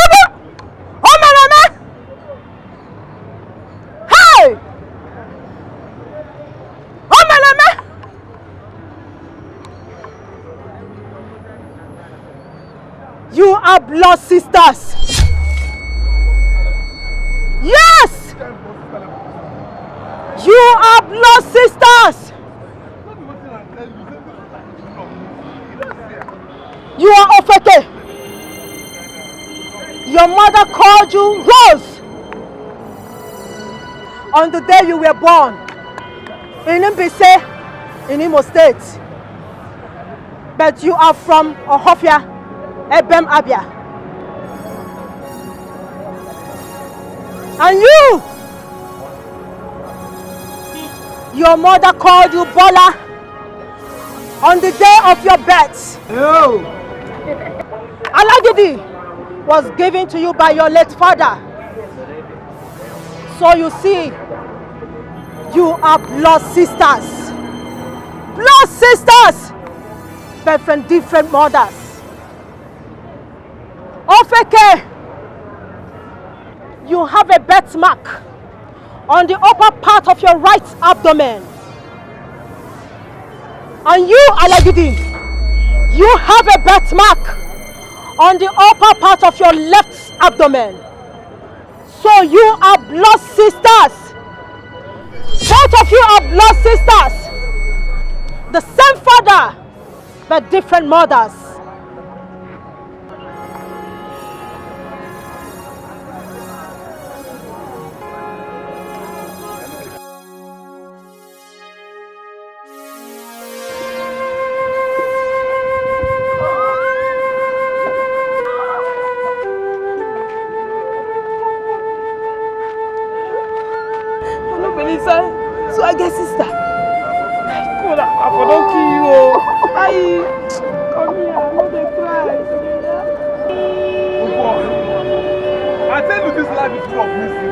Even Omeleme! Hey! Omeleme! You are blood sisters. Yes! You are blood sisters. You are Ofeke. Your mother called you Rose on the day you were born. And then be say, in Imo State, but you are from Ohafia, Ebem Abia. And you, your mother called you Bola on the day of your birth. Oh. Alagidi was given to you by your late father. So you see, you are blood sisters. Blood sisters, but from different mothers. Ofeke, you have a birthmark on the upper part of your right abdomen. And you, Alagidi, you have a birthmark on the upper part of your left abdomen. So you are blood sisters. Both of you are blood sisters. The same father, but different mothers. I no believe say, so I get sister. Kola, I for don kill you o. Ayi, come here, I no dey cry. Oh boy, I tell you this life is full of mystery.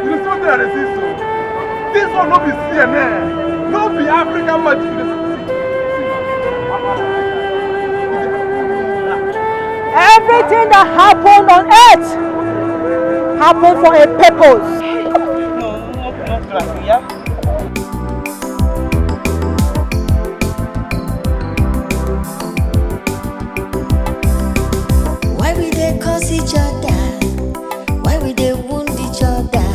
You dey see wetin I dey see so? This one no be C N N, no be African magic you dey see. Everything that happened on earth happened for a purpose. No, no, no cry, yeah? Why we dey curse each other? Why we dey wound each other?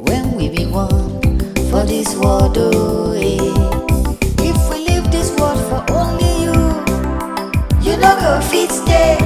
When we be one for this world, oh eh. If we leave this world for only you, you no go fit stay.